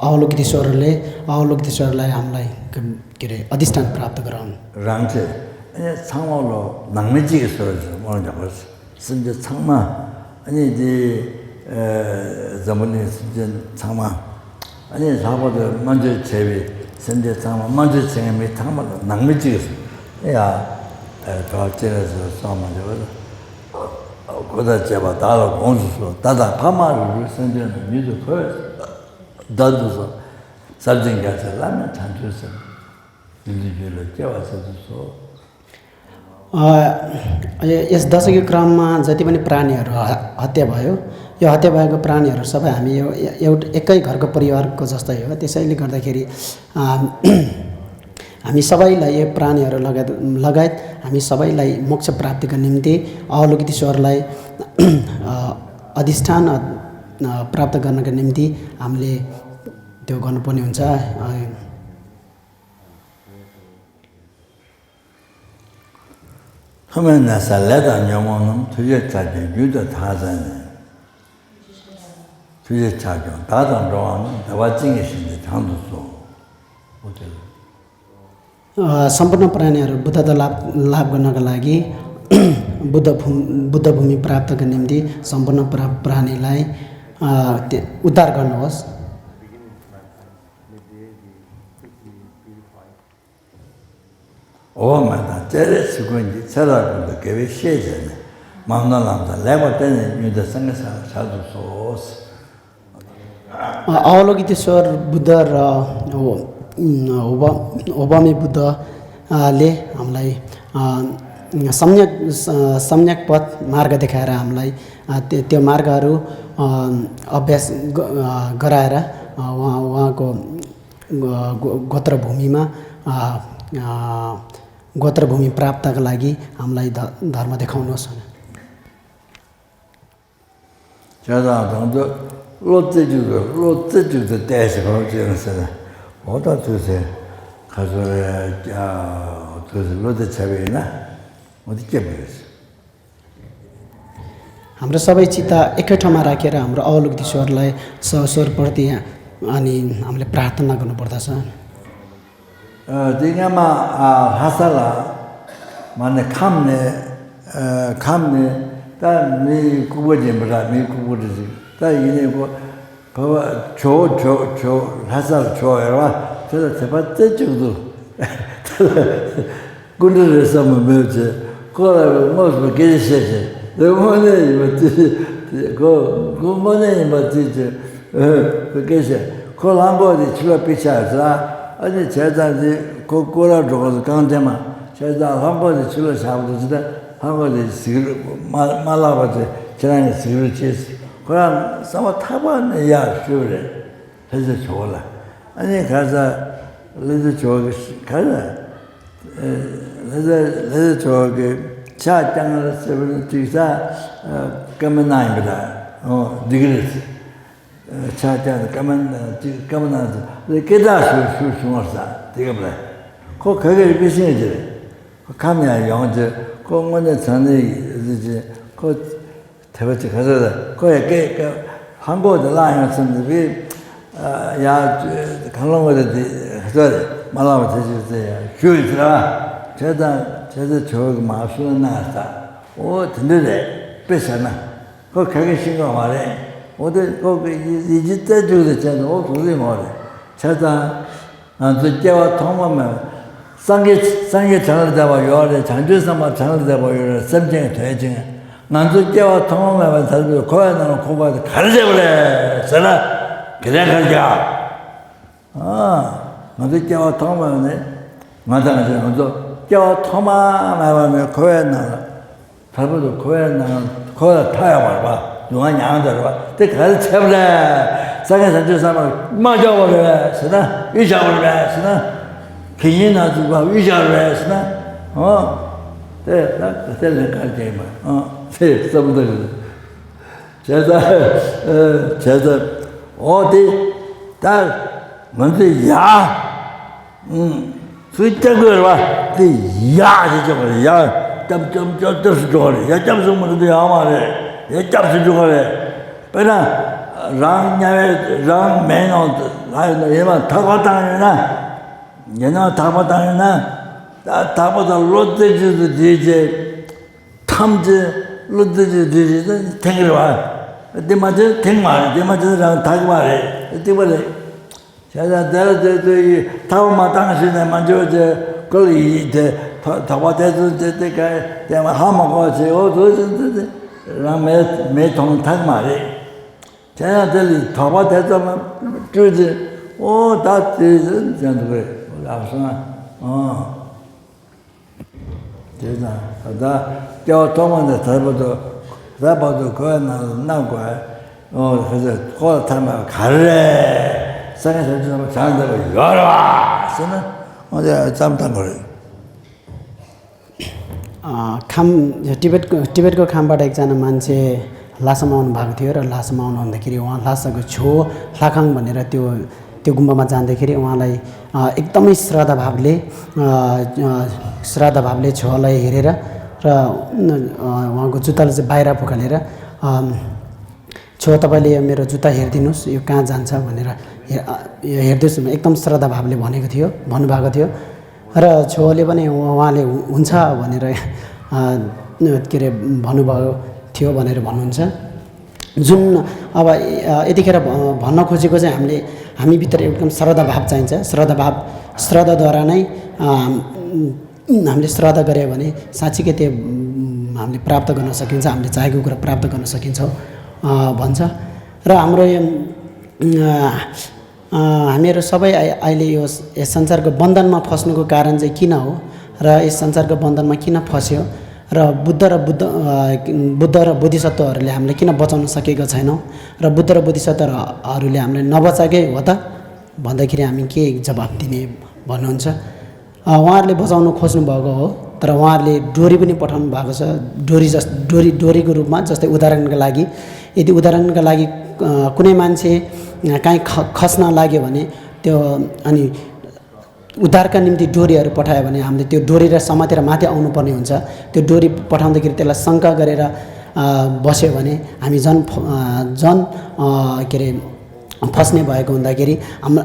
अवलोकित ईश्वरले अवलोकित ईश्वरलाई हामीलाई के अरे अधिष्ठान प्राप्त गराउन्। རང་ཆེ། ཨ་ནི་ཚང་མ་ལོ་ནང་མི་གཅིག་གི་བཟོ་འདྲ་ཞིག་སྨོན་ལམ་རྒྱག་པ། སེམས་ཅན་ཚང་མ། ཨ་ནི་དེ་ཨ་འཛམ་བུ་གླིང་སེམས་ཅན་ཚང་མ། ཨ་ནི་ལྷག་པར་དུ་སྨན་བཅོས་བྱས་པའི་སེམས་ཅན་ཚང་མ། སྨན་བཅོས་བྱེད་མཁན་མི་ཚང་མ་ལ་ནང་མི་གཅིག་གི་བཟོ། ཨ་ཡ། ཨ་གྲོགས་སྤྱན་རས་གཟིགས་སོགས་མ་བྱས་པ་ལ། འཁོར་དང་བཅས་པ་བདག་ལ་དགོངས་སུ་གསོལ། བདག་དང་ཕ་མ་རིགས་དྲུག་སེམས་ཅན་རྣམས། ཡུལ་དུ་འཁོར་བའི་དགྲར་འདུག་གསོལ། ཟབ་ཅིང་རྒྱ་ཆེ་བླ་མེད་བྱང་ཆུབ་སེམས། ཡིད་འདི་རྒྱུད་ལ་སྐྱེ་བར་བྱེད་དུ་གསོལ། अ, यस दशैँको क्रममा जति पनि प्राणीहरू ह-, हत्या भयो, यो हत्या भएको प्राणीहरू सबै हामी यो ए-, एउटा एकै घरको परिवारको जस्तै हो। त्यसैले गर्दाखेरि, अ, हामी सबैलाई यो प्राणीहरू लगायत, लगायत हामी सबैलाई मोक्ष प्राप्तिको निम्ति अवलोकित ईश्वरलाई, अ, अधिष्ठान, अ, प्राप्त गर्नको निम्ति हामीले त्यो गर्नुपर्ने हुन्छ। अ, ཐོག་མའི་ནད་གསོག་ལས་དང་ཉོན་མོངས་རྣམས། ཐུགས་རྗེའི་ཕྱག་གིས་རྒྱུད་དུ་དག་བྱས་ནས། ཐུགས་རྗེའི་ཕྱག་གིས་བདག་དང་འགྲོ་བ་རྣམས། བདེ་བ་ཅན་གྱི་ཞིང་དུ་དྲངས་སུ་གསོལ། ཨོ་ཏེ། अ, सम्पूर्ण प्राणीहरू बुद्धता लाभ, लाभ गर्नका लागि बुद्ध भूमि, बुद्ध भूमि प्राप्तका निम्ति सम्पूर्ण प्रा-, प्राणीलाई, अ, ते-, उद्धार गर्नुहोस्। འོག་མ་དང་སྤྱན་རས་གཟིགས་མགོན་གྱིས་ཚེ་རབས་ཀུན་ཏུ་དགེ་བའི་བཤེས་བྱས་ནས། མ་ཎི་ལམ་སྲོལ་ལེགས་པར་བསྟན་ནས། མྱུར་དུ་སངས་རྒྱས་ས་ལ་ཕྱག་འཚལ་སོ། अवलोकितेश्वर बुद्ध र, अ, ओबा, ओबामे बुद्ध, अ, ले हामीलाई, अ, सम्यक, स-, सम्यक पथ मार्ग देखाएर हामीलाई, अ, त्यो, त्यो मार्गहरू, अ, अभ्यास ग-, अ, गराएर, अ, उहाँ, उहाँको, अ, गो-, गोत्रभूमिमा, अ, अ, गोत्रभूमि प्राप्तका लागि हामीलाई ध-, धर्म देखाउनुहोस् भनेर। བྱས་ཙང་དང་དུ་བློ་རྩེ་གཅིག་ཏུ་བློ་རྩེ་གཅིག་ཏུ་གཏད་ཞིག་རོགས་བྱས་ན་ཟེར་ན། འོ་ད་དུས་ཚོད་ག་ཚོད་རེད། དུས་ཚོད་བློ་རྩེ་བྱས་པ་ཡིན་ན་འོ་དེ་སྐྱབས་ཡོད། हाम्रो सबै चित्त एकै ठाउँमा राखेर हाम्रो अवलोकित ईश्वरलाई स-, सर्वप्रति अनि हामीले प्रार्थना गर्नुपर्दछ। अ, त्यो ङमा, अ, ལྷ་ས་ལ་མ་ནས་ཁམས་ནས། ཨ། ཁམས་ནས་ད་མི་ལྐུགས་པ་ཅན་པ་ར། མི་ལྐུགས་པ་རེད་ཟིག་ད་ཡིན་ནའི་ཁོ་བ་བ་ཇོ་བོ་ཇོ་ཇོ་ལྷ་སར་ཇོ་ཡོད་པ་དེ་ལ་དད་པ་རྩེ་གཅིག་ཏུ། དེ་ལ་སྐུ་འདྲ་རེད་བསམ་པ་མེད་ཅེ། ཁོ་ལ་དངོས་སུ་སྐད་ཆ་བཤད་ཅེ། དེ་དངོས་གནས་ཡིན་པ་རྩིས། ཁོ་ཁོ་དངོས་གནས་ཡིན་པ་རྩིས་ཅེ། ཨ། ཁོ་སྐད་ཆ། ཁོ་ལྷམ་གོག་དེ་ཕྱི་ལ་པི་ཆ་ཟ། ཨ་ནི་བྱས་ཙང་དེ་ཁོ་སྐོར་ར་འགྲོ་ག་ཚོད་གང་དེ་མ། བྱས་ཙང་ལྷམ་གོག་དེ་ཕྱི་ལ་བཞག་པ་དེ་ཅི་ད་ལྷམ་གོག་དེ་གཟིགས་རོགས་མ་མ་བརླག་པ་དེ་ཁྱེད་རང་གིས་གཟིགས་རོགས་བྱེད། ཁོ་རང་བསམ་པ་ཐག་པ་ནས་ཡར་ཞུས་པ་རེད། ལྷ་ས་ཇོ་བོ་ལ། ཨ་ནི་ཁ་ས་ལྷ་ས་ཇོ་བོ་གི་ཁ་ས། ལྷ་ས་ལྷ་ས་ཇོ་བོ་གི་ཕྱག་བརྐྱང་ལ་ཟེར་བ་ནི་ཏིག་ས། བཀའ་མོལ་གནང་ཡིན་པ་འདྲ། འོ་འདི་གི་རེད། ཕྱག་བརྐྱངས་ཏེ་བཀའ་མོལ་གནང་། ཅིག་བཀའ་མོལ་གནང་ཚེ་སྐད་གྲགས་ཞུ་ཞུ་བྱུང་བར་ས་དེ་སྐབས་ལ། ཁོ་ག་གེ་རེ་པེ་ཤིང་གི་རེད། ཁོ་ཁམས་ཡང་ཡོང་རྗེས་ཁོ་དངོས་གནས་དྲང་གནས་ཀྱི་ཁོ་དད་པ་ཅིག་ག་ཚོད་ལ་ཁོ་ཡ་སྐད་ཧང་གོ་དེ་བརླག་ཡོང་ཚུལ་འདི་བས། ཡ་གང་ལོང་གི་རེད། དེ་ག་ཚོད་རེད། མ་བརླག་པ་དེ་ཅིག་ཚེ་ཡ་ཞུ་ཡི་ཟེར་བ། བྱས་ཙང་བྱས་ཙང་ཇོ་བོ་གི་མ་ཞུ་ན་ན་ས། འོ་དེ་འདྲ་རེད། དཔེ་བྱས་ན། ཁོ་ག་གེ་ཤེས་ཀྱི་མ་རེད། འོ་དེ་ཁོ་གི་ཡིད་ཡིད་ཆེས་རྩེ་གཅིག་ཏུ་བྱས་ནས་འོ་ཐུགས་རྗེ་མོ་རེད། བྱས་ཙང་ང་ཚོ་སྐྱེ་བ་ཐོག་མ་མེད་པ། སངས་རྒྱས་སངས་རྒྱས་བྱང་ལ་འདས་པ་ཡོད་རེད། བྱང་ཆུབ་སེམས་དཔའ་བྱང་ལ་འདས་པ་ཡོད་རེད། སེམས་ཅན་དོན་ཅན། ང་ཚོ་སྐྱེ་བ་ཐོག་མ་མེད་པ་ད་ལྟ་འཁོར་བའི་ནང་ལ་འཁོར་བ་དེ་ག་རེ་བྱས་པ་རེད་ཟེར་ན། ག་རེ་ག་རེ་རྒྱག་ཨ། ང་ཚོ་སྐྱེ་བ་ཐོག་མ་ནས་ང་དང་ང་ཚོ་སྐྱེ་བ་ཐོག་མ་མེད་པ་ནས་འཁོར་བའི་ནང་ལ། དར་བ་དུ་འཁོར་བའི་ནང་འཁོར་བ་མཐའ་ཡས་པར་བ་སྡུག་བསྔལ་མྱངས་དར་བ་དེ་ག་རེ་བྱས་པ་རེད། སངས་རྒྱས་བྱང་ཆུབ་སེམས་དཔའ་མ་བྱོག་པ་རེད་ཟེར་ན་ཡིད་བྱ་བ་རེད་ཟེར་ན། གི་ཡིན་ན་ཚུགས་པ་ཡིད་བྱ་བ་རེད་ཟེར་ན། ཨོ། དེ་ད་ག་ཚད་ལས་ཀར་བྱས་མ། ཨོ། དེ་བསམ་བློ་རེད། བྱས་ཙང་། བྱས་ཙང་། འོ་དེ། ད་ང་ཚོས་ཡ། ཚུར་སྐྱབས་དགོས་རེད་བ། དེ་ཡ་ཞེས་བྱ་བ་རེད། ཡ། སྐྱབས་སྐྱབས་སྐྱབས་སྐྱབས་སུ་འགྲོ་བ་རེད། ཡ་སྐྱབས་སུ་མ་འགྲོ་དུས་ཡག་མ་རེད། ཡ་སྐྱབས་སུ་འགྲོ་བ་རེད། དཔེར་ན། རང་དམྱལ་བའི་རང་མེ་ནང་ལ་ཡོད་ན་ཡིན་ན་ཐག་པ་བཏང་ཡོད་ན། ཡིན་ན་ཐག་པ་བཏང་ཡོད་ན། ད་ཐག་པ་དང་བློ་རྩེ་གཅིག་ཏུ་བསྒྲིལ་རྗེས། ཐམས་ཅད་བློ་རྩེ་གཅིག་ཏུ་བསྒྲིལ་རྗེས་དེང་རེད་བ། དེ་མ་བྱས་དེང་མ་རེད། དེ་མ་བྱས་རང་ཐག་མ་རེད། གཅིག་པ་རེད། བྱས་ཙང་དེ་ལ་དེ་ཚོ་ཡིས་ཐག་པ་མ་བཏང་ཞིག་ནས་མ་འཇོག་ཅེས་ཀུན་ལ་ཡིད་དེ་དོགས་པ་དེ་ཚོ་དེ་དེ་ག་དེ་མ་ཧ་མ་གོ་བྱེད། འོ་དོ་དེ་དེ་རང་མེད་མེད་མཐོང་ཐག་མ་རེད། བྱས་ཙང་དེ་ལ་དོགས་པ་དེ་ཚོ་མ་བཀྲུས་ཏེ་འོ་ད་དེ་ཟེར་འདུག་རེད། ལགས་སོ། ཨང་། དེ་དང་ད་ལྟ་སྐྱེ་བ་ཐོག་མ་ནས་ད་བར་དུ་ད་བར་དུ་འཁོར་བའི་ནང་ལ་མནར་དགོས། ཨོ་ཁ་ཚ་ཁོ་ལ་ཐ་མ་ག་རེ་སངས་རྒྱས་བྱང་ཆུབ་སེམས་དཔའ་བྱང་འདི་པ་ཡོད་རེད་བ་ཟེར་ན། ཨོ་དེ་ཙམ་ཐང་དགོས་རེད། अ, खाम टिबेटको टिबेटको खामबाट एकजना मान्छे ल्हासामा आउनुभएको थियो र ल्हासामा आउनुहुँदाखेरि उहाँ ल्हासाको छेउ ल्हाखाङ भनेर त्यो त्यो गुम्बामा जाँदाखेरि उहाँलाई, अ, एकदमै श्रद्धाभावले, अ, अ, श्रद्धाभावले छेउलाई हेरेर र, अ, उहाँको जुत्तालाई चाहिँ बाहिर फुकालेर, अ, छेउ तपाईँले यो मेरो जुत्ता हेरिदिनुहोस्, यो कहाँ जान्छ भनेर हे-, अ, यो हेरिदिनुहोस्, एकदम श्रद्धाभावले भनेको थियो, भन्नुभएको थियो। र छेउले पनि उहाँ-, उहाँले हु-, हुन्छ भनेर, अ, के अरे, भन्नुभएको थियो भनेर भन्नुहुन्छ। जुन अब, अ, यतिखेर भ-, भन्न खोजेको चाहिँ हामीले, हामीभित्र एकदम श्रद्धाभाव चाहिन्छ। श्रद्धाभाव, श्रद्धाद्वारा नै, अ, हामीले श्रद्धा गऱ्यो भने साँच्चीकै त्यो, उम्, हामीले प्राप्त गर्न सकिन्छ, हामीले चाहेको कुरा प्राप्त गर्न सकिन्छ, अ, भन्छ। र हाम्रो यो, उम्, अ, अ, हामीहरू सबै आइ-, अहिले यो स-, यस संसारको बन्धनमा फस्नुको कारण चाहिँ किन हो र यस संसारको बन्धनमा किन फस्यो र बुद्ध र बुद्ध अ, बुद्ध र बोधिसत्वहरूले हामीलाई किन बचाउन सकेका छैनौँ र बुद्ध र बोधिसत्वहरूले हामीलाई नबचाएकै हो त भन्दाखेरि हामी के जवाब दिने भन्नुहुन्छ? अ, उहाँहरूले बचाउन खोज्नुभएको हो, तर उहाँहरूले डोरी पनि पठाउनु भएको छ। डोरी जस डोरी डोरीको रूपमा, जस्तै उदाहरणका लागि, यदि उदाहरणका लागि अ, कुनै मान्छे अ, काहीँ ख खस्न लाग्यो भने त्यो अनि उद्धारका निम्ति डोरीहरू पठायो भने हामीले त्यो डोरीलाई समातेर माथि आउनुपर्ने हुन्छ। त्यो डोरी पठाउँदाखेरि त्यसलाई शङ्का गरेर अ, बस्यो भने हामी झन् फ- अ, झन् अ, के अरे, फस्ने भएको हुँदाखेरि हाम अ,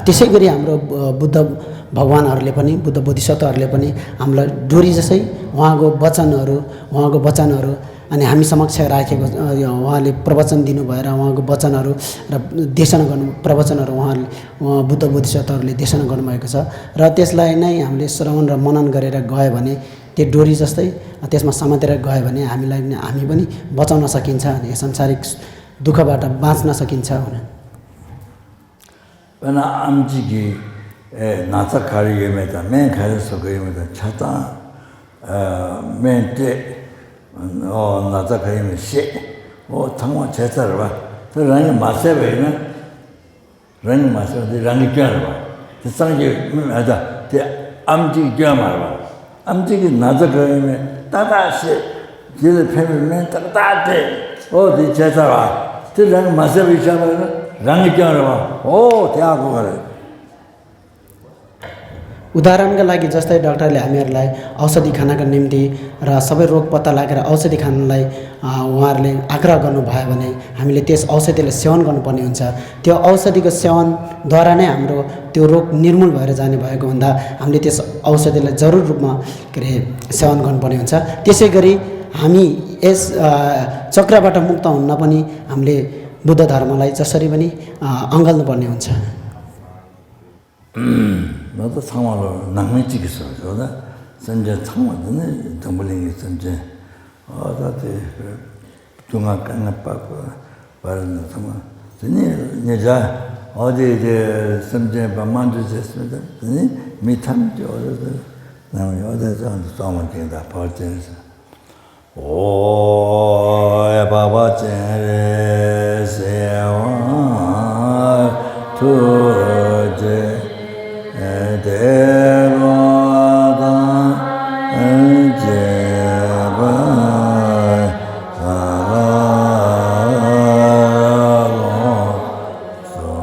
त्यसै गरी हाम्रो बुद्ध भगवानहरूले पनि, बुद्ध बोधिसत्वहरूले पनि हामीलाई डोरी जसै उहाँको वचनहरू उहाँको वचनहरू अनि हामी समक्ष राखेको उहाँले प्रवचन दिनुभएर उहाँको वचनहरू र देशना गर्नु प्रवचनहरू उहाँले बुद्ध बोधिसत्वहरूले देशना गर्नुभएको छ। र त्यसलाई नै हामीले श्रवण र मनन गरेर गयो भने, त्यो डोरी जस्तै त्यसमा समातेर गयो भने हामीलाई हामी पनि बचाउन सकिन्छ, अनि यो सांसारिक दुःखबाट बाँच्न सकिन्छ भनेर। དཔེར་ན་ཨམ་ཆི་གི་ཨེ་ན་ཚ་ག་རེ་ཡོད་མེད་དང་སྨན་ག་རེ་བཟོ་གི་ཡོད་མེད་དང་ཆ་ཚང་ཨ་སྨན་སྤྲད། ཨོ་ན་ཚ་ག་རེ་ཡོད་མེད་བཤད། ཨོ་ཚང་མ་བྱས་ཚར་བ་དེ་རང་གིས་མ་བཟས་པ་ཡིན་ན། རང་གིས་མ་བཟས་པ་དེ་རང་གི་སྐྱོན་རེད་བ། དེ་སངས་རྒྱས་མི་མ་ད་དེ་ཨམ་ཆིའི་སྐྱོན་མ་རེད་བ། ཨམ་ཆི་གི་ན་ཚ་ག་རེ་ཡོད་མེད་ཏག་ཏག་བཤད། དེ་ལ་ཕན་པའི་སྨན་ཏག་ཏག་སྤྲད། ཨོ་དེ་བྱས་ཚར་བ། དེ་རང་གིས་མ་བཟས་པ་ཡིན་ཆགས་པ་ཡིན་ན་རང་གི་སྐྱོན་རེད་བ། ཨོ་དེ་ཨ་གོ་ག་རེད། उदाहरणका लागि, जस्तै डाक्टरले हामीहरूलाई औषधि खानका निम्ति र सबै रोग पत्ता लागेर औषधि खानलाई अ, उहाँहरूले आग्रह गर्नुभयो भने हामीले त्यस औषधिलाई सेवन गर्नुपर्ने हुन्छ। त्यो औषधिको सेवनद्वारा नै हाम्रो त्यो रोग निर्मूल भएर जाने भएको हुँदा हामीले त्यस औषधिलाई जरुर रूपमा के अरे सेवन गर्नुपर्ने हुन्छ। त्यसै गरी हामी यस अ, चक्रबाट मुक्त हुन पनि हामीले बुद्ध धर्मलाई जसरी पनि अ, अँगाल्नुपर्ने हुन्छ। ང་ཚོ་ཚང་མ་ལོ་ནང་མི་གཅིག་གིས་བཟོས་ཡོད་ད། སེམས་ཅན་ཚང་མ་འདི་ནི་འཛམ་བུ་གླིང་གི་སེམས་ཅན། ཨ་ད་དེ་སྡུག་བསྔལ་དཀའ་ངལ་བར་བར་ནས་ཚང་མ་དེ་ནི་ཉེ་ཆར་ཨོ་དེ་དེ་སེམས་ཅན་པ་དམར་འདུལ་བྱས་སོང་ད། དེ་ནི་མི་ཐམས་ཅད་ཨོ་དེ་དེ་ནང་ཡོད་དེ་ཚང་དུ་གཙང་མ་དེ་ད་བར་ཅན། ཨོ་ཡ་འཕགས་པ་སྤྱན་རས་གཟིགས་དབང་ཐུགས་རྗེ་དེ་ལོ་དང་བཅས་པ་ལ་ལོངས་སོ།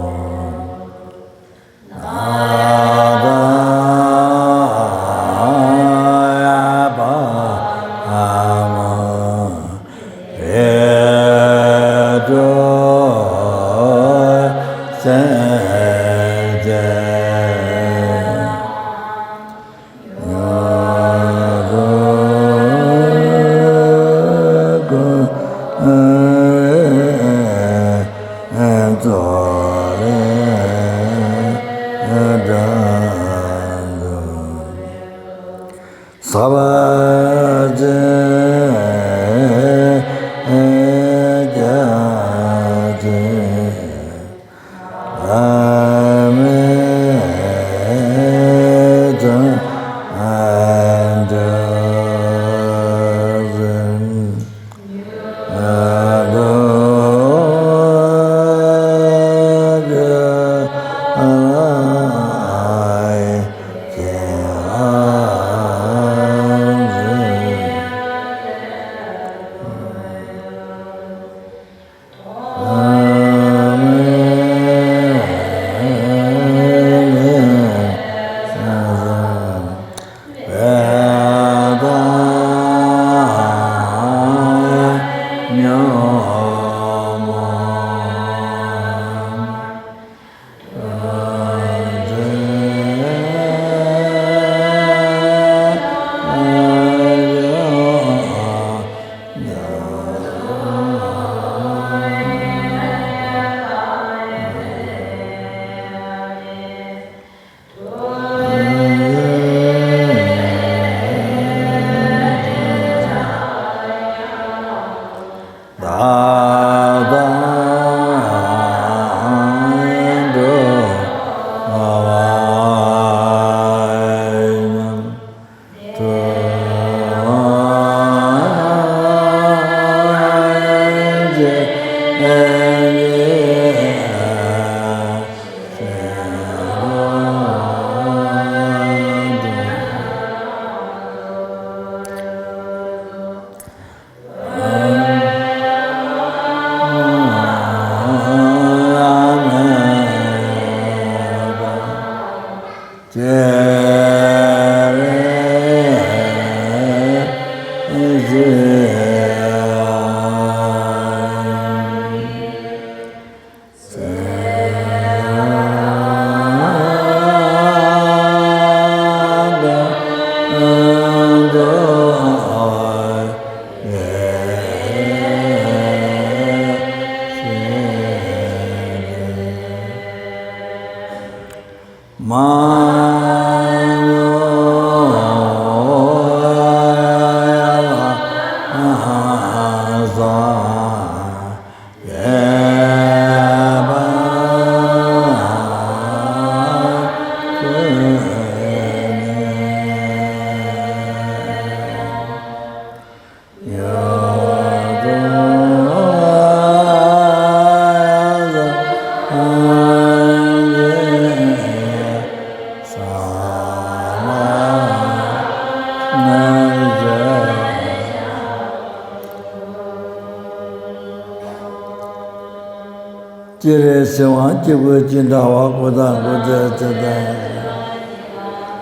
སྤྱིར་གསོལ་བ་སྐྱེས་བུ་ཅི་འདྲ་བ། སྐུ་དང་སྐུ་ཚེ་ཚེ་དང་།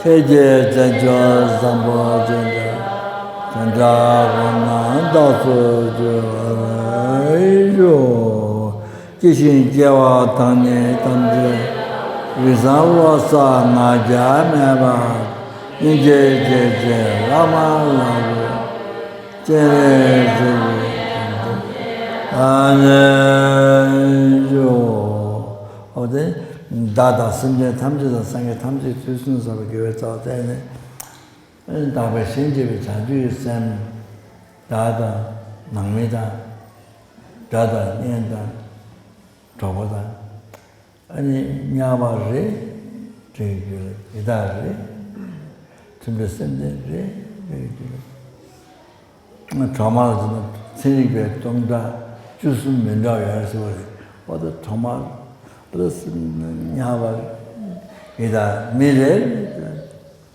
ཁྱེད་ཀྱི་བྱང་ཆུབ་བཟང་པོ་ཅི་འདྲ། དེ་འདྲ་ཁོ་ན་བདག་སོགས་སྐྱེ་བར་ཤོག། སྐྱེ་ཞིང་སྐྱེ་བ་དང་ནི་ཐམས་ཅད། ཡུལ་བཟང་བློ་གསར་ང་རྒྱལ་མེད་པ། སྙིང་རྗེ་སྐྱེད་ཅིང་བླ་མ་ལ་གུས། སྤྱན་རས་གཟིགས་ཀྱི་ཨ་ནི་ཇོ། འོ་དེ། བདག་དང་སེམས་ཅན་ཐམས་ཅད་དང་སངས་རྒྱས་ཐམས་ཅད་དུས་གསུམ་གསལ་བའི་དགེ་བའི་རྩ་བ་བརྟན་ནས། བདག་པས་གཞན་གཅེས་པའི་བྱང་ཆུབ་ཀྱི་སེམས། བདག་དང་ནང་མི་དང་། དགྲ་དང་གཉེན་དང་། གྲོགས་པོ་དང་། ཨ་ནི་དམྱལ་བ་རེ་རེའི་རྒྱུད་ལ། ཡི་དྭགས་རེ། མཐུན་པའི་སེམས་ཅན་རེ་རེའི་རྒྱུད་ལ། གྲོག་མར་ཟེར་ན་ཚན་རིག་པའི་སྟོང་ཕྲག་བཅུ་གསུམ་མི་འདྲ་བ་ཡོད་ཟེར་བ་རེད། འོ་ད་གྲོག་མར་རེ་ཟེར་ན་དམྱལ་བ་རེ། ཡི་དྭགས་མི་རེ་རེ།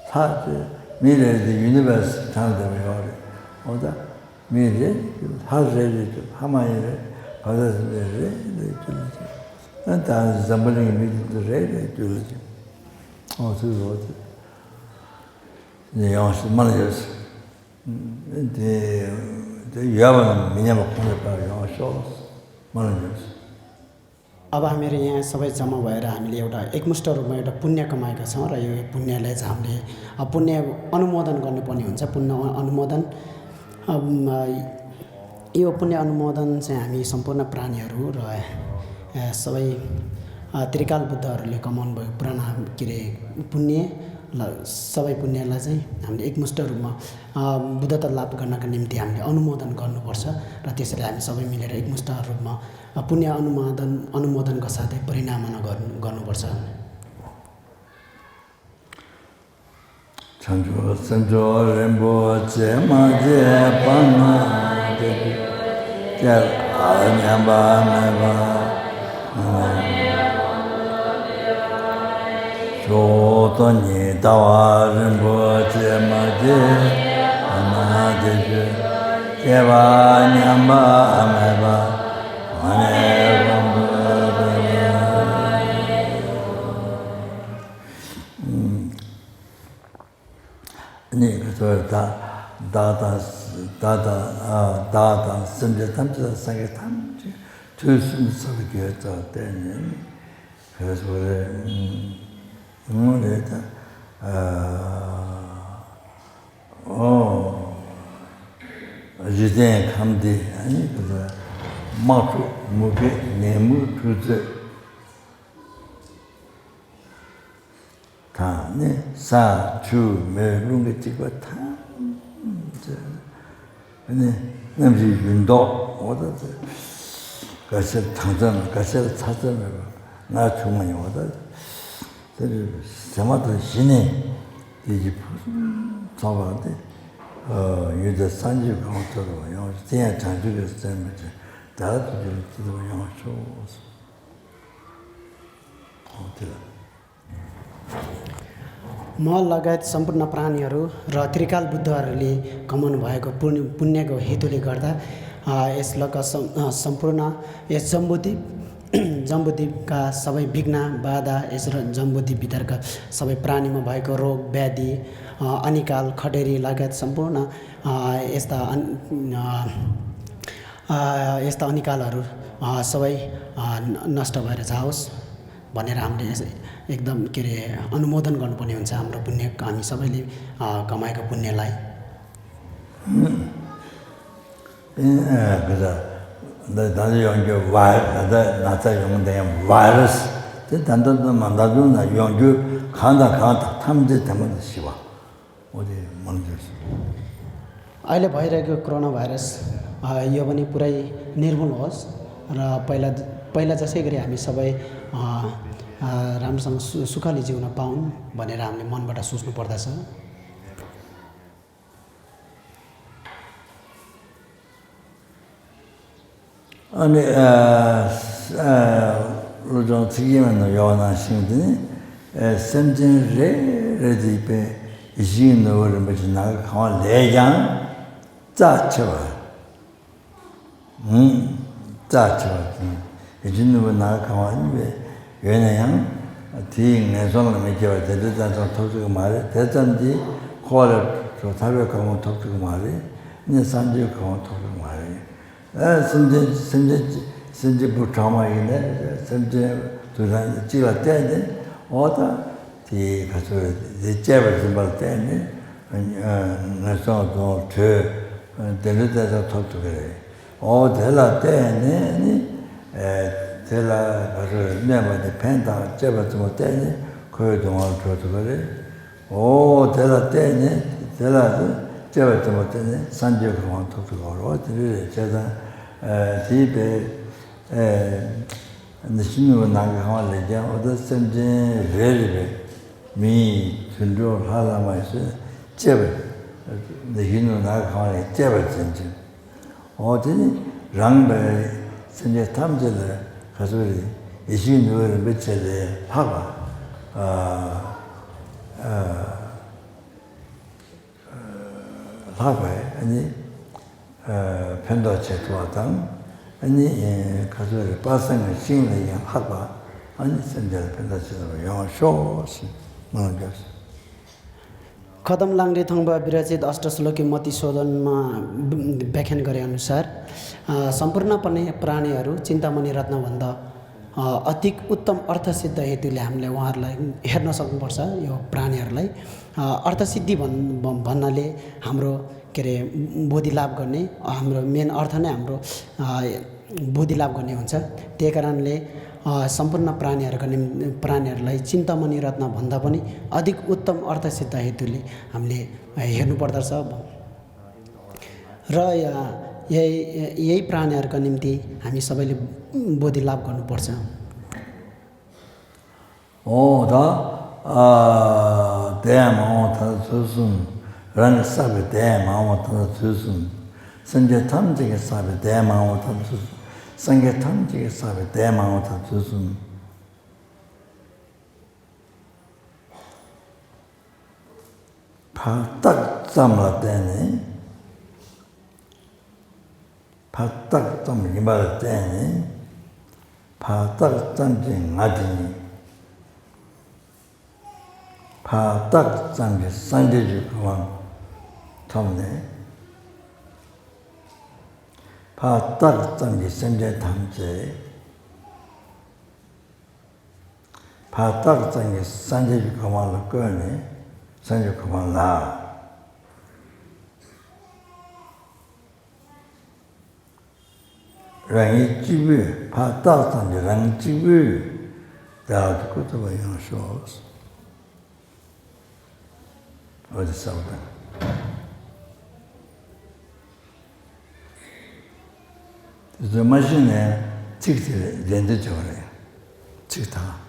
ལྷ་དེ་མི་རེ་རེ་དེ་ཡུ་ནི་བར་སི་གྲངས་བསྡད་པ་ཡོད་རེད། འོ་ད་མི་རེ་རེ། ལྷ་རེ་རེ་དེ། ལྷ་མ་ཡིན་རེ། བར་དོ་རེ་རེ་དེ་རྒྱུད་ལ་སྐྱེས། ཨ་ད་འཛམ་བུ་གླིང་གི་མི་དེ་ཚོ་རེ་རེ་རྒྱུད་ལ་སྐྱེས། འོ་ཚོད་འོ་ཚོད་ནས་ཡོང་ཞིག་མ་ལ་ཡོད་ཟེར། དེ་དེ་ཡོད་པ་ན་མི་ཉམས་པ་གོང་ནས་ཕར་ཡོང་ཤོག། མ་ལ་ཡོད་ཟེར། अब हामीहरू यहाँ सबैजम्मा भएर हामीले एउटा एकमुष्ट रूपमा एउटा पुण्य कमाएका छौँ र यो पुण्यलाई चाहिँ हामीले, अ, पुण्य अनुमोदन गर्नुपर्ने हुन्छ। पुण्य अ-, अनुमोदन, अम, अ, यो पुण्य अनुमोदन चाहिँ हामी सम्पूर्ण प्राणीहरू र, अ, सबै, अ, त्रिकाल बुद्धहरूले कमाउनु भएको पुराना, के अरे, पुण्य ल-, सबै पुण्यलाई चाहिँ हामीले एकमुष्ट रूपमा, अ, बुद्धत्व लाभ गर्नका निम्ति हामीले अनुमोदन गर्नुपर्छ र त्यसैले हामी सबै मिलेर एकमुष्ट रूपमा पुण्य अनुमोदन, अनुमोदनका साथै परिणामना गर्नु, गर्नुपर्छ। བྱང་ཆུབ་སེམས་མཆོག་རིན་པོ་ཆེ་མ་སྐྱེས་པ་ན་དེ་དུས་སྐྱེ་བ་ཉམས་པ་མེད་པ། མཆོག་ཏུ་ཉི་ཟླ་བ་རིན་པོ་ཆེ་མ་སྐྱེས་པ་ན་དེ་དུས་སྐྱེ་བ་ཉམས་པ་མེད་པ། གོང་ནས་གོང་དུ་འཕེལ་བར་ཤོག། ནི་ག་ཚོད་བདག་བདག་དང་བདག་དང་ཨ་བདག་དང་སེམས་ཅན་ཐམས་ཅད་དང་སངས་རྒྱས་ཐམས་ཅད་དུས་གསུམ་གསལ་བའི་དགེ་བའི་རྩ་བ་བརྟན་ནས་ནི་ག་ཚོད་རེད། ངོ་རེད་ད། ཨ་ཨོ། རིགས་ལྡན་ཁམས་བདེ། ཨ་ནི་དམག་འཁྲུག་མུ་གེ་ནད་མུག་འཁྲུག་རྩོད་དང་ནི་ས་ཆུ་མེ་རླུང་གི་འཇིགས་པ་ཐམས་ཅད། ཨ་ནི་གནམ་གཤིས་ཡུན་ཐོག་འོ་ད་དེ་ག་ཤེད་གྲང་ཚད་མེད། ག་ཤེད་ཚ་ཚད་མེད་པ་ན་ཆུང་མ་ཡིན་འོ་ད། དེ་ཟེ་མ་ཐག་གཞི་ནས་དེ་གི་ཕུགས་ཚོགས་པ་དེ་ཡུལ་དེ་སངས་རྒྱས་གོ་འཕང་ཐོབ་པ་ཡོང་། དེ་ཡང་བྱང་ཆུབ་ཀྱི་སེམས་མི་བྱེད་དགྲ་ཐུག་གི་ལ་ཅི་ཐུབ་ཡོང་། म लगायत सम्पूर्ण प्राणीहरू र त्रिकाल बुद्धहरूले कमाउनु भएको पुण्य पुण्यको हेतुले गर्दा, अ, यस लक सम अ, सम्पूर्ण यस जम्बुद्वीप जम्बुद्वीपका सबै विघ्न, बाधा, यस र जम्बुद्वीपभित्रका सबै प्राणीमा भएको रोग, व्याधि, अ, अनिकाल, खडेरी लगायत सम्पूर्ण, अ, यस्ता अन अ, अ, यस्ता अनिकालहरू, अ, सबै, अ, न नष्ट भएर जाओस् भनेर हामीले यस एकदम, के अरे, अनुमोदन गर्नुपर्ने हुन्छ हाम्रो पुण्य, हामी सबैले, अ, कमाएको पुण्यलाई। ཨེ་ཨེ་གི་ད་ད་ད་ཡོང་རྒྱུ་ཝའི་ད་ད་ན་ཚ་ཡོང་དེ་ཡང་ཝའི་རས་དེ་ད་ད་ད་མ་ད་དུང་ན་ཡོང་རྒྱུ་གང་དང་གང་དང་ཐམས་ཅད་དེ་མོ་དེ་ཤི་བ། འོ་དེ་མང་རྒྱུ། अहिले भइरहेको कोरोना भाइरस, अ, यो पनि पुरै निर्मूल होस् र पहिला पहिला जसै गरी हामी सबै, अ, अ, राम्रोसँग सु सुखले जिउन पाऊन् भनेर हामीले मनबाट सोच्नु पर्दछ। ཨ་ནི་ཨ་ཨ་བློ་སྦྱོང་ཚིག་ཡིན་མིན་ནང་ཡོད་པ་ནང་བཞིན་དེ་ནི་ཨ་སེམས་ཅན་རེ་རེ་དེ་པའི་ཡིད་བཞིན་ནོར་བུ་རིན་པོ་ཆེ་ནམ་མཁའ་གང་བ་ལས་ཀྱང་རྩ་ཆེ་བ། ཨུམ། རྩ་ཆེ་བ་དང་ཡིད་བཞིན་ནོར་བུ་ནམ་མཁའ་གང་བ་ཡིན་པས་ཡོད་ན་ཡང་དེའི་ངན་སོང་ལ་མི་སྐྱེ་བར་བདེ་འགྲོའི་རྩ་ཚང་ཐོབ་ཐུབ་ཀྱི་མ་རེད། དེ་ཙམ་གྱིས་འཁོར་བ་ལས་གྲོལ་ཐར་པའི་གོ་འཕང་ཐོབ་ཐུབ་ཀྱི་མ་རེད། ནི་སངས་རྒྱས་གོ་འཕང་ཐོབ་ཐུབ་ཀྱི་མ་རེད། ཨ་སེམས་ཅན་སེམས་ཅན་སེམས་ཅན་བུ་གྲངས་མ་ཡིན་ནས་སེམས་ཅན་དུ་རང་གཅིག་ལ་བལྟས་ནས་འོ་ད་དེའི་ག་ཚོད་དེ་སྐྱེ་བ་འཛིན་པ་ལ་བལྟས་ནས་ངན་སོང་དང་གྲོལ་བདེ་འགྲོའི་རྩ་ཚང་ཐོབ་ཐུབ་ཀྱི་རེད། འོ་དེ་ལ་བལྟས་ནས་ནི་ཨེ་དེ་ལ་ག་ཚོད་གནོད་པ་དེ་ཕན་དང་བཅས་པ་ཙམ་པོ་བལྟས་ནས་འཁོར་བའི་སྡུག་བསྔལ་གྲོལ་ཐུབ་པ་རེད། འོ་དེ་ལ་བལྟས་ནས་དེ་ལ་བཅས་པ་ཙམ་པོ་བལྟས་ནས་སངས་རྒྱས་གོ་འཕང་ཐོབ་ཐུབ་པ་རེད། དེ་རེད་བྱས་ཙང་ཨེ་དེའི་བས་ཨེ་ནི་ཤིན་ནུ་ནང་གི་ཁང་བ་ལས་ཀྱང་འོ་ད་སེམས་ཅན་རེ་རེ་བས་མི་ཡི་དུད་འགྲོ་ལྷ་ལ་མ་ཡི་སོས་བཅས་པ་ནི་ཤིན་ནུ་ནང་གི་ཁང་བ་ལས་བཅས་པར་འཛིན་ཅིང་། འོ་དེ་ནི་རང་འབད་སེམས་ཅན་ཐམས་ཅད་ལ་ག་ཚོད་རེད། ཡིད་བཞིན་ནོར་བུ་རིན་པོ་ཆེ་ལས་ལྷག་པ། ཨ་ཨ་ལྷག་པའི་ཨ་ནི་ཨ་ཕན་ཐོགས་བྱེད་ཐུབ་པ་དང་། ཨ་ནི་ག་ཚོད་རེད། དཔག་བསམ་གྱི་ཤིང་ལས་ཡང་ལྷག་པ། ཨ་ནི་སེམས་ཅན་ལ་ཕན་ཐོགས་བྱེད་ཐུབ་པ་ཡོང་ཤོག་ཞེས་སྨོན་ལམ་རྒྱབ་སོང་། कदम लांगरी थंगबा विरचित अष्टश्लोकी मति शोधनमा व्याख्यान गरे अनुसार, अ, सम्पूर्ण पनि प्राणीहरू चिन्तामणि रत्नभन्दा, अ, अधिक उत्तम अर्थ सिद्ध हेतुले हामीले उहाँहरूलाई हेर्न सक्नुपर्छ। यो प्राणीहरूलाई, अ, अर्थसिद्धि भन्-, भ-, भन्नाले हाम्रो, के अरे, बोधि लाभ गर्ने, अ, हाम्रो मेन अर्थ नै हाम्रो, अ, बोधि लाभ गर्ने हुन्छ। त्यही कारणले, अ, सम्पूर्ण प्राणीहरूका निम्ति, प्राणीहरूलाई चिन्तामणि रत्न भन्दा पनि अधिक उत्तम अर्थ सिद्ध हेतुले हामीले, अ, हेर्नुपर्दछ। र, अ, यही, यही प्राणीहरूका निम्ति हामी सबैले बोधि लाभ गर्नुपर्छ। འོ་ད་ཨ་དེ་ཡང་མ་འོངས་ད་ཚུལ་གསུམ། རང་གིས་བསགས་པའི་དེ་ཡང་མ་འོངས་ད་ཚུལ་གསུམ། སེམས་ཅན་ཐམས་ཅད་ཀྱིས་བསགས་པའི་དེ་ཡང་མ་འོངས་ད་ཚུལ་གསུམ། སངས་རྒྱས་ཐམས་ཅད་ཀྱིས་བསགས་པའི་དེ་ཡང་མ་འོངས་ད་ཚུལ་གསུམ། ཕར་བཏགས་ཙམ་ལ་བརྟེན་ནས། ཕར་བཏགས་ཙམ་ཡིན་པ་ལ་བརྟེན་ནས། ཕར་བཏགས་ཙམ་གྱི་ང་དེ་ཉིད། ཕར་བཏགས་ཙམ་གྱི་སངས་རྒྱས་ཀྱི་གོ་འཕང་ཐོབ་ནས། ཕར་བཏགས་ཙམ་གྱི་སེམས་ཅན་ཐམས་ཅད། ཕར་བཏགས་ཙམ་གྱི་སངས་རྒྱས་ཀྱི་གོ་འཕང་ལ་བཀོད་ནས་སངས་རྒྱས་གོ་འཕང་ལ། རང་ཉིད་གཅིག་པུས་ཕར་བཏགས་ཙམ་གྱི་རང་ཉིད་གཅིག་པུས་བདག་ཏུ་བཀོད་ཐུབ་པ་ཡོང་ཤོག། འོ་དེ་གསལ་པོ་དང་། དེ་ཚོ་མ་ཤེས་ནས་ཚིག་དེ་ལན་འདེབས་བྱ་བ་རེད། ཚིག་དང་།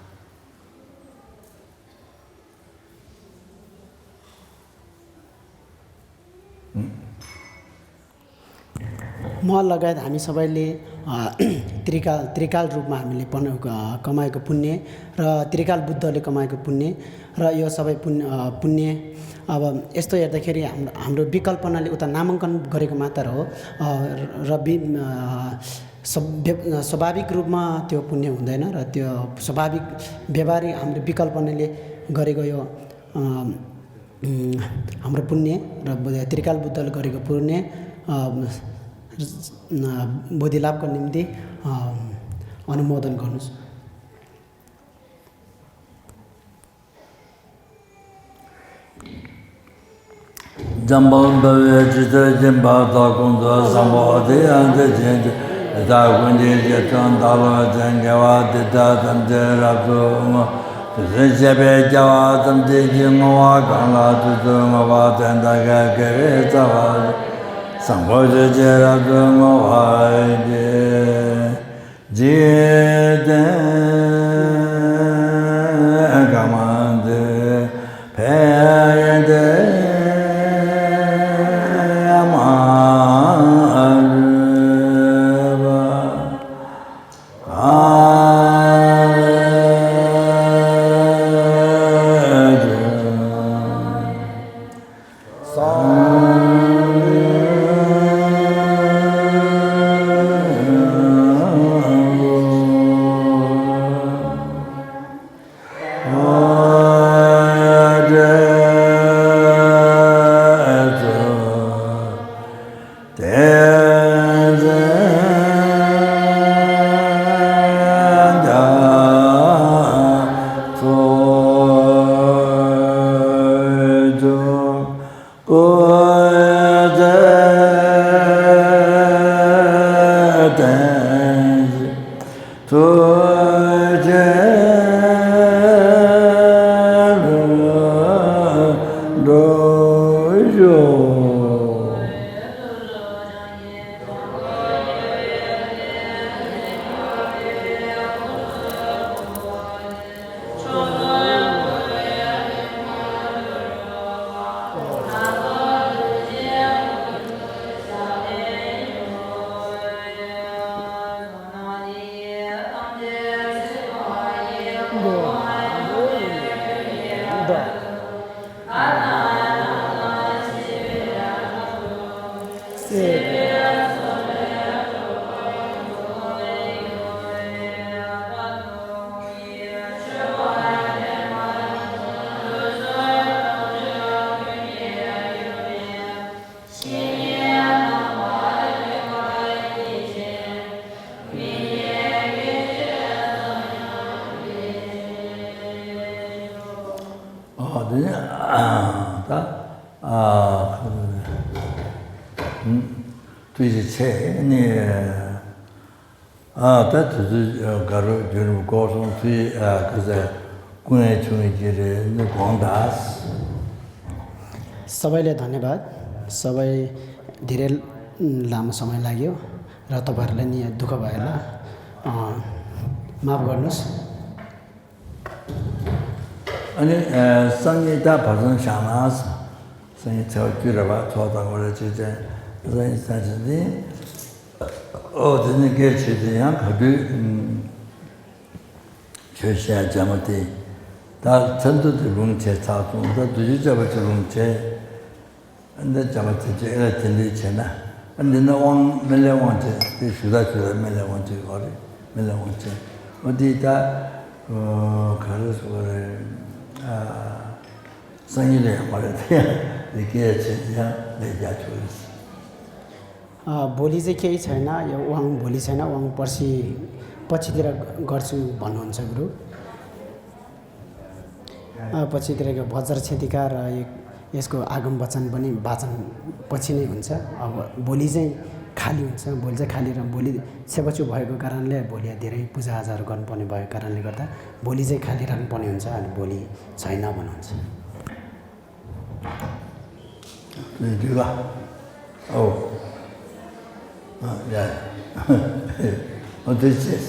म लगायत हामी सबैले, अ, त्रिकाल त्रिकाल रूपमा हामीले पन-, अ, कमाएको पुण्य र त्रिकाल बुद्धले कमाएको पुण्य र यो सबै पुण्य, अ, पुण्य अब यस्तो हेर्दाखेरि हाम-, हाम्रो विकल्पनाले उता नामाङ्कन गरेको मात्र हो। अ, र वि-, अ, स्व-, व्य-, अ, स्वाभाविक रूपमा त्यो पुण्य हुँदैन र त्यो स्वाभाविक व्यवहारिक हाम्रो विकल्पनाले गरेको यो, अ, उम्, हाम्रो पुण्य र बुद्ध, त्रिकाल बुद्धले गरेको पुण्य, अ, अ, बोधि लाभको निम्ति, अ, अनुमोदन गर्नुस्। འཇམ་དཔལ་དཔའ་བོས་ཇི་ལྟར་མཁྱེན་པ་དག་ཀུན་ཏུ་བཟང་པོ་དེ་ཡང་དེ་བཞིན་ཏེ། དེ་དག་ཀུན་གྱི་རྗེས་སུ་བདག་སློབ་ཅིང་། དགེ་བ་འདི་དག་ཐམས་ཅད་རབ་ཏུ་བསྔོ། དེ་བཞིན་གཤེགས་པའི་རྒྱལ་བ་ཐམས་ཅད་ཀྱིས་བསྔོ་བ་གང་ལ་དུས་སུ་བསྔོ་བ་དེ་དག་གི་དགེ་བའི་རྩ་བ་བཟང་པོ་ཆོས་ཅན་རབ་ཏུ་བསྔོ་བར་བགྱི། འཇིག་རྟེན་ཁམས་འདིར་ཕན་བདེ་མ་ལུས་པ། གང་ལས་ཀྱང་། ཨ་དེ་ནས་ད་ཨ་ཐུགས་རྗེ་ཆེ་ནས། ཨ་ད་དུས་ཚོད་དགའ་རབ་རྒྱུན་རིང་སྐོར་སོང་ཚུལ་ཨ་ག་ཟེ་ཀུན་ཡང་ཆུང་གི་རེད་ནི་དགོངས་དག། सबैलाई धन्यवाद। सबै धेरै लामो समय लाग्यो र तपाईँहरूलाई नि दुःख भयो होला, अँ, माफ गर्नुस्। ཨ་ནི་ཨ་སང་ཉིན་ད་བར་སང་བཞག་ན། སང་ཉིན་ཚེས་པ་བཅུ་རེད་པ། ཚོགས་དང་པོ་རེད་ཅེས་བྱས། སང་ཉིན་ས་ཆ་འདི། ཨོ་དེ་ནི་སྐད་ཆོས་དེ་ཡང་ག་དུས་ཆོས་བཤད་རྒྱ་མ་དེ། ད་ཚན་དུ་དེ་ལུང་བྱས་ཚར་སོང་། ད་དུས་ཆོས་བྱ་བ་ཅིག་ལུང་བྱས། འདི་བྱ་བ་དེ་ཅིག་ཨེ་ལ་དེ་འདྲའི་བྱས་ན། འདི་ནི་དབང་སྨན་བླའི་དབང་ཆེན་དེ་ཞུ་ད་ཞུ་ད་སྨན་བླའི་དབང་ཆེན་གོ་རེད། སྨན་བླའི་དབང་ཆེན། འོ་དེ་ད་ག་རེ་ཟེར་དགོས་རེད། ཨ། སང་ཉིན་ལ་ཡོང་བ་རེད་དེ། ཡང་དེ་སྐད་ཆེ་ཡང་ལས་རྒྱག་ཆོག་རེད། अ, भोलि चाहिँ केही छैन, यो वाङ भोलि छैन, वाङ पर्सि पछितिर गर्छु भन्नुहुन्छ गुरु। अ, पछितिरको बज्र छेदिका र यो, यसको आगम वचन पनि वाचन पछि नै हुन्छ। अब भोलि चाहिँ खाली हुन्छ, भोलि चाहिँ खाली र भोलि छेपछु भएको कारणले भोलि धेरै पूजाआजाहरू गर्नुपर्ने भएको कारणले गर्दा भोलि चाहिँ खाली राख्नुपर्ने हुन्छ, अनि भोलि छैन भन्नुहुन्छ। ལས་འགྲིག་ག་ཨོ། ཨ་ཡ། ཨོ་དེ་ཅེས།